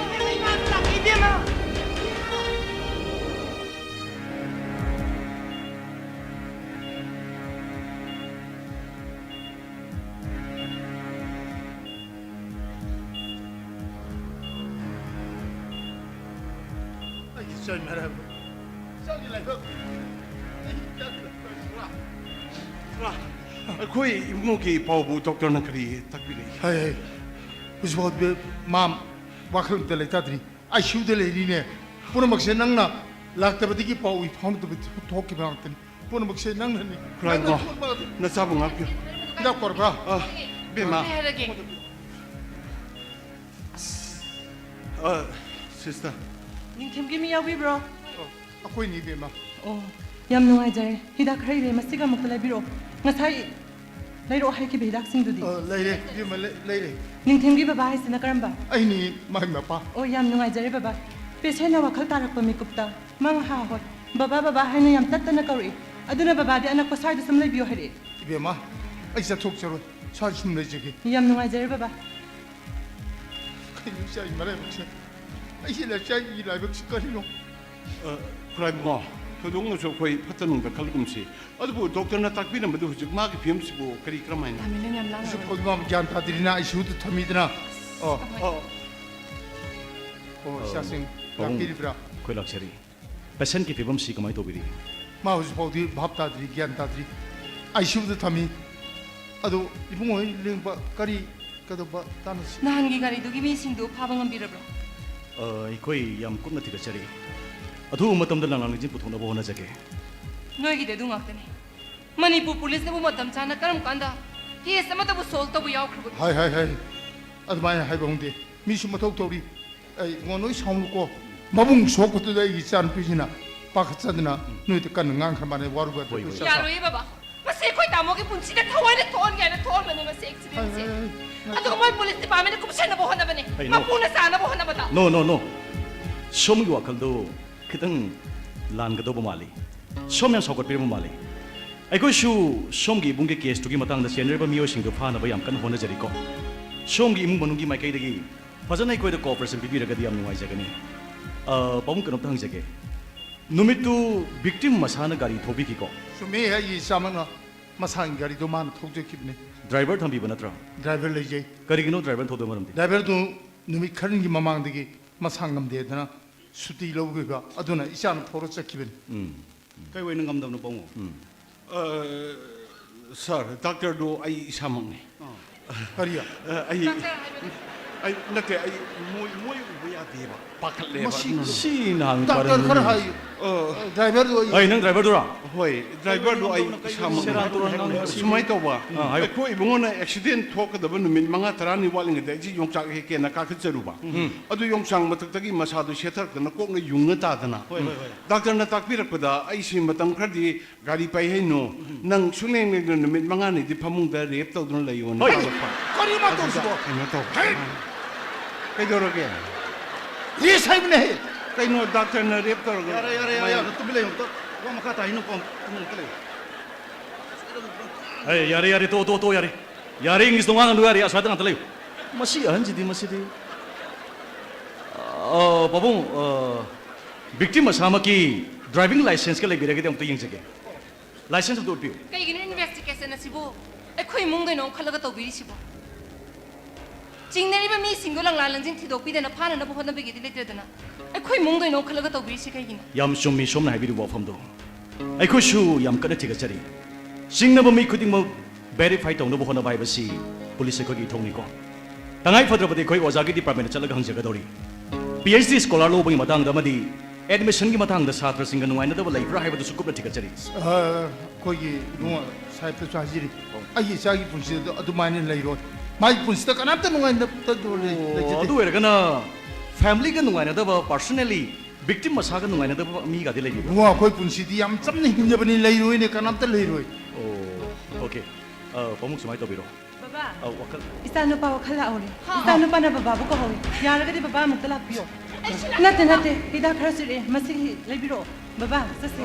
ꯏꯃꯥ, ꯂꯥꯛꯀꯦ, ꯏꯕꯦꯝꯃ꯫ ꯑꯩꯒꯤ ꯆꯩ ꯃꯔꯝ, ꯏꯆꯥꯒꯤ ꯂꯥꯏꯕꯛ, ꯑꯩ ꯏꯆꯥꯒꯤ ꯂꯥꯏꯕꯛ, ꯏꯃꯥ, ꯏꯃꯥ, ꯑꯩꯈꯣꯏ ꯏꯕꯨꯡꯉꯣꯒꯤ ꯄꯥꯎꯕꯨ ꯗꯣꯛꯇꯔꯅ ꯀꯔꯤ ꯇꯥꯛꯄꯤꯔꯛꯏ? ꯍꯥꯏ, ꯍꯥꯏ꯫ ꯍꯧꯖꯤꯛꯐꯥꯎꯗꯤ ꯃꯥ ꯋꯥꯈꯜ ꯑꯝꯇ ꯂꯩꯇꯥꯗ꯭ꯔꯤ꯫ ꯑꯥꯏ ꯁꯤ ꯌꯨꯗ ꯂꯩꯔꯤꯅꯦ꯫ ꯄꯨꯝꯅꯃꯛꯁꯦ ꯅꯪꯅ ꯂꯥꯛꯇꯕꯗꯒꯤ ꯄꯥꯎ ꯏ ꯐꯥꯎꯅꯗꯕ ꯊꯣꯛꯈꯤꯕ ꯉꯥꯛꯇꯅꯤ꯫ ꯄꯨꯝꯅꯃꯛꯁꯦ ꯅꯪꯅꯅꯤ꯫ ꯈꯨꯔꯥꯏꯕꯨꯡꯉꯣ, ꯅꯪꯅ ꯊꯣꯛꯄ ꯉꯥꯛꯇꯅꯤ꯫ ꯅꯆꯥꯕꯨ ꯉꯥꯛꯄꯤꯌꯨ꯫ ꯍꯤꯗꯥꯛ ꯄꯣꯔꯛꯄ꯭ꯔꯥ? ꯑ, ꯏꯕꯦꯝꯃ꯫ ꯑꯩ ꯍꯥꯏꯔꯒꯦ꯫ ꯑ, ꯁꯤꯁꯇꯔ꯫ ꯅꯤꯡꯊꯦꯝꯒꯤ ꯃꯤ ꯌꯥꯎꯕꯤꯕ꯭ꯔꯣ? ꯑꯣ, ꯑꯩꯈꯣꯏꯅꯤ, ꯏꯕꯦꯝꯃ꯫ ꯑꯣ, ꯌꯥꯝ ꯅꯨꯡꯉꯥꯏꯖꯔꯦ꯫ ꯍꯤꯗꯥꯛ ꯈꯔ ꯏꯔꯦ, ꯃꯁꯤꯒ ꯑꯃꯨꯛꯇ ꯂꯩꯕꯤꯔꯛꯑꯣ꯫ ꯉꯁꯥꯏ ꯂꯩꯔꯛꯑꯣ ꯍꯥꯏꯈꯤꯕ ꯍꯤꯗꯥꯛꯁꯤꯡꯗꯨꯗꯤ? ꯑ, ꯂꯩꯔꯦ, ꯏꯕꯦꯝꯃ, ꯂꯩ-, ꯂꯩꯔꯦ꯫ ꯅꯤꯡꯊꯦꯝꯒꯤ ꯕꯕꯥ ꯍꯥꯏꯁꯤꯅ ꯀꯔꯝꯕ? ꯑꯩꯅꯤ ꯃꯥꯏ ꯃꯄꯥ꯫ ꯑꯣ, ꯌꯥꯝ ꯅꯨꯡꯉꯥꯏꯖꯔꯦ ꯕꯕꯥ꯫ ꯄꯦꯁꯦꯟꯅ ꯋꯥꯈꯜ ꯇꯥꯔꯛꯄ ꯃꯤꯀꯨꯞꯇ ꯃꯥ ꯉꯍꯥ ꯍꯣꯏ ꯕꯕꯥ, ꯕꯕꯥ ꯍꯥꯏꯅ ꯌꯥꯝ ꯇꯠꯇꯅ ꯀꯧꯔꯛꯏ꯫ ꯑꯗꯨꯅ ꯕꯕꯥꯗꯤ ꯑꯅꯛꯄ ꯁ꯭ꯋꯥꯏꯗ ꯁꯨꯝ ꯂꯩꯕꯤꯌꯨ ꯍꯥꯏꯔꯛꯑꯦ꯫ ꯏꯕꯦꯝꯃ, ꯑꯩ ꯆꯠꯊꯣꯛꯆꯔꯣꯏ, ꯁ꯭ꯋꯥꯏꯗ ꯁꯨꯝ ꯂꯩꯖꯒꯦ꯫ ꯌꯥꯝ ꯅꯨꯡꯉꯥꯏꯖꯔꯦ ꯕꯕꯥ꯫ ꯀꯩꯅꯣ ꯏꯆꯥꯒꯤ ꯃꯔꯥꯏꯕꯛꯁꯦ? ꯑꯩꯒꯤ ꯂꯥꯏꯆꯥꯏꯒꯤ ꯂꯥꯏꯕꯛꯁꯦ ꯀꯔꯤꯅꯣ? ꯑ, ꯈꯨꯔꯥꯏꯕꯨꯡꯉꯣ, ꯊꯣꯏꯗꯣꯛꯅꯁꯨ ꯑꯩꯈꯣꯏ ꯐꯠꯇ ꯅꯨꯡꯗ ꯈꯜꯂꯒꯨꯝꯁꯤ꯫ ꯑꯗꯨꯕꯨ ꯗꯣꯛꯇꯔꯅ ꯇꯥꯛꯄꯤꯔꯝꯕꯗꯨ ꯍꯧꯖꯤꯛ ꯃꯥꯒꯤ ꯐꯤꯕꯝꯁꯤꯕꯨ ꯀꯔꯤ ꯀꯔꯝꯍꯥꯏꯅ? ꯌꯥꯝ ꯃꯤꯅ ꯌꯥꯝ ꯂꯥꯡꯉꯦ꯫ ꯍꯧꯖꯤꯛ ꯐꯥꯎꯗꯤ ꯃꯥ ꯒ꯭ꯌꯥꯟ ꯇꯥꯗ꯭ꯔꯤꯅ ꯑꯥꯏ ꯁꯤ ꯌꯨꯗ ꯊꯝꯃꯤꯗꯅ꯫ ꯑꯣ꯫ ꯑꯣ꯫ ꯑꯣ, ꯏꯆꯥꯁꯤꯡ ꯄꯥꯕꯨꯡ, ꯂꯥꯛꯄꯤꯔꯤꯕ꯭ꯔꯥ? ꯑꯩꯈꯣꯏ ꯂꯥꯛꯆꯔꯤ꯫ ꯄꯦꯁꯦꯟꯠꯀꯤ ꯐꯤꯕꯝꯁꯤ ꯀꯃꯥꯏꯅ ꯇꯧꯕꯤꯔꯤ? ꯃꯥ ꯍꯧꯖꯤꯛ ꯐꯥꯎꯗꯤ ꯚꯥꯞ ꯇꯥꯗ꯭ꯔꯤ, ꯒ꯭ꯌꯥꯟ ꯇꯥꯗ꯭ꯔꯤ꯫ ꯑꯥꯏ ꯁꯤ ꯌꯨꯗ ꯊꯝꯃꯤ꯫ ꯑꯗꯨ ꯏꯕꯨꯡꯉꯣ ꯍꯣꯏ ꯂꯦꯡꯕ ꯀꯔꯤ ꯀꯩꯗꯧꯕ ꯇꯥꯟꯅꯁꯤ? ꯅꯍꯥꯟꯒꯤ ꯒꯥꯔꯤꯗꯨꯒꯤ ꯃꯤꯁꯤꯡꯗꯨ ꯐꯥꯕ ꯉꯝꯕꯤꯔꯕ꯭ꯔꯣ? ꯑ, ꯑꯩꯈꯣꯏ ꯌꯥꯝ ꯀꯨꯞꯅ ꯊꯤꯒꯠꯆꯔꯤ꯫ ꯑꯊꯨꯕ ꯃꯇꯝꯗ ꯂꯪꯂꯥꯡ ꯂꯤꯡꯖꯦꯜ ꯄꯨꯊꯣꯛꯅꯕ ꯍꯣꯠꯅꯖꯒꯦ꯫ ꯅꯣꯏꯒꯤꯗꯤ ꯑꯗꯨ ꯉꯥꯛꯇꯅꯤ꯫ ꯃꯅꯤꯄꯨꯔ ꯄꯨꯂꯤꯁꯅꯕꯨ ꯃꯇꯝ ꯆꯥꯅ ꯀꯔꯝ ꯀꯥꯟꯗ ꯀꯦꯁ ꯑꯃꯠꯇꯕꯨ ꯁꯣꯜꯕ ꯇꯧꯕ ꯌꯥꯎꯈ꯭ꯔꯕꯒꯦ? ꯍꯥꯏ, ꯍꯥꯏ, ꯍꯥꯏ꯫ ꯑꯗꯨꯃꯥꯏꯅ ꯍꯥꯏꯕ ꯍꯧꯅꯗꯦ꯫ ꯃꯤꯁꯨ ꯃꯊꯧ ꯇꯧꯔꯤ꯫ ꯑꯩ ꯏꯕꯨꯡꯉꯣ, ꯅꯣꯏ ꯁꯥꯎꯅꯨꯀꯣ꯫ ꯃꯕꯨꯡ ꯁꯣꯛꯄꯗꯨꯗ ꯑꯩꯒꯤ ꯏꯆꯥꯅꯨꯄꯤꯁꯤꯅ ꯄꯥꯈꯠꯆꯗꯅ ꯅꯣꯏꯗ ꯀꯟꯅ ꯉꯥꯡꯈ꯭ꯔ ꯃꯥꯜꯂꯦ, ꯋꯥꯔꯨꯕ꯫ ꯍꯣꯏ, ꯍꯣꯏ꯫ ꯌꯥꯔꯣꯏꯌꯦ ꯕꯕꯥ, ꯃꯁꯤ ꯑꯩꯈꯣꯏ ꯇꯥꯃꯣꯒꯤ ꯄꯨꯟꯁꯤꯗ ꯊꯋꯥꯏꯅ ꯊꯣꯛꯍꯟꯒꯦ ꯍꯥꯏꯅ ꯊꯣꯛꯍꯟꯕꯅꯦ ꯃꯁꯤ ꯑꯦꯛꯁꯤꯗꯦꯟꯁꯦ꯫ ꯑꯗꯨꯒ ꯃꯣꯏ ꯄꯨꯂꯤꯁ ꯗꯤꯄꯥꯔꯠꯃꯦꯟꯗ ꯀꯨꯞꯁꯟꯅꯕ ꯍꯣꯠꯅꯕꯅꯦ꯫ ꯀꯩꯅꯣ? ꯃꯄꯨꯅ ꯆꯥꯅꯕ ꯍꯣꯠꯅꯕꯗ꯫ No, no, no. ꯁꯣꯝꯒꯤ ꯋꯥꯈꯜꯗꯣ ꯈꯤꯇꯪ ꯂꯥꯟꯒꯗꯧꯕ ꯃꯥꯜꯂꯤ꯫ ꯁꯣꯝ ꯌꯥꯝ ꯁꯥꯎꯒꯠꯄꯤꯔꯕ ꯃꯥꯜꯂꯤ꯫ ꯑꯩꯈꯣꯏꯁꯨ ꯁꯣꯝꯒꯤ ꯏꯕꯨꯡꯒꯤ ꯀꯦꯁꯇꯨꯒꯤ ꯃꯇꯥꯡꯗ ꯆꯦꯟꯅꯔꯤꯕ ꯃꯤꯑꯣꯏꯁꯤꯡꯗꯨ ꯐꯥꯅꯕ ꯌꯥꯝ ꯀꯟꯅ ꯍꯣꯠꯅꯖꯔꯤꯀꯣ꯫ ꯁꯣꯝꯒꯤ ꯏꯃꯨꯡ ꯃꯅꯨꯡꯒꯤ ꯃꯥꯏꯀꯩꯗꯒꯤ ꯐꯖꯅ ꯑꯩꯈꯣꯏꯗ ꯀꯣꯑꯣꯄꯔꯦꯁꯟ ꯄꯤꯕꯤꯔꯒꯗꯤ ꯌꯥꯝ ꯅꯨꯡꯉꯥꯏꯖꯒꯅꯤ꯫ ꯑ, ꯄꯥꯕꯨꯡ, ꯀꯩꯅꯣꯝꯇ ꯍꯪꯖꯒꯦ꯫ ꯅꯨꯃꯤꯠꯇꯨ ꯚꯤꯛꯇꯤꯝ ꯃꯁꯥꯅ ꯒꯥꯔꯤ ꯊꯧꯕꯤꯈꯤꯀꯣ? ꯆꯨꯝꯃꯤ, ꯑꯩ ꯏꯁꯥꯃꯛꯅ ꯃꯁꯥꯒꯤ ꯒꯥꯔꯤꯗꯣ ꯃꯥꯅ ꯊꯧꯖꯈꯤꯕꯅꯤ꯫ ꯗ꯭ꯔꯥꯏꯚꯔ ꯊꯝꯕꯤꯕ ꯅꯠꯇ꯭ꯔꯥ? ꯗ꯭ꯔꯥꯏꯚꯔ ꯂꯩꯖꯩ꯫ ꯀꯔꯤꯒꯤꯅꯣ ꯗ꯭ꯔꯥꯏꯚꯔ ꯊꯧꯗꯕ ꯃꯔꯝꯗꯤ? ꯗ꯭ꯔꯥꯏꯚꯔꯗꯨ ꯅꯨꯃꯤꯠ ꯈꯔꯅꯤꯒꯤ ꯃꯃꯥꯡꯗꯒꯤ ꯃꯁꯥ ꯉꯝꯗꯦꯗꯅ ꯁꯨꯇꯤ ꯂꯧꯈꯤꯕ, ꯑꯗꯨꯅ ꯏꯆꯥꯅ ꯊꯧꯔ ꯆꯠꯈꯤꯕꯅꯤ꯫ ꯎꯝ꯫ ꯀꯩ ꯑꯣꯏꯅ ꯉꯝꯗꯕꯅꯣ ꯄꯥꯕꯨꯡ? ꯑ, ꯁꯥꯔ, ꯗꯥꯛꯇꯔꯗꯣ ꯑꯩ ꯏꯁꯥꯃꯛꯅꯤ꯫ ꯀꯔꯤ? ꯑ, ꯑꯩ, ꯑꯩ ꯅꯠꯇꯦ, ꯑꯩ ꯃꯣꯏ, ꯃꯣꯏ ꯎꯕ ꯌꯥꯗꯦꯕ, ꯄꯥꯈꯠꯂꯦꯕ꯫ ꯃꯁꯤ ꯑꯗꯨꯅ ꯁꯤ ꯅꯍꯥꯟ ꯗꯥꯛꯇꯔ ꯈꯔ ꯍꯥꯏ꯫ ꯑ, ꯗ꯭ꯔꯥꯏꯚꯔꯗꯨ ꯑꯩ ꯑꯩ ꯅꯪ ꯗ꯭ꯔꯥꯏꯚꯔꯗꯨꯔꯥ? ꯍꯣꯏ, ꯗ꯭ꯔꯥꯏꯚꯔꯗꯣ ꯑꯩ ꯏꯁꯥꯃꯛꯅꯤ꯫ ꯁꯦꯔꯥꯟ ꯇꯨꯔꯥꯟ ꯉꯥꯡꯅꯨ ꯉꯁꯤ꯫ ꯁꯨꯃꯥꯏꯅ ꯇꯧꯕ, ꯑꯥ, ꯍꯥꯏꯌꯨ꯫ ꯑꯩꯈꯣꯏ ꯏꯕꯨꯡꯉꯣꯅ ꯑꯦꯛꯁꯤꯗꯦꯟ ꯊꯣꯛꯀꯗꯕ ꯅꯨꯃꯤꯠ ꯃꯉꯥ ꯇꯔꯥꯅꯤ ꯋꯥꯠꯂꯤꯉꯩꯗ ꯑꯩꯁꯦ ꯌꯣꯡꯆꯥꯛ ꯍꯦꯛꯀꯦꯅ ꯀꯥꯈꯠꯆꯔꯨꯕ꯫ ꯑꯗꯨ ꯌꯣꯡꯆꯥꯛ ꯃꯊꯛꯇꯒꯤ ꯃꯁꯥꯗꯨ ꯁꯦꯠꯊꯔꯛꯇꯅ ꯀꯣꯛꯅ ꯌꯨꯡꯉ ꯇꯥꯗꯅ꯫ ꯗꯥꯛꯇꯔꯅ ꯇꯥꯛꯄꯤꯔꯛꯄꯗ ꯑꯩꯁꯤ ꯃꯇꯝ ꯈꯔꯗꯤ ꯒꯥꯔꯤ ꯄꯥꯏ ꯍꯩꯅꯨ, ꯅꯪ ꯁꯨꯡꯂꯦꯡ ꯂꯦꯡꯗꯅ ꯅꯨꯃꯤꯠ ꯃꯉꯥꯅꯤꯗꯤ ꯐꯃꯨꯡꯗ ꯔꯦꯞ ꯇꯧꯗꯨꯅ ꯂꯩꯌꯣꯅ ꯍꯣꯏ꯫ ꯇꯥꯛꯂꯛꯄ꯫ ꯀꯔꯤꯅꯣ ꯃꯥ ꯇꯧꯔꯤꯁꯤꯕꯣ? ꯀꯩꯅꯣ ꯇꯧ꯫ ꯀꯩꯗꯧꯔꯒꯦ? ꯔꯦꯁ ꯍꯥꯏꯕꯅꯦ꯫ ꯀꯩꯅꯣ ꯗꯥꯛꯇꯔꯅ ꯔꯦꯞ ꯇꯧꯔꯒ? ꯌꯥꯔꯦ, ꯌꯥꯔꯦ, ꯌꯥꯔꯦ, ꯌꯥꯔꯦ, ꯇꯨꯃꯤꯟ ꯂꯩꯌꯨ ꯑꯝꯇ꯫ ꯋꯥ ꯃꯈꯥ ꯇꯥꯏꯅꯨ, ꯄꯥꯕꯨꯡ, ꯇꯨꯃꯤꯟ ꯑꯝꯇ ꯂꯩꯌꯨ꯫ ꯑꯦ, ꯌꯥꯔꯦ, ꯌꯥꯔꯦ, ꯇꯣ, ꯇꯣ, ꯇꯣ, ꯌꯥꯔꯦ꯫ ꯌꯥꯔꯦ, ꯏꯪꯂꯤꯁꯇꯣ ꯉꯥꯡꯒꯅꯨ, ꯌꯥꯔꯦ, ꯑꯁ꯭ꯋꯥꯏꯗ ꯉꯥꯛꯇ ꯂꯩꯌꯨ꯫ ꯃꯁꯤ ꯑꯍꯟꯁꯤꯗꯤ, ꯃꯁꯤꯗꯤ꯫ ꯑ, ꯄꯥꯕꯨꯡ, ꯑ, ꯚꯤꯛꯇꯤꯝ ꯃꯁꯥꯃꯛꯀꯤ ꯗ꯭ꯔꯥꯏꯚꯤꯡ ꯂꯥꯏꯁꯦꯟꯁꯀ ꯂꯩꯕꯤꯔꯒꯗꯤ ꯑꯝꯇ ꯌꯦꯡꯖꯒꯦ꯫ ꯂꯥꯏꯁꯦꯟꯁ ꯑꯝꯇ ꯎꯠꯄꯤꯌꯨ꯫ ꯀꯩꯒꯤꯅꯣ ꯏꯟꯚꯦꯁꯇꯤꯒꯦꯁꯟ ꯑꯁꯤꯕꯨ ꯑꯩꯈꯣꯏ ꯏꯃꯨꯡꯗ ꯑꯣꯏꯅ ꯑꯣꯟꯈꯠꯂꯒ ꯇꯧꯕꯤꯔꯤꯁꯤꯕꯣ? ꯆꯤꯡꯅꯔꯤꯕ ꯃꯤꯁꯤꯡꯗꯣ ꯂꯪꯂꯥ ꯂꯪꯖꯤꯡ ꯊꯤꯗꯣꯛꯄꯤꯗꯅ ꯐꯥꯅꯅꯕ ꯍꯣꯠꯅꯕꯒꯤꯗꯤ ꯂꯩꯇ꯭ꯔꯦꯗꯅ, ꯑꯩꯈꯣꯏ ꯏꯃꯨꯡꯗ ꯑꯣꯏꯅ ꯑꯣꯟꯈꯠꯂꯒ ꯇꯧꯕꯤꯔꯤꯁꯤ ꯀꯩꯒꯤꯅꯣ? ꯌꯥꯝ ꯆꯨꯝꯃꯤ ꯁꯣꯝꯅ ꯍꯥꯏꯕꯤꯔꯤꯕ ꯋꯥꯐꯝꯗꯣ꯫ ꯑꯩꯈꯣꯏꯁꯨ ꯌꯥꯝ ꯀꯟꯅ ꯊꯤꯒꯠꯆꯔꯤ꯫ ꯆꯤꯡꯅꯕ ꯃꯤ ꯈꯨꯗꯤꯡꯃꯛ ꯚꯦꯔꯤꯐꯥꯏ ꯇꯧꯅꯕ ꯍꯣꯠꯅꯕ ꯍꯥꯏꯕꯁꯤ ꯄꯨꯂꯤꯁ ꯑꯩꯈꯣꯏꯒꯤ ꯏꯊꯧꯅꯤꯀꯣ꯫ ꯇꯉꯥꯏ ꯐꯗ꯭ꯔꯕꯗꯤ ꯑꯩꯈꯣꯏ ꯑꯣꯖꯥꯒꯤ ꯗꯤꯄꯥꯔꯠꯃꯦꯟꯗ ꯆꯠꯂꯒ ꯍꯪꯖꯒꯗꯧꯔꯤ꯫ ꯄꯤ ꯑꯩꯆ ꯗꯤ ꯁ꯭ꯀꯣꯂꯥꯔ ꯂꯧꯕꯒꯤ ꯃꯇꯥꯡꯗ ꯑꯃꯗꯤ ꯑꯦꯗꯃꯤꯁꯟꯒꯤ ꯃꯇꯥꯡꯗ ꯁꯥꯇ꯭ꯔꯁꯤꯡꯒ ꯅꯨꯡꯉꯥꯏꯅꯗꯕ ꯂꯩꯕ꯭ꯔꯥ ꯍꯥꯏꯕꯗꯨꯁꯨ ꯀꯨꯞꯅ ꯊꯤꯒꯠꯆꯔꯤ꯫ ꯑ, ꯑꯩꯈꯣꯏꯒꯤ ꯏꯕꯨꯡꯉꯣ ꯁꯥꯍꯦꯕꯇꯁꯨ ꯍꯥꯏꯖꯔꯤ, ꯑꯩꯒꯤ ꯏꯆꯥꯒꯤ ꯄꯨꯟꯁꯤꯗ ꯑꯗꯨꯃꯥꯏꯅ ꯂꯩꯔꯣꯏ꯫ ꯃꯥꯒꯤ ꯄꯨꯟꯁꯤꯗ ꯀꯅꯥꯝꯇ ꯅꯨꯡꯉꯥꯏꯅꯗꯕ ꯂꯩ-, ꯑꯣ, ꯂꯩꯖꯗꯦ꯫ ꯑꯗꯨ ꯑꯣꯏꯔꯒꯅ ꯐꯦꯃꯤꯂꯤꯒ ꯅꯨꯡꯉꯥꯏꯅꯗꯕ, ꯄꯥꯔꯁꯣꯅꯦꯂꯤ ꯚꯤꯛꯇꯤꯝ ꯃꯁꯥꯒ ꯅꯨꯡꯉꯥꯏꯅꯗꯕ ꯃꯤꯒꯗꯤ ꯂꯩꯕꯤꯕ꯭ꯔꯥ? ꯏꯕꯨꯡꯉꯣ, ꯑꯩꯈꯣꯏ ꯄꯨꯟꯁꯤꯗꯤ ꯌꯥꯝ ꯆꯝꯅ ꯍꯤꯡꯖꯕꯅꯤ, ꯂꯩꯔꯣꯏꯅꯦ, ꯀꯅꯥꯝꯇ ꯂꯩꯔꯣꯏ꯫ ꯑꯣ, ꯑꯣꯀꯦ꯫ ꯑ, ꯄꯥꯕꯨꯡ ꯁꯨꯃꯥꯏꯅ ꯇꯧꯕꯤꯔꯣ꯫ ꯕꯕꯥ, ꯑ, ꯋꯥꯈꯜ ꯏꯆꯥ ꯅꯨꯄꯥ ꯋꯥꯈꯜ ꯂꯥꯛꯍꯧꯔꯦ꯫ ꯍꯥ? ꯏꯆꯥ ꯅꯨꯄꯥꯅ ꯕꯕꯥꯕꯨ ꯀꯧꯍꯧꯔꯦ꯫ ꯌꯥꯔꯒꯗꯤ ꯕꯕꯥ ꯑꯃꯨꯛꯇ ꯂꯥꯛꯄꯤꯌꯣ꯫ ꯅꯠꯇꯦ, ꯅꯠꯇꯦ, ꯍꯤꯗꯥꯛ ꯈꯔ ꯆꯤꯔꯛꯑꯦ, ꯃꯁꯤꯒꯤ ꯂꯩꯕꯤꯔꯛꯑꯣ꯫ ꯕꯕꯥ, ꯆꯠꯁꯦ꯫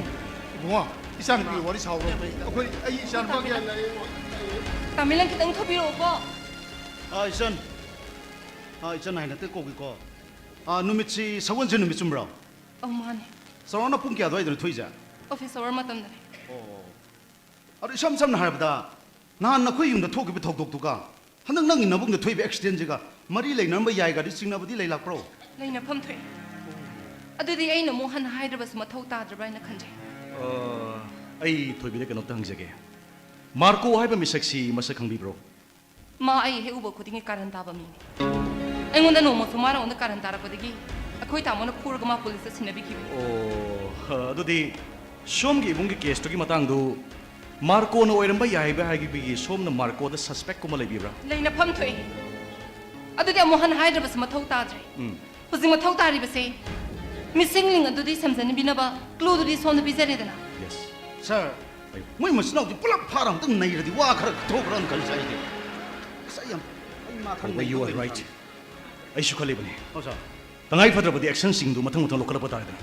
ꯏꯕꯨꯡꯉꯣ, ꯏꯆꯥꯅꯨꯄꯤ ꯋꯥꯔꯤ ꯁꯥꯎꯔꯣ꯫ ꯑꯩꯈꯣꯏ, ꯑꯩ ꯏꯆꯥꯅꯨꯄꯥꯒꯤ ꯇꯥꯃꯤꯂꯟ ꯈꯤꯇꯪ ꯊꯣꯛꯄꯤꯔꯛꯑꯣꯀꯣ꯫ ꯑ, ꯏꯆꯟ꯫ ꯑ, ꯏꯆꯟ ꯍꯥꯏꯅ ꯍꯦꯛꯇ ꯀꯧꯒꯦꯀꯣ꯫ ꯑ, ꯅꯨꯃꯤꯠꯁꯤ ꯁꯒꯣꯜꯁꯦꯟ ꯅꯨꯃꯤꯠ ꯆꯨꯝꯕ꯭ꯔꯣ? ꯑꯧ, ꯃꯥꯅꯦ꯫ ꯆꯥꯎꯔꯥꯛꯅ ꯄꯨꯡ ꯀꯌꯥ ꯑꯗꯨꯋꯥꯏꯗꯅꯣ ꯊꯣꯛꯏꯁꯦ? ꯑꯣꯐꯤꯁ ꯑꯋꯥꯔ ꯃꯇꯝꯗꯅꯦ꯫ ꯑꯣ꯫ ꯑꯗꯣ ꯏꯁꯝ ꯁꯝꯅ ꯍꯥꯏꯔꯕꯗ, ꯅꯍꯥꯟ ꯅꯈꯣꯏ ꯌꯨꯝꯗ ꯊꯣꯛꯈꯤꯕ ꯊꯧꯗꯣꯛꯇꯨꯒ ꯍꯟꯗꯛ ꯅꯪꯒꯤ ꯅꯕꯨꯡꯗ ꯊꯣꯛꯏꯕ ꯑꯦꯛꯁꯤꯗꯦꯟꯁꯤꯒ ꯃꯔꯤ ꯂꯩꯅꯔꯝꯕ ꯌꯥꯏꯒꯗꯤ ꯆꯤꯡꯅꯕꯗꯤ ꯂꯩ ꯂꯥꯛꯄ꯭ꯔꯣ? ꯂꯩꯅꯐꯝ ꯊꯣꯛꯏ꯫ ꯑꯗꯨꯗꯤ ꯑꯩꯅ ꯑꯃꯨꯛ ꯍꯟꯅ ꯍꯥꯏꯗ꯭ꯔꯕꯁꯨ ꯃꯊꯧ ꯇꯥꯗ꯭ꯔꯕ꯭ꯔꯥ ꯍꯥꯏꯅ ꯈꯟꯖꯩ꯫ ꯑ, ꯑꯩ ꯊꯣꯏꯕꯤꯗ ꯀꯩꯅꯣꯝꯇ ꯍꯪꯖꯒꯦ꯫ ꯃꯥꯔꯀꯣ ꯍꯥꯏꯕ ꯃꯤꯁꯛꯁꯤ ꯃꯁꯛ ꯈꯪꯕꯤꯕ꯭ꯔꯣ? ꯃꯥ ꯑꯩ ꯍꯦꯛ ꯎꯕ ꯈꯨꯗꯤꯡꯒꯤ ꯀꯥꯔꯟ ꯇꯥꯕ ꯃꯤꯅꯤ꯫ ꯑꯩꯉꯣꯟꯗ ꯅꯣꯡꯃꯁꯨ ꯃꯥꯅ ꯑꯩꯉꯣꯟꯗ ꯀꯥꯔꯟ ꯇꯥꯔꯛꯄꯗꯒꯤ ꯑꯩꯈꯣꯏ ꯇꯥꯃꯣꯅ ꯐꯨꯔꯒ ꯃꯥ ꯄꯨꯂꯤꯁꯇ ꯁꯤꯟꯅꯕꯤꯈꯤꯕꯅꯤ꯫ ꯑꯣ, ꯑꯗꯨꯗꯤ ꯁꯣꯝꯒꯤ ꯏꯕꯨꯡꯒꯤ ꯀꯦꯁꯇꯨꯒꯤ ꯃꯇꯥꯡꯗꯨ ꯃꯥꯔꯀꯣꯅ ꯑꯣꯏꯔꯝꯕ ꯌꯥꯏ ꯍꯥꯏꯕ ꯍꯥꯏꯕꯒꯤ ꯁꯣꯝꯅ ꯃꯥꯔꯀꯣꯗ ꯁꯁꯄꯦꯛꯀꯨꯝꯕ ꯂꯩꯕꯤꯕ꯭ꯔꯥ? ꯂꯩꯅꯐꯝ ꯊꯣꯛꯏ꯫ ꯑꯗꯨꯗꯤ ꯑꯃꯨꯛ ꯍꯟꯅ ꯍꯥꯏꯗ꯭ꯔꯕꯁꯨ ꯃꯊꯧ ꯇꯥꯗ꯭ꯔꯦ꯫ ꯎꯝ꯫ ꯍꯧꯖꯤꯛ ꯃꯊꯧ ꯇꯥꯔꯤꯕꯁꯦ ꯃꯤꯁꯤꯡꯂꯤꯡ ꯑꯗꯨꯗꯤ ꯁꯝꯖꯟꯕꯤꯅꯕ ꯀ꯭ꯂꯨꯗꯨꯗꯤ ꯁꯣꯝꯗ ꯄꯤꯖꯔꯦꯗꯅ꯫ ꯌꯦꯁ꯫ ꯁꯥꯔ, ꯑꯩ ꯃꯣꯏ ꯃꯆꯤꯟ ꯃꯅꯥꯎꯗꯤ ꯄꯨꯂꯞ ꯐꯥꯔ ꯑꯝꯇꯪ ꯅꯩꯔꯗꯤ ꯋꯥ ꯈꯔ ꯊꯣꯛꯄ꯭ꯔꯥꯅ ꯈꯜꯂꯤ ꯁꯥꯔ ꯑꯩꯗꯤ꯫ ꯑꯁ, ꯑꯩ ꯌꯥꯝ, ꯑꯩ ꯃꯥ ꯈꯔ ꯊꯣꯏꯕ, you are ꯅꯩꯗꯧ ꯂꯩ right. ꯁꯥꯔ꯫ ꯑꯩꯁꯨ ꯈꯜꯂꯤꯕꯅꯤ꯫ ꯑꯣ, ꯁꯥꯔ꯫ ꯇꯉꯥꯏ ꯐꯗ꯭ꯔꯕꯗꯤ ꯑꯦꯛꯁꯟꯁꯤꯡꯗꯨ ꯃꯊꯪ ꯃꯊꯪ ꯂꯧꯈꯠꯂꯛꯄ ꯇꯥꯔꯦꯗꯅ꯫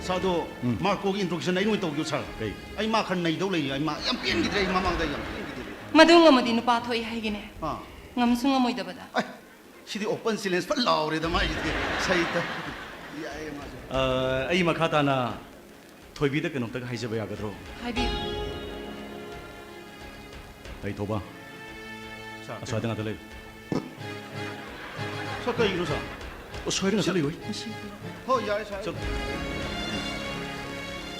ꯁꯥꯔ, ꯑꯗꯣ ꯎꯝ꯫ ꯃꯥꯔꯀꯣꯒꯤ ꯏꯟꯇ꯭ꯔꯣꯗꯛꯁꯟ ꯑꯩ ꯑꯣꯏꯅ ꯇꯧꯒꯦ ꯁꯥꯔ꯫ ꯀꯩ? ꯑꯩ ꯃꯥ ꯈꯔ ꯅꯩꯗꯧ ꯂꯩꯔꯤ, ꯑꯩ ꯃꯥ ꯌꯥꯝ ꯄꯦꯟꯈꯤꯗ꯭ꯔꯦ, ꯑꯩ ꯃꯃꯥꯡꯗ ꯑꯩ ꯌꯥꯝ ꯄꯦꯟꯈꯤꯗ꯭ꯔꯦ꯫ ꯃꯗꯨ ꯉꯝꯃꯗꯤ ꯅꯨꯄꯥ ꯊꯣꯛꯏ ꯍꯥꯏꯒꯤꯅꯦ꯫ ꯑꯥ꯫ ꯉꯝꯁꯨ ꯉꯝꯃꯣꯏꯗꯕꯗ꯫ ꯑꯩ, ꯁꯤꯗꯤ ꯑꯣꯄꯟ ꯆꯦꯂꯦꯟꯖ ꯐꯖꯅ ꯂꯥꯎꯔꯦꯗ ꯃꯥꯏꯁꯤꯗꯤ꯫ ꯁꯩꯇ꯫ ꯌꯥꯏꯌꯦ ꯃꯥꯁꯨ꯫ ꯑ, ꯑꯩ ꯃꯈꯥ ꯇꯥꯅ ꯊꯣꯏꯕꯤꯗ ꯀꯩꯅꯣꯝꯇꯒ ꯍꯥꯏꯖꯕ ꯌꯥꯒꯗ꯭ꯔꯣ? ꯍꯥꯏꯕꯤꯌꯨ꯫ ꯑꯩ ꯊꯧꯕ꯫ ꯁꯥꯔ, ꯑꯁ꯭ꯋꯥꯏꯗ ꯉꯥꯛꯇ ꯂꯩꯌꯨ꯫ ꯁꯥꯔ, ꯀꯩꯒꯤꯅꯣ ꯁꯥꯔ? ꯑꯣ, ꯁ꯭ꯋꯥꯏꯗ ꯉꯥꯛꯇ ꯂꯩꯌꯨ꯫ ꯍꯣꯏ, ꯌꯥꯔꯦ ꯁꯥꯔ꯫ ꯆꯠꯂꯣ꯫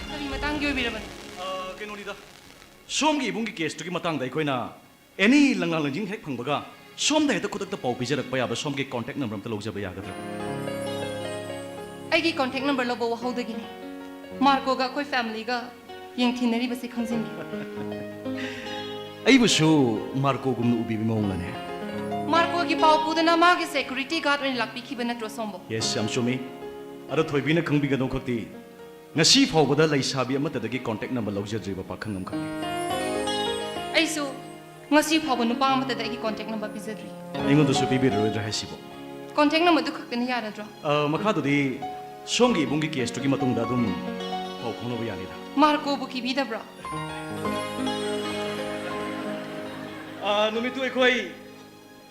ꯀꯔꯤ ꯃꯇꯥꯡꯒꯤ ꯑꯣꯏꯕꯤꯔꯕꯅꯣ? ꯑ, ꯀꯩꯅꯣꯅꯤꯗ, ꯁꯣꯝꯒꯤ ꯏꯕꯨꯡꯒꯤ ꯀꯦꯁꯇꯨꯒꯤ ꯃꯇꯥꯡꯗ ꯑꯩꯈꯣꯏꯅ ꯑꯦꯅꯤ ꯂꯪꯂꯥ ꯂꯪꯖꯤꯡ ꯍꯦꯛ ꯐꯪꯕꯒ ꯁꯣꯝꯗ ꯍꯦꯛꯇ ꯈꯨꯗꯛꯇ ꯄꯥꯎ ꯄꯤꯖꯔꯛꯄ ꯌꯥꯕ ꯁꯣꯝꯒꯤ ꯀꯣꯟꯇꯦꯛ ꯅꯝꯕꯔ ꯑꯝꯇ ꯂꯧꯖꯕ ꯌꯥꯒꯗ꯭ꯔꯥ? ꯑꯩꯒꯤ ꯀꯣꯟꯇꯦꯛ ꯅꯝꯕꯔ ꯂꯧꯕ ꯋꯥꯍꯧꯗꯒꯤꯅꯤ ꯃꯥꯔꯀꯣꯒ ꯑꯩꯈꯣꯏ ꯐꯦꯃꯤꯂꯤꯒ ꯌꯦꯡꯊꯤꯅꯔꯤꯕꯁꯤ ꯈꯪꯖꯤꯟꯈꯤ꯫ ꯑꯩꯕꯨꯁꯨ ꯃꯥꯔꯀꯣꯒꯨꯝꯅ ꯎꯕꯤꯕ ꯃꯑꯣꯡꯂꯅꯦ? ꯃꯥꯔꯀꯣꯒꯤ ꯄꯥꯎ ꯄꯨꯗꯨꯅ ꯃꯥꯒꯤ ꯁꯦꯀ꯭ꯌꯨꯔꯤꯇꯤ ꯒꯥꯔꯗ ꯑꯣꯏꯅ ꯂꯥꯛꯄꯤꯈꯤꯕ ꯅꯠꯇ꯭ꯔꯣ ꯁꯣꯝꯕꯨ? ꯌꯦꯁ, ꯌꯥꯝ ꯆꯨꯝꯃꯤ꯫ ꯑꯗꯣ ꯊꯣꯏꯕꯤꯅ ꯈꯪꯕꯤꯒꯗꯧ ꯈꯛꯇꯤ, ꯉꯁꯤ ꯐꯥꯎꯕꯗ ꯂꯩꯁꯥꯕꯤ ꯑꯃꯠꯇꯗꯒꯤ ꯀꯣꯟꯇꯦꯛ ꯅꯝꯕꯔ ꯂꯧꯖꯗ꯭ꯔꯤꯕ ꯄꯥꯈꯪ ꯑꯃꯈꯛꯅꯤ꯫ ꯑꯩꯁꯨ ꯉꯁꯤ ꯐꯥꯎꯕ ꯅꯨꯄꯥ ꯑꯃꯠꯇꯗ ꯑꯩꯒꯤ contact number ꯄꯤꯖꯗ꯭ꯔꯤ꯫ ꯑꯩꯉꯣꯟꯗꯁꯨ ꯄꯤꯕꯤꯔꯔꯣꯏꯗ꯭ꯔꯥ ꯍꯥꯏꯁꯤꯕꯣ? Contact number ꯗꯨ ꯈꯛꯇꯅ ꯌꯥꯔꯗ꯭ꯔꯣ? ꯑ, ꯃꯈꯥꯗꯨꯗꯤ ꯁꯣꯝꯒꯤ ꯏꯕꯨꯡꯒꯤ case ꯇꯨꯒꯤ ꯃꯇꯨꯡꯗ ꯑꯗꯨꯝ ꯄꯥꯎ ꯐꯥꯎꯅꯕ ꯌꯥꯅꯤꯗ꯫ ꯃꯥꯔꯀꯣꯕꯨ ꯀꯤꯕꯤꯗꯕ꯭ꯔꯣ? ꯑ, ꯅꯨꯃꯤꯠꯇꯨ ꯑꯩꯈꯣꯏ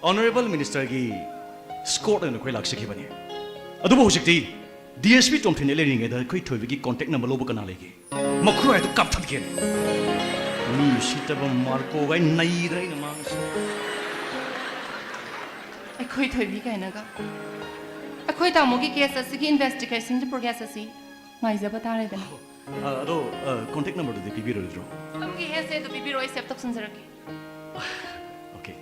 Honourable Minister ꯒꯤ escort ꯑꯣꯏꯅ ꯑꯩꯈꯣꯏ ꯂꯥꯛꯆꯈꯤꯕꯅꯤ꯫ ꯑꯗꯨꯕꯨ ꯍꯧꯖꯤꯛꯇꯤ D S P ꯇꯣꯝꯊꯤꯟ ꯂꯩꯔꯤꯉꯩꯗ ꯑꯩꯈꯣꯏ ꯊꯣꯏꯕꯤꯒꯤ contact number ꯂꯧꯕ ꯀꯅꯥ ꯂꯩꯒꯦ? ꯃꯈꯨꯔꯥꯏꯗꯨ ꯀꯥꯞꯊꯠꯀꯦꯅꯦ꯫ ꯃꯤ ꯎꯁꯤꯠꯇꯕ ꯃꯥꯔꯀꯣꯒꯥꯏ ꯅꯩꯗ꯭ꯔꯥ ꯑꯩꯅ ꯃꯥꯡꯁꯤ꯫ ꯑꯩꯈꯣꯏ ꯊꯣꯏꯕꯤ ꯀꯥꯏꯅꯒ꯫ ꯑꯩꯈꯣꯏ ꯇꯥꯃꯣꯒꯤ case ꯑꯁꯤꯒꯤ investigation ꯒꯤ progress ꯑꯁꯤ ꯉꯥꯏꯖꯕ ꯇꯥꯔꯦꯗꯅ꯫ ꯑ, ꯑꯗꯣ, ꯑ, contact number ꯗꯨꯗꯤ ꯄꯤꯕꯤꯔꯣꯏꯗ꯭ꯔꯣ? ꯁꯣꯝꯒꯤ headset ꯇꯨ ꯄꯤꯕꯤꯔꯣ, ꯑꯩ save ꯇꯧꯁꯟꯖꯔꯛꯀꯦ꯫ Okay.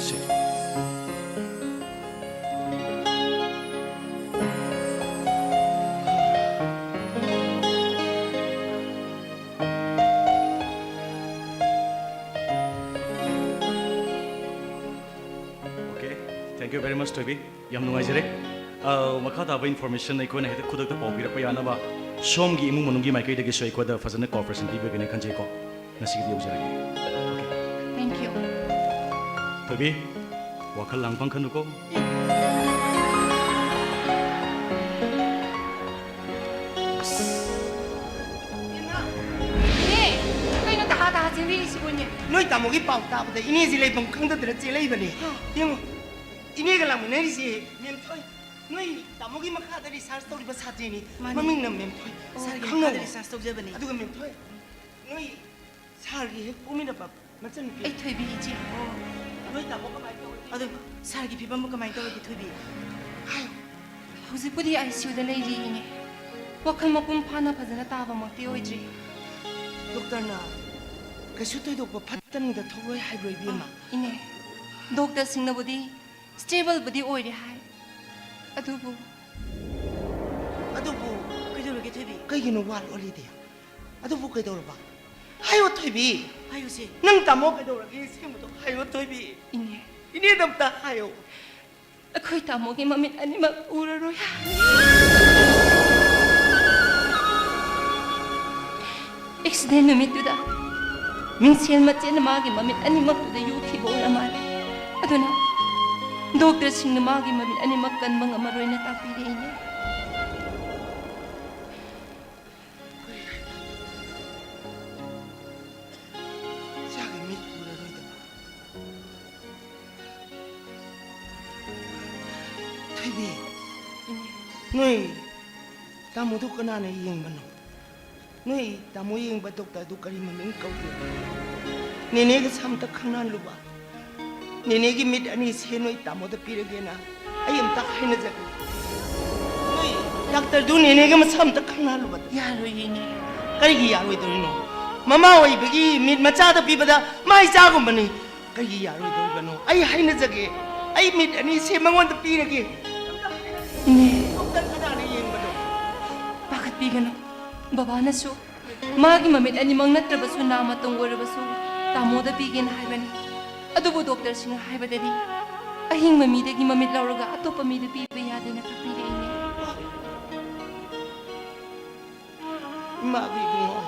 Say. Okay, thank you very much, ꯊꯣꯏꯕꯤ꯫ ꯌꯥꯝ ꯅꯨꯡꯉꯥꯏꯖꯔꯦ꯫ ꯑ, ꯃꯈꯥ ꯇꯥꯕ information ꯑꯩꯈꯣꯏꯅ ꯍꯦꯛꯇ ꯈꯨꯗꯛꯇ ꯄꯥꯎ ꯄꯤꯔꯛꯄ ꯌꯥꯅꯕ ꯁꯣꯝꯒꯤ ꯏꯃꯨꯡ ꯃꯅꯨꯡꯒꯤ ꯃꯥꯏꯀꯩꯗꯒꯤꯁꯨ ꯑꯩꯈꯣꯏꯗ ꯐꯖꯅ cooperation ꯄꯤꯕꯤꯒꯅꯤ ꯈꯟꯖꯩꯀꯣ꯫ ꯉꯁꯤꯒꯤꯗꯤ ꯌꯧꯖꯔꯒꯦ꯫ Okay. Thank you. ꯊꯣꯏꯕꯤ, ꯋꯥꯈꯜ ꯂꯥꯡꯐꯝ ꯈꯟꯅꯨꯀꯣ꯫ ꯏꯅꯦ, ꯀꯩꯅꯣ ꯇꯍꯥ ꯇꯍꯥ ꯆꯦꯟꯕꯤꯔꯤꯁꯤꯕꯨ, ꯏꯅꯦ? ꯅꯣꯏ ꯇꯥꯃꯣꯒꯤ ꯄꯥꯎ ꯇꯥꯕꯗ ꯏꯅꯦꯁꯤ ꯂꯩꯐꯝ ꯈꯪꯗꯗꯅ ꯆꯦꯜꯂꯛꯏꯕꯅꯦ꯫ ꯍꯥ꯫ ꯌꯦꯡꯉꯣ, ꯏꯅꯦꯒ ꯂꯥꯛꯃꯤꯟꯅꯔꯤꯁꯤ ꯃꯦꯝꯊꯣꯏ, ꯅꯣꯏ ꯇꯥꯃꯣꯒꯤ ꯃꯈꯥꯗ research ꯇꯧꯔꯤꯕ ꯁꯥꯇ꯭ꯔꯤꯅꯤ꯫ ꯃꯥꯅꯤ꯫ ꯃꯃꯤꯡꯅ ꯃꯦꯝꯊꯣꯏ꯫ ꯑꯣ, ꯁꯥꯔꯒꯤ ꯈꯪꯅꯧ꯫ ꯃꯈꯥꯗ research ꯇꯧꯖꯕꯅꯤ꯫ ꯑꯗꯨꯒ ꯃꯦꯝꯊꯣꯏ, ꯅꯣꯏ ꯁꯥꯔꯒꯤ ꯍꯦꯛ ꯄꯣꯛꯃꯤꯟꯅꯕ ꯃꯆꯟꯅꯨꯄꯤ꯫ ꯑꯩ ꯊꯣꯏꯕꯤ ꯏꯆꯦ꯫ ꯑꯣ, ꯅꯣꯏ ꯇꯥꯃꯣ ꯀꯃꯥꯏꯅ ꯇꯧꯔꯤ? ꯑꯗꯨ ꯁꯥꯔꯒꯤ ꯐꯤꯕꯝꯕꯨ ꯀꯃꯥꯏꯅ ꯇꯧꯔꯒꯦ, ꯊꯣꯏꯕꯤ? ꯍꯥꯏꯌꯨ꯫ ꯍꯧꯖꯤꯛꯄꯨꯗꯤ I C U ꯗ ꯂꯩꯔꯤ, ꯏꯅꯦ꯫ ꯋꯥꯈꯜ ꯃꯄꯨꯡ ꯐꯥꯅ ꯐꯖꯅ ꯇꯥꯕꯃꯛꯇꯤ ꯑꯣꯏꯗ꯭ꯔꯤ꯫ ꯗꯣꯛꯇꯔꯅ ꯀꯩꯁꯨ ꯊꯣꯏꯗꯣꯛꯄ ꯐꯠꯇꯅꯨꯡꯗ ꯊꯣꯛꯂꯣꯏ ꯍꯥꯏꯕ꯭ꯔꯣ, ꯏꯕꯦꯝꯃ? ꯏꯅꯦ, ꯗꯣꯛꯇꯔꯁꯤꯡꯅꯕꯨꯗꯤ stable ꯕꯨꯗꯤ ꯑꯣꯏꯔꯦ ꯍꯥꯏ꯫ ꯑꯗꯨꯕꯨ ꯑꯗꯨꯕꯨ ꯀꯩꯗꯧꯔꯒꯦ, ꯊꯣꯏꯕꯤ? ꯀꯩꯒꯤꯅꯣ ꯋꯥ ꯂꯣꯠꯂꯤꯗꯤ? ꯑꯗꯨꯕꯨ ꯀꯩꯗꯧꯔꯕ? ꯍꯥꯏꯌꯣ, ꯊꯣꯏꯕꯤ꯫ ꯍꯥꯏꯌꯨꯁꯦ꯫ ꯅꯪ ꯇꯥꯃꯣ ꯀꯩꯗꯧꯔꯒꯦ? ꯑꯁꯦꯡꯕꯗꯣ ꯍꯥꯏꯌꯣ, ꯊꯣꯏꯕꯤ꯫ ꯏꯅꯦ꯫ ꯏꯅꯦꯗ ꯑꯝꯇ ꯍꯥꯏꯌꯣ꯫ ꯑꯩꯈꯣꯏ ꯇꯥꯃꯣꯒꯤ ꯃꯃꯤꯠ ꯑꯅꯤꯃꯛ ꯎꯔꯔꯣꯏ ꯍꯥꯏ꯫ ꯑꯦꯛꯁꯤꯗꯦꯟ ꯅꯨꯃꯤꯠꯇꯨꯗ ꯃꯤꯡꯁꯦꯜ ꯃꯆꯦꯠꯅ ꯃꯥꯒꯤ ꯃꯃꯤꯠ ꯑꯅꯤꯃꯛꯇꯨꯗ ꯌꯨꯈꯤꯕ ꯑꯣꯏꯔ ꯃꯥꯜꯂꯦ꯫ ꯑꯗꯨꯅ ꯗꯣꯛꯇꯔꯁꯤꯡꯅ ꯃꯥꯒꯤ ꯃꯃꯤꯠ ꯑꯅꯤꯃꯛ ꯀꯟꯕ ꯉꯝꯃꯔꯣꯏꯅ ꯇꯥꯛꯄꯤꯔꯦ, ꯏꯅꯦ꯫ ꯏꯆꯥꯒꯤ ꯃꯤꯠ ꯎꯔꯔꯣꯏꯗꯕ꯫ ꯊꯣꯏꯕꯤ, ꯅꯣꯏ ꯇꯥꯃꯣꯗꯣ ꯀꯅꯥꯅ ꯌꯦꯡꯕꯅꯣ? ꯅꯣꯏ ꯇꯥꯃꯣ ꯌꯦꯡꯕ ꯗꯣꯛꯇꯔꯗꯨ ꯀꯔꯤ ꯃꯃꯤꯡ ꯀꯧꯒꯦ? ꯅꯦꯅꯦꯒꯁꯨ ꯑꯝꯇ ꯈꯪꯅꯍꯜꯂꯨꯕ꯫ ꯅꯦꯅꯦꯒꯤ ꯃꯤꯠ ꯑꯅꯤꯁꯦ ꯅꯣꯏ ꯇꯥꯃꯣꯗ ꯄꯤꯔꯒꯦꯅ ꯑꯩ ꯑꯝꯇ ꯍꯥꯏꯅꯖꯒꯦ꯫ ꯅꯣꯏ ꯗꯥꯛꯇꯔꯗꯨ ꯅꯦꯅꯦꯒ ꯃꯁꯥ ꯑꯝꯇ ꯈꯪꯅꯍꯜꯂꯨꯕꯗ꯫ ꯌꯥꯔꯣꯏꯌꯦ, ꯏꯅꯦ꯫ ꯀꯔꯤꯒꯤ ꯌꯥꯔꯣꯏꯗꯧꯔꯤꯅꯣ? ꯃꯃꯥ ꯑꯣꯏꯕꯒꯤ ꯃꯤꯠ ꯃꯆꯥꯗ ꯄꯤꯕꯗ ꯃꯥ ꯏꯆꯥꯒꯨꯝꯕꯅꯤ꯫ ꯀꯔꯤꯒꯤ ꯌꯥꯔꯣꯏꯗꯧꯔꯤꯕꯅꯣ? ꯑꯩ ꯍꯥꯏꯅꯖꯒꯦ꯫ ꯑꯩ ꯃꯤꯠ ꯑꯅꯤꯁꯦ ꯃꯉꯣꯟꯗ ꯄꯤꯔꯒꯦ꯫ ꯏꯅꯦ, ꯗꯣꯛꯇꯔ ꯀꯅꯥꯅ ꯌꯦꯡꯕꯅꯣ? ꯄꯥꯈꯠꯄꯤꯒꯅꯨ꯫ ꯕꯕꯥꯅꯁꯨ ꯃꯥꯒꯤ ꯃꯃꯤꯠ ꯑꯅꯤꯃꯛ ꯅꯠꯇ꯭ꯔꯕꯁꯨ ꯅꯥ ꯃꯇꯨꯡ ꯑꯣꯏꯔꯕꯁꯨ ꯇꯥꯃꯣꯗ ꯄꯤꯒꯦꯅ ꯍꯥꯏꯕꯅꯤ꯫ ꯑꯗꯨꯕꯨ ꯗꯣꯛꯇꯔꯁꯤꯡꯅ ꯍꯥꯏꯕꯗꯗꯤ ꯑꯍꯤꯡꯕ ꯃꯤꯗꯒꯤ ꯃꯃꯤꯠ ꯂꯧꯔꯒ ꯑꯇꯣꯞꯄ ꯃꯤꯗ ꯄꯤꯕ ꯌꯥꯗꯦꯅ ꯇꯥꯛꯄꯤꯔꯛꯏꯅꯦ꯫ ꯏꯃꯥꯕꯨ ꯏꯕꯨꯡꯉꯣ,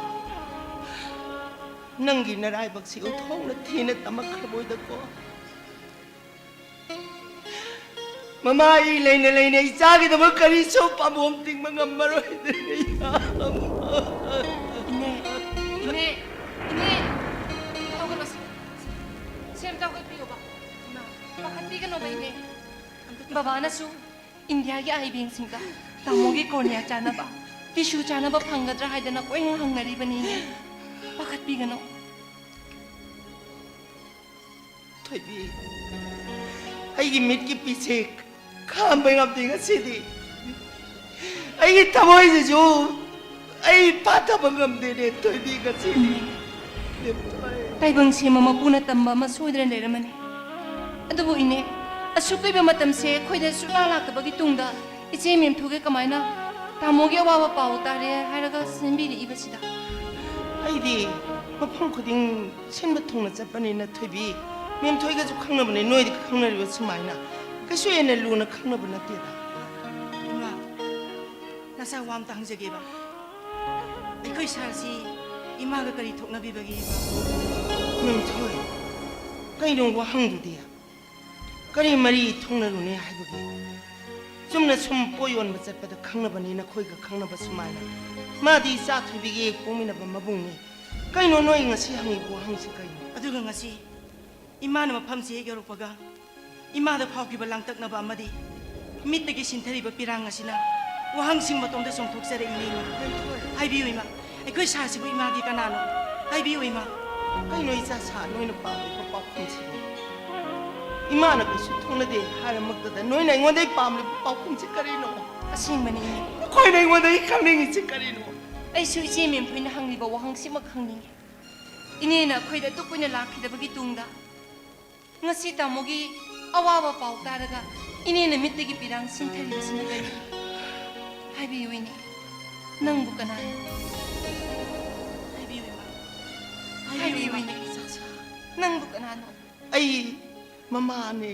ꯅꯪꯒꯤ ꯅꯔꯥꯏꯕꯛꯁꯤ ꯎꯊꯣꯛꯅ ꯊꯤꯅ ꯇꯝꯃꯛꯈ꯭ꯔꯕꯣꯏꯗꯀꯣ꯫ ꯃꯃꯥ ꯑꯩ ꯂꯩꯅ ꯂꯩꯅ ꯏꯆꯥꯒꯤꯗꯃꯛ ꯀꯔꯤꯁꯨ ꯄꯥꯝꯕꯣꯝ ꯇꯤꯡꯕ ꯉꯝꯃꯔꯣꯏꯗꯅ ꯏꯃꯥ꯫ ꯏꯅꯦ, ꯏꯅꯦ, ꯏꯅꯦ, ꯍꯧꯒꯠꯂꯣ ꯁꯦ꯫ ꯁꯦ ꯑꯝꯇ ꯍꯧꯒꯠꯄꯤꯌꯣꯕ꯫ ꯏꯃꯥ, ꯄꯥꯈꯠꯄꯤꯒꯅꯣꯕ ꯏꯅꯦ꯫ ꯕꯕꯥꯅꯁꯨ ꯏꯟꯗꯤꯌꯥꯒꯤ ꯑꯥꯏ ꯕꯦꯡꯁꯤꯡꯗ ꯇꯥꯃꯣꯒꯤ ꯀꯣꯔꯅꯤꯌꯥ ꯆꯥꯅꯕ, ꯇꯤꯁꯨ ꯆꯥꯅꯕ ꯐꯪꯒꯗ꯭ꯔꯥ ꯍꯥꯏꯗꯅ ꯀꯣꯏꯍꯪ ꯍꯪꯅꯔꯤꯕꯅꯤ ꯏꯅꯦ꯫ ꯄꯥꯈꯠꯄꯤꯒꯅꯣ꯫ ꯊꯣꯏꯕꯤ, ꯑꯩꯒꯤ ꯃꯤꯠꯀꯤ ꯄꯤꯁꯦ ꯈꯥꯝꯕ ꯉꯝꯗꯦ ꯉꯁꯤꯗꯤ꯫ ꯑꯩꯒꯤ ꯊꯃꯣꯏꯁꯤꯁꯨ ꯑꯩ ꯐꯥꯊꯕ ꯉꯝꯗꯦꯅꯦ ꯊꯣꯏꯕꯤ ꯉꯁꯤꯗꯤ꯫ ꯃꯦꯝꯊꯣꯏ꯫ ꯇꯥꯏꯕꯪ ꯁꯦꯝꯕ ꯃꯄꯨꯅ ꯇꯝꯕ ꯑꯃ ꯁꯣꯏꯗꯅ ꯂꯩꯔꯝꯃꯅꯤ꯫ ꯑꯗꯨꯕꯨ ꯏꯅꯦ, ꯑꯁꯨꯛ ꯀꯨꯏꯕ ꯃꯇꯝꯁꯦ ꯑꯩꯈꯣꯏꯗ ꯁꯨꯛꯂꯥꯛ ꯂꯥꯛꯇꯕꯒꯤ ꯇꯨꯡꯗ ꯏꯆꯦ ꯃꯦꯝꯊꯣꯏꯒ ꯀꯃꯥꯏꯅ ꯇꯥꯃꯣꯒꯤ ꯑꯋꯥꯕ ꯄꯥꯎ ꯇꯥꯔꯦ ꯍꯥꯏꯔꯒ ꯁꯤꯟꯕꯤꯔꯛꯏꯕꯁꯤꯗ? ꯑꯩꯗꯤ ꯃꯐꯝ ꯈꯨꯗꯤꯡ ꯁꯤꯟꯕ ꯊꯨꯡꯅ ꯆꯠꯄꯅꯤꯅ ꯊꯣꯏꯕꯤ, ꯃꯦꯝꯊꯣꯏꯒꯁꯨ ꯈꯪꯅꯕꯅꯦ, ꯅꯣꯏꯗꯤ ꯈꯪꯅꯔꯤꯕ ꯁꯨꯃꯥꯏꯅ꯫ ꯀꯩꯁꯨ ꯍꯦꯟꯅ ꯂꯨꯅ ꯈꯪꯅꯕ ꯅꯠꯇꯦꯗ꯫ ꯏꯃꯥ, ꯅꯆꯥ ꯋꯥ ꯑꯝꯇ ꯍꯪꯖꯒꯦꯕ꯫ ꯑꯩꯈꯣꯏ ꯁꯥꯔꯁꯤ ꯏꯃꯥꯒ ꯀꯔꯤ ꯊꯣꯛꯅꯕꯤꯕꯒꯦ, ꯏꯃꯥ? ꯃꯦꯝꯊꯣꯏ, ꯀꯩꯅꯣ ꯋꯥꯍꯪꯗꯨꯗꯤ? ꯀꯔꯤ ꯃꯔꯤ ꯊꯣꯛꯅꯔꯨꯅꯤ ꯍꯥꯏꯕꯒꯦ? ꯆꯨꯝꯅ ꯁꯨꯝ ꯄꯣꯠ ꯌꯣꯟꯕ ꯆꯠꯄꯗ ꯈꯪꯅꯕꯅꯤ, ꯅꯈꯣꯏꯒ ꯈꯪꯅꯕ ꯁꯨꯃꯥꯏꯅ꯫ ꯃꯥꯗꯤ ꯏꯆꯥ ꯊꯣꯏꯕꯤꯒꯤ ꯍꯦꯛ ꯄꯣꯛꯃꯤꯟꯅꯕ ꯃꯕꯨꯡꯅꯤ꯫ ꯀꯩꯅꯣ ꯅꯣꯏ ꯉꯁꯤ ꯍꯪꯉꯤꯕ ꯋꯥꯍꯪꯁꯤ ꯀꯩꯅꯣ? ꯑꯗꯨꯒ ꯉꯁꯤ ꯏꯃꯥꯅ ꯃꯐꯝꯁꯤ ꯍꯦꯛ ꯌꯧꯔꯛꯄꯒ, ꯏꯃꯥꯗ ꯐꯥꯎꯈꯤꯕ ꯂꯥꯡꯇꯛꯅꯕ ꯑꯃꯗꯤ ꯃꯤꯠꯇꯒꯤ ꯁꯤꯟꯊꯔꯤꯕ ꯄꯤꯔꯥꯡ ꯑꯁꯤꯅ ꯋꯥꯍꯪꯁꯤꯡ ꯃꯇꯣꯝꯇ ꯆꯣꯡꯊꯣꯛꯆꯔꯛꯏꯅꯦ, ꯏꯃꯥ꯫ ꯍꯥꯏꯕꯤꯌꯨ, ꯏꯃꯥ꯫ ꯑꯩꯈꯣꯏ ꯁꯥꯔꯁꯤꯕꯨ ꯏꯃꯥꯒꯤ ꯀꯅꯥꯅꯣ? ꯍꯥꯏꯕꯤꯌꯨ, ꯏꯃꯥ꯫ ꯀꯩꯅꯣ ꯏꯆꯥ ꯁꯥ, ꯅꯣꯏꯅ ꯄꯥꯝꯂꯤꯕ ꯄꯥꯎꯈꯨꯝꯁꯤꯕꯨ? ꯏꯃꯥꯅ ꯀꯩꯁꯨ ꯊꯣꯛꯅꯗꯦ ꯍꯥꯏꯔꯃꯛꯇꯗ ꯅꯣꯏꯅ ꯑꯩꯉꯣꯟꯗꯒꯤ ꯄꯥꯝꯂꯤꯕ ꯄꯥꯎꯈꯨꯝꯁꯤ ꯀꯔꯤꯅꯣ? ꯑꯁꯦꯡꯕꯅꯤ, ꯏꯃꯥ꯫ ꯅꯈꯣꯏꯅ ꯑꯩꯉꯣꯟꯗꯒꯤ ꯈꯪꯅꯤꯡꯉꯤꯁꯤ ꯀꯔꯤꯅꯣ? ꯑꯩꯁꯨ ꯏꯆꯦ ꯃꯦꯝꯊꯣꯏꯅ ꯍꯪꯂꯤꯕ ꯋꯥꯍꯪꯁꯤꯃꯛ ꯈꯪꯅꯤꯡꯉꯤ꯫ ꯏꯅꯦꯅ ꯑꯩꯈꯣꯏꯗ ꯑꯗꯨꯛ ꯀꯨꯏꯅ ꯂꯥꯛꯈꯤꯗꯕꯒꯤ ꯇꯨꯡꯗ, ꯉꯁꯤ ꯇꯥꯃꯣꯒꯤ ꯑꯋꯥꯕ ꯄꯥꯎ ꯇꯥꯔꯒ ꯏꯅꯦꯅ ꯃꯤꯠꯇꯒꯤ ꯄꯤꯔꯥꯡ ꯁꯤꯟꯊꯔꯤꯕꯁꯤꯅ ꯀꯔꯤ? ꯍꯥꯏꯕꯤꯌꯨ ꯏꯅꯦ, ꯅꯪꯕꯨ ꯀꯅꯥꯅꯣ? ꯍꯥꯏꯕꯤꯌꯨ, ꯏꯃꯥ꯫ ꯍꯥꯏꯕꯤꯌꯨ, ꯍꯥꯏꯕꯤꯌꯨ, ꯏꯃꯥ꯫ ꯏꯅꯦ꯫ ꯅꯪꯕꯨ ꯀꯅꯥꯅꯣ? ꯑꯩ ꯃꯃꯥꯅꯦ꯫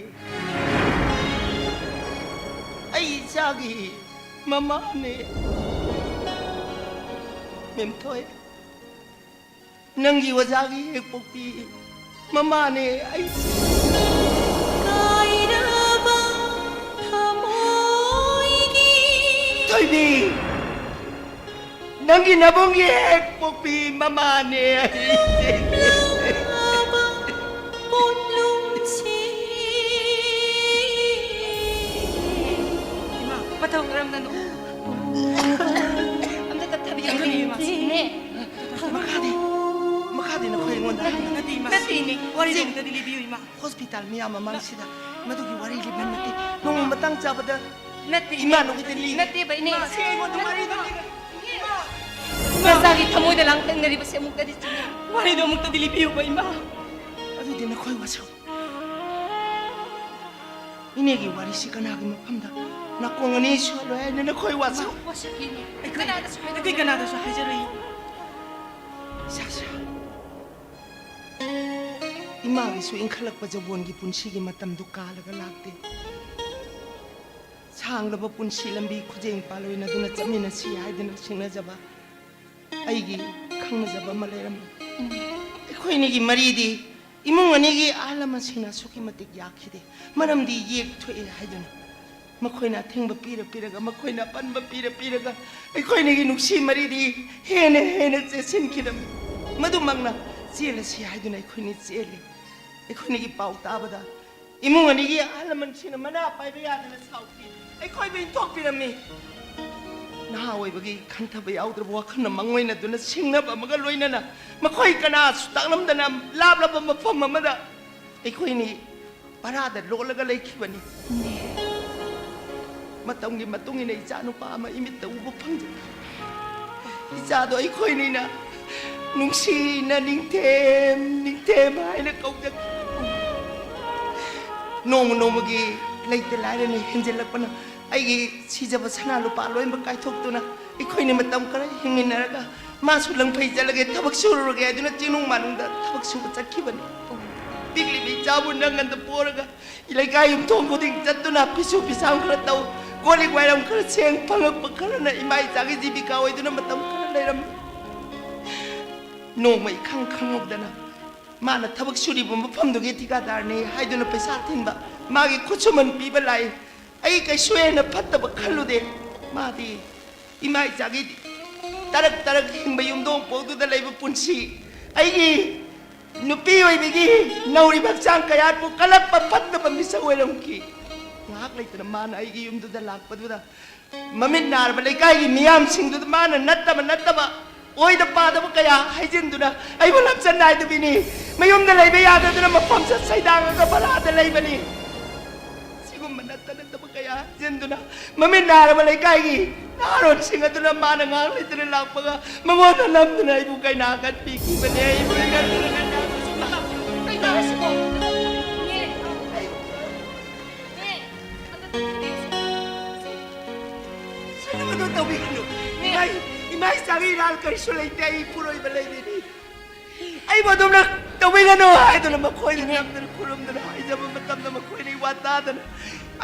ꯑꯩ ꯏꯆꯥꯒꯤ ꯃꯃꯥꯅꯦ꯫ ꯃꯦꯝꯊꯣꯏ, ꯅꯪꯒꯤ ꯑꯣꯖꯥꯒꯤ ꯍꯦꯛ ꯄꯣꯛꯄꯤ ꯃꯃꯥꯅꯦ ꯑꯩꯁꯦ꯫ ꯀꯥꯏꯔꯕ ꯊꯃꯣꯏꯒꯤ ꯊꯣꯏꯕꯤ, ꯅꯪꯒꯤ ꯅꯕꯨꯡꯒꯤ ꯍꯦꯛ ꯄꯣꯛꯄꯤ ꯃꯃꯥꯅꯦ ꯑꯩꯁꯦ꯫ ꯂꯥꯕ ꯄꯣꯠꯂꯨꯝꯁꯤ꯫ ꯏꯃꯥ, ꯃꯇꯧ ꯀꯔꯝꯅꯅꯣ? ꯑꯝꯇ ꯇꯞꯊꯕꯤꯌꯨꯅꯦ, ꯏꯃꯥ꯫ ꯏꯅꯦ꯫ ꯃꯈꯥꯗꯤ, ꯃꯈꯥꯗꯤ ꯅꯈꯣꯏ ꯑꯩꯉꯣꯟꯗ ꯍꯥꯏꯌꯨ꯫ ꯅꯠꯇꯦ, ꯏꯃꯥ꯫ ꯅꯠꯇꯦ, ꯏꯅꯦ꯫ ꯋꯥꯔꯤꯗꯣ ꯁꯤ ꯑꯝꯇꯗꯤ ꯂꯤꯕꯤꯌꯨ, ꯏꯃꯥ꯫ ꯍꯣꯁꯄꯤꯇꯥꯜ ꯃꯌꯥꯝ ꯃꯃꯥꯡꯁꯤꯗ ꯃꯗꯨꯒꯤ ꯋꯥꯔꯤ ꯂꯤꯕ ꯅꯠꯇꯦ꯫ ꯅꯣꯡꯃ ꯃꯇꯥꯡ ꯆꯥꯕꯗ ꯅꯠꯇꯦ, ꯏꯃꯥ, ꯏꯃꯥ꯫ ꯅꯈꯣꯏꯗ ꯂꯤꯒꯦ꯫ ꯅꯠꯇꯦꯕ, ꯏꯅꯦ꯫ ꯏꯃꯥ, ꯁꯤ ꯑꯩꯉꯣꯟꯗ ꯋꯥꯔꯤꯗꯣ ꯂꯤꯒꯅꯨ꯫ ꯏꯃꯥ꯫ ꯅꯆꯥꯒꯤ ꯊꯃꯣꯏꯗ ꯂꯥꯡꯇꯛꯅꯔꯤꯕꯁꯦ ꯑꯃꯨꯛꯇꯗꯤ ꯆꯨꯝꯃꯤ꯫ ꯋꯥꯔꯤꯗꯣ ꯑꯃꯨꯛꯇꯗꯤ ꯂꯤꯕꯤꯌꯨꯕ, ꯏꯃꯥ꯫ ꯑꯗꯨꯗꯤ ꯅꯈꯣꯏ ꯋꯥꯁꯛ꯫ ꯏꯅꯦꯒꯤ ꯋꯥꯔꯤꯁꯤ ꯀꯅꯥꯒꯤ ꯃꯐꯝꯗ ꯅꯥꯀꯣꯡ ꯑꯅꯤ ꯁꯣꯜꯂꯣꯏ ꯍꯥꯏꯅ ꯅꯈꯣꯏ ꯋꯥꯁꯛ꯫ ꯋꯥꯁꯛꯀꯤꯅꯦ꯫ ꯑꯩꯈꯣꯏ, ꯀꯅꯥꯗꯁꯨ ꯍꯥꯏꯗꯣꯛ-, ꯑꯩꯈꯣꯏ ꯀꯅꯥꯗꯁꯨ ꯍꯥꯏꯖꯔꯣꯏ꯫ ꯏꯁꯥ ꯁꯥ꯫ ꯏꯃꯥꯒꯤꯁꯨ ꯏꯟꯈꯠꯂꯛꯄ ꯖꯧꯕꯣꯟꯒꯤ ꯄꯨꯟꯁꯤꯒꯤ ꯃꯇꯝꯗꯨ ꯀꯥꯜꯂꯒ ꯂꯥꯛꯇꯦ꯫ ꯁꯥꯡꯂꯕ ꯄꯨꯟꯁꯤ ꯂꯝꯕꯤ ꯈꯨꯖꯦꯡ ꯄꯥꯜꯂꯣꯏꯅꯗꯨꯅ ꯆꯠꯃꯤꯟꯅꯁꯤ ꯍꯥꯏꯗꯨꯅ ꯁꯤꯡꯅꯖꯕ ꯑꯩꯒꯤ ꯈꯪꯅꯖꯕ ꯑꯃ ꯂꯩꯔꯝꯃꯤ꯫ ꯑꯩꯈꯣꯏ ꯑꯅꯤꯒꯤ ꯃꯔꯤꯗꯤ ꯏꯃꯨꯡ ꯑꯅꯤꯒꯤ ꯑꯍꯜ ꯂꯃꯟꯁꯤꯡꯅ ꯑꯁꯨꯛꯀꯤ ꯃꯇꯤꯛ ꯌꯥꯈꯤꯗꯦ꯫ ꯃꯔꯝꯗꯤ ꯌꯦꯛ ꯊꯣꯛꯑꯦ ꯍꯥꯏꯗꯨꯅ ꯃꯈꯣꯏꯅ ꯑꯊꯤꯡꯕ ꯄꯤꯔ ꯄꯤꯔꯒ, ꯃꯈꯣꯏꯅ ꯑꯄꯟꯕ ꯄꯤꯔ ꯄꯤꯔꯒ ꯑꯩꯈꯣꯏ ꯑꯅꯤꯒꯤ ꯅꯨꯡꯁꯤ ꯃꯔꯤꯗꯤ ꯍꯦꯟꯅ ꯍꯦꯟꯅ ꯆꯦꯠꯁꯤꯟꯈꯤꯔꯝꯃꯤ꯫ ꯃꯗꯨꯃꯛꯅ ꯆꯦꯜꯂꯁꯤ ꯍꯥꯏꯗꯨꯅ ꯑꯩꯈꯣꯏꯅꯤ ꯆꯦꯜꯂꯤ꯫ ꯑꯩꯈꯣꯏꯅꯤꯒꯤ ꯄꯥꯎ ꯇꯥꯕꯗ ꯏꯃꯨꯡ ꯑꯅꯤꯒꯤ ꯑꯍꯜ ꯂꯃꯟꯁꯤꯡꯅ ꯃꯅꯥ ꯄꯥꯏꯕ ꯌꯥꯗꯅ ꯁꯥꯎꯈꯤ꯫ ꯑꯩꯈꯣꯏꯕꯨ ꯏꯟꯊꯣꯛꯄꯤꯔꯝꯃꯤ꯫ ꯅꯍꯥ ꯑꯣꯏꯕꯒꯤ ꯈꯟꯊꯕ ꯌꯥꯎꯗ꯭ꯔꯕ ꯋꯥꯈꯜꯅ ꯃꯪꯑꯣꯏꯅꯗꯨꯅ ꯁꯤꯡꯅꯕ ꯑꯃꯒ ꯂꯣꯏꯅꯅ ꯃꯈꯣꯏ ꯀꯅꯥꯁꯨ ꯇꯥꯛꯂꯝꯗꯅ ꯂꯥꯞꯂꯕ ꯃꯐꯝ ꯑꯃꯗ ꯑꯩꯈꯣꯏꯅꯤ ꯚꯔꯥꯗ ꯂꯣꯠꯂꯒ ꯂꯩꯈꯤꯕꯅꯤ꯫ ꯃꯇꯝꯒꯤ ꯃꯇꯨꯡ ꯏꯟꯅ ꯏꯆꯥ ꯅꯨꯄꯥ ꯑꯃ ꯏꯃꯤꯠꯇ ꯎꯕ ꯐꯪꯖꯈꯤ꯫ ꯏꯆꯥꯗꯣ ꯑꯩꯈꯣꯏꯅꯤꯅ ꯅꯨꯡꯁꯤꯅ ꯅꯤꯡꯊꯦꯝ ꯅꯤꯡꯊꯦꯝ ꯍꯥꯏꯅ ꯀꯧꯖꯈꯤ꯫ ꯅꯣꯡꯃ ꯅꯣꯡꯃꯒꯤ ꯂꯩꯇ ꯂꯥꯏꯔꯅ ꯍꯦꯟꯖꯤꯜꯂꯛꯄꯅ ꯑꯩꯒꯤ ꯁꯤꯖꯕ ꯁꯅꯥ ꯂꯨꯄꯥ ꯂꯣꯏꯅꯃꯛ ꯀꯥꯏꯊꯣꯛꯇꯨꯅ ꯑꯩꯈꯣꯏꯅꯤ ꯃꯇꯝ ꯈꯔ ꯍꯤꯡꯃꯤꯟꯅꯔꯒ ꯃꯥꯁꯨ ꯂꯪꯐꯩ ꯆꯠꯂꯒꯦ, ꯊꯕꯛ ꯁꯨꯔꯨꯔꯒꯦ ꯍꯥꯏꯗꯨꯅ ꯆꯤꯡꯅꯨꯡ ꯃꯥꯅꯨꯡꯗ ꯊꯕꯛ ꯁꯨꯕ ꯆꯠꯈꯤꯕꯅꯤ꯫ ꯄꯤꯛꯂꯤꯕ ꯏꯆꯥꯕꯨ ꯅꯪ ꯑꯟꯗ ꯄꯣꯔꯒ ꯂꯩꯀꯥꯏ ꯌꯨꯝꯊꯣꯡ ꯈꯨꯗꯤꯡ ꯆꯠꯇꯨꯅ ꯐꯤꯁꯨ ꯐꯤꯁꯥꯝ ꯈꯔ ꯇꯧ, ꯀꯣꯜ ꯂꯤꯛ ꯋꯥꯏꯔꯝ ꯈꯔ ꯁꯦꯡ, ꯐꯪꯉꯛꯄ ꯈꯔꯅ ꯏꯃꯥ ꯏꯆꯥꯒꯤ ꯖꯤꯕꯤꯀꯥ ꯑꯣꯏꯗꯨꯅ ꯃꯇꯝ ꯈꯔ ꯂꯩꯔꯝꯃꯤ꯫ ꯅꯣꯡꯃ ꯏꯈꯪ ꯈꯪꯍꯧꯗꯅ ꯃꯥꯅ ꯊꯕꯛ ꯁꯨꯔꯤꯕ ꯃꯐꯝꯗꯨꯒꯤ ꯊꯤꯀꯥꯗꯥꯔꯅꯤ ꯍꯥꯏꯗꯨꯅ ꯄꯩꯁꯥ ꯊꯤꯟꯕ, ꯃꯥꯒꯤ ꯈꯨꯠꯁꯨꯃꯟ ꯄꯤꯕ ꯂꯥꯛꯏ꯫ ꯑꯩ ꯀꯩꯁꯨ ꯍꯦꯟꯅ ꯐꯠꯇꯕ ꯈꯜꯂꯨꯗꯦ꯫ ꯃꯥꯗꯤ ꯏꯃꯥ ꯏꯆꯥꯒꯤ ꯇꯔꯛ ꯇꯔꯛ ꯍꯤꯡꯕ ꯌꯨꯝꯊꯣꯡ ꯄꯣꯛꯇꯨꯗ ꯂꯩꯕ ꯄꯨꯟꯁꯤ, ꯑꯩꯒꯤ ꯅꯨꯄꯤ ꯑꯣꯏꯕꯒꯤ ꯅꯧꯔꯤꯕ ꯍꯛꯆꯥꯡ ꯀꯌꯥꯠꯄꯨ ꯀꯜꯂꯛꯄ ꯐꯠꯇꯕ ꯃꯤꯁꯛ ꯑꯣꯏꯔꯝꯈꯤ꯫ ꯉꯥꯏꯍꯥꯛ ꯂꯩꯇꯅ ꯃꯥꯅ ꯑꯩꯒꯤ ꯌꯨꯝꯗꯨꯗ ꯂꯥꯛꯄꯗꯨꯗ ꯃꯃꯤꯠ ꯅꯥꯔꯕ ꯂꯩꯀꯥꯏꯒꯤ ꯃꯤꯌꯥꯝꯁꯤꯡꯗꯨꯗ ꯃꯥꯅ ꯅꯠꯇꯕ ꯅꯠꯇꯕ ꯑꯣꯏꯗ ꯄꯥꯗꯕ ꯀꯌꯥ ꯍꯥꯏꯖꯤꯟꯗꯨꯅ ꯑꯩꯕꯨ ꯂꯝꯆꯠ ꯅꯥꯏꯗꯕꯤꯅꯤ꯫ ꯃꯌꯨꯝꯗ ꯂꯩꯕ ꯌꯥꯗꯗꯨꯅ ꯃꯐꯝ ꯆꯠ ꯁꯩꯗꯥꯡꯉꯒ ꯚꯔꯥꯗ ꯂꯩꯕꯅꯤ꯫ ꯁꯤꯒꯨꯝꯕ ꯅꯠꯇ ꯅꯠꯇꯕ ꯀꯌꯥ ꯍꯥꯏꯖꯤꯟꯗꯨꯅ ꯃꯃꯤꯠ ꯅꯥꯔꯕ ꯂꯩꯀꯥꯏꯒꯤ ꯅꯍꯥꯔꯣꯟꯁꯤꯡ ꯑꯗꯨꯅ ꯃꯥꯅ ꯉꯥꯏꯍꯥꯛ ꯂꯩꯇꯅ ꯂꯥꯛꯄꯒ ꯃꯉꯣꯟꯗ ꯅꯝꯗꯨꯅ ꯑꯩꯕꯨ ꯀꯩꯅꯥ ꯀꯠꯄꯤꯈꯤꯕꯅꯦ꯫ ꯑꯩꯕꯨ ꯏꯀꯥꯏꯗꯅ ꯀꯩꯅꯥ ꯀꯩꯅꯣ ꯍꯥꯏꯁꯤꯕꯣ? ꯏꯅꯦ, ꯏꯅꯦ, ꯑꯝꯇ ꯊꯝꯕꯤꯌꯨꯁꯦ꯫ ꯁꯤꯒꯨꯝꯕꯗꯣ ꯇꯧꯕꯤꯒꯅꯨ꯫ ꯏꯃꯥ, ꯏꯃꯥ ꯏꯆꯥꯒꯤ ꯏꯔꯥꯜ ꯀꯔꯤꯁꯨ ꯂꯩꯇꯦ꯫ ꯑꯩ ꯏꯄꯨꯔꯣꯏꯕ ꯂꯩꯔꯤꯅꯤ꯫ ꯑꯩꯕꯨ ꯑꯗꯨꯝꯅ ꯇꯧꯕꯤꯒꯅꯨ ꯍꯥꯏꯗꯨꯅ ꯃꯈꯣꯏꯗ ꯅꯝꯗꯅ ꯈꯨꯔꯨꯝꯗꯅ ꯍꯥꯏꯖꯕ ꯃꯇꯝꯗ ꯃꯈꯣꯏꯅ ꯏꯋꯥ ꯇꯥꯗꯅ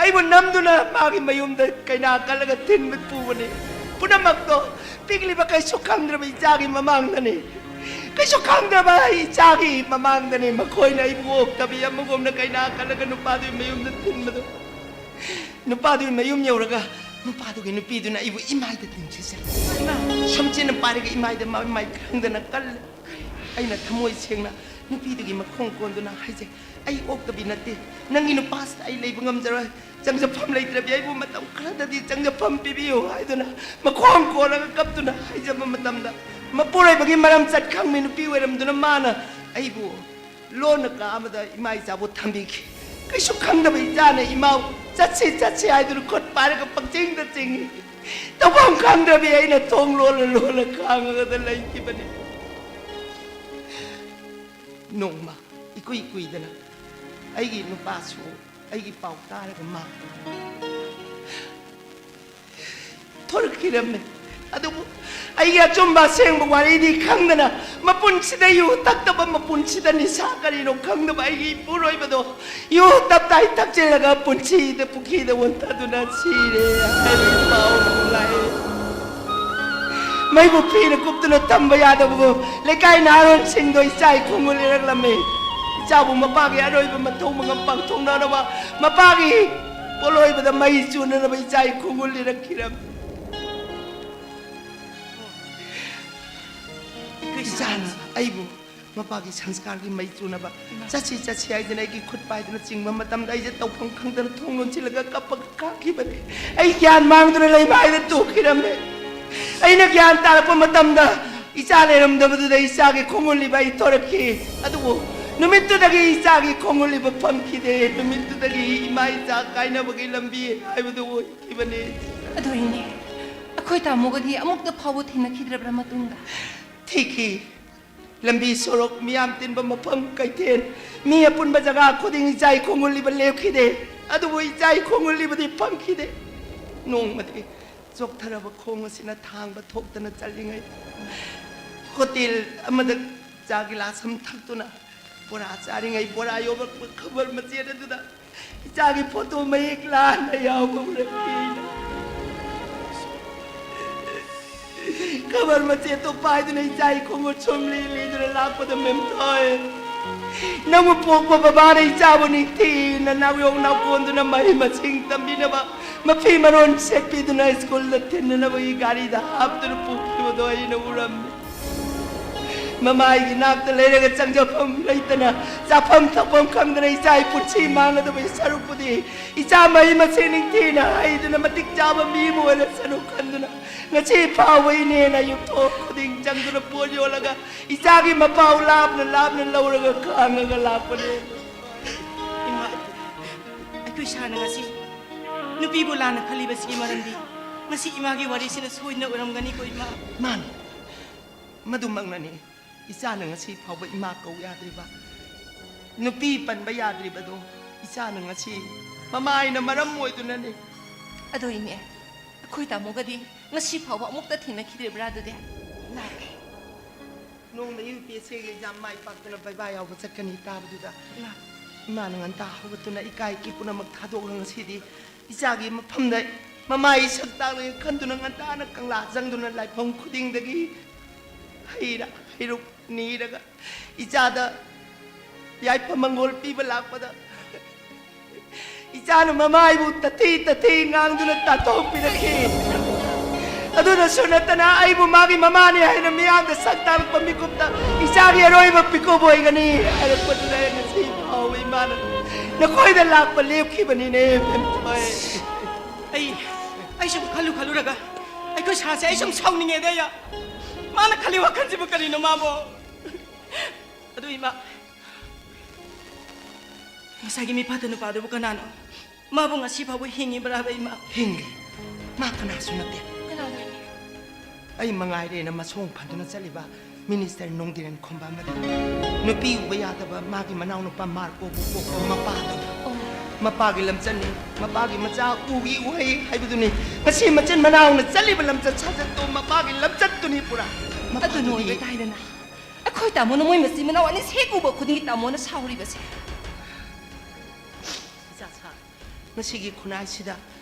ꯑꯩꯕꯨ ꯅꯝꯗꯨꯅ ꯃꯥꯒꯤ ꯃꯌꯨꯝꯗ ꯀꯩꯅꯥ ꯀꯠꯂꯒ ꯊꯤꯟꯕ ꯄꯨꯕꯅꯤ꯫ ꯄꯨꯝꯅꯃꯛꯇꯣ ꯄꯤꯛꯂꯤꯕ ꯀꯩꯁꯨ ꯈꯪꯗ꯭ꯔꯕ ꯏꯆꯥꯒꯤ ꯃꯃꯥꯡꯗꯅꯤ꯫ ꯀꯩꯁꯨ ꯈꯪꯗ꯭ꯔꯕ ꯏꯆꯥꯒꯤ ꯃꯃꯥꯡꯗꯅꯤ꯫ ꯃꯈꯣꯏꯅ ꯑꯩꯕꯨ ꯑꯣꯛꯇꯕꯤ ꯑꯃꯒꯨꯝꯅ ꯀꯩꯅꯥ ꯈꯜꯂꯒ ꯅꯨꯄꯥꯗꯨꯒꯤ ꯃꯌꯨꯝꯗ ꯊꯤꯟꯕꯗꯣ꯫ ꯅꯨꯄꯥꯗꯨꯒꯤ ꯃꯌꯨꯝ ꯌꯧꯔꯒ ꯅꯨꯄꯥꯗꯨꯒꯤ ꯅꯨꯄꯤꯗꯨꯅ ꯑꯩꯕꯨ ꯏꯃꯥꯏꯗ ꯇꯤꯡꯁꯤꯜꯂꯦ꯫ ꯏꯃꯥ! ꯁꯝꯆꯦꯠꯅ ꯄꯥꯏꯔꯒ ꯏꯃꯥꯏꯗ ꯃꯃꯥꯏ ꯈꯪꯗꯅ ꯀꯜꯂꯦ꯫ ꯑꯩꯅ ꯊꯃꯣꯏ ꯁꯦꯡꯅ ꯅꯨꯄꯤꯗꯨꯒꯤ ꯃꯈꯣꯡ ꯀꯣꯟꯗꯨꯅ ꯍꯥꯏꯖꯩ, "ꯑꯩ ꯑꯣꯛꯇꯕꯤ ꯅꯠꯇꯦ, ꯅꯪꯒꯤ ꯅꯨꯄꯥꯁꯤꯗ ꯑꯩ ꯂꯩꯕ ꯉꯝꯖꯔꯣꯏ, ꯆꯪꯖꯐꯝ ꯂꯩꯇ꯭ꯔꯕꯤ ꯑꯩꯕꯨ ꯃꯇꯝ ꯈꯔꯗꯗꯤ ꯆꯪꯖꯐꯝ ꯄꯤꯕꯤꯌꯨ" ꯍꯥꯏꯗꯨꯅ ꯃꯈꯣꯡ ꯀꯣꯜꯂꯒ ꯀꯞꯇꯨꯅ ꯍꯥꯏꯖꯕ ꯃꯇꯝꯗ, ꯃꯄꯨꯔꯣꯏꯕꯒꯤ ꯃꯔꯝ ꯆꯠ ꯈꯪꯕꯤ ꯅꯨꯄꯤ ꯑꯣꯏꯔꯝꯗꯨꯅ ꯃꯥꯅ ꯑꯩꯕꯨ ꯂꯣꯟꯅ ꯀꯥ ꯑꯃꯗ ꯏꯃꯥ ꯏꯆꯥꯕꯨ ꯊꯝꯕꯤꯈꯤ꯫ ꯀꯩꯁꯨ ꯈꯪꯗꯕ ꯏꯆꯥꯅ ꯏꯃꯥ ꯆꯠꯁꯤ ꯆꯠꯁꯤ ꯍꯥꯏꯗꯨꯅ ꯈꯨꯠ ꯄꯥꯏꯔꯒ ꯄꯪꯆꯤꯡꯗ ꯆꯤꯡꯏ꯫ ꯇꯧꯐꯝ ꯈꯪꯗ꯭ꯔꯕꯤ ꯑꯩꯅ ꯊꯣꯡ ꯂꯣꯜꯂ ꯂꯣꯜꯂ ꯈꯥꯡꯉꯒꯗ ꯂꯩꯈꯤꯕꯅꯤ꯫ ꯅꯣꯡꯃ ꯏꯀꯨꯏ ꯀꯨꯏꯗꯅ ꯑꯩꯒꯤ ꯅꯨꯄꯥꯁꯨ ꯑꯩꯒꯤ ꯄꯥꯎ ꯇꯥꯔꯒ ꯃꯥ ꯊꯣꯔꯛꯈꯤꯔꯝꯃꯦ꯫ ꯑꯗꯨꯕꯨ ꯑꯩꯒꯤ ꯑꯆꯨꯝꯕ ꯑꯁꯦꯡꯕ ꯋꯥꯔꯤꯗꯤ ꯈꯪꯗꯅ, ꯃꯄꯨꯟꯁꯤꯗ ꯌꯨ ꯊꯛꯇꯕ, ꯃꯄꯨꯟꯁꯤꯗ ꯅꯤꯁꯥ ꯀꯔꯤꯅꯣ ꯈꯪꯗꯕ ꯑꯩꯒꯤ ꯏꯄꯨꯔꯣꯏꯕꯗꯣ ꯌꯨ ꯇꯞꯇꯥꯏ ꯊꯛꯆꯤꯜꯂꯒ ꯄꯨꯟꯁꯤꯗ ꯄꯨꯈ꯭ꯔꯤꯗ ꯑꯣꯟꯊꯗꯨꯅ ꯁꯤꯔꯦ ꯍꯥꯏꯕꯒꯤ ꯄꯥꯎ ꯑꯃ ꯂꯥꯛꯑꯦ꯫ ꯃꯩꯕꯨ ꯐꯤꯅ ꯀꯨꯞꯇꯨꯅ ꯊꯝꯕ ꯌꯥꯗꯕꯕꯨ ꯂꯩꯀꯥꯏ ꯅꯍꯥꯔꯣꯜꯁꯤꯡꯗꯣ ꯏꯆꯥ ꯏꯈꯣꯡꯕꯨ ꯂꯤꯔꯛꯂꯝꯃꯤ꯫ ꯏꯆꯥꯕꯨ ꯃꯄꯥꯒꯤ ꯑꯔꯣꯏꯕ ꯃꯊꯧ ꯃꯉꯝ ꯄꯥꯡꯊꯣꯛꯅꯅꯕ, ꯃꯄꯥꯒꯤ ꯄꯣꯠꯂꯣꯏꯕꯗ ꯃꯩ ꯆꯨꯅꯅꯕ ꯏꯆꯥ ꯏꯈꯣꯡꯕꯨ ꯂꯤꯔꯛꯈꯤꯔꯝꯃꯤ꯫ ꯏꯆꯥꯅ ꯑꯩꯕꯨ ꯃꯄꯥꯒꯤ ꯁꯪꯁꯀꯥꯔꯒꯤ ꯃꯩ ꯆꯨꯅꯕ ꯆꯠꯁꯤ ꯆꯠꯁꯤ ꯍꯥꯏꯗꯅ ꯑꯩꯒꯤ ꯈꯨꯠ ꯄꯥꯏꯗꯨꯅ ꯆꯤꯡꯕ ꯃꯇꯝꯗ ꯑꯩꯁꯦ ꯇꯧꯐꯝ ꯈꯪꯗꯅ ꯊꯣꯡ ꯂꯣꯟꯁꯤꯜꯂꯒ ꯀꯞꯄꯒ ꯀꯥꯈꯤꯕꯅꯤ꯫ ꯑꯩ ꯒ꯭ꯌꯥꯟ ꯃꯥꯡꯗꯨꯅ ꯂꯩꯃꯥꯏꯗ ꯇꯣꯛꯈꯤꯔꯝꯃꯦ꯫ ꯑꯩꯅ ꯒ꯭ꯌꯥꯟ ꯇꯥꯔꯛꯄ ꯃꯇꯝꯗ ꯏꯆꯥ ꯂꯩꯔꯝꯗꯕꯗꯨꯗ ꯏꯆꯥꯒꯤ ꯈꯣꯡꯒꯨꯜ ꯂꯤꯕ ꯑꯩ ꯊꯣꯔꯛꯈꯤ꯫ ꯑꯗꯨꯕꯨ ꯅꯨꯃꯤꯠꯇꯨꯗꯒꯤ ꯏꯆꯥꯒꯤ ꯈꯣꯡꯒꯨꯜ ꯂꯤꯕ ꯐꯪꯈꯤꯗꯦ꯫ ꯅꯨꯃꯤꯠꯇꯨꯗꯒꯤ ꯏꯃꯥ ꯏꯆꯥ ꯀꯥꯏꯅꯕꯒꯤ ꯂꯝꯕꯤ ꯍꯥꯏꯕꯗꯨ ꯑꯣꯏꯈꯤꯕꯅꯤ꯫ ꯑꯗꯨ ꯏꯅꯦ, ꯑꯩꯈꯣꯏ ꯇꯥꯃꯣꯒꯗꯤ ꯑꯃꯨꯛꯇ ꯐꯥꯎꯕ ꯊꯦꯡꯅꯈꯤꯗ꯭ꯔꯕ꯭ꯔꯥ ꯃꯇꯨꯡꯗ? ꯊꯤꯈꯤ꯫ ꯂꯝꯕꯤ ꯁꯣꯔꯣꯛ, ꯃꯤꯌꯥꯝ ꯇꯤꯟꯕ ꯃꯐꯝ, ꯀꯩꯊꯦꯜ, ꯃꯤ ꯑꯄꯨꯟꯕ ꯖꯒꯥ ꯈꯨꯗꯤꯡ ꯏꯆꯥ ꯏꯈꯣꯡꯒꯨꯜ ꯂꯤꯕ ꯂꯦꯞꯈꯤꯗꯦ꯫ ꯑꯗꯨꯕꯨ ꯏꯆꯥ ꯏꯈꯣꯡꯒꯨꯜ ꯂꯤꯕꯗꯤ ꯐꯪꯈꯤꯗꯦ꯫ ꯅꯣꯡꯃꯗꯤ ꯆꯣꯛꯊꯔꯕ ꯈꯣꯡ ꯑꯁꯤꯅ ꯊꯥꯡꯕ ꯊꯣꯛꯇꯅ ꯆꯠꯂꯤꯉꯩ, ꯍꯣꯇꯦꯜ ꯑꯃꯗ ꯆꯥ ꯒꯤꯂꯥꯁ ꯑꯃ ꯊꯛꯇꯨꯅ ꯕꯣꯔꯥ ꯆꯥꯔꯤꯉꯩ, ꯕꯣꯔꯥ ꯌꯣꯜꯂꯛꯄ ꯈꯕꯔ ꯃꯆꯦꯠ ꯑꯗꯨꯗ ꯏꯆꯥꯒꯤ ꯐꯣꯇꯣ ꯃꯌꯦꯛ ꯂꯥꯟꯅ ꯌꯥꯎꯕ ꯎꯔꯛꯈꯤ꯫ ꯈꯕꯔ ꯃꯆꯦꯠꯇꯣ ꯄꯥꯏꯗꯨꯅ ꯏꯆꯥꯒꯤ ꯈꯣꯡꯎꯠ ꯁꯨꯝ ꯂꯤ ꯂꯤꯗꯨꯅ ꯂꯥꯛꯄꯗ, ꯃꯦꯝꯊꯣꯏ, ꯅꯪꯕꯨ ꯄꯣꯛꯄ ꯕꯕꯥꯅ ꯏꯆꯥꯕꯨ ꯅꯤꯡꯊꯤꯅ ꯅꯥꯎꯌꯣꯛ ꯅꯥꯎꯀꯣꯟꯗꯨꯅ ꯃꯍꯩ ꯃꯁꯤꯡ ꯇꯝꯕꯤꯅꯕ, ꯃꯐꯤ ꯃꯔꯣꯟ ꯁꯦꯠꯄꯤꯗꯨꯅ ꯁ꯭ꯀꯨꯜꯗ ꯊꯤꯟꯅꯅꯕꯒꯤ ꯒꯥꯔꯤꯗ ꯍꯥꯞꯇꯨꯅ ꯄꯨꯈꯤꯕꯗꯣ ꯑꯩꯅ ꯎꯔꯝꯃꯤ꯫ ꯃꯃꯥꯏꯒꯤ ꯅꯥꯛꯇ ꯂꯩꯔꯒ ꯆꯪꯖꯐꯝ ꯂꯩꯇꯅ, ꯆꯥꯐꯝ ꯊꯛꯐꯝ ꯈꯪꯗꯅ ꯏꯆꯥꯒꯤ ꯄꯨꯟꯁꯤ ꯃꯥꯡꯒꯗꯕꯒꯤ ꯁꯔꯨꯛꯄꯨꯗꯤ, ꯏꯆꯥ ꯃꯍꯩ ꯃꯁꯤꯡ ꯅꯤꯡꯊꯤꯅ ꯍꯩꯗꯨꯅ ꯃꯇꯤꯛ ꯆꯥꯕ ꯃꯤ ꯑꯃ ꯑꯣꯏꯔꯁꯅꯨ ꯈꯟꯗꯨꯅ, ꯉꯁꯤ ꯐꯥꯎꯕ ꯏꯅꯦꯅ ꯌꯨꯝꯊꯣꯡ ꯈꯨꯗꯤꯡ ꯆꯪꯗꯨꯅ ꯄꯣꯠ ꯌꯣꯜꯂꯒ ꯏꯆꯥꯒꯤ ꯃꯄꯥꯎ ꯂꯥꯞꯅ ꯂꯥꯞꯅ ꯂꯧꯔꯒ ꯈꯥꯡꯉꯒ ꯂꯥꯛꯄꯅꯦ꯫ ꯏꯃꯥ, ꯑꯩꯈꯣꯏ ꯁꯥꯔꯅ ꯉꯁꯤ ꯅꯨꯄꯤꯕꯨ ꯂꯥꯟꯅ ꯈꯜꯂꯤꯕꯁꯤꯒꯤ ꯃꯔꯝꯗꯤ ꯉꯁꯤ ꯏꯃꯥꯒꯤ ꯋꯥꯔꯤꯁꯤꯅ ꯁꯣꯏꯗꯅ ꯑꯣꯏꯔꯝꯒꯅꯤꯀꯣ, ꯏꯃꯥ꯫ ꯃꯥꯅꯤ, ꯃꯗꯨꯃꯛꯅꯅꯤ ꯏꯆꯥꯅ ꯉꯁꯤ ꯐꯥꯎꯕ ꯏꯃꯥ ꯀꯧ ꯌꯥꯗ꯭ꯔꯤꯕ, ꯅꯨꯄꯤ ꯄꯟꯕ ꯌꯥꯗ꯭ꯔꯤꯕꯗꯣ ꯏꯆꯥꯅ ꯉꯁꯤ ꯃꯃꯥꯏꯅ ꯃꯔꯝ ꯑꯣꯏꯗꯨꯅꯅꯤ꯫ ꯑꯗꯣ ꯏꯅꯦ, ꯑꯩꯈꯣꯏ ꯇꯥꯃꯣꯒꯗꯤ ꯉꯁꯤ ꯐꯥꯎꯕ ꯑꯃꯨꯛꯇ ꯊꯦꯡꯅꯈꯤꯗ꯭ꯔꯤꯕ꯭ꯔꯥ ꯑꯗꯨꯗꯤ? ꯂꯥꯛꯑꯦ꯫ ꯅꯣꯡꯃ ꯌꯨ ꯄꯤ ꯑꯦꯁ ꯁꯤꯒꯤ ꯑꯦꯛꯖꯥꯝ ꯃꯥꯏ ꯄꯥꯛꯇꯨꯅ ꯕꯩꯕꯥ ꯌꯥꯎꯕ ꯆꯠꯀꯅꯤ ꯇꯥꯕꯗꯨꯗ, ꯂꯥꯛ꯫ ꯏꯃꯥꯅ ꯉꯟꯇꯥ ꯍꯧꯒꯠꯇꯨꯅ ꯏꯀꯥꯏ ꯏꯀꯤ ꯄꯨꯝꯅꯃꯛ ꯊꯥꯗꯣꯛꯂꯒ ꯉꯁꯤꯗꯤ ꯏꯆꯥꯒꯤ ꯃꯐꯝꯗ ꯃꯃꯥꯏ ꯁꯛ ꯇꯥꯛꯂꯒ ꯈꯟꯗꯨꯅ ꯉꯟꯇꯥꯅ ꯀꯪꯂꯥ ꯆꯪꯗꯨꯅ ꯂꯥꯏꯐꯝ ꯈꯨꯗꯤꯡꯗꯒꯤ ꯍꯩꯔꯥ ꯍꯩꯔꯨꯛ ꯅꯤꯔꯒ ꯏꯆꯥꯗ ꯌꯥꯏꯐ ꯃꯪꯒꯣꯜ ꯄꯤꯕ ꯂꯥꯛꯄꯗ, ꯏꯆꯥꯅ ꯃꯃꯥꯏꯕꯨ ꯇꯊꯤ ꯇꯊꯤ ꯉꯥꯡꯗꯨꯅ ꯇꯥꯟꯊꯣꯛꯄꯤꯔꯛꯈꯤ꯫ ꯑꯗꯨꯗꯁꯨ ꯅꯠꯇꯅ ꯑꯩꯕꯨ ꯃꯥꯒꯤ ꯃꯃꯥꯅꯤ ꯍꯥꯏꯅ ꯃꯤꯌꯥꯝꯗ ꯁꯛ ꯇꯥꯛꯂꯛꯄ ꯃꯤꯀꯨꯞꯇ ꯏꯆꯥꯒꯤ ꯑꯔꯣꯏꯕ ꯄꯤꯀꯨꯞ ꯑꯣꯏꯒꯅꯤ ꯍꯥꯏꯔꯛꯄꯗꯨꯗ ꯑꯩ ꯉꯁꯤ ꯐꯥꯎꯕ ꯏꯃꯥꯅ ꯅꯈꯣꯏꯗ ꯂꯥꯛꯄ ꯂꯦꯞꯈꯤꯕꯅꯤꯅꯦ, ꯃꯦꯝꯊꯣꯏ꯫ ꯑꯩ, ꯑꯩ ꯁꯨꯝ ꯈꯜꯂꯨ ꯈꯜꯂꯨꯔꯒ ꯑꯩꯈꯣꯏ ꯁꯥꯔꯁꯦ ꯑꯩ ꯁꯨꯝ ꯁꯥꯎꯅꯤꯡꯉꯦꯗ, ꯑꯩ꯫ ꯃꯥꯅ ꯈꯜꯂꯤ ꯋꯥꯈꯜꯁꯤꯕꯨ ꯀꯔꯤꯅꯣ ꯃꯥꯕꯣ? ꯑꯗꯨ ꯏꯃꯥ, ꯉꯁꯥꯏꯒꯤ ꯃꯤꯐꯠꯇ ꯅꯨꯄꯥꯗꯨꯕꯨ ꯀꯅꯥꯅꯣ? ꯃꯥꯕꯨ ꯉꯁꯤ ꯐꯥꯎꯕ ꯍꯤꯡꯉꯤꯕ꯭ꯔꯥꯕ, ꯏꯃꯥ? ꯍꯤꯡꯂꯤ꯫ ꯃꯥ ꯀꯅꯥꯁꯨ ꯅꯠꯇꯦ꯫ ꯀꯅꯥꯅꯣ ꯍꯥꯏꯅꯤ? ꯑꯩ ꯃꯉꯥꯏꯔꯦꯅ ꯃꯁꯣꯡ ꯐꯟꯗꯨꯅ ꯆꯠꯂꯤꯕ ꯃꯤꯅꯤꯁꯇꯔ ꯅꯣꯡꯗꯤꯔꯦꯟ ꯈꯣꯝꯕ ꯑꯃꯗꯤ ꯅꯨꯄꯤ ꯎꯕ ꯌꯥꯗꯕ ꯃꯥꯒꯤ ꯃꯅꯥꯎꯅꯨꯄꯥ ꯃꯥꯔꯀꯣꯕꯨ ꯄꯣꯛꯄ ꯃꯄꯥꯗꯨꯅꯤ꯫ ꯑꯣ꯫ ꯃꯄꯥꯒꯤ ꯂꯝꯆꯠꯅꯤ, ꯃꯄꯥꯒꯤ ꯃꯆꯥ ꯎꯒꯤ ꯎꯍꯩ ꯍꯥꯏꯕꯗꯨꯅꯤ꯫ ꯉꯁꯤ ꯃꯆꯤꯟ ꯃꯅꯥꯎꯅ ꯆꯠꯂꯤꯕ ꯂꯝꯆꯠ ꯁꯥꯖꯠꯇꯣ ꯃꯄꯥꯒꯤ ꯂꯝꯆꯠꯇꯨꯅꯤ ꯄꯨꯔꯥ꯫ ꯑꯗꯨ ꯃꯄꯥꯗꯨꯗꯤ ꯅꯣꯏꯕ ꯇꯥꯏꯗꯅ꯫ ꯑꯩꯈꯣꯏ ꯇꯥꯃꯣꯅ ꯃꯣꯏ ꯃꯆꯤꯟ ꯃꯅꯥꯎ ꯑꯅꯤ ꯍꯦꯛ ꯎꯕ ꯈꯨꯗꯤꯡꯒꯤ ꯇꯥꯃꯣꯅ ꯁꯥꯎꯔꯤꯕꯁꯦ꯫ ꯏꯆꯥ ꯁꯥ, ꯉꯁꯤꯒꯤ ꯈꯨꯟꯅꯥꯏꯁꯤꯗ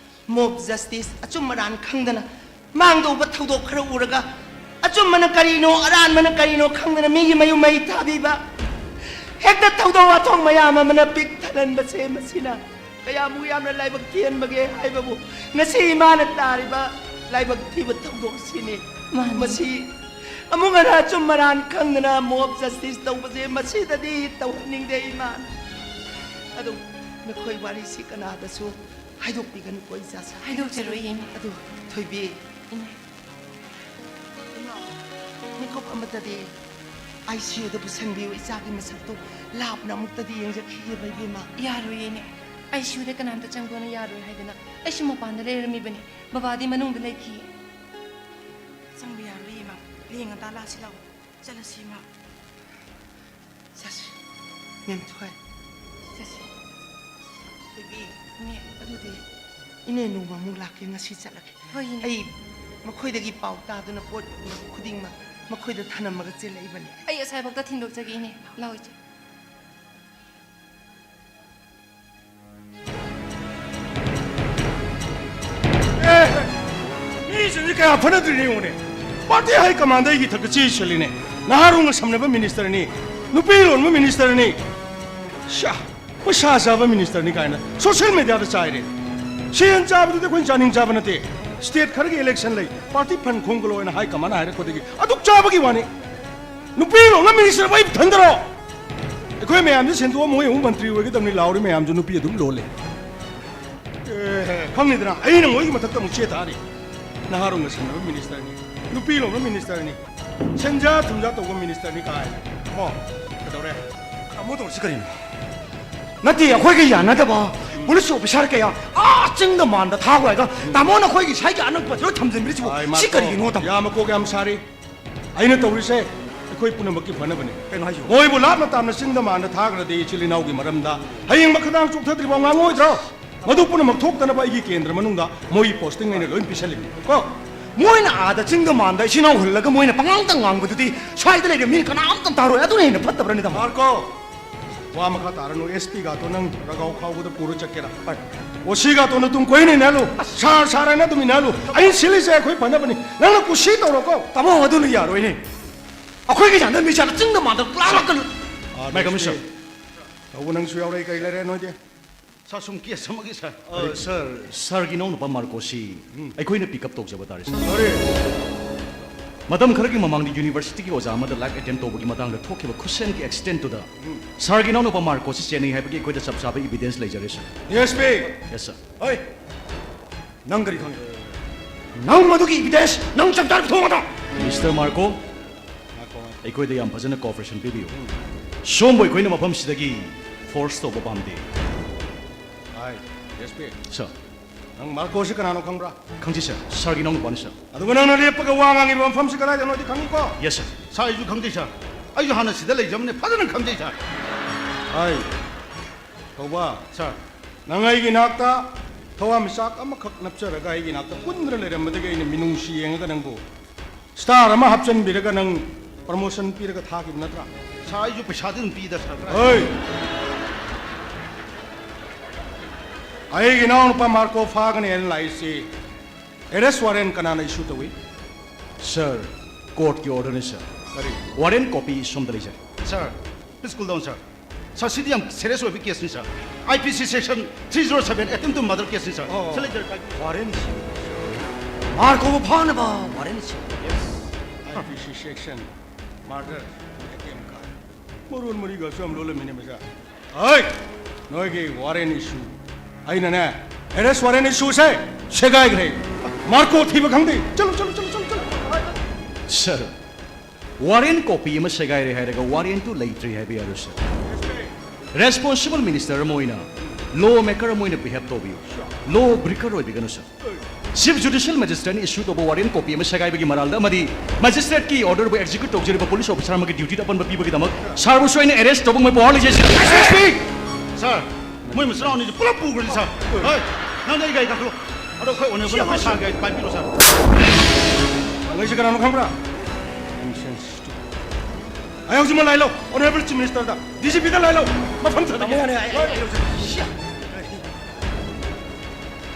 ꯃꯣꯕ ꯖꯁꯇꯤꯁ, ꯑꯆꯨꯝ ꯑꯔꯥꯟ ꯈꯪꯗꯅ ꯃꯥꯡꯗꯧꯕ ꯊꯧꯗꯣꯛ ꯈꯔ ꯎꯔꯒ ꯑꯆꯨꯝꯕꯅ ꯀꯔꯤꯅꯣ, ꯑꯔꯥꯟꯕꯅ ꯀꯔꯤꯅꯣ ꯈꯪꯗꯅ ꯃꯤꯒꯤ ꯃꯌꯨꯝ ꯃꯩ ꯊꯥꯕꯤꯕ, ꯍꯦꯛꯇ ꯊꯧꯗꯣꯛ ꯋꯥꯊꯣꯛ ꯃꯌꯥꯝ ꯑꯃꯅ ꯄꯤꯛ ꯊꯜꯍꯟꯕꯁꯦ, ꯃꯁꯤꯅ ꯀꯌꯥꯃꯨꯛ ꯌꯥꯝꯅ ꯂꯥꯏꯕꯛ ꯊꯤꯍꯟꯕꯒꯦ ꯍꯥꯏꯕꯕꯨ ꯉꯁꯤ ꯏꯃꯥꯅ ꯇꯥꯔꯤꯕ ꯂꯥꯏꯕꯛ ꯊꯤꯕ ꯊꯧꯗꯣꯛꯁꯤꯅꯤ꯫ ꯃꯥꯅꯤ꯫ ꯃꯁꯤ ꯑꯃꯨꯛ ꯍꯟꯅ ꯑꯆꯨꯝ ꯑꯔꯥꯟ ꯈꯪꯗꯅ mob justice ꯇꯧꯕꯁꯦ ꯃꯁꯤꯗꯗꯤ ꯇꯧꯍꯟꯅꯤꯡꯗꯦ ꯏꯃꯥꯅ꯫ ꯑꯗꯨ ꯅꯈꯣꯏ ꯋꯥꯔꯤꯁꯤ ꯀꯅꯥꯗꯁꯨ ꯍꯥꯏꯗꯣꯛꯄꯤꯒꯅꯨꯀꯣ ꯏꯆꯥꯁꯥ꯫ ꯍꯥꯏꯗꯣꯛꯆꯔꯣꯏ ꯏꯃꯥ꯫ ꯑꯗꯨ ꯊꯣꯏꯕꯤ, ꯏꯃꯥ꯫ ꯏꯃꯥ, ꯃꯤꯀꯨꯞ ꯑꯃꯠꯇꯗꯤ ICUꯗ ꯄꯨꯁꯤꯟꯕꯤꯌꯨ꯫ ꯏꯆꯥꯒꯤ ꯃꯁꯛꯇꯨ ꯂꯥꯞꯅ ꯑꯃꯨꯛꯇꯗꯤ ꯌꯦꯡꯖꯈꯤꯒꯦꯕ, ꯏꯕꯦꯝꯃ꯫ ꯌꯥꯔꯣꯏꯌꯦꯅꯦ꯫ ICUꯗ ꯀꯅꯥꯝꯇ ꯆꯪꯕꯅ ꯌꯥꯔꯣꯏ ꯍꯥꯏꯗꯅ ꯑꯩꯁꯨ ꯃꯄꯥꯟꯗ ꯂꯩꯔꯝꯃꯤꯕꯅꯤ꯫ ꯕꯕꯥꯗꯤ ꯃꯅꯨꯡꯗ ꯂꯩꯈꯤꯌꯦ꯫ ꯆꯪꯕ ꯌꯥꯔꯣꯏ, ꯏꯃꯥ꯫ ꯍꯌꯦꯡ ꯉꯟꯇꯥ ꯂꯥꯛꯁꯤ ꯂꯥꯛꯑꯣ꯫ ꯆꯠꯂꯁꯤ, ꯏꯃꯥ꯫ ꯆꯠꯁꯤ꯫ ꯃꯦꯝꯊꯣꯏ꯫ ꯆꯠꯁꯤ꯫ ꯊꯣꯏꯕꯤ꯫ ꯏꯅꯦ꯫ ꯑꯗꯨꯗꯤ ꯏꯅꯦ ꯅꯣꯡꯃ ꯑꯃꯨꯛ ꯂꯥꯛꯀꯦ, ꯉꯁꯤ ꯆꯠꯂꯒꯦ꯫ ꯍꯣꯏ, ꯏꯅꯦ꯫ ꯑꯩ ꯃꯈꯣꯏꯗꯒꯤ ꯄꯥꯎ ꯇꯥꯗꯨꯅ ꯄꯣꯠ ꯈꯨꯗꯤꯡꯃꯛ ꯃꯈꯣꯏꯗ ꯊꯅꯝꯃꯒ ꯆꯦꯜꯂꯛꯏꯕꯅꯤ꯫ ꯑꯩ ꯑꯁ꯭ꯋꯥꯏꯐꯥꯎꯇ ꯊꯤꯟꯗꯣꯛꯆꯒꯦ, ꯏꯅꯦ꯫ ꯂꯥꯛꯑꯣ, ꯏꯆꯦ꯫ ꯑꯦ, ꯃꯤꯁꯤꯡꯁꯦ ꯀꯌꯥ ꯐꯅꯗ꯭ꯔꯤꯅꯦ ꯌꯦꯡꯉꯨꯅꯦ꯫ Party high commandꯗ ꯑꯩꯒꯤ ꯏꯊꯛꯇ ꯆꯦ ꯏꯁꯜꯂꯤꯅꯦ꯫ ꯅꯍꯥꯔꯣꯜꯒ ꯁꯝꯅꯕ ministerꯅꯤ, ꯅꯨꯄꯤ ꯂꯣꯟꯕ ministerꯅꯤ꯫ ꯁ꯭ꯌꯥ, ꯄꯩꯁꯥ ꯆꯥꯕ ministerꯅꯤ ꯀꯥꯏꯅ social mediaꯗ ꯆꯥꯏꯔꯦ꯫ ꯁꯦꯟ ꯆꯥꯕꯗꯨꯗꯤ ꯑꯩꯈꯣꯏꯅ ꯆꯥꯅꯤꯡ ꯆꯥꯕ ꯅꯠꯇꯦ꯫ State ꯈꯔꯒꯤ election ꯂꯩ, party fund ꯈꯣꯝꯒꯠꯂꯣ ꯍꯥꯏꯅ high commandꯅ ꯍꯥꯏꯔꯛꯄꯗꯒꯤ ꯑꯗꯨꯛ ꯆꯥꯕꯒꯤ ꯋꯥꯅꯤ꯫ ꯅꯨꯄꯤ ꯂꯣꯟꯕ ministerꯕꯨ ꯑꯩ ꯏꯊꯟꯗꯔꯣ? ꯑꯩꯈꯣꯏ ꯃꯌꯥꯝꯁꯦ ꯁꯦꯟꯗꯣꯛꯑ ꯃꯣꯏ ꯑꯃꯨꯛ ꯃꯟꯇ꯭ꯔꯤ ꯑꯣꯏꯒꯗꯕꯅꯤ ꯂꯥꯎꯔꯤ ꯃꯌꯥꯝꯁꯨ ꯅꯨꯄꯤ ꯑꯗꯨꯝ ꯂꯣꯜꯂꯦ꯫ ꯑꯦ, ꯈꯪꯉꯤꯗꯅ, ꯑꯩꯅ ꯃꯣꯏꯒꯤ ꯃꯊꯛꯇ ꯑꯃꯨꯛ ꯆꯦ ꯊꯥꯔꯤ꯫ ꯅꯍꯥꯔꯣꯜꯒ ꯁꯝꯅꯕ ministerꯅꯤ, ꯅꯨꯄꯤ ꯂꯣꯟꯕ ministerꯅꯤ, ꯁꯦꯟꯖꯥ ꯊꯨꯝꯖꯥ ꯇꯧꯕ ministerꯅꯤ ꯀꯥꯏꯅ꯫ ꯑꯣ, ꯀꯩꯗꯧꯔꯦ? ꯇꯥꯃꯣ ꯇꯧꯔꯤꯁꯤ ꯀꯔꯤꯅꯣ? ꯅꯠꯇꯦ, ꯑꯩꯈꯣꯏꯒ ꯌꯥꯅꯗꯕ police officer ꯀꯌꯥ ꯑꯥ ꯆꯤꯡꯗ ꯃꯥꯟꯗ ꯊꯥꯈ꯭ꯔꯒ ꯇꯥꯃꯣꯅ ꯑꯩꯈꯣꯏꯒꯤ ꯁꯥꯏꯒꯤ ꯑꯅꯛꯄꯁꯤꯗ ꯊꯝꯖꯤꯟꯕꯤꯔꯤꯁꯤꯕꯨ ꯑꯥꯏ, ꯁꯤ ꯃꯥꯔꯀꯣ, ꯀꯔꯤꯒꯤꯅꯣ, ꯇꯥꯃꯣ? ꯌꯥꯝ ꯃꯀꯣꯛ ꯌꯥꯝ ꯁꯥꯔꯤ꯫ ꯑꯩꯅ ꯇꯧꯔꯤꯁꯦ ꯑꯩꯈꯣꯏ ꯄꯨꯝꯅꯃꯛꯀꯤ ꯐꯅꯕꯅꯤ꯫ ꯀꯩꯅꯣ ꯍꯥꯏꯁꯤꯕꯣ? ꯃꯣꯏꯕꯨ ꯂꯥꯞꯅ ꯇꯥꯝꯅ ꯆꯤꯡꯗ ꯃꯥꯟꯗ ꯊꯥꯈ꯭ꯔꯗꯤ ꯏꯆꯤꯜ ꯏꯅꯥꯎꯒꯤ ꯃꯔꯝꯗ ꯍꯌꯦꯡ ꯃꯈꯥꯗꯥꯡ ꯆꯣꯛꯊꯗ꯭ꯔꯤꯐꯥꯎ ꯉꯥꯡꯉꯣꯏꯗ꯭ꯔꯣ? ꯃꯗꯨ ꯄꯨꯝꯅꯃꯛ ꯊꯣꯛꯇꯅꯕ ꯑꯩꯒꯤ ꯀꯦꯟꯗ꯭ꯔ ꯃꯅꯨꯡꯗ ꯃꯣꯏꯒꯤ posting ꯑꯩꯅ ꯂꯣꯏ ꯄꯤꯁꯜꯂꯤꯕꯅꯤ ꯀꯣ꯫ ꯃꯣꯏꯅ ꯑꯥꯗ ꯆꯤꯡꯗ ꯃꯥꯟꯗ ꯏꯆꯤꯟ ꯏꯅꯥꯎ ꯍꯨꯜꯂꯒ ꯃꯣꯏꯅ ꯄꯉꯥꯡꯇ ꯉꯥꯡꯕꯗꯨꯗꯤ ꯁ꯭ꯋꯥꯏꯗ ꯂꯩꯔꯤꯕ ꯃꯤꯅ ꯀꯅꯥꯝꯇ ꯇꯥꯔꯣꯏ꯫ ꯑꯗꯨꯅ ꯍꯦꯟꯅ ꯐꯠꯇꯕ꯭ꯔꯅꯦ, ꯇꯥꯃꯣ? ꯃꯥꯔꯀꯣ, ꯋꯥ ꯃꯈꯥ ꯇꯥꯔꯅꯨ꯫ SP ꯒꯥꯇꯣ ꯅꯪ ꯔꯒꯥꯎ ꯈꯥꯎꯕꯗ ꯄꯨꯔ ꯆꯠꯀꯦꯔꯥ? ꯍꯣꯏ꯫ ꯑꯣꯁꯤꯒ ꯇꯣꯟꯅ ꯇꯨꯡ ꯀꯣꯏꯅ ꯏꯟꯅꯍꯜꯂꯨ꯫ ꯁꯥꯔ, ꯁꯥꯔ ꯍꯥꯏꯅ ꯑꯗꯨꯝ ꯏꯟꯅꯍꯜꯂꯨ꯫ ꯑꯩꯅ ꯁꯤꯜꯂꯤꯁꯦ ꯑꯩꯈꯣꯏ ꯐꯅꯕꯅꯤ꯫ ꯅꯪꯅ ꯀꯨꯁꯤ ꯇꯧꯔꯣꯀꯣ꯫ ꯇꯥꯃꯣ, ꯑꯗꯨꯅ ꯌꯥꯔꯣꯏꯅꯦ꯫ ꯑꯩꯈꯣꯏꯒꯤ ꯌꯥꯅ ꯃꯤꯆꯥꯅ ꯆꯤꯡꯗ ꯃꯥꯟꯗ ꯂꯥꯛꯂꯛꯀꯅꯨ꯫ ꯑꯥ, ꯃꯥꯏ ꯀꯃꯤꯁꯟ꯫ ꯇꯧꯕ ꯅꯪꯁꯨ ꯌꯥꯎꯔꯛꯏ, ꯀꯩ ꯂꯩꯔꯦ ꯅꯣꯏꯗꯤ? ꯁꯥꯔ, ꯁꯨꯝ ꯀꯦꯁ ꯑꯃꯒꯤ, ꯁꯥꯔ꯫ ꯑ, ꯁꯥꯔ, ꯁꯥꯔꯒꯤ ꯏꯅꯥꯎꯅꯨꯄꯥ ꯃꯥꯔꯀꯣꯁꯤ ꯑꯩꯈꯣꯏꯅ ꯄꯤꯛ ꯑꯞ ꯇꯧꯖꯕ ꯇꯥꯔꯦ, ꯁꯥꯔ꯫ ꯀꯔꯤ? ꯃꯇꯝ ꯈꯔꯒꯤ ꯃꯃꯥꯡꯗ ꯌꯨꯅꯤꯚꯔꯁꯤꯇꯤꯒꯤ ꯑꯣꯖꯥ ꯑꯃꯗ ꯂꯥꯏꯐ ꯑꯦꯇꯦꯝ ꯇꯧꯕꯒꯤ ꯃꯇꯥꯡꯗ ꯊꯣꯛꯈꯤꯕ ꯈꯨꯠꯁꯦꯝꯒꯤ ꯑꯦꯛꯁꯤꯗꯦꯟꯠꯇꯨꯗ ꯁꯥꯔꯒꯤ ꯏꯅꯥꯎꯅꯨꯄꯥ ꯃꯥꯔꯀꯣꯁꯤ ꯆꯦꯟꯅꯩ ꯍꯥꯏꯕꯒꯤ ꯑꯩꯈꯣꯏꯗ ꯆꯞ ꯆꯥꯕ ꯏꯕꯤꯗꯦꯟꯁ ꯂꯩꯖꯔꯦ, ꯁꯥꯔ꯫ S P! ꯌꯦꯁ, ꯁꯥꯔ꯫ ꯍꯣꯏ, ꯅꯪ ꯀꯔꯤ ꯈꯪꯉꯤ? ꯅꯪ ꯃꯗꯨꯒꯤ ꯏꯕꯤꯗꯦꯟꯁ ꯅꯪ ꯆꯞ ꯆꯥꯅ ꯄꯨꯊꯣꯛꯑꯣ꯫ ꯃꯤꯁꯇꯔ ꯃꯥꯔꯀꯣ, ꯑꯩꯈꯣꯏꯗ ꯌꯥꯝ ꯐꯖꯅ ꯀꯣꯑꯣꯄꯔꯦꯁꯟ ꯄꯤꯕꯤꯌꯨ꯫ ꯁꯣꯝꯕꯨ ꯑꯩꯈꯣꯏꯅ ꯃꯐꯝꯁꯤꯗꯒꯤ ꯐꯣꯔꯁ ꯇꯧꯕ ꯄꯥꯝꯗꯦ꯫ ꯍꯥꯏ, ꯑꯦꯁ ꯄꯤ꯫ ꯁꯥꯔ꯫ ꯅꯪ ꯃꯥꯔꯀꯣꯁꯤ ꯀꯅꯥꯅꯣ ꯈꯪꯕ꯭ꯔꯥ? ꯈꯪꯖꯩ, ꯁꯥꯔ꯫ ꯁꯥꯔꯒꯤ ꯏꯅꯥꯎꯅꯨꯄꯥꯅꯤ, ꯁꯥꯔ꯫ ꯑꯗꯨꯒ ꯅꯪꯅ ꯂꯦꯞꯄꯒ ꯋꯥ ꯉꯥꯡꯉꯤꯕ ꯃꯐꯝꯁꯤ ꯀꯗꯥꯏꯗꯅꯣꯗꯤ ꯈꯪꯉꯤꯀꯣ? ꯌꯦꯁ, ꯁꯥꯔ꯫ ꯁꯥꯔ, ꯑꯩꯁꯨ ꯈꯪꯖꯩ, ꯁꯥꯔ꯫ ꯑꯩꯁꯨ ꯍꯥꯟꯅ ꯁꯤꯗ ꯂꯩꯖꯕꯅꯦ, ꯐꯖꯅ ꯈꯪꯖꯩ, ꯁꯥꯔ꯫ ꯍꯥꯏ, ꯀꯧꯕ꯫ ꯁꯥꯔ꯫ ꯅꯪ ꯑꯩꯒꯤ ꯏꯅꯥꯛꯇ ꯊꯋꯥꯟꯃꯤꯆꯥꯛ ꯑꯃꯈꯛ ꯅꯞꯆꯔꯒ ꯑꯩꯒꯤ ꯏꯅꯥꯛꯇ ꯀꯨꯟꯗꯅ ꯂꯩꯔꯝꯕꯗꯒꯤ ꯑꯩꯅ ꯃꯤꯅꯨꯡꯁꯤ ꯌꯦꯡꯉꯒ ꯅꯪꯕꯨ ꯁ꯭ꯇꯥꯔ ꯑꯃ ꯍꯥꯞꯆꯤꯟꯕꯤꯔꯒ ꯅꯪ ꯄ꯭ꯔꯃꯣꯁꯟ ꯄꯤꯔꯒ ꯊꯥꯈꯤꯕ ꯅꯠꯇ꯭ꯔꯥ? ꯁꯥꯔ, ꯑꯩꯁꯨ ꯄꯩꯁꯥꯗꯤ ꯑꯗꯨꯝ ꯄꯤꯗ, ꯁꯥꯔ, ꯈꯔ꯫ ꯍꯣꯏ! ꯑꯩꯒꯤ ꯏꯅꯥꯎꯅꯨꯄꯥ ꯃꯥꯔꯀꯣ ꯐꯥꯒꯅꯤ ꯍꯥꯏꯅ ꯂꯥꯛꯏꯁꯤ ꯑꯦꯔꯦꯁ ꯋꯥꯔꯦꯟ ꯀꯅꯥꯅ ꯏꯁꯨ ꯇꯧꯏ? ꯁꯥꯔ, ꯀꯣꯔꯠꯀꯤ ꯑꯣꯔꯗꯔꯅꯤ, ꯁꯥꯔ꯫ ꯀꯔꯤ? ꯋꯥꯔꯦꯟ ꯀꯣꯄꯤ ꯁꯣꯝꯗ ꯂꯩꯖꯔꯦ꯫ ꯁꯥꯔ, please cool down, ꯁꯥꯔ꯫ ꯁꯥꯔ, ꯁꯤꯗꯤ ꯌꯥꯝ ꯁꯦꯔꯤꯌꯁ ꯑꯣꯏꯕ ꯀꯦꯁꯅꯤ, ꯁꯥꯔ꯫ I P C section three zero seven, attempt to murder ꯀꯦꯁꯅꯤ, ꯁꯥꯔ꯫ ꯑꯣ, ꯁꯤꯗ ꯂꯩꯖꯔꯦ, ꯄꯥꯏꯕꯤꯌꯨ꯫ ꯋꯥꯔꯦꯟ ꯏꯁꯨ꯫ ꯃꯥꯔꯀꯣꯕꯨ ꯐꯥꯅꯕ ꯋꯥꯔꯦꯟ ꯏꯁꯨ꯫ ꯑꯥꯏ ꯄꯤ ꯁꯤ ꯁꯦꯛꯁꯟ ꯃꯔꯗꯔ ꯑꯦꯇꯦꯝ ꯀꯥꯏ꯫ ꯃꯔꯣꯟ ꯃꯔꯤꯒꯁꯨ ꯌꯥꯝ ꯂꯣꯜꯂꯝꯃꯤꯅꯦ, ꯃꯆꯥ꯫ ꯍꯣꯏ! ꯅꯣꯏꯒꯤ ꯋꯥꯔꯦꯟ ꯏꯁꯨ, ꯑꯩꯅꯅꯦ, ꯑꯦꯔꯦꯁ ꯋꯥꯔꯦꯟ ꯏꯁꯨꯁꯦ ꯁꯦꯒꯥꯏꯈ꯭ꯔꯦ꯫ ꯃꯥꯔꯀꯣ ꯊꯤꯕ ꯈꯪꯗꯦ꯫ ꯆꯠꯂꯨ, ꯆꯠꯂꯨ, ꯆꯠꯂꯨ, ꯆꯠꯂꯨ, ꯆꯠꯂꯨ꯫ ꯁꯥꯔ, ꯋꯥꯔꯦꯟ ꯀꯣꯄꯤ ꯑꯃ ꯁꯦꯒꯥꯏꯔꯦ ꯍꯥꯏꯔꯒ ꯋꯥꯔꯦꯟꯇꯨ ꯂꯩꯇ꯭ꯔꯦ ꯍꯥꯏꯕ ꯌꯥꯔꯣꯏ, ꯁꯥꯔ꯫ ꯔꯦꯁꯄꯣꯟꯁꯤꯕꯜ ꯃꯤꯅꯤꯁꯇꯔ ꯑꯃ ꯑꯣꯏꯅ, ꯂꯣ ꯃꯦꯀꯔ ꯑꯃ ꯑꯣꯏꯅ ꯕꯤꯍꯦꯞ ꯇꯧꯕꯤꯌꯨ꯫ ꯂꯣ ꯕ꯭ꯔꯤꯀꯔ ꯑꯣꯏꯕꯤꯒꯅꯨ, ꯁꯥꯔ꯫ ꯆꯤꯐ ꯖꯨꯗꯤꯁꯤꯌꯦꯜ ꯃꯦꯖꯤꯁꯇ꯭ꯔꯦꯠꯅ ꯏꯁꯨ ꯇꯧꯕ ꯋꯥꯔꯦꯟ ꯀꯣꯄꯤ ꯑꯃ ꯁꯦꯒꯥꯏꯕꯒꯤ ꯃꯔꯥꯜꯗ ꯑꯃꯗꯤ ꯃꯦꯖꯤꯁꯇ꯭ꯔꯦꯠꯀꯤ ꯑꯣꯔꯗꯔꯕꯨ ꯑꯦꯛꯖꯤꯀ꯭ꯌꯨꯠ ꯇꯧꯖꯔꯤꯕ ꯄꯨꯂꯤꯁ ꯑꯣꯐꯤꯁꯥꯔ ꯑꯃꯒꯤ ꯗ꯭ꯌꯨꯇꯤꯗ ꯑꯄꯟꯕ ꯄꯤꯕꯒꯤꯗꯃꯛ ꯁꯥꯔꯕꯨꯁꯨ ꯑꯩꯅ ꯑꯦꯔꯦꯁ ꯇꯧꯕ ꯉꯝꯕ ꯄꯋꯥꯔ ꯂꯩꯖꯩ, ꯁꯥꯔ꯫ ꯑꯦꯁ ꯑꯦꯁ ꯄꯤ! ꯁꯥꯔ, ꯃꯣꯏ ꯃꯆꯤꯟ ꯃꯅꯥꯎ ꯑꯅꯤꯁꯦ ꯄꯨꯂꯞ ꯄꯨꯈ꯭ꯔꯅꯤ, ꯁꯥꯔ꯫ ꯍꯣꯏ, ꯅꯪꯗꯤ ꯑꯩ ꯒꯥꯔꯤ ꯀꯥꯈꯠꯂꯣ꯫ ꯑꯗꯣ ꯑꯩꯈꯣꯏ ꯑꯣꯅꯦꯕꯜ ꯑꯩꯈꯣꯏ ꯁꯥꯔꯒꯤ ꯒꯥꯔꯤ ꯄꯥꯏꯕꯤꯔꯣ, ꯁꯥꯔ꯫ ꯅꯪꯁꯦ ꯀꯅꯥꯅꯣ ꯈꯪꯕ꯭ꯔꯥ? ꯑꯩ ꯍꯧꯖꯤꯛꯃꯛ ꯂꯥꯏ ꯂꯧ, ꯑꯣꯅꯦꯕꯜ ꯆꯤꯐ ꯃꯤꯅꯤꯁꯇꯔꯗ, ꯗꯤ ꯖꯤ ꯄꯤꯗ ꯂꯥꯏ ꯂꯧ, ꯃꯐꯝ ꯆꯥꯗꯕ꯫ ꯇꯥꯃꯣ, ꯌꯥꯔꯦ, ꯑꯩ, ꯑꯩ, ꯑꯩ, ꯑꯩ,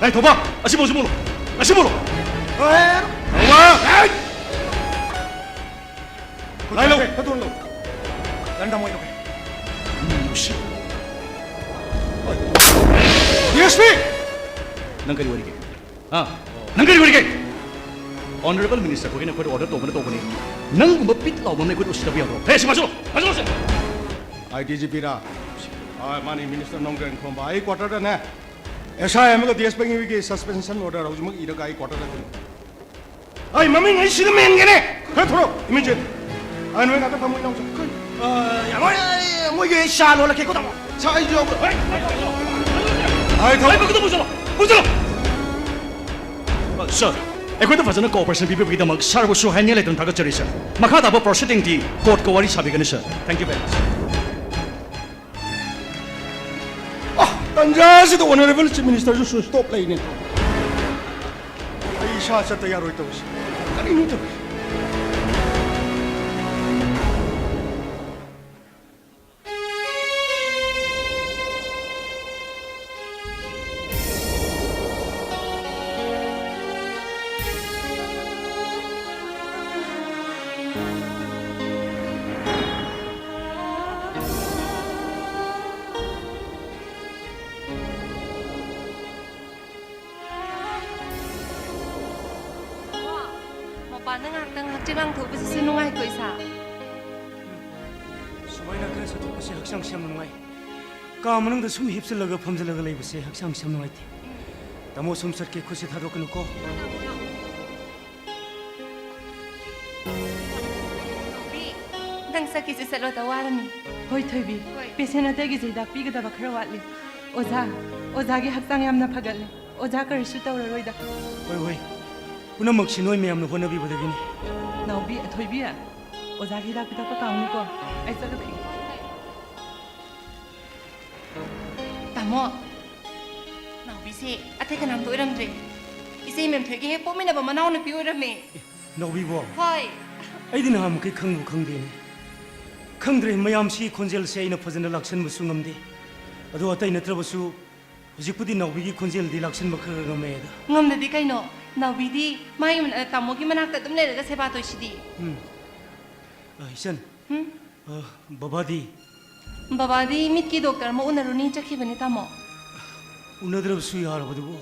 ꯑꯦ, ꯊꯧꯕ, ꯑꯁꯤ ꯃꯨꯜꯂꯨ, ꯁꯤ ꯃꯨꯜꯂꯨ, ꯑꯁꯤ ꯃꯨꯜꯂꯨ꯫ ꯑꯦ! ꯊꯧꯕ! ꯑꯦ! ꯂꯥꯏ ꯂꯧ꯫ ꯈꯨꯠ ꯊꯣꯡ ꯂꯧ꯫ ꯂꯟꯗꯥ ꯃꯣꯏ ꯂꯧ꯫ ꯃꯤ ꯎꯁꯤꯠ꯫ D S P! ꯅꯪ ꯀꯔꯤ ꯑꯣꯏꯔꯤꯒꯦ? ꯍꯥ? ꯅꯪ ꯀꯔꯤ ꯑꯣꯏꯔꯤꯒꯦ? Honourable Minister ꯈꯣꯏꯅ ꯑꯩꯈꯣꯏꯗ order ꯇꯧꯕꯅ ꯇꯧꯕꯅꯤ꯫ ꯅꯪꯒꯨꯝꯕ ꯄꯤꯠ ꯂꯥꯎꯕ ꯑꯃꯅ ꯑꯩꯈꯣꯏꯗ ꯎꯁꯤꯠꯇꯕ ꯌꯥꯕ꯭ꯔꯣ? ꯍꯦ, ꯁꯤ ꯄꯥꯏꯁꯤꯜꯂꯣ, ꯄꯥꯏꯁꯤꯜꯂꯣ, ꯁꯤ꯫ I D G ꯄꯤꯔꯥ? ꯑꯥ, ꯃꯥꯅꯤ, Minister ꯅꯣꯡꯖꯦꯟꯈꯣꯝꯕ꯫ ꯑꯩ quarter ꯗꯅꯦ꯫ ꯑꯦꯁ ꯑꯥꯏ ꯑꯃꯒ ꯗꯤ ꯑꯦꯁ ꯄꯦꯡꯉꯤꯒꯤ suspension order ꯍꯧꯖꯤꯛꯃꯛ ꯏꯔꯒ ꯑꯩ quarter ꯗ ꯊꯤꯜꯂꯨ꯫ ꯑꯩ ꯃꯃꯤꯡ ꯑꯩ ꯁꯤꯗ ꯃꯦꯟꯒꯦꯅꯦ꯫ ꯈꯔ ꯊꯣꯔꯛꯑꯣ, immediate꯫ ꯑꯥ, ꯅꯣꯏ ꯉꯥꯛꯇ ꯐꯝꯃꯣ, ꯏꯅꯥꯎꯆꯥ꯫ ꯑꯥ, ꯌꯥꯔꯣꯏ, ꯃꯣꯏꯒꯤ ꯑꯩ ꯆꯥ ꯂꯣꯜꯂꯛꯀꯦꯀꯣ, ꯇꯥꯃꯣ꯫ ꯁꯥ, ꯑꯩꯁꯨ ꯌꯥꯎꯒꯦ꯫ ꯍꯣꯏ, ꯍꯣꯏ, ꯍꯣꯏ, ꯍꯣꯏ꯫ ꯑꯥꯏ, ꯊꯣꯛ꯫ ꯍꯣꯏ, ꯄꯨꯁꯤꯜꯂꯣ, ꯄꯨꯁꯤꯜꯂꯣ꯫ ꯑꯥ, sir, ꯑꯩꯈꯣꯏꯗ ꯐꯖꯅ cooperation ꯄꯤꯕꯤꯕꯒꯤꯗꯃꯛ sir ꯕꯨꯁꯨ ꯍꯥꯏꯅꯤꯡꯉꯥꯏ ꯂꯩꯇꯅ ꯊꯥꯒꯠꯆꯔꯤ, sir꯫ ꯃꯈꯥ ꯇꯥꯕ proceeding ꯗꯤ court ꯀ ꯋꯥꯔꯤ ꯁꯥꯕꯤꯒꯅꯤ, sir꯫ Thank you very much꯫ Ah, ꯇꯟꯖꯥꯁꯤꯗ Honourable Chief Minister ꯁꯨ stop ꯂꯩꯅꯦ꯫ ꯑꯩ ꯏꯁꯥ ꯆꯠꯇ ꯌꯥꯔꯣꯏ ꯇꯧꯔꯤꯁꯦ꯫ ꯀꯔꯤꯅꯣ ꯇꯧꯔꯤꯁꯦ? ꯃꯄꯥꯟꯗ ꯉꯥꯏꯍꯥꯛꯇꯪ ꯍꯛꯆꯤꯠ ꯂꯥꯡꯊꯣꯛꯄꯁꯤꯁꯨ ꯅꯨꯡꯉꯥꯏꯀꯣ, ꯏꯁꯥ? ꯁꯨꯃꯥꯏꯅ ꯈꯔ ꯆꯠꯊꯣꯛꯄꯁꯦ ꯍꯛꯆꯥꯡꯁꯦ ꯌꯥꯝ ꯅꯨꯡꯉꯥꯏ꯫ ꯀꯥ ꯃꯅꯨꯡꯗ ꯁꯨꯝ ꯍꯤꯞꯆꯜꯂꯒ ꯐꯝꯖꯜꯂꯒ ꯂꯩꯕꯁꯦ ꯍꯛꯆꯥꯡꯁꯦ ꯌꯥꯝ ꯅꯨꯡꯉꯥꯏꯇꯦ꯫ ꯇꯥꯃꯣ, ꯁꯨꯝ ꯆꯠꯀꯦ, ꯈꯨꯠꯁꯦ ꯊꯥꯗꯣꯛꯀꯅꯨꯀꯣ꯫ ꯅꯥꯎꯕꯤ, ꯅꯪ ꯆꯠꯀꯦꯁꯨ ꯆꯠꯂꯣꯗ, ꯋꯥꯔꯅꯤ꯫ ꯍꯣꯏ, ꯊꯣꯏꯕꯤ꯫ ꯍꯣꯏ꯫ Patient ꯑꯇꯩꯒꯤꯁꯨ ꯍꯤꯗꯥꯛ ꯄꯤꯒꯗꯕ ꯈꯔ ꯋꯥꯠꯂꯤ꯫ ꯑꯣꯖꯥ, ꯑꯣꯖꯥꯒꯤ ꯍꯛꯆꯥꯡ ꯌꯥꯝꯅ ꯐꯒꯠꯂꯦ꯫ ꯑꯣꯖꯥ ꯀꯔꯤꯁꯨ ꯇꯧꯔꯔꯣꯏꯗ꯫ ꯍꯣꯏ, ꯍꯣꯏ꯫ ꯄꯨꯝꯅꯃꯛꯁꯤ ꯅꯣꯏ ꯃꯌꯥꯝꯅ ꯍꯣꯠꯅꯕꯤꯕꯗꯒꯤꯅꯤ꯫ ꯅꯥꯎꯕꯤ, ꯊꯣꯏꯕꯤ, ꯑꯣꯖꯥꯒꯤ ꯍꯤꯗꯥꯛ ꯄꯤꯊꯛꯄ ꯀꯥꯎꯅꯤꯀꯣ꯫ ꯑꯩ ꯆꯠꯂꯨꯈꯤꯒꯦ꯫ ꯇꯥꯃꯣ, ꯅꯥꯎꯕꯤꯁꯦ ꯑꯇꯩ ꯀꯅꯥꯝꯇ ꯑꯣꯏꯔꯝꯗ꯭ꯔꯦ꯫ ꯏꯆꯦ ꯃꯦꯝꯊꯣꯏꯒ ꯍꯦꯛ ꯄꯣꯛꯃꯤꯟꯅꯕ ꯃꯅꯥꯎꯅꯨꯄꯤ ꯑꯣꯏꯔꯝꯃꯦ꯫ ꯅꯥꯎꯕꯤꯕꯣ? ꯍꯣꯏ꯫ ꯑꯩꯗꯤ ꯅꯍꯥꯟꯃꯨꯛꯈꯩ ꯈꯪꯕꯨ ꯈꯪꯗꯦꯅꯦ꯫ ꯈꯪꯗ꯭ꯔꯦ, ꯃꯌꯥꯝꯁꯤ ꯈꯣꯟꯖꯦꯜꯁꯦ ꯑꯩꯅ ꯐꯖꯅ ꯂꯥꯛꯁꯟꯕꯁꯨ ꯉꯝꯗꯦ꯫ ꯑꯗꯣ ꯑꯇꯩ ꯅꯠꯇ꯭ꯔꯕꯁꯨ ꯍꯧꯖꯤꯛꯄꯨꯗꯤ ꯅꯥꯎꯕꯤꯒꯤ ꯈꯣꯟꯖꯦꯜꯗꯤ ꯂꯥꯛꯁꯤꯟꯕ ꯈꯔ ꯈꯔ ꯉꯝꯃꯦꯗ꯫ ꯉꯝꯗꯗꯤ ꯀꯩꯅꯣ? ꯅꯥꯎꯕꯤꯗꯤ ꯃꯥꯒꯤ ꯃꯅꯥ-, ꯇꯥꯃꯣꯒꯤ ꯃꯅꯥꯛꯇ ꯑꯗꯨꯝ ꯂꯩꯔꯒ ꯁꯦꯕꯥ ꯇꯧꯏꯁꯤꯗꯤ꯫ ꯎꯝ꯫ ꯑ, ꯏꯆꯟ꯫ ꯍꯨꯝ? ꯑ, ꯕꯕꯥꯗꯤ? ꯕꯕꯥꯗꯤ ꯃꯤꯠꯀꯤ ꯗꯣꯛꯇꯔ ꯑꯃ ꯎꯅꯔꯨꯅꯤ ꯆꯠꯈꯤꯕꯅꯤ, ꯇꯥꯃꯣ꯫ ꯎꯅꯗ꯭ꯔꯕꯁꯨ ꯌꯥꯔꯕꯗꯨꯕꯨ?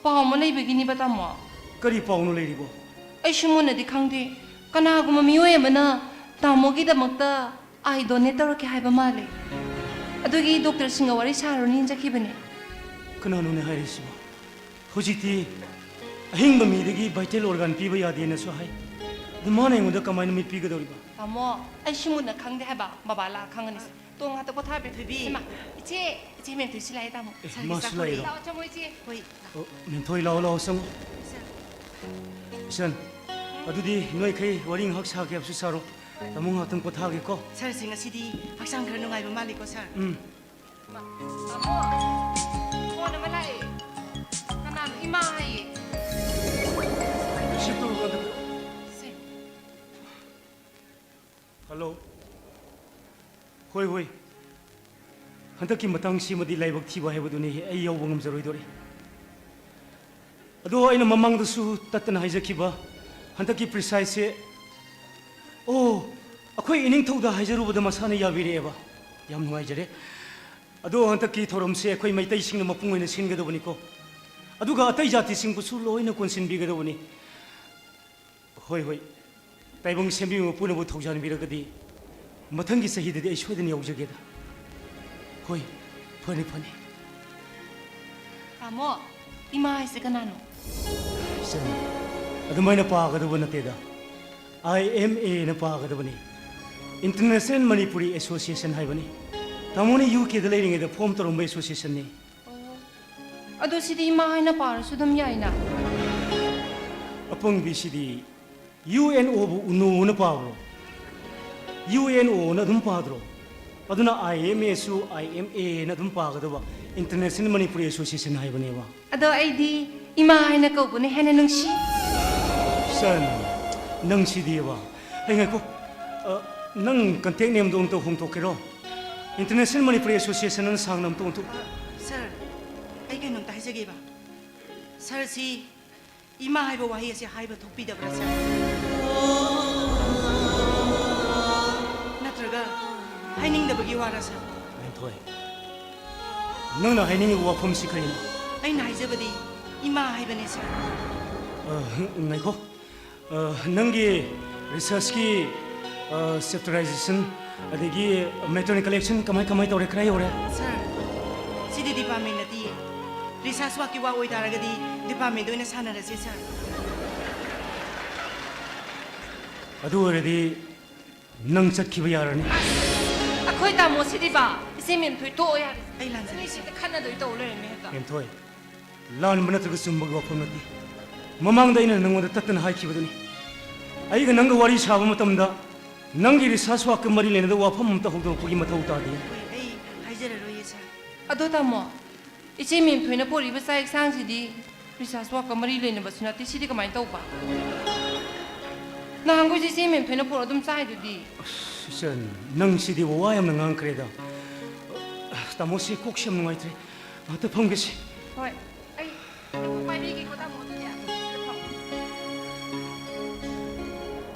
ꯄꯥꯎ ꯑꯃ ꯂꯩꯕꯒꯤꯅꯤꯕ, ꯇꯥꯃꯣ꯫ ꯀꯔꯤ ꯄꯥꯎꯅꯣ ꯂꯩꯔꯤꯕꯣ? ꯑꯩꯁꯨ ꯃꯨꯟꯅꯗꯤ ꯈꯪꯗꯦ꯫ ꯀꯅꯥꯒꯨꯝꯕ ꯃꯤꯑꯣꯏ ꯑꯃꯅ ꯇꯥꯃꯣꯒꯤꯗꯃꯛꯇ ꯑꯥꯏ ꯗꯣꯅꯦꯠ ꯇꯧꯔꯛꯀꯦ ꯍꯥꯏꯕ ꯃꯥꯜꯂꯦ꯫ ꯑꯗꯨꯒꯤ ꯗꯣꯛꯇꯔꯁꯤꯡꯒ ꯋꯥꯔꯤ ꯁꯥꯔꯨꯅꯤꯅ ꯆꯠꯈꯤꯕꯅꯦ꯫ ꯀꯅꯥꯅꯣꯅꯦ ꯍꯥꯏꯔꯤꯁꯤꯕꯣ? ꯍꯧꯖꯤꯛꯇꯤ ꯑꯍꯤꯡꯕ ꯃꯤꯗꯒꯤ ꯚꯥꯏꯇꯦꯜ ꯑꯣꯔꯒꯥꯟ ꯄꯤꯕ ꯌꯥꯗꯦꯅꯁꯨ ꯍꯥꯏ꯫ ꯑꯗꯨ ꯃꯥꯅ ꯑꯩꯉꯣꯟꯗ ꯀꯃꯥꯏꯅ ꯃꯤꯠ ꯄꯤꯒꯗꯧꯔꯤꯕ? ꯇꯥꯃꯣ, ꯑꯩꯁꯨ ꯃꯨꯟꯅ ꯈꯪꯗꯦ ꯍꯥꯏꯕ꯫ ꯕꯕꯥ ꯂꯥꯛꯑ ꯈꯪꯒꯅꯤꯁꯦ꯫ ꯇꯣꯡ ꯉꯥꯛꯇ ꯄꯣꯊꯥꯕꯤ꯫ ꯊꯣꯏꯕꯤ꯫ ꯏꯃꯥ, ꯏꯆꯦ, ꯏꯆꯦ ꯃꯦꯝꯊꯣꯏꯁꯨ ꯂꯥꯛꯑꯦ, ꯇꯥꯃꯣ꯫ ꯑꯦ, ꯁꯥꯔꯒꯤ ꯃꯥꯁꯨ ꯆꯥꯛ ꯂꯥꯛꯏꯔꯣ? ꯀꯧꯔꯤ꯫ ꯂꯥꯛꯑꯣ, ꯆꯪꯉꯣ, ꯏꯆꯦ꯫ ꯍꯣꯏ꯫ ꯑꯣ, ꯃꯦꯝꯊꯣꯏ, ꯂꯥꯛꯑꯣ, ꯂꯥꯛꯑꯣ, ꯆꯪꯉꯣ꯫ ꯁꯥꯔ꯫ ꯏꯆꯟ, ꯑꯗꯨꯗꯤ ꯅꯣꯏꯈꯩ ꯋꯥꯔꯤ ꯉꯥꯏꯍꯥꯛ ꯁꯥꯒꯦ ꯍꯥꯏꯕꯁꯨ ꯁꯥꯔꯣ꯫ ꯇꯥꯃꯣ ꯉꯥꯏꯍꯥꯛꯇꯪ ꯄꯣꯊꯥꯒꯦꯀꯣ꯫ ꯁꯥꯔꯁꯤ ꯉꯁꯤꯗꯤ ꯍꯛꯆꯥꯡ ꯈꯔ ꯅꯨꯡꯉꯥꯏꯕ ꯃꯥꯜꯂꯤꯀꯣ, ꯁꯥꯔ꯫ ꯎꯝ꯫ ꯇꯥꯃꯣ, ꯐꯣꯟ ꯑꯃ ꯂꯥꯛꯑꯦ꯫ ꯀꯅꯥꯅꯣ? ꯏꯃꯥ ꯍꯥꯏꯌꯦ꯫ ꯔꯤꯁꯤꯞ ꯇꯧꯔꯀꯥꯟꯗ ꯁꯦ꯫ ꯍꯜꯂꯣ꯫ ꯍꯣꯏ, ꯍꯣꯏ꯫ ꯍꯟꯗꯛꯀꯤ ꯃꯇꯥꯡꯁꯤꯃꯗꯤ ꯂꯥꯏꯕꯛ ꯊꯤꯕ ꯍꯥꯏꯕꯗꯨꯅꯤ, ꯑꯩ ꯌꯥꯎꯕ ꯉꯝꯖꯔꯣꯏꯗꯣꯔꯤ꯫ ꯑꯗꯣ ꯑꯩꯅ ꯃꯃꯥꯡꯗꯁꯨ ꯇꯠꯇꯅ ꯍꯥꯏꯖꯈꯤꯕ, ꯍꯟꯗꯛꯀꯤ ꯄ꯭ꯔꯤꯁꯥꯏꯖꯁꯦ, ꯑꯣ, ꯑꯩꯈꯣꯏ ꯏꯅꯤꯡꯊꯧꯗ ꯍꯥꯏꯖꯔꯨꯕꯗ ꯃꯁꯥꯅ ꯌꯥꯕꯤꯔꯛꯑꯦꯕ꯫ ꯌꯥꯝ ꯅꯨꯡꯉꯥꯏꯖꯔꯦ꯫ ꯑꯗꯣ ꯍꯟꯗꯛꯀꯤ ꯊꯧꯔꯝꯁꯦ ꯑꯩꯈꯣꯏ ꯃꯩꯇꯩꯁꯤꯡꯅ ꯃꯄꯨꯡ ꯑꯣꯏꯅ ꯁꯤꯟꯒꯗꯕꯅꯤꯀꯣ꯫ ꯑꯗꯨꯒ ꯑꯇꯩ ꯖꯥꯇꯤꯁꯤꯡꯕꯨꯁꯨ ꯂꯣꯏꯅ ꯀꯣꯟꯁꯤꯟꯕꯤꯒꯗꯕꯅꯤ꯫ ꯍꯣꯏ, ꯍꯣꯏ꯫ ꯇꯥꯏꯕꯪ ꯁꯦꯝꯕꯤꯕ ꯃꯄꯨꯅꯕꯨ ꯊꯧꯖꯥꯟꯕꯤꯔꯒꯗꯤ ꯃꯊꯪꯒꯤ ꯆꯍꯤꯗꯗꯤ ꯑꯩ ꯁꯣꯏꯗꯅ ꯌꯥꯎꯖꯒꯦꯗ꯫ ꯍꯣꯏ, ꯐꯅꯤ, ꯐꯅꯤ꯫ ꯇꯥꯃꯣ, ꯏꯃꯥ ꯍꯥꯏꯁꯦ ꯀꯅꯥꯅꯣ? ꯏꯆꯟ, ꯑꯗꯨꯃꯥꯏꯅ ꯄꯥꯒꯗꯕ ꯅꯠꯇꯦꯗ꯫ ꯑꯥꯏ ꯑꯦꯝ ꯑꯦꯅ ꯄꯥꯒꯗꯕꯅꯤ꯫ International Manipuri Association ꯍꯥꯏꯕꯅꯤ꯫ ꯇꯥꯃꯣꯅ ꯌꯨ ꯀꯦꯗ ꯂꯩꯔꯤꯉꯩꯗ ꯐꯣꯝ ꯇꯧꯔꯝꯕ ꯑꯦꯁꯣꯁꯤꯌꯦꯁꯟꯅꯤ꯫ ꯑꯣ, ꯑꯗꯣ ꯁꯤꯗꯤ ꯏꯃꯥ ꯍꯥꯏꯅ ꯄꯥꯔꯁꯨ ꯑꯗꯨꯝ ꯌꯥꯏꯅ? ꯑꯄꯪꯕꯤꯁꯤꯗꯤ ꯌꯨ ꯑꯦꯟ ꯑꯣꯕꯨ ꯎꯅꯣꯅ ꯄꯥꯕ꯭ꯔꯣ? ꯌꯨ ꯑꯦꯟ ꯑꯣꯅ ꯑꯗꯨꯝ ꯄꯥꯗ꯭ꯔꯣ? ꯑꯗꯨꯅ ꯑꯥꯏ ꯑꯦꯝ ꯑꯦꯁꯨ ꯑꯥꯏ ꯑꯦꯝ ꯑꯦꯅ ꯑꯗꯨꯝ ꯄꯥꯒꯗꯕ, International Manipuri Association ꯍꯥꯏꯕꯅꯦꯕ꯫ ꯑꯗꯣ ꯑꯩꯗꯤ ꯏꯃꯥ ꯍꯥꯏꯅ ꯀꯧꯕꯅ ꯍꯦꯟꯅ ꯅꯨꯡꯁꯤ꯫ ꯁꯟ, ꯅꯪ ꯁꯤꯗꯤꯕ꯫ ꯑꯩ ꯉꯥꯏꯈꯣ꯫ ꯑ, ꯅꯪ ꯀꯟꯇꯦꯛ ꯅꯦꯝꯗꯣ ꯑꯝꯇ ꯍꯣꯡꯗꯣꯛꯀꯦꯔꯣ? International Manipuri Association ꯑꯅ ꯁꯥꯡꯅ ꯑꯝꯇ ꯑꯣꯟꯊꯣꯛ꯫ ꯁꯥꯔ, ꯀꯩꯅꯣꯝꯇ ꯍꯥꯏꯖꯒꯦꯕ꯫ ꯁꯥꯔꯁꯤ ꯏꯃꯥ ꯍꯥꯏꯕ ꯋꯥꯍꯩ ꯑꯁꯤ ꯍꯥꯏꯕ ꯊꯣꯛꯄꯤꯗꯕ꯭ꯔꯥ, ꯁꯥꯔ? ꯅꯠꯇ꯭ꯔꯒ ꯍꯥꯏꯅꯤꯡꯗꯕꯒꯤ ꯋꯥꯔꯥ, ꯁꯥꯔ? ꯃꯦꯝꯊꯣꯏ, ꯅꯪꯅ ꯍꯥꯏꯅꯤꯡꯉꯤꯕ ꯋꯥꯐꯝꯁꯤ ꯀꯔꯤꯅꯣ? ꯑꯩꯅ ꯍꯥꯏꯖꯕꯗꯤ ꯏꯃꯥ ꯍꯥꯏꯕꯅꯦ, ꯁꯥꯔ꯫ ꯑ, ꯉꯥꯏꯈꯣ꯫ ꯑ, ꯅꯪꯒꯤ ꯔꯤꯁꯔꯁꯀꯤ, ꯑ, ꯆꯦꯞꯇꯔꯥꯏꯖꯦꯁꯟ ꯑꯗꯒꯤ ꯃꯦꯇꯔꯅꯦꯜ ꯀꯂꯦꯛꯁꯟ ꯀꯃꯥꯏ, ꯀꯃꯥꯏ ꯇꯧꯔꯦ? ꯀꯗꯥꯏ ꯌꯧꯔꯦ? ꯁꯥꯔ, ꯁꯤꯗꯤ ꯗꯤꯄꯥꯔꯠꯃꯦꯟ ꯅꯠꯇꯤꯌꯦ꯫ ꯔꯤꯁꯔꯁ ꯋꯥꯔꯛꯀꯤ ꯋꯥ ꯑꯣꯏꯇꯥꯔꯒꯗꯤ ꯗꯤꯄꯥꯔꯠꯃꯦꯟꯗ ꯑꯣꯏꯅ ꯁꯥꯟꯅꯔꯁꯦ, ꯁꯥꯔ꯫ ꯑꯗꯨ ꯑꯣꯏꯔꯗꯤ ꯅꯪ ꯆꯠꯈꯤꯕ ꯌꯥꯔꯅꯤ꯫ ꯑꯩꯈꯣꯏ ꯇꯥꯃꯣꯁꯤꯗꯤꯕ, ꯏꯆꯦ ꯃꯦꯝꯊꯣꯏ, ꯇꯣꯛꯑꯣ ꯌꯥꯔꯦ꯫ ꯑꯩ ꯂꯥꯟꯖꯔꯦ꯫ ꯑꯅꯤꯁꯤꯗ ꯈꯠꯅꯗꯣꯏ ꯇꯧ ꯂꯩꯔꯝꯃꯦ ꯍꯦꯛꯇ꯫ ꯃꯦꯝꯊꯣꯏ, ꯂꯥꯟꯕ ꯅꯠꯇ꯭ꯔꯒ ꯆꯨꯝꯕꯒꯤ ꯋꯥꯐꯝ ꯅꯠꯇꯦ꯫ ꯃꯃꯥꯡꯗ ꯑꯩꯅ ꯅꯪꯉꯣꯟꯗ ꯇꯠꯇꯅ ꯍꯥꯏꯈꯤꯕꯗꯨꯅꯤ꯫ ꯑꯩꯒ ꯅꯪꯒ ꯋꯥꯔꯤ ꯁꯥꯕ ꯃꯇꯝꯗ ꯅꯪꯒꯤ ꯔꯤꯁꯔꯁ ꯋꯥꯔꯛꯀ ꯃꯔꯤ ꯂꯩꯅꯗꯕ ꯋꯥꯐꯝ ꯑꯝꯇ ꯍꯧꯗꯣꯔꯛꯄꯒꯤ ꯃꯊꯧ ꯇꯥꯗꯦ꯫ ꯍꯣꯏ, ꯑꯩ ꯍꯥꯏꯖꯔꯔꯣꯏꯌꯦ, ꯁꯥꯔ꯫ ꯑꯗꯣ ꯇꯥꯃꯣ, ꯏꯆꯦ ꯃꯦꯝꯊꯣꯏꯅ ꯄꯣꯔꯛꯏꯕ ꯆꯥꯛ ꯌꯦꯟꯁꯥꯡꯁꯤꯗꯤ ꯔꯤꯁꯔꯁ ꯋꯥꯔꯛꯀ ꯃꯔꯤ ꯂꯩꯅꯕꯁꯨ ꯅꯠꯇꯦ, ꯁꯤꯗꯤ ꯀꯃꯥꯏꯅ ꯇꯧꯕ? ꯅꯍꯥꯟꯈꯣꯏꯁꯨ ꯏꯆꯦ ꯃꯦꯝꯊꯣꯏꯅ ꯄꯣꯔꯛ ꯑꯗꯨꯝ ꯆꯥꯏꯗꯨꯗꯤ꯫ ꯑꯁ, ꯏꯆꯟ, ꯅꯪ ꯁꯤꯗꯤ ꯋꯥ ꯌꯥꯝꯅ ꯉꯥꯡꯈ꯭ꯔꯦꯗ꯫ ꯇꯥꯃꯣꯁꯤ ꯀꯣꯛꯁꯤ ꯌꯥꯝ ꯅꯨꯡꯉꯥꯏꯇ꯭ꯔꯦ꯫ ꯉꯥꯛꯇ ꯐꯝꯒꯦꯁꯦ꯫ ꯍꯣꯏ, ꯑꯩ ꯄꯥꯏꯕꯤꯒꯦꯀꯣ, ꯇꯥꯃꯣ, ꯑꯗꯨꯗꯤ꯫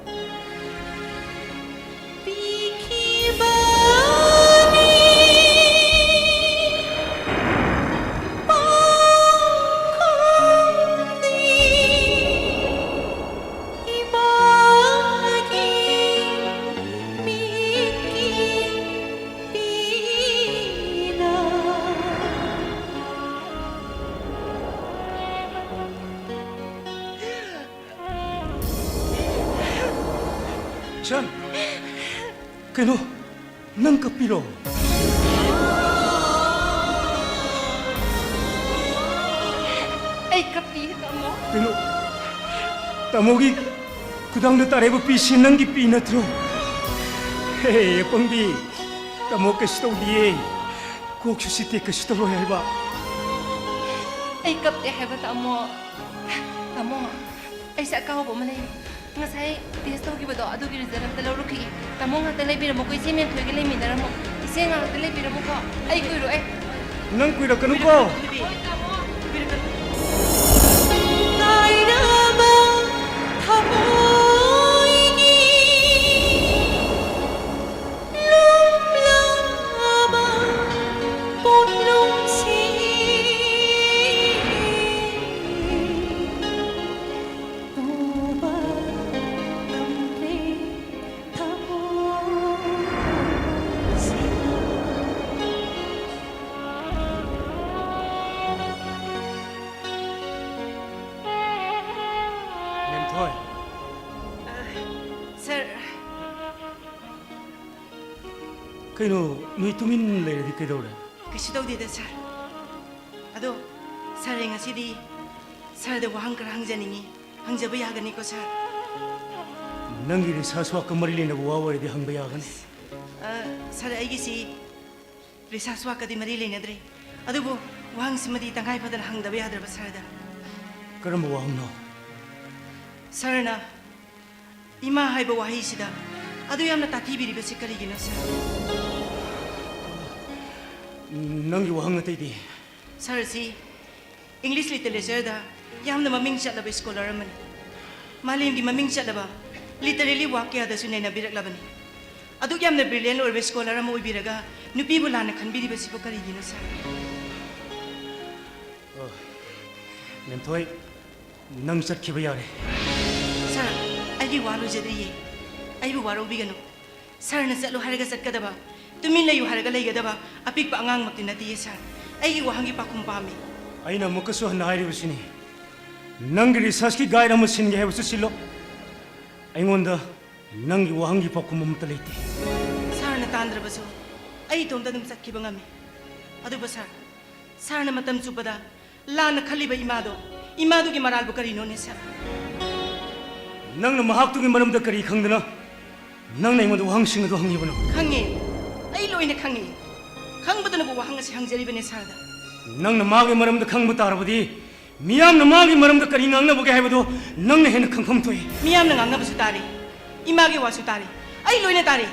ꯄꯤꯈꯤꯕꯅꯤ ꯄꯥꯎꯈꯨꯝꯗꯤ ꯏꯃꯥꯒꯤ ꯃꯤꯠꯀꯤ ꯄꯤꯅ꯫ ꯏꯆꯟ, ꯀꯩꯅꯣ, ꯅꯪ ꯀꯞꯄꯤꯔꯣ? ꯑꯩ ꯀꯞꯄꯤ, ꯇꯥꯃꯣ꯫ ꯀꯩꯅꯣ, ꯇꯥꯃꯣꯒꯤ ꯈꯨꯗꯥꯡꯗ ꯇꯥꯔꯛꯏꯕ ꯄꯤꯁꯤ ꯅꯪꯒꯤ ꯄꯤ ꯅꯠꯇ꯭ꯔꯣ? ꯍꯦ, ꯑꯄꯪꯕꯤ, ꯇꯥꯃꯣ ꯀꯩꯁꯨ ꯇꯧꯗꯤꯌꯦ꯫ ꯀꯣꯛꯁꯨ ꯆꯤꯛꯇꯦ, ꯀꯩꯁꯨ ꯇꯧꯔꯣꯏ ꯍꯥꯏꯕ꯫ ꯑꯩ ꯀꯞꯇꯦ ꯍꯥꯏꯕ, ꯇꯥꯃꯣ꯫ ꯇꯥꯃꯣ, ꯑꯩꯁꯦ ꯑꯀꯥꯎꯕ ꯑꯃ ꯂꯩꯔꯦ꯫ ꯉꯁꯥꯏ ꯇꯦꯁ ꯇꯧꯈꯤꯕꯗꯣ, ꯑꯗꯨꯒꯤ ꯔꯤꯖꯜ ꯑꯝꯇ ꯂꯧꯔꯨꯈꯤꯒꯦ꯫ ꯇꯥꯃꯣ ꯉꯥꯛꯇ ꯂꯩꯕꯤꯔꯝꯃꯣꯀꯣ, ꯏꯆꯦ ꯃꯦꯝꯊꯣꯏꯒ ꯂꯩꯃꯤꯟꯅꯔꯝꯃꯣ꯫ ꯏꯆꯦ ꯉꯥꯛꯇ ꯂꯩꯕꯤꯔꯝꯃꯣꯀꯣ, ꯑꯩ ꯀꯨꯏꯔꯣꯏ꯫ ꯅꯪ ꯀꯨꯏꯔꯛꯀꯅꯨꯀꯣ꯫ ꯀꯨꯏꯔꯣꯏ, ꯀꯨꯏꯔꯣꯏ꯫ ꯍꯣꯏ, ꯇꯥꯃꯣ꯫ ꯀꯩꯅꯣ, ꯅꯣꯏ ꯇꯨꯃꯤꯟ ꯂꯩꯔꯗꯤ ꯀꯩꯗꯧꯔꯦ? ꯀꯩꯁꯨ ꯇꯧꯗꯦꯗ ꯁꯥꯔ꯫ ꯑꯗꯣ ꯁꯥꯔ, ꯑꯩ ꯉꯁꯤꯗꯤ ꯁꯥꯔꯗ ꯋꯥꯍꯪ ꯈꯔ ꯍꯪꯖꯅꯤꯡꯉꯤ꯫ ꯍꯪꯖꯕ ꯌꯥꯒꯅꯤꯀꯣ ꯁꯥꯔ? ꯅꯪꯒꯤ ꯔꯤꯁꯥꯔꯁ ꯋꯥꯔꯛꯀ ꯃꯔꯤ ꯂꯩꯅꯕ ꯋꯥ ꯑꯣꯏꯔꯗꯤ ꯍꯪꯕ ꯌꯥꯒꯅꯤ꯫ ꯑ, ꯁꯥꯔ, ꯑꯩꯒꯤꯁꯤ ꯔꯤꯁꯥꯔꯁ ꯋꯥꯔꯛꯀꯗꯤ ꯃꯔꯤ ꯂꯩꯅꯗ꯭ꯔꯦ꯫ ꯑꯗꯨꯕꯨ ꯋꯥꯍꯪꯁꯤꯃꯗꯤ ꯇꯉꯥꯏ ꯐꯗꯅ ꯍꯪꯗꯕ ꯌꯥꯗ꯭ꯔꯕ ꯁꯥꯔꯗ꯫ ꯀꯔꯝꯕ ꯋꯥꯍꯪꯅꯣ? ꯁꯥꯔꯅ ꯏꯃꯥ ꯍꯥꯏꯕ ꯋꯥꯍꯩꯁꯤꯗ ꯑꯗꯨ ꯌꯥꯝꯅ ꯇꯥꯊꯤꯕꯤꯔꯤꯕꯁꯤ ꯀꯔꯤꯒꯤꯅꯣ ꯁꯥꯔ? ꯅꯪꯒꯤ ꯋꯥꯍꯪ ꯑꯇꯩꯗꯤ? ꯁꯥꯔꯁꯤ ꯏꯪꯂꯤꯁ ꯂꯤꯇꯔꯦꯆꯔꯗ ꯌꯥꯝꯅ ꯃꯃꯤꯡ ꯆꯠꯂꯕ ꯁ꯭ꯀꯣꯂꯔ ꯑꯃꯅꯤ꯫ ꯃꯥꯂꯦꯝꯒꯤ ꯃꯃꯤꯡ ꯆꯠꯂꯕ ꯂꯤꯇꯔꯦꯔꯤ ꯋꯥꯛ ꯀꯌꯥꯗꯁꯨ ꯅꯩꯅꯕꯤꯔꯛꯂꯕꯅꯤ꯫ ꯑꯗꯨꯛ ꯌꯥꯝꯅ ꯕ꯭ꯔꯤꯂꯤꯌꯟ ꯑꯣꯏꯔꯕ ꯁ꯭ꯀꯣꯂꯔ ꯑꯃ ꯑꯣꯏꯕꯤꯔꯒ ꯅꯨꯄꯤꯕꯨ ꯂꯥꯟꯅ ꯈꯟꯕꯤꯔꯤꯕꯁꯤꯕꯨ ꯀꯔꯤꯒꯤꯅꯣ ꯁꯥꯔ? ꯃꯦꯝꯊꯣꯏ, ꯅꯪ ꯆꯠꯈꯤꯕ ꯌꯥꯔꯦ꯫ ꯁꯥꯔ, ꯑꯩꯒꯤ ꯋꯥ ꯂꯣꯏꯖꯗ꯭ꯔꯤꯌꯦ꯫ ꯑꯩꯕꯨ ꯋꯥꯔꯧꯕꯤꯒꯅꯨ꯫ ꯁꯥꯔꯅ ꯆꯠꯂꯣ ꯍꯥꯏꯔꯒ ꯆꯠꯀꯗꯕ, ꯇꯨꯃꯤꯟ ꯂꯩꯌꯨ ꯍꯥꯏꯔꯒ ꯂꯩꯒꯗꯕ ꯑꯄꯤꯛꯄ ꯑꯉꯥꯡꯃꯛꯇꯤ ꯅꯠꯇꯦꯌꯦ ꯁꯥꯔ꯫ ꯑꯩꯒꯤ ꯋꯥꯍꯪꯒꯤ ꯄꯥꯎꯈꯨꯝ ꯄꯥꯝꯃꯤ꯫ ꯑꯩꯅ ꯑꯃꯨꯛꯀꯁꯨ ꯍꯟꯅ ꯍꯥꯏꯔꯤꯕꯁꯤꯅꯤ, ꯅꯪꯒꯤ ꯔꯤꯁꯔꯁꯀꯤ ꯒꯥꯏꯗ ꯑꯃ ꯁꯤꯟꯒꯦ ꯍꯥꯏꯕꯁꯨ ꯁꯤꯜꯂꯣ꯫ ꯑꯩꯉꯣꯟꯗ ꯅꯪꯒꯤ ꯋꯥꯍꯪꯒꯤ ꯄꯥꯎꯈꯨꯝ ꯑꯃꯠꯇ ꯂꯩꯇꯦ꯫ ꯁꯥꯔꯅ ꯇꯥꯟꯗ꯭ꯔꯕꯁꯨ ꯑꯩ ꯏꯇꯣꯝꯇ ꯑꯗꯨꯝ ꯆꯠꯈꯤꯕ ꯉꯝꯃꯤ꯫ ꯑꯗꯨꯕꯨ ꯁꯥꯔ, ꯁꯥꯔꯅ ꯃꯇꯝ ꯆꯨꯞꯄꯗ ꯂꯥꯟꯅ ꯈꯜꯂꯤꯕ ꯏꯃꯥꯗꯣ, ꯏꯃꯥꯗꯨꯒꯤ ꯃꯔꯥꯜꯕꯨ ꯀꯔꯤꯅꯣꯅꯦ ꯁꯥꯔ? ꯅꯪꯅ ꯃꯍꯥꯛꯇꯨꯒꯤ ꯃꯔꯝꯗ ꯀꯔꯤ ꯈꯪꯗꯅ ꯅꯪꯅ ꯑꯩꯉꯣꯟꯗ ꯋꯥꯍꯪꯁꯤꯡ ꯑꯗꯨ ꯍꯪꯉꯤꯕꯅꯣ? ꯈꯪꯉꯦ꯫ ꯑꯩ ꯂꯣꯏꯅ ꯈꯪꯉꯦ꯫ ꯈꯪꯕꯗꯨꯅꯕꯨ ꯋꯥꯍꯪ ꯑꯁꯤ ꯍꯪꯖꯔꯤꯕꯅꯦ ꯁꯥꯔꯗ꯫ ꯅꯪꯅ ꯃꯥꯒꯤ ꯃꯔꯝꯗ ꯈꯪꯕ ꯇꯥꯔꯕꯗꯤ ꯃꯤꯌꯥꯝꯅ ꯃꯥꯒꯤ ꯃꯔꯝꯗ ꯀꯔꯤ ꯉꯥꯡꯅꯕꯒꯦ ꯍꯥꯏꯕꯗꯨ ꯅꯪꯅ ꯍꯦꯟꯅ ꯈꯪꯐꯝ ꯊꯣꯛꯏ꯫ ꯃꯤꯌꯥꯝꯅ ꯉꯥꯡꯅꯕꯁꯨ ꯇꯥꯔꯦ, ꯏꯃꯥꯒꯤ ꯋꯥꯁꯨ ꯇꯥꯔꯦ, ꯑꯩ ꯂꯣꯏꯅ ꯇꯥꯔꯦ꯫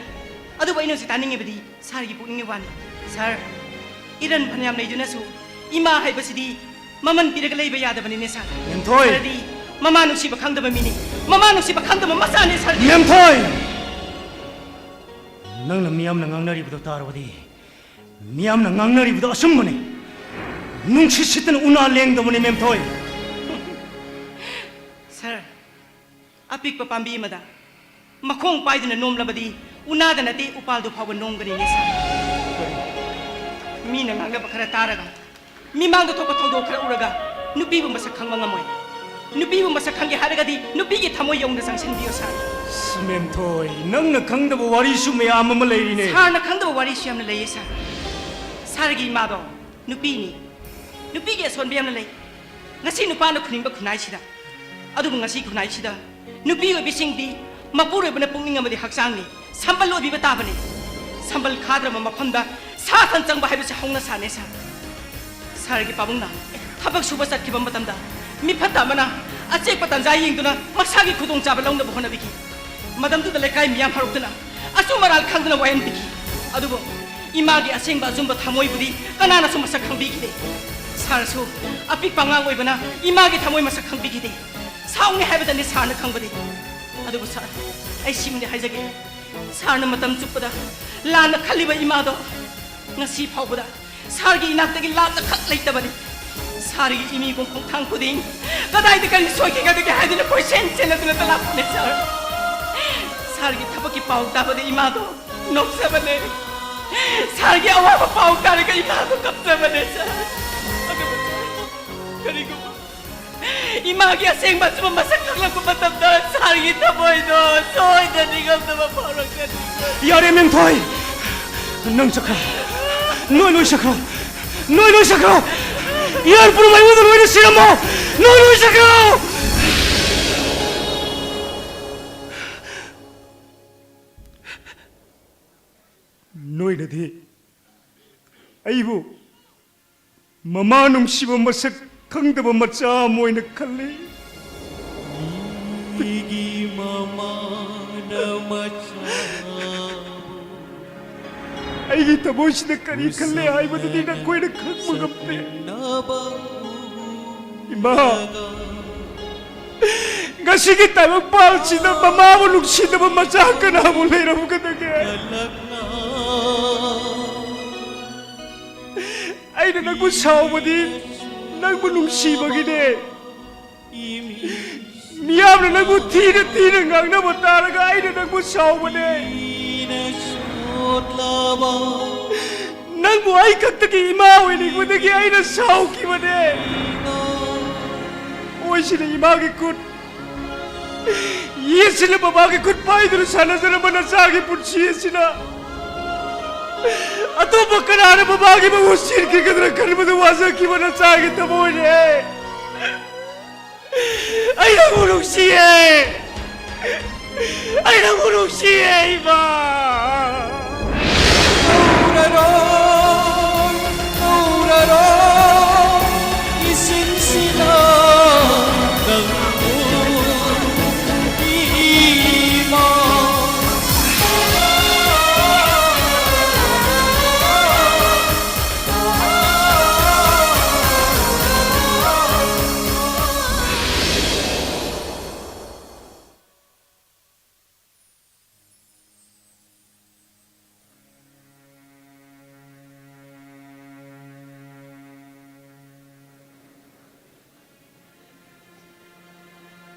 ꯑꯗꯨꯕꯨ ꯑꯩꯅ ꯍꯧꯖꯤꯛ ꯇꯥꯅꯤꯡꯉꯤꯕꯗꯤ ꯁꯥꯔꯒꯤ ꯄꯨꯛꯅꯤꯡꯒꯤ ꯋꯥꯅꯤ꯫ ꯁꯥꯔ, ꯏꯔꯟ ꯐꯅꯌꯥꯝ ꯂꯩꯗꯨꯅꯁꯨ ꯏꯃꯥ ꯍꯥꯏꯕꯁꯤꯗꯤ ꯃꯃꯜ ꯄꯤꯔꯒ ꯂꯩꯕ ꯌꯥꯗꯕꯅꯤꯅꯦ ꯁꯥꯔ꯫ ꯃꯦꯝꯊꯣꯏ! ꯁꯥꯔꯗꯤ ꯃꯃꯥ ꯅꯨꯡꯁꯤꯕ ꯈꯪꯗꯕ ꯃꯤꯅꯤ꯫ ꯃꯃꯥ ꯅꯨꯡꯁꯤꯕ ꯈꯪꯗꯕ ꯃꯆꯥꯅꯦ ꯁꯥꯔ꯫ ꯃꯦꯝꯊꯣꯏ! ꯅꯪꯅ ꯃꯤꯌꯥꯝꯅ ꯉꯥꯡꯅꯔꯤꯕꯗꯨ ꯇꯥꯔꯕꯗꯤ ꯃꯤꯌꯥꯝꯅ ꯉꯥꯡꯅꯔꯤꯕꯗꯨ ꯑꯆꯨꯝꯕꯅꯤ꯫ ꯅꯨꯡꯁꯤꯠ ꯁꯤꯠꯇꯅ ꯎꯅꯥ ꯂꯦꯡꯗꯕꯅꯤ, ꯃꯦꯝꯊꯣꯏ꯫ ꯁꯥꯔ, ꯑꯄꯤꯛꯄ ꯄꯥꯝꯕꯤ ꯑꯃꯗ ꯃꯈꯣꯡ ꯄꯥꯏꯗꯨꯅ ꯅꯣꯝꯂꯕꯗꯤ ꯎꯅꯥꯗ ꯅꯠꯇꯦ, ꯎꯄꯥꯜꯗꯨ ꯐꯥꯎꯕ ꯅꯣꯝꯒꯅꯤꯅꯦ ꯁꯥꯔ꯫ ꯃꯤꯅ ꯉꯥꯡꯅꯕ ꯈꯔ ꯇꯥꯔꯒ, ꯃꯤꯃꯥꯡꯗ ꯊꯣꯛꯄ ꯊꯧꯗꯣꯛ ꯈꯔ ꯎꯔꯒ ꯅꯨꯄꯤꯕꯨ ꯃꯁꯛ ꯈꯪꯕ ꯉꯝꯃꯣꯏ꯫ ꯅꯨꯄꯤꯕꯨ ꯃꯁꯛ ꯈꯪꯒꯦ ꯍꯥꯏꯔꯒꯗꯤ ꯅꯨꯄꯤꯒꯤ ꯊꯃꯣꯏ ꯌꯧꯅ ꯆꯪꯁꯤꯟꯕꯤꯌꯨ ꯁꯥꯔ꯫ ꯃꯦꯝꯊꯣꯏ, ꯅꯪꯅ ꯈꯪꯗꯕ ꯋꯥꯔꯤꯁꯨ ꯃꯌꯥꯝ ꯑꯃ ꯂꯩꯔꯤꯅꯦ꯫ ꯁꯥꯔꯅ ꯈꯪꯗꯕ ꯋꯥꯔꯤꯁꯨ ꯌꯥꯝꯅ ꯂꯩꯌꯦ, ꯁꯥꯔ꯫ ꯁꯥꯔꯒꯤ ꯏꯃꯥꯗꯣ ꯅꯨꯄꯤꯅꯤ꯫ ꯅꯨꯄꯤꯒꯤ ꯑꯁꯣꯟꯕ ꯌꯥꯝꯅ ꯂꯩ꯫ ꯉꯁꯤ ꯅꯨꯄꯥꯅ ꯈꯨꯅꯤꯡꯕ ꯈꯨꯟꯅꯥꯏꯁꯤꯗ, ꯑꯗꯨꯕꯨ ꯉꯁꯤ ꯈꯨꯟꯅꯥꯏꯁꯤꯗ ꯅꯨꯄꯤ ꯑꯣꯏꯕꯤꯁꯤꯡꯗꯤ ꯃꯄꯨꯔꯣꯏꯕꯅ ꯄꯨꯛꯅꯤꯡ ꯑꯃꯗꯤ ꯍꯛꯆꯥꯡꯅꯤ꯫ ꯁꯝꯕꯜ ꯑꯣꯏꯕꯤꯕ ꯇꯥꯕꯅꯤ꯫ ꯁꯝꯕꯜ ꯈꯥꯗ꯭ꯔꯕ ꯃꯐꯝꯗ ꯁꯥ ꯁꯟ ꯆꯪꯕ ꯍꯥꯏꯕꯁꯤ ꯍꯧꯅ ꯁꯥꯅꯦ, ꯁꯥꯔ꯫ ꯁꯥꯔꯒꯤ ꯄꯥꯕꯨꯡꯅ ꯊꯕꯛ ꯁꯨꯕ ꯆꯠꯈꯤꯕ ꯃꯇꯝꯗ ꯃꯤꯐꯠꯇ ꯑꯃꯅ ꯑꯆꯦꯛꯄ ꯇꯥꯟꯖꯥ ꯌꯦꯡꯗꯨꯅ ꯃꯁꯥꯒꯤ ꯈꯨꯗꯣꯡꯆꯥꯕ ꯂꯧꯅꯕ ꯍꯣꯠꯅꯕꯤꯈꯤ꯫ ꯃꯇꯝꯗꯨꯗ ꯂꯩꯀꯥꯏ ꯃꯤꯌꯥꯝ ꯍꯧꯔꯛꯇꯨꯅ ꯑꯆꯨꯝ ꯑꯔꯥꯜ ꯈꯪꯗꯅ ꯋꯥꯌꯦꯟ ꯄꯤꯈꯤ꯫ ꯑꯗꯨꯕꯨ ꯏꯃꯥꯒꯤ ꯑꯁꯦꯡꯕ ꯑꯆꯨꯝꯕ ꯊꯃꯣꯏꯕꯨꯗꯤ ꯀꯅꯥꯅꯁꯨ ꯃꯁꯛ ꯈꯪꯕꯤꯈꯤꯗꯦ꯫ ꯁꯥꯔꯁꯨ ꯑꯄꯤꯛꯄ ꯑꯉꯥꯡ ꯑꯣꯏꯕꯅ ꯏꯃꯥꯒꯤ ꯊꯃꯣꯏ ꯃꯁꯛ ꯈꯪꯕꯤꯈꯤꯗꯦ꯫ ꯁꯥꯎꯅꯤ ꯍꯥꯏꯕꯗꯅꯤ ꯁꯥꯔꯅ ꯈꯪꯕꯗꯤ꯫ ꯑꯗꯨꯕꯨ ꯁꯥꯔ, ꯑꯩ ꯁꯤꯃꯗꯤ ꯍꯥꯏꯖꯒꯦ, ꯁꯥꯔꯅ ꯃꯇꯝ ꯆꯨꯞꯄꯗ ꯂꯥꯟꯅ ꯈꯜꯂꯤꯕ ꯏꯃꯥꯗꯣ ꯉꯁꯤ ꯐꯥꯎꯕꯗ ꯁꯥꯔꯒꯤ ꯏꯅꯥꯛꯇꯒꯤ ꯂꯥꯞꯅ ꯈꯛ ꯂꯩꯇꯕꯅꯤ꯫ ꯁꯥꯔꯒꯤ ꯏꯃꯤꯒꯨꯝ ꯈꯣꯡꯊꯥꯡ ꯈꯨꯗꯤꯡ ꯀꯗꯥꯏꯗ ꯀꯔꯤ ꯁꯣꯏꯈꯤꯒꯗꯒꯦ ꯍꯥꯏꯗꯨꯅ ꯀꯣꯏꯁꯦꯟ ꯁꯦꯟꯅꯗꯨꯅ ꯂꯥꯛꯄꯅꯦ, ꯁꯥꯔ꯫ ꯁꯥꯔꯒꯤ ꯊꯕꯛꯀꯤ ꯄꯥꯎ ꯇꯥꯕꯗ ꯏꯃꯥꯗꯣ ꯅꯣꯛꯆꯕꯅꯦ꯫ ꯁꯥꯔꯒꯤ ꯑꯋꯥꯕ ꯄꯥꯎ ꯇꯥꯔꯒ ꯏꯃꯥꯗꯣ ꯀꯞꯆꯕꯅꯦ, ꯁꯥꯔ꯫ ꯑꯗꯨꯕꯨ ꯁꯥꯔ, ꯀꯔꯤꯒꯨꯝꯕ ꯏꯃꯥꯒꯤ ꯑꯁꯦꯡꯕ ꯑꯆꯨꯝꯕ ꯃꯁꯛ ꯈꯪꯂꯛꯄ ꯃꯇꯝꯗ ꯁꯥꯔꯒꯤ ꯊꯃꯣꯏꯗꯣ ꯁꯣꯏꯗꯅ ꯅꯤꯡꯉꯝꯗꯕ ꯐꯥꯎꯔꯛꯀꯅꯤ꯫ ꯌꯥꯔꯦ, ꯃꯦꯝꯊꯣꯏ, ꯅꯪ ꯆꯠꯈ꯭ꯔꯣ꯫ ꯅꯣꯏ ꯂꯣꯏ ꯆꯠꯈ꯭ꯔꯣ꯫ ꯅꯣꯏ ꯂꯣꯏ ꯆꯠꯈ꯭ꯔꯣ꯫ ꯏꯌꯥꯔ ꯄꯨꯔ ꯃꯩꯉꯣꯟꯗ ꯂꯣꯏꯅ ꯁꯤꯔꯝꯃꯣ꯫ ꯅꯣꯏ ꯂꯣꯏ ꯆꯠꯈ꯭ꯔꯣ꯫ ꯅꯣꯏꯅꯗꯤ ꯑꯩꯕꯨ ꯃꯃꯥ ꯅꯨꯡꯁꯤꯕ ꯃꯁꯛ ꯈꯪꯗꯕ ꯃꯆꯥ ꯑꯃ ꯑꯣꯏꯅ ꯈꯜꯂꯤ꯫ ꯃꯤꯒꯤ ꯃꯃꯥꯅ ꯃꯆꯥ ꯑꯩꯒꯤ ꯊꯃꯣꯏꯁꯤꯗ ꯀꯔꯤ ꯈꯜꯂꯦ ꯍꯥꯏꯕꯗꯨꯗꯤ ꯅꯈꯣꯏꯅ ꯈꯪꯕ ꯉꯝꯗꯦ꯫ ꯏꯃꯥ, ꯉꯁꯤꯒꯤ ꯇꯥꯏꯕꯪꯄꯥꯜꯁꯤꯗ ꯃꯃꯥꯕꯨ ꯅꯨꯡꯁꯤꯗꯕ ꯃꯆꯥ ꯀꯅꯥꯕꯨ ꯂꯩꯔꯝꯒꯗꯒꯦ? ꯑꯩꯅ ꯅꯪꯕꯨ ꯁꯥꯎꯕꯗꯤ ꯅꯪꯕꯨ ꯅꯨꯡꯁꯤꯕꯒꯤꯅꯦ꯫ ꯃꯤꯌꯥꯝꯅ ꯅꯪꯕꯨ ꯊꯤꯅ ꯊꯤꯅ ꯉꯥꯡꯅꯕ ꯇꯥꯔꯒ ꯑꯩꯅ ꯅꯪꯕꯨ ꯁꯥꯎꯕꯅꯦ꯫ ꯅꯪꯕꯨ ꯑꯩ ꯈꯛꯇꯒꯤ ꯏꯃꯥ ꯑꯣꯏꯅꯤꯡꯕꯗꯒꯤ ꯑꯩꯅ ꯁꯥꯎꯈꯤꯕꯅꯦ꯫ ꯑꯣꯏꯁꯤꯅ ꯏꯃꯥꯒꯤ ꯈꯨꯠ ꯌꯦꯠꯁꯤꯅ ꯃꯃꯥꯒꯤ ꯈꯨꯠ ꯄꯥꯏꯗꯨꯅ ꯁꯥꯟꯅꯖꯔꯝꯕ ꯅꯆꯥꯒꯤ ꯄꯨꯟꯁꯤ ꯑꯁꯤꯅ ꯑꯇꯣꯞꯄ ꯀꯅꯥꯅ ꯃꯃꯥꯒꯤ ꯃꯍꯨꯠ ꯁꯤꯟꯈꯤꯒꯗ꯭ꯔꯥ ꯈꯟꯕꯗ ꯋꯥꯖꯈꯤꯕ ꯅꯆꯥꯒꯤ ꯊꯃꯣꯏꯅꯦ꯫ ꯑꯩ ꯅꯪꯕꯨ ꯅꯨꯡꯁꯤꯌꯦ꯫ ꯑꯩ ꯅꯪꯕꯨ ꯅꯨꯡꯁꯤꯌꯦ, ꯏꯃꯥ꯫ ꯇꯧꯔꯔꯣꯏ, ꯇꯧꯔꯔꯣꯏ, ꯏꯁꯤꯡꯁꯤꯅ ꯅꯪꯕꯨ ꯏꯃꯥ꯫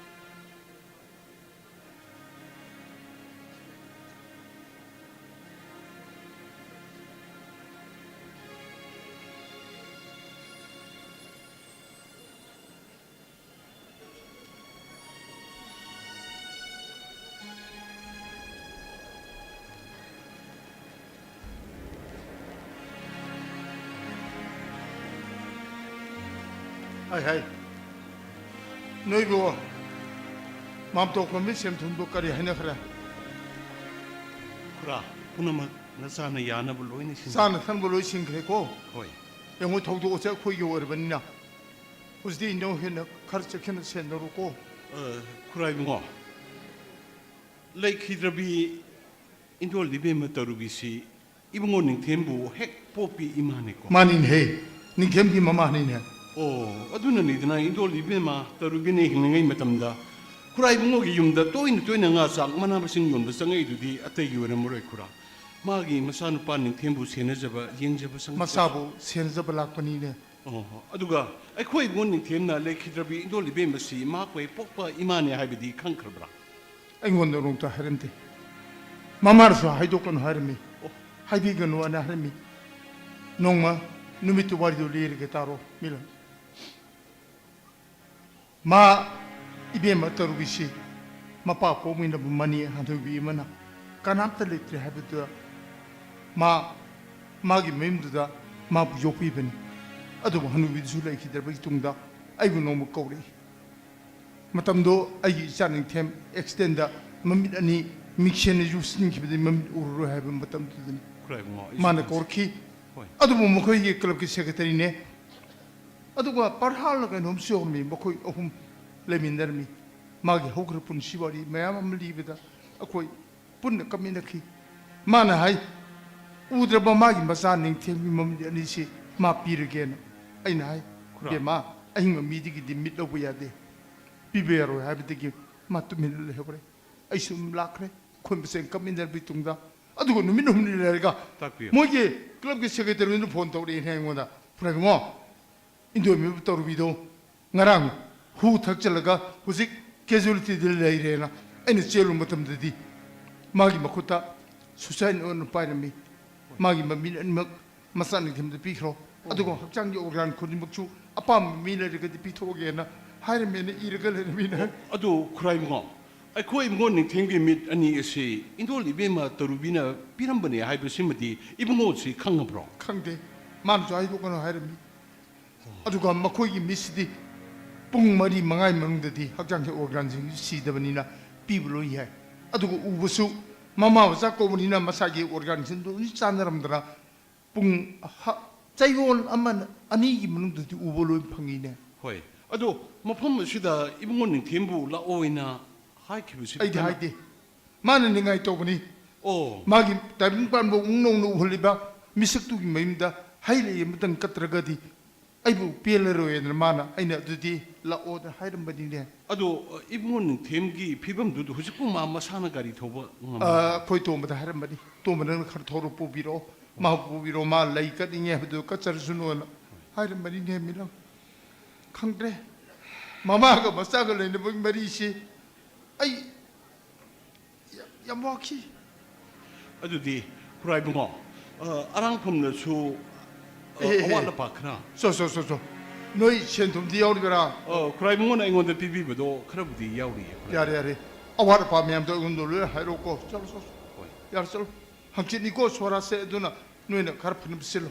ꯍꯥꯏ ꯍꯥꯏ꯫ ꯅꯣꯏꯕꯨ ꯃꯥꯝꯇꯣꯞ ꯈꯣꯝꯕꯤ ꯁꯦꯝꯊꯨꯝꯗꯨ ꯀꯔꯤ ꯍꯥꯏꯅꯈ꯭ꯔꯦ? ꯈꯨꯔꯥ, ꯄꯨꯝꯅꯃꯛ ꯅꯆꯥꯅ ꯌꯥꯅꯕ ꯂꯣꯏꯅ ꯁꯤꯟ- ꯆꯥꯅ ꯊꯛꯅꯕ ꯂꯣꯏ ꯁꯤꯟꯈ꯭ꯔꯦꯀꯣ? ꯍꯣꯏ꯫ ꯌꯦꯡꯉꯨ, ꯊꯧꯗꯣꯛ ꯑꯁꯦ ꯑꯩꯈꯣꯏꯒꯤ ꯑꯣꯏꯔꯕꯅꯤꯅ ꯍꯧꯖꯤꯛꯇꯤ ꯏꯅꯧ ꯍꯦꯟꯅ ꯈꯔ ꯆꯦꯛꯁꯤꯟꯅ ꯁꯦꯟꯅꯔꯨꯀꯣ꯫ ꯑ, ꯈꯨꯔꯥ ꯏꯕꯨꯡꯉꯣ, ꯂꯩꯈꯤꯗ꯭ꯔꯕꯤ ꯏꯟꯗꯣꯜ ꯏꯕꯦꯝꯃ ꯇꯔꯨꯕꯤꯁꯤ ꯏꯕꯨꯡꯉꯣ ꯅꯤꯡꯊꯦꯝꯕꯨ ꯍꯦꯛ ꯄꯣꯛꯄꯤ ꯏꯃꯥꯅꯤꯀꯣ? ꯃꯥꯅꯤꯅꯦꯍꯦ, ꯅꯤꯡꯊꯦꯝꯒꯤ ꯃꯃꯥꯅꯤꯅꯦ꯫ ꯑꯣ, ꯑꯗꯨꯅꯅꯤꯗꯅ ꯏꯟꯗꯣꯜ ꯏꯕꯦꯝꯃ ꯇꯔꯨꯕꯤꯅ ꯍꯤꯡꯂꯤꯉꯩ ꯃꯇꯝꯗ ꯈꯨꯔꯥ ꯏꯕꯨꯡꯉꯣꯒꯤ ꯌꯨꯝꯗ ꯇꯣꯏꯅ ꯇꯣꯏꯅ ꯉꯥ ꯆꯥꯛ ꯃꯅꯥ ꯃꯁꯤꯡ ꯌꯣꯟꯕ ꯆꯪꯉꯛꯏꯗꯨꯗꯤ ꯑꯇꯩꯒꯤ ꯑꯣꯏꯔꯝꯃꯔꯣꯏ ꯈꯨꯔꯥ꯫ ꯃꯥꯒꯤ ꯃꯆꯥꯅꯨꯄꯥ ꯅꯤꯡꯊꯦꯝꯕꯨ ꯁꯦꯟꯅꯖꯕ, ꯌꯦꯡꯖꯕ ꯆꯪꯉꯛꯄ꯫ ꯃꯆꯥꯕꯨ ꯁꯦꯟꯅꯖꯕ ꯂꯥꯛꯄꯅꯤꯅꯦ꯫ ꯑꯣ, ꯑꯗꯨꯒ ꯑꯩꯈꯣꯏ ꯏꯕꯨꯡꯉꯣ ꯅꯤꯡꯊꯦꯝꯅ ꯂꯩꯈꯤꯗ꯭ꯔꯕꯤ ꯏꯟꯗꯣꯜ ꯏꯕꯦꯝꯃꯁꯤ ꯃꯍꯥꯛꯄꯨ ꯍꯦꯛ ꯄꯣꯛꯄ ꯏꯃꯥꯅꯦ ꯍꯥꯏꯕꯗꯤ ꯈꯪꯈ꯭ꯔꯕ꯭ꯔꯥ? ꯑꯩꯉꯣꯟꯗ ꯅꯣꯡꯇ ꯍꯥꯏꯔꯝꯗꯦ꯫ ꯃꯃꯥꯅꯁꯨ ꯍꯥꯏꯗꯣꯛꯀꯅꯨ ꯍꯥꯏꯔꯝꯃꯤ꯫ ꯑꯣ꯫ ꯍꯥꯏꯕꯤꯒꯅꯨ ꯑꯅ ꯍꯥꯏꯔꯝꯃꯤ꯫ ꯅꯣꯡꯃ ꯅꯨꯃꯤꯠꯇꯨ ꯋꯥꯔꯤꯗꯨ ꯂꯤꯔꯒꯦ ꯇꯥꯔꯣ, ꯃꯤꯂꯟ꯫ ꯃꯥ ꯏꯕꯦꯝꯃ ꯇꯔꯨꯕꯤꯁꯤ ꯃꯄꯥ ꯄꯣꯛꯃꯤꯟꯅꯕ ꯃꯅꯤ ꯍꯅꯨꯕꯤ ꯑꯃꯅ ꯀꯅꯥꯝꯇ ꯂꯩꯇ꯭ꯔꯦ ꯍꯥꯏꯕꯗꯨꯗ ꯃꯥ ꯃꯥꯒꯤ ꯃꯌꯨꯝꯗꯨꯗ ꯃꯥꯕꯨ ꯌꯣꯛꯄꯤꯕꯅꯤ꯫ ꯑꯗꯨꯕꯨ ꯍꯅꯨꯕꯤꯗꯨꯁꯨ ꯂꯩꯈꯤꯗ꯭ꯔꯕꯒꯤ ꯇꯨꯡꯗ ꯑꯩꯕꯨ ꯅꯣꯡꯃ ꯀꯧꯔꯛꯏ꯫ ꯃꯇꯝꯗꯣ ꯑꯩꯒꯤ ꯏꯆꯥ ꯅꯤꯡꯊꯦꯝ ꯑꯦꯛꯁꯤꯗꯦꯟꯗ ꯃꯃꯤꯠ ꯑꯅꯤ ꯃꯤꯡꯁꯦꯟꯅ ꯌꯨꯁꯤꯟꯈꯤꯕꯗꯒꯤ ꯃꯃꯤꯠ ꯎꯔꯔꯣꯏ ꯍꯥꯏꯕ ꯃꯇꯝꯗꯨꯗꯅꯤ꯫ ꯈꯨꯔꯥꯏꯕꯨꯡꯉꯣ, ꯑꯩꯁꯨ ꯃꯥꯅ ꯈꯪꯖꯩ꯫ ꯀꯧꯔꯛꯈꯤ꯫ ꯍꯣꯏ꯫ ꯑꯗꯨꯕꯨ ꯃꯈꯣꯏꯒꯤ ꯀ꯭ꯂꯕꯀꯤ ꯁꯦꯀ꯭ꯔꯦꯇꯔꯤꯅꯦ꯫ ꯑꯗꯨꯒ ꯄꯔꯍꯥꯜꯂ ꯀꯩꯅꯣꯝꯁꯨ ꯌꯧꯔꯝꯃꯤ꯫ ꯃꯈꯣꯏ ꯑꯍꯨꯝ ꯂꯩꯃꯤꯟꯅꯔꯝꯃꯤ꯫ ꯃꯥꯒꯤ ꯍꯧꯈ꯭ꯔ ꯄꯨꯟꯁꯤ ꯋꯥꯔꯤ ꯃꯌꯥꯝ ꯑꯃ ꯂꯤꯕꯗ ꯑꯩꯈꯣꯏ ꯄꯨꯟꯅ ꯀꯞꯃꯤꯟꯅꯈꯤ꯫ ꯃꯥꯅ ꯍꯥꯏ, "ꯎꯗ꯭ꯔꯕ ꯃꯥꯒꯤ ꯃꯆꯥ ꯅꯤꯡꯊꯦꯝꯒꯤ ꯃꯃꯤꯠ ꯑꯅꯤꯁꯤ ꯃꯥ ꯄꯤꯔꯒꯦꯅ"꯫ ꯑꯩꯅ ꯍꯥꯏ, ꯈꯨꯔꯥ꯫ "ꯏꯕꯦꯝꯃ, ꯑꯍꯤꯡꯕ ꯃꯤꯗꯒꯤꯗꯤ ꯃꯤꯠ ꯂꯧꯕ ꯌꯥꯗꯦ, ꯄꯤꯕ ꯌꯥꯔꯣꯏ" ꯍꯥꯏꯕꯗꯒꯤ ꯃꯥ ꯇꯨꯃꯤꯟꯅ ꯂꯩꯍꯧꯔꯦ꯫ ꯑꯩꯁꯨ ꯑꯗꯨꯝ ꯂꯥꯛꯈ꯭ꯔꯦ꯫ ꯑꯩꯈꯣꯏ ꯃꯁꯦꯟ ꯀꯞꯃꯤꯟꯅꯔꯕꯒꯤ ꯇꯨꯡꯗ꯫ ꯑꯗꯨꯒ ꯅꯨꯃꯤꯠ ꯍꯨꯝꯅꯤ ꯂꯩꯔꯒ ꯇꯥꯛꯄꯤꯌꯨ꯫ ꯃꯣꯏꯒꯤ ꯀ꯭ꯂꯕꯀꯤ ꯁꯦꯀ꯭ꯔꯦꯇꯔꯤꯗꯨꯅ ꯐꯣꯟ ꯇꯧꯔꯛꯑꯦꯅꯦ ꯑꯩꯉꯣꯟꯗ, "ꯄꯨꯔꯥꯏꯕꯨꯡꯉꯣ, ꯏꯟꯗꯣ ꯏꯃꯦꯕ ꯇꯧꯔꯨꯕꯤꯗꯣ ꯉꯔꯥꯡ ꯍꯨ ꯊꯛꯆꯜꯂꯒ ꯍꯧꯖꯤꯛ ꯀꯦꯖꯨꯋꯦꯂꯤꯇꯤꯗ ꯂꯩꯔꯦꯅ ꯑꯩꯅ ꯆꯦꯜꯂꯨ ꯃꯇꯝꯗꯗꯤ ꯃꯥꯒꯤ ꯃꯈꯨꯠꯇ ꯁꯨꯁꯥꯏꯟ ꯅꯣꯠ ꯑꯃ ꯄꯥꯏꯔꯝꯃꯤ꯫ ꯃꯥꯒꯤ ꯃꯃꯤꯠ ꯑꯅꯤꯃꯛ ꯃꯆꯥ ꯅꯤꯡꯊꯦꯝꯗ ꯄꯤꯈ꯭ꯔꯣ꯫ ꯑꯗꯨꯒ ꯍꯛꯆꯥꯡꯒꯤ ꯑꯣꯔꯒꯥꯟ ꯈꯨꯗꯤꯡꯃꯛꯁꯨ ꯑꯄꯥꯝꯕ ꯃꯤ ꯂꯩꯔꯒꯗꯤ ꯄꯤꯊꯣꯛꯑꯒꯦꯅ ꯍꯥꯏꯔꯝꯃꯦꯅ ꯏꯔꯒ ꯂꯩꯔꯝꯃꯤꯅꯦ"꯫ ꯑꯗꯨ ꯈꯨꯔꯥꯏꯕꯨꯡꯉꯣ, ꯑꯩꯈꯣꯏ ꯏꯕꯨꯡꯉꯣ ꯅꯤꯡꯊꯦꯝꯒꯤ ꯃꯤꯠ ꯑꯅꯤ ꯑꯁꯤ ꯏꯟꯗꯣꯜ ꯏꯕꯦꯝꯃ ꯇꯔꯨꯕꯤꯅ ꯄꯤꯔꯝꯕꯅꯦ ꯍꯥꯏꯕꯁꯤꯃꯗꯤ ꯏꯕꯨꯡꯉꯣꯁꯤ ꯈꯪꯉꯕ꯭ꯔꯣ? ꯈꯪꯗꯦ꯫ ꯃꯥꯅꯁꯨ ꯍꯥꯏꯗꯣꯛꯀꯅꯨ ꯍꯥꯏꯔꯝꯃꯤ꯫ ꯑꯗꯨꯒ ꯃꯈꯣꯏꯒꯤ ꯃꯤꯠꯁꯤꯗꯤ ꯄꯨꯡ ꯃꯔꯤ ꯃꯉꯥꯒꯤ ꯃꯅꯨꯡꯗꯗꯤ ꯍꯛꯆꯥꯡꯒꯤ ꯑꯣꯔꯒꯥꯟꯁꯤꯡꯁꯤ ꯁꯤꯗꯕꯅꯤꯅ ꯄꯤꯕ ꯂꯣꯏ ꯌꯥꯏ꯫ ꯑꯗꯨꯒ ꯎꯕꯁꯨ ꯃꯃꯥ ꯃꯆꯥ ꯀꯧꯕꯅꯤꯅ ꯃꯁꯥꯒꯤ ꯑꯣꯔꯒꯥꯟꯁꯤꯡꯗꯣ ꯂꯣꯏ ꯆꯥꯟꯅꯔꯝꯗꯅ ꯄꯨꯡ ꯍ-, ꯆꯌꯣꯜ ꯑꯃ ꯑꯅꯤꯒꯤ ꯃꯅꯨꯡꯗꯗꯤ ꯎꯕ ꯂꯣꯏ ꯐꯪꯉꯤꯅꯦ꯫ ꯍꯣꯏ꯫ ꯑꯗꯣ ꯃꯐꯝ ꯑꯁꯤꯗ ꯏꯕꯨꯡꯉꯣ ꯅꯤꯡꯊꯦꯝꯕꯨ ꯂꯥꯛꯑꯣ ꯍꯥꯏꯅ ꯍꯥꯏꯈꯤꯕꯁꯤ ꯑꯩꯗꯤ ꯀꯅꯥ? ꯍꯥꯏꯗꯦ꯫ ꯃꯥꯅ ꯅꯤꯡꯉꯥꯏ ꯇꯧꯕꯅꯤ꯫ ꯑꯣ꯫ ꯃꯥꯒꯤ ꯇꯥꯏꯕꯪ ꯄꯥꯟꯕ ꯎꯪ ꯅꯧꯅ ꯎꯍꯜꯂꯤꯕ ꯃꯤꯁꯛꯇꯨꯒꯤ ꯃꯌꯨꯝꯗ ꯍꯩ ꯂꯩ ꯑꯃꯇꯪ ꯀꯠꯇ꯭ꯔꯒꯗꯤ ꯑꯩꯕꯨ ꯄꯦꯜꯂꯔꯣꯏꯅ ꯃꯥꯅ, ꯑꯩꯅ ꯑꯗꯨꯗꯤ ꯂꯥꯛꯑꯣꯅ ꯍꯥꯏꯔꯝꯕꯅꯤꯅꯦ꯫ ꯑꯗꯣ, ꯑ, ꯏꯕꯨꯡꯉꯣ ꯅꯤꯡꯊꯦꯝꯒꯤ ꯐꯤꯕꯝꯗꯨꯗ ꯍꯧꯖꯤꯛꯄꯨ ꯃꯥ ꯃꯁꯥꯅ ꯒꯥꯔꯤ ꯊꯧꯕ ꯉꯝꯕ꯭ꯔꯥ? ꯑ, ꯑꯩꯈꯣꯏ ꯇꯣꯝꯕꯗ ꯍꯥꯏꯔꯝꯕꯅꯤ꯫ "ꯇꯣꯝꯕ, ꯅꯪꯅ ꯈꯔ ꯊꯧꯔ ꯄꯨꯕꯤꯔꯛꯑꯣ꯫ ꯃꯥ ꯄꯨꯕꯤꯔꯛꯑꯣ, ꯃꯥ ꯂꯩ ꯀꯠꯅꯤꯡꯉꯦ ꯍꯥꯏꯕꯗꯨ ꯀꯠꯆꯔꯁꯅꯨꯅ" ꯍꯥꯏꯔꯝꯕꯅꯤꯅꯦ, ꯃꯤꯂꯝ꯫ ꯈꯪꯗ꯭ꯔꯦ꯫ ꯃꯃꯥꯒ ꯃꯆꯥꯒ ꯂꯩꯅꯕꯒꯤ ꯃꯔꯤꯁꯤ ꯑꯩ ꯌꯥꯝ, ꯌꯥꯝ ꯋꯥꯈꯤ꯫ ꯑꯗꯨꯗꯤ, ꯈꯨꯔꯥꯏꯕꯨꯡꯉꯣ, ꯑ, ꯑꯔꯥꯡꯐꯝꯅꯁꯨ, ꯑ, ꯑꯦ, ꯑꯦ, ꯑꯦ꯫ ꯑꯋꯥꯠ ꯑꯄꯥ ꯈꯔ꯫ ꯆꯣ, ꯆꯣ, ꯆꯣ, ꯆꯣ꯫ ꯅꯣꯏ ꯁꯦꯟ ꯊꯨꯝꯗꯤ ꯌꯥꯎꯔꯤꯕꯔꯥ? ꯑ, ꯈꯨꯔꯥꯏꯕꯨꯡꯉꯣꯅ ꯑꯩꯉꯣꯟꯗ ꯄꯤꯕꯤꯕꯗꯣ ꯈꯔꯕꯨꯗꯤ ꯌꯥꯎꯔꯤꯌꯦ, ꯈꯨꯔꯥꯏꯕꯨꯡꯉꯣ꯫ ꯌꯥꯔꯦ, ꯌꯥꯔꯦ꯫ ꯑꯋꯥꯠ ꯑꯄꯥ ꯃꯌꯥꯝꯗꯣ ꯑꯩꯉꯣꯟꯗ ꯂꯣꯏꯅ ꯍꯥꯏꯔꯛꯑꯣꯀꯣ꯫ ꯆꯠꯂꯣ, ꯆꯠꯂꯣ꯫ ꯍꯣꯏ꯫ ꯌꯥꯔꯦ, ꯆꯠꯂꯣ꯫ ꯍꯪꯆꯤꯠꯅꯤꯀꯣ ꯁꯣꯔꯥꯠꯁꯦ, ꯑꯗꯨꯅ ꯅꯣꯏꯅ ꯈꯔ ꯐꯅꯕ ꯁꯤꯜꯂꯣ꯫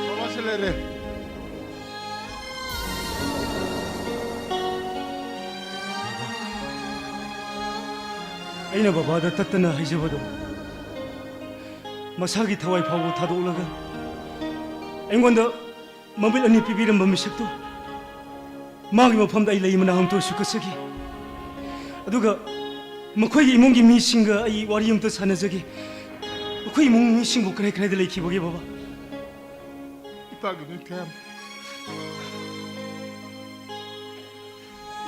ꯕꯕꯥꯁꯦ ꯂꯩꯔꯦ꯫ ꯑꯩꯅ ꯕꯕꯥꯗ ꯇꯠꯇꯅ ꯍꯥꯏꯖꯕꯗꯣ, ꯃꯁꯥꯒꯤ ꯊꯋꯥꯏ ꯐꯥꯎꯕ ꯊꯥꯗꯣꯛꯂꯒ ꯑꯩꯉꯣꯟꯗ ꯃꯃꯤꯠ ꯑꯅꯤ ꯄꯤꯕꯤꯔꯝꯕ ꯃꯤꯁꯛꯇꯣ, ꯃꯥꯒꯤ ꯃꯐꯝꯗ ꯑꯩ ꯂꯩ ꯃꯅꯥ ꯑꯃꯇ ꯑꯣꯏꯔꯁꯨ ꯀꯠꯆꯒꯦ꯫ ꯑꯗꯨꯒ ꯃꯈꯣꯏꯒꯤ ꯏꯃꯨꯡꯒꯤ ꯃꯤꯁꯤꯡꯒ ꯑꯩ ꯋꯥꯔꯤ ꯑꯃꯇ ꯁꯥꯟꯅꯖꯒꯦ꯫ ꯑꯩꯈꯣꯏ ꯏꯃꯨꯡ ꯃꯤꯁꯤꯡꯕꯨ ꯀꯗꯥꯏ ꯀꯗꯥꯏꯗ ꯂꯩꯈꯤꯕꯒꯦ, ꯕꯕꯥ? ꯏꯄꯥꯒꯤ ꯃꯤꯡꯊꯦꯝ꯫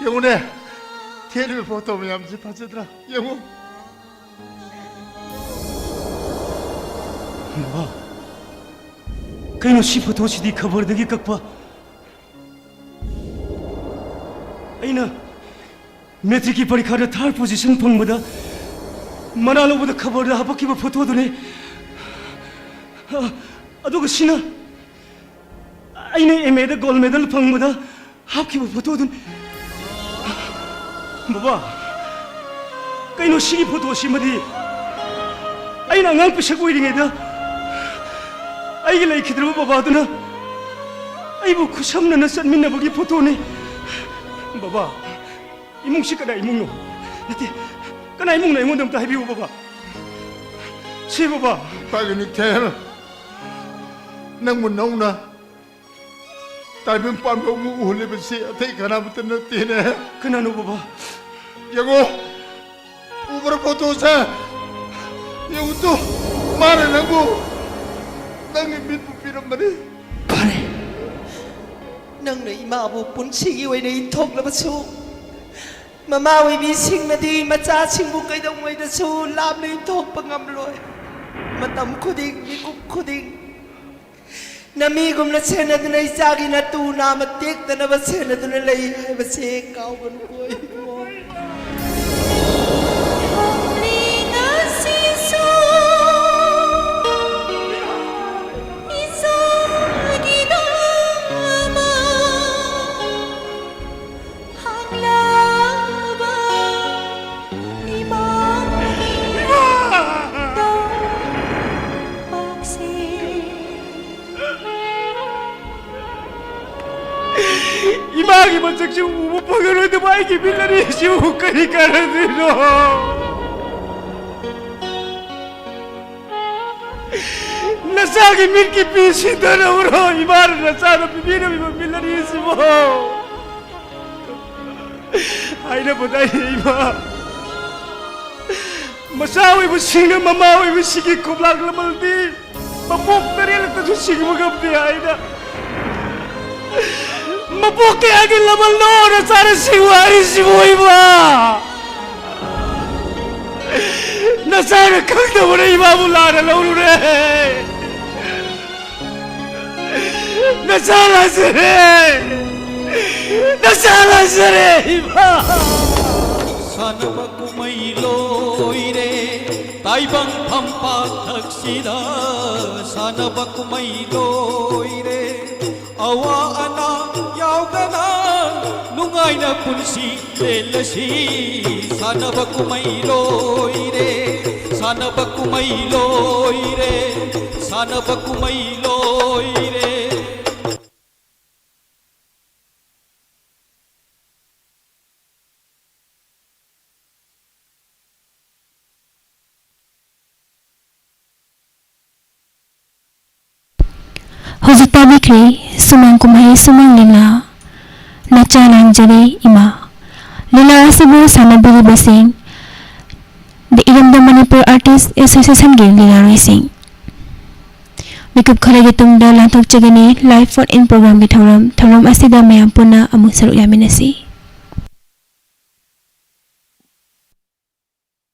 ꯌꯦꯡꯉꯨꯅꯦ, ꯊꯦꯠꯂꯤꯕ ꯐꯣꯇꯣ ꯃꯌꯥꯝꯁꯤ ꯐꯖꯗ꯭ꯔꯥ? ꯌꯦꯡꯉꯨ꯫ ꯕꯕꯥ, ꯀꯩꯅꯣ ꯁꯤ ꯐꯣꯇꯣꯁꯤꯗꯤ ꯈꯕꯔꯗꯒꯤ ꯀꯛꯄ? ꯑꯩꯅ ꯃꯦꯇ꯭ꯔꯤꯛꯀꯤ ꯄꯔꯤꯈꯥꯗ ꯊꯥꯔꯠ ꯄꯣꯖꯤꯁꯟ ꯐꯪꯕꯗ ꯃꯅꯥ ꯂꯧꯕꯗ ꯈꯕꯔꯗ ꯍꯥꯄꯛꯈꯤꯕ ꯐꯣꯇꯣꯗꯨꯅꯤ꯫ ꯑꯗꯨꯒ ꯁꯤꯅ ꯑꯩꯅ ꯑꯦꯝ ꯑꯦꯗ ꯒꯣꯜ ꯃꯦꯗꯜ ꯐꯪꯕꯗ ꯍꯥꯞꯈꯤꯕ ꯐꯣꯇꯣꯗꯨꯅꯤ꯫ ꯕꯕꯥ, ꯀꯩꯅꯣ ꯁꯤꯒꯤ ꯐꯣꯇꯣꯁꯤꯃꯗꯤ? ꯑꯩꯅ ꯑꯉꯥꯡ ꯄꯤꯁꯛ ꯑꯣꯏꯔꯤꯉꯩꯗ ꯑꯩꯒꯤ ꯂꯩꯈꯤꯗ꯭ꯔꯕ ꯕꯕꯥꯗꯨꯅ ꯑꯩꯕꯨ ꯈꯨꯠꯁꯝꯅꯅ ꯆꯠꯃꯤꯟꯅꯕꯒꯤ ꯐꯣꯇꯣꯅꯤ꯫ ꯕꯕꯥ, ꯏꯃꯨꯡꯁꯤ ꯀꯅꯥ ꯏꯃꯨꯡꯅꯣ? ꯅꯠꯇꯦ, ꯀꯅꯥ ꯏꯃꯨꯡꯅꯣ? ꯑꯩꯉꯣꯟꯗ ꯑꯝꯇ ꯍꯥꯏꯕꯤꯌꯨ, ꯕꯕꯥ꯫ ꯁꯤ, ꯕꯕꯥ꯫ ꯏꯄꯥꯒꯤ ꯃꯤꯡꯊꯦꯝ, ꯅꯪꯕꯨ ꯅꯧꯅ ꯇꯥꯏꯕꯪ ꯄꯥꯟꯕ ꯑꯃꯨꯛ ꯎꯍꯜꯂꯤꯕꯁꯤ ꯑꯇꯩ ꯀꯅꯥꯃꯠꯇ ꯅꯠꯇꯦꯅꯦ꯫ ꯀꯅꯥꯅꯣ, ꯕꯕꯥ? ꯌꯦꯡꯉꯣ, ꯎꯕ꯭ꯔꯥ ꯐꯣꯇꯣꯁꯦ? ꯌꯦꯡꯉꯨ ꯇꯨ, ꯃꯥꯅ ꯅꯪꯕꯨ, ꯅꯪꯒꯤ ꯃꯤꯠꯄꯨ ꯄꯤꯔꯝꯕꯅꯤ꯫ ꯐꯔꯦ, ꯅꯪꯅ ꯏꯃꯥꯕꯨ ꯄꯨꯟꯁꯤꯒꯤ ꯑꯣꯏꯅ ꯏꯟꯊꯣꯛꯂꯕꯁꯨ, ꯃꯃꯥ ꯑꯣꯏꯕꯤꯁꯤꯡꯅꯗꯤ ꯃꯆꯥꯁꯤꯡꯕꯨ ꯀꯩꯗꯧꯉꯩꯗꯁꯨ ꯂꯥꯞꯅ ꯏꯟꯊꯣꯛꯄ ꯉꯝꯂꯣꯏ꯫ ꯃꯇꯝ ꯈꯨꯗꯤꯡ, ꯃꯤꯀꯨꯞ ꯈꯨꯗꯤꯡ ꯅꯃꯤꯒꯨꯝꯅ ꯁꯦꯟꯅꯗꯨꯅ, ꯏꯆꯥꯒꯤ ꯅꯇꯨ ꯅꯥꯝꯃ ꯇꯦꯛꯇꯅꯕ ꯁꯦꯟꯅꯗꯨꯅ ꯂꯩ ꯍꯥꯏꯕꯁꯦ ꯀꯥꯎꯒꯅꯨꯀꯣ, ꯏꯕꯨꯡꯉꯣ꯫ ꯏꯃꯥꯒꯤ ꯃꯁꯛꯁꯤ ꯎꯕ ꯐꯪꯉꯔꯣꯏꯗꯕ ꯑꯩꯒꯤ ꯃꯤꯠ ꯑꯅꯤꯁꯤꯕꯨ ꯀꯔꯤ ꯀꯥꯟꯅꯗꯣꯏꯅꯣ? ꯅꯆꯥꯒꯤ ꯃꯤꯠꯀꯤ ꯄꯤ ꯁꯤꯟꯊꯔꯕ꯭ꯔꯣ? ꯏꯃꯥꯅ ꯅꯆꯥꯗ ꯄꯤꯕꯤꯔꯝꯃꯤꯕ ꯃꯤꯠ ꯑꯅꯤꯁꯤꯕꯣ? ꯍꯥꯏꯅꯕꯗ ꯑꯩ ꯏꯃꯥ, ꯃꯆꯥ ꯑꯣꯏꯕꯁꯤꯡꯅ ꯃꯃꯥ ꯑꯣꯏꯕꯁꯤꯒꯤ ꯈꯣꯝꯂꯥꯡ ꯂꯃꯜꯗꯤ ꯃꯄꯣꯛ ꯇꯔꯦꯠꯂꯛꯇꯁꯨ ꯁꯤꯡꯕ ꯉꯝꯗꯦ ꯍꯥꯏꯅ ꯃꯄꯣꯛ ꯀꯌꯥꯒꯤ ꯂꯃꯜꯅꯣ ꯅꯆꯥꯅ ꯁꯤꯡꯉꯨ ꯍꯥꯏꯔꯤꯁꯤꯕꯨ ꯏꯃꯥ? ꯅꯆꯥꯅ ꯈꯪꯗꯕꯅ ꯏꯃꯥꯕꯨ ꯂꯥꯟꯅ ꯂꯧꯔꯨꯔꯦ꯫ ꯅꯆꯥ ꯂꯥꯟꯖꯔꯦ! ꯅꯆꯥ ꯂꯥꯟꯖꯔꯦ, ꯏꯃꯥ! ꯁꯥꯟꯅꯕ ꯀꯨꯝꯍꯩ ꯂꯣꯏꯔꯦ, ꯇꯥꯏꯕꯪ ꯐꯝꯄꯥꯛ ꯊꯛꯁꯤꯗ ꯁꯥꯟꯅꯕ ꯀꯨꯝꯍꯩ ꯂꯣꯏꯔꯦ꯫ ꯑꯋꯥ ꯑꯅꯥ ꯌꯥꯎꯗꯅ ꯅꯨꯡꯉꯥꯏꯅ ꯄꯨꯟꯁꯤ ꯂꯦꯜꯂꯁꯤ꯫ ꯁꯥꯟꯅꯕ ꯀꯨꯝꯍꯩ ꯂꯣꯏꯔꯦ, ꯁꯥꯟꯅꯕ ꯀꯨꯝꯍꯩ ꯂꯣꯏꯔꯦ, ꯁꯥꯟꯅꯕ ꯀꯨꯝꯍꯩ ꯂꯣꯏꯔꯦ꯫ ꯍꯧꯖꯤꯛ ꯇꯥꯕꯤꯈ꯭ꯔꯦ ꯁꯨꯃꯥꯡ ꯀꯨꯝꯍꯩ ꯁꯨꯃꯥꯡ ꯂꯤꯂꯥ ꯅꯆꯥ ꯂꯥꯟꯖꯔꯦ ꯏꯃꯥ꯫ ꯂꯤꯂꯥ ꯑꯁꯤꯕꯨ ꯁꯥꯟꯅꯕꯤꯔꯤꯕꯁꯤꯡ The ꯏꯔꯝꯗꯝ ꯃꯅꯤꯄꯨꯔ Artist Association ꯒꯤ ꯂꯤꯂꯥꯔꯣꯏꯁꯤꯡ꯫ ꯃꯤꯀꯨꯞ ꯈꯔꯒꯤ ꯇꯨꯡꯗ ꯂꯥꯟꯊꯣꯛꯆꯒꯅꯤ Live Phone In Program ꯒꯤ ꯊꯧꯔꯝ꯫ ꯊꯧꯔꯝ ꯑꯁꯤꯗ ꯃꯌꯥꯝ ꯄꯨꯟꯅ ꯑꯃꯨꯛ ꯁꯔꯨꯛ ꯌꯥꯃꯤꯟꯅꯁꯤ꯫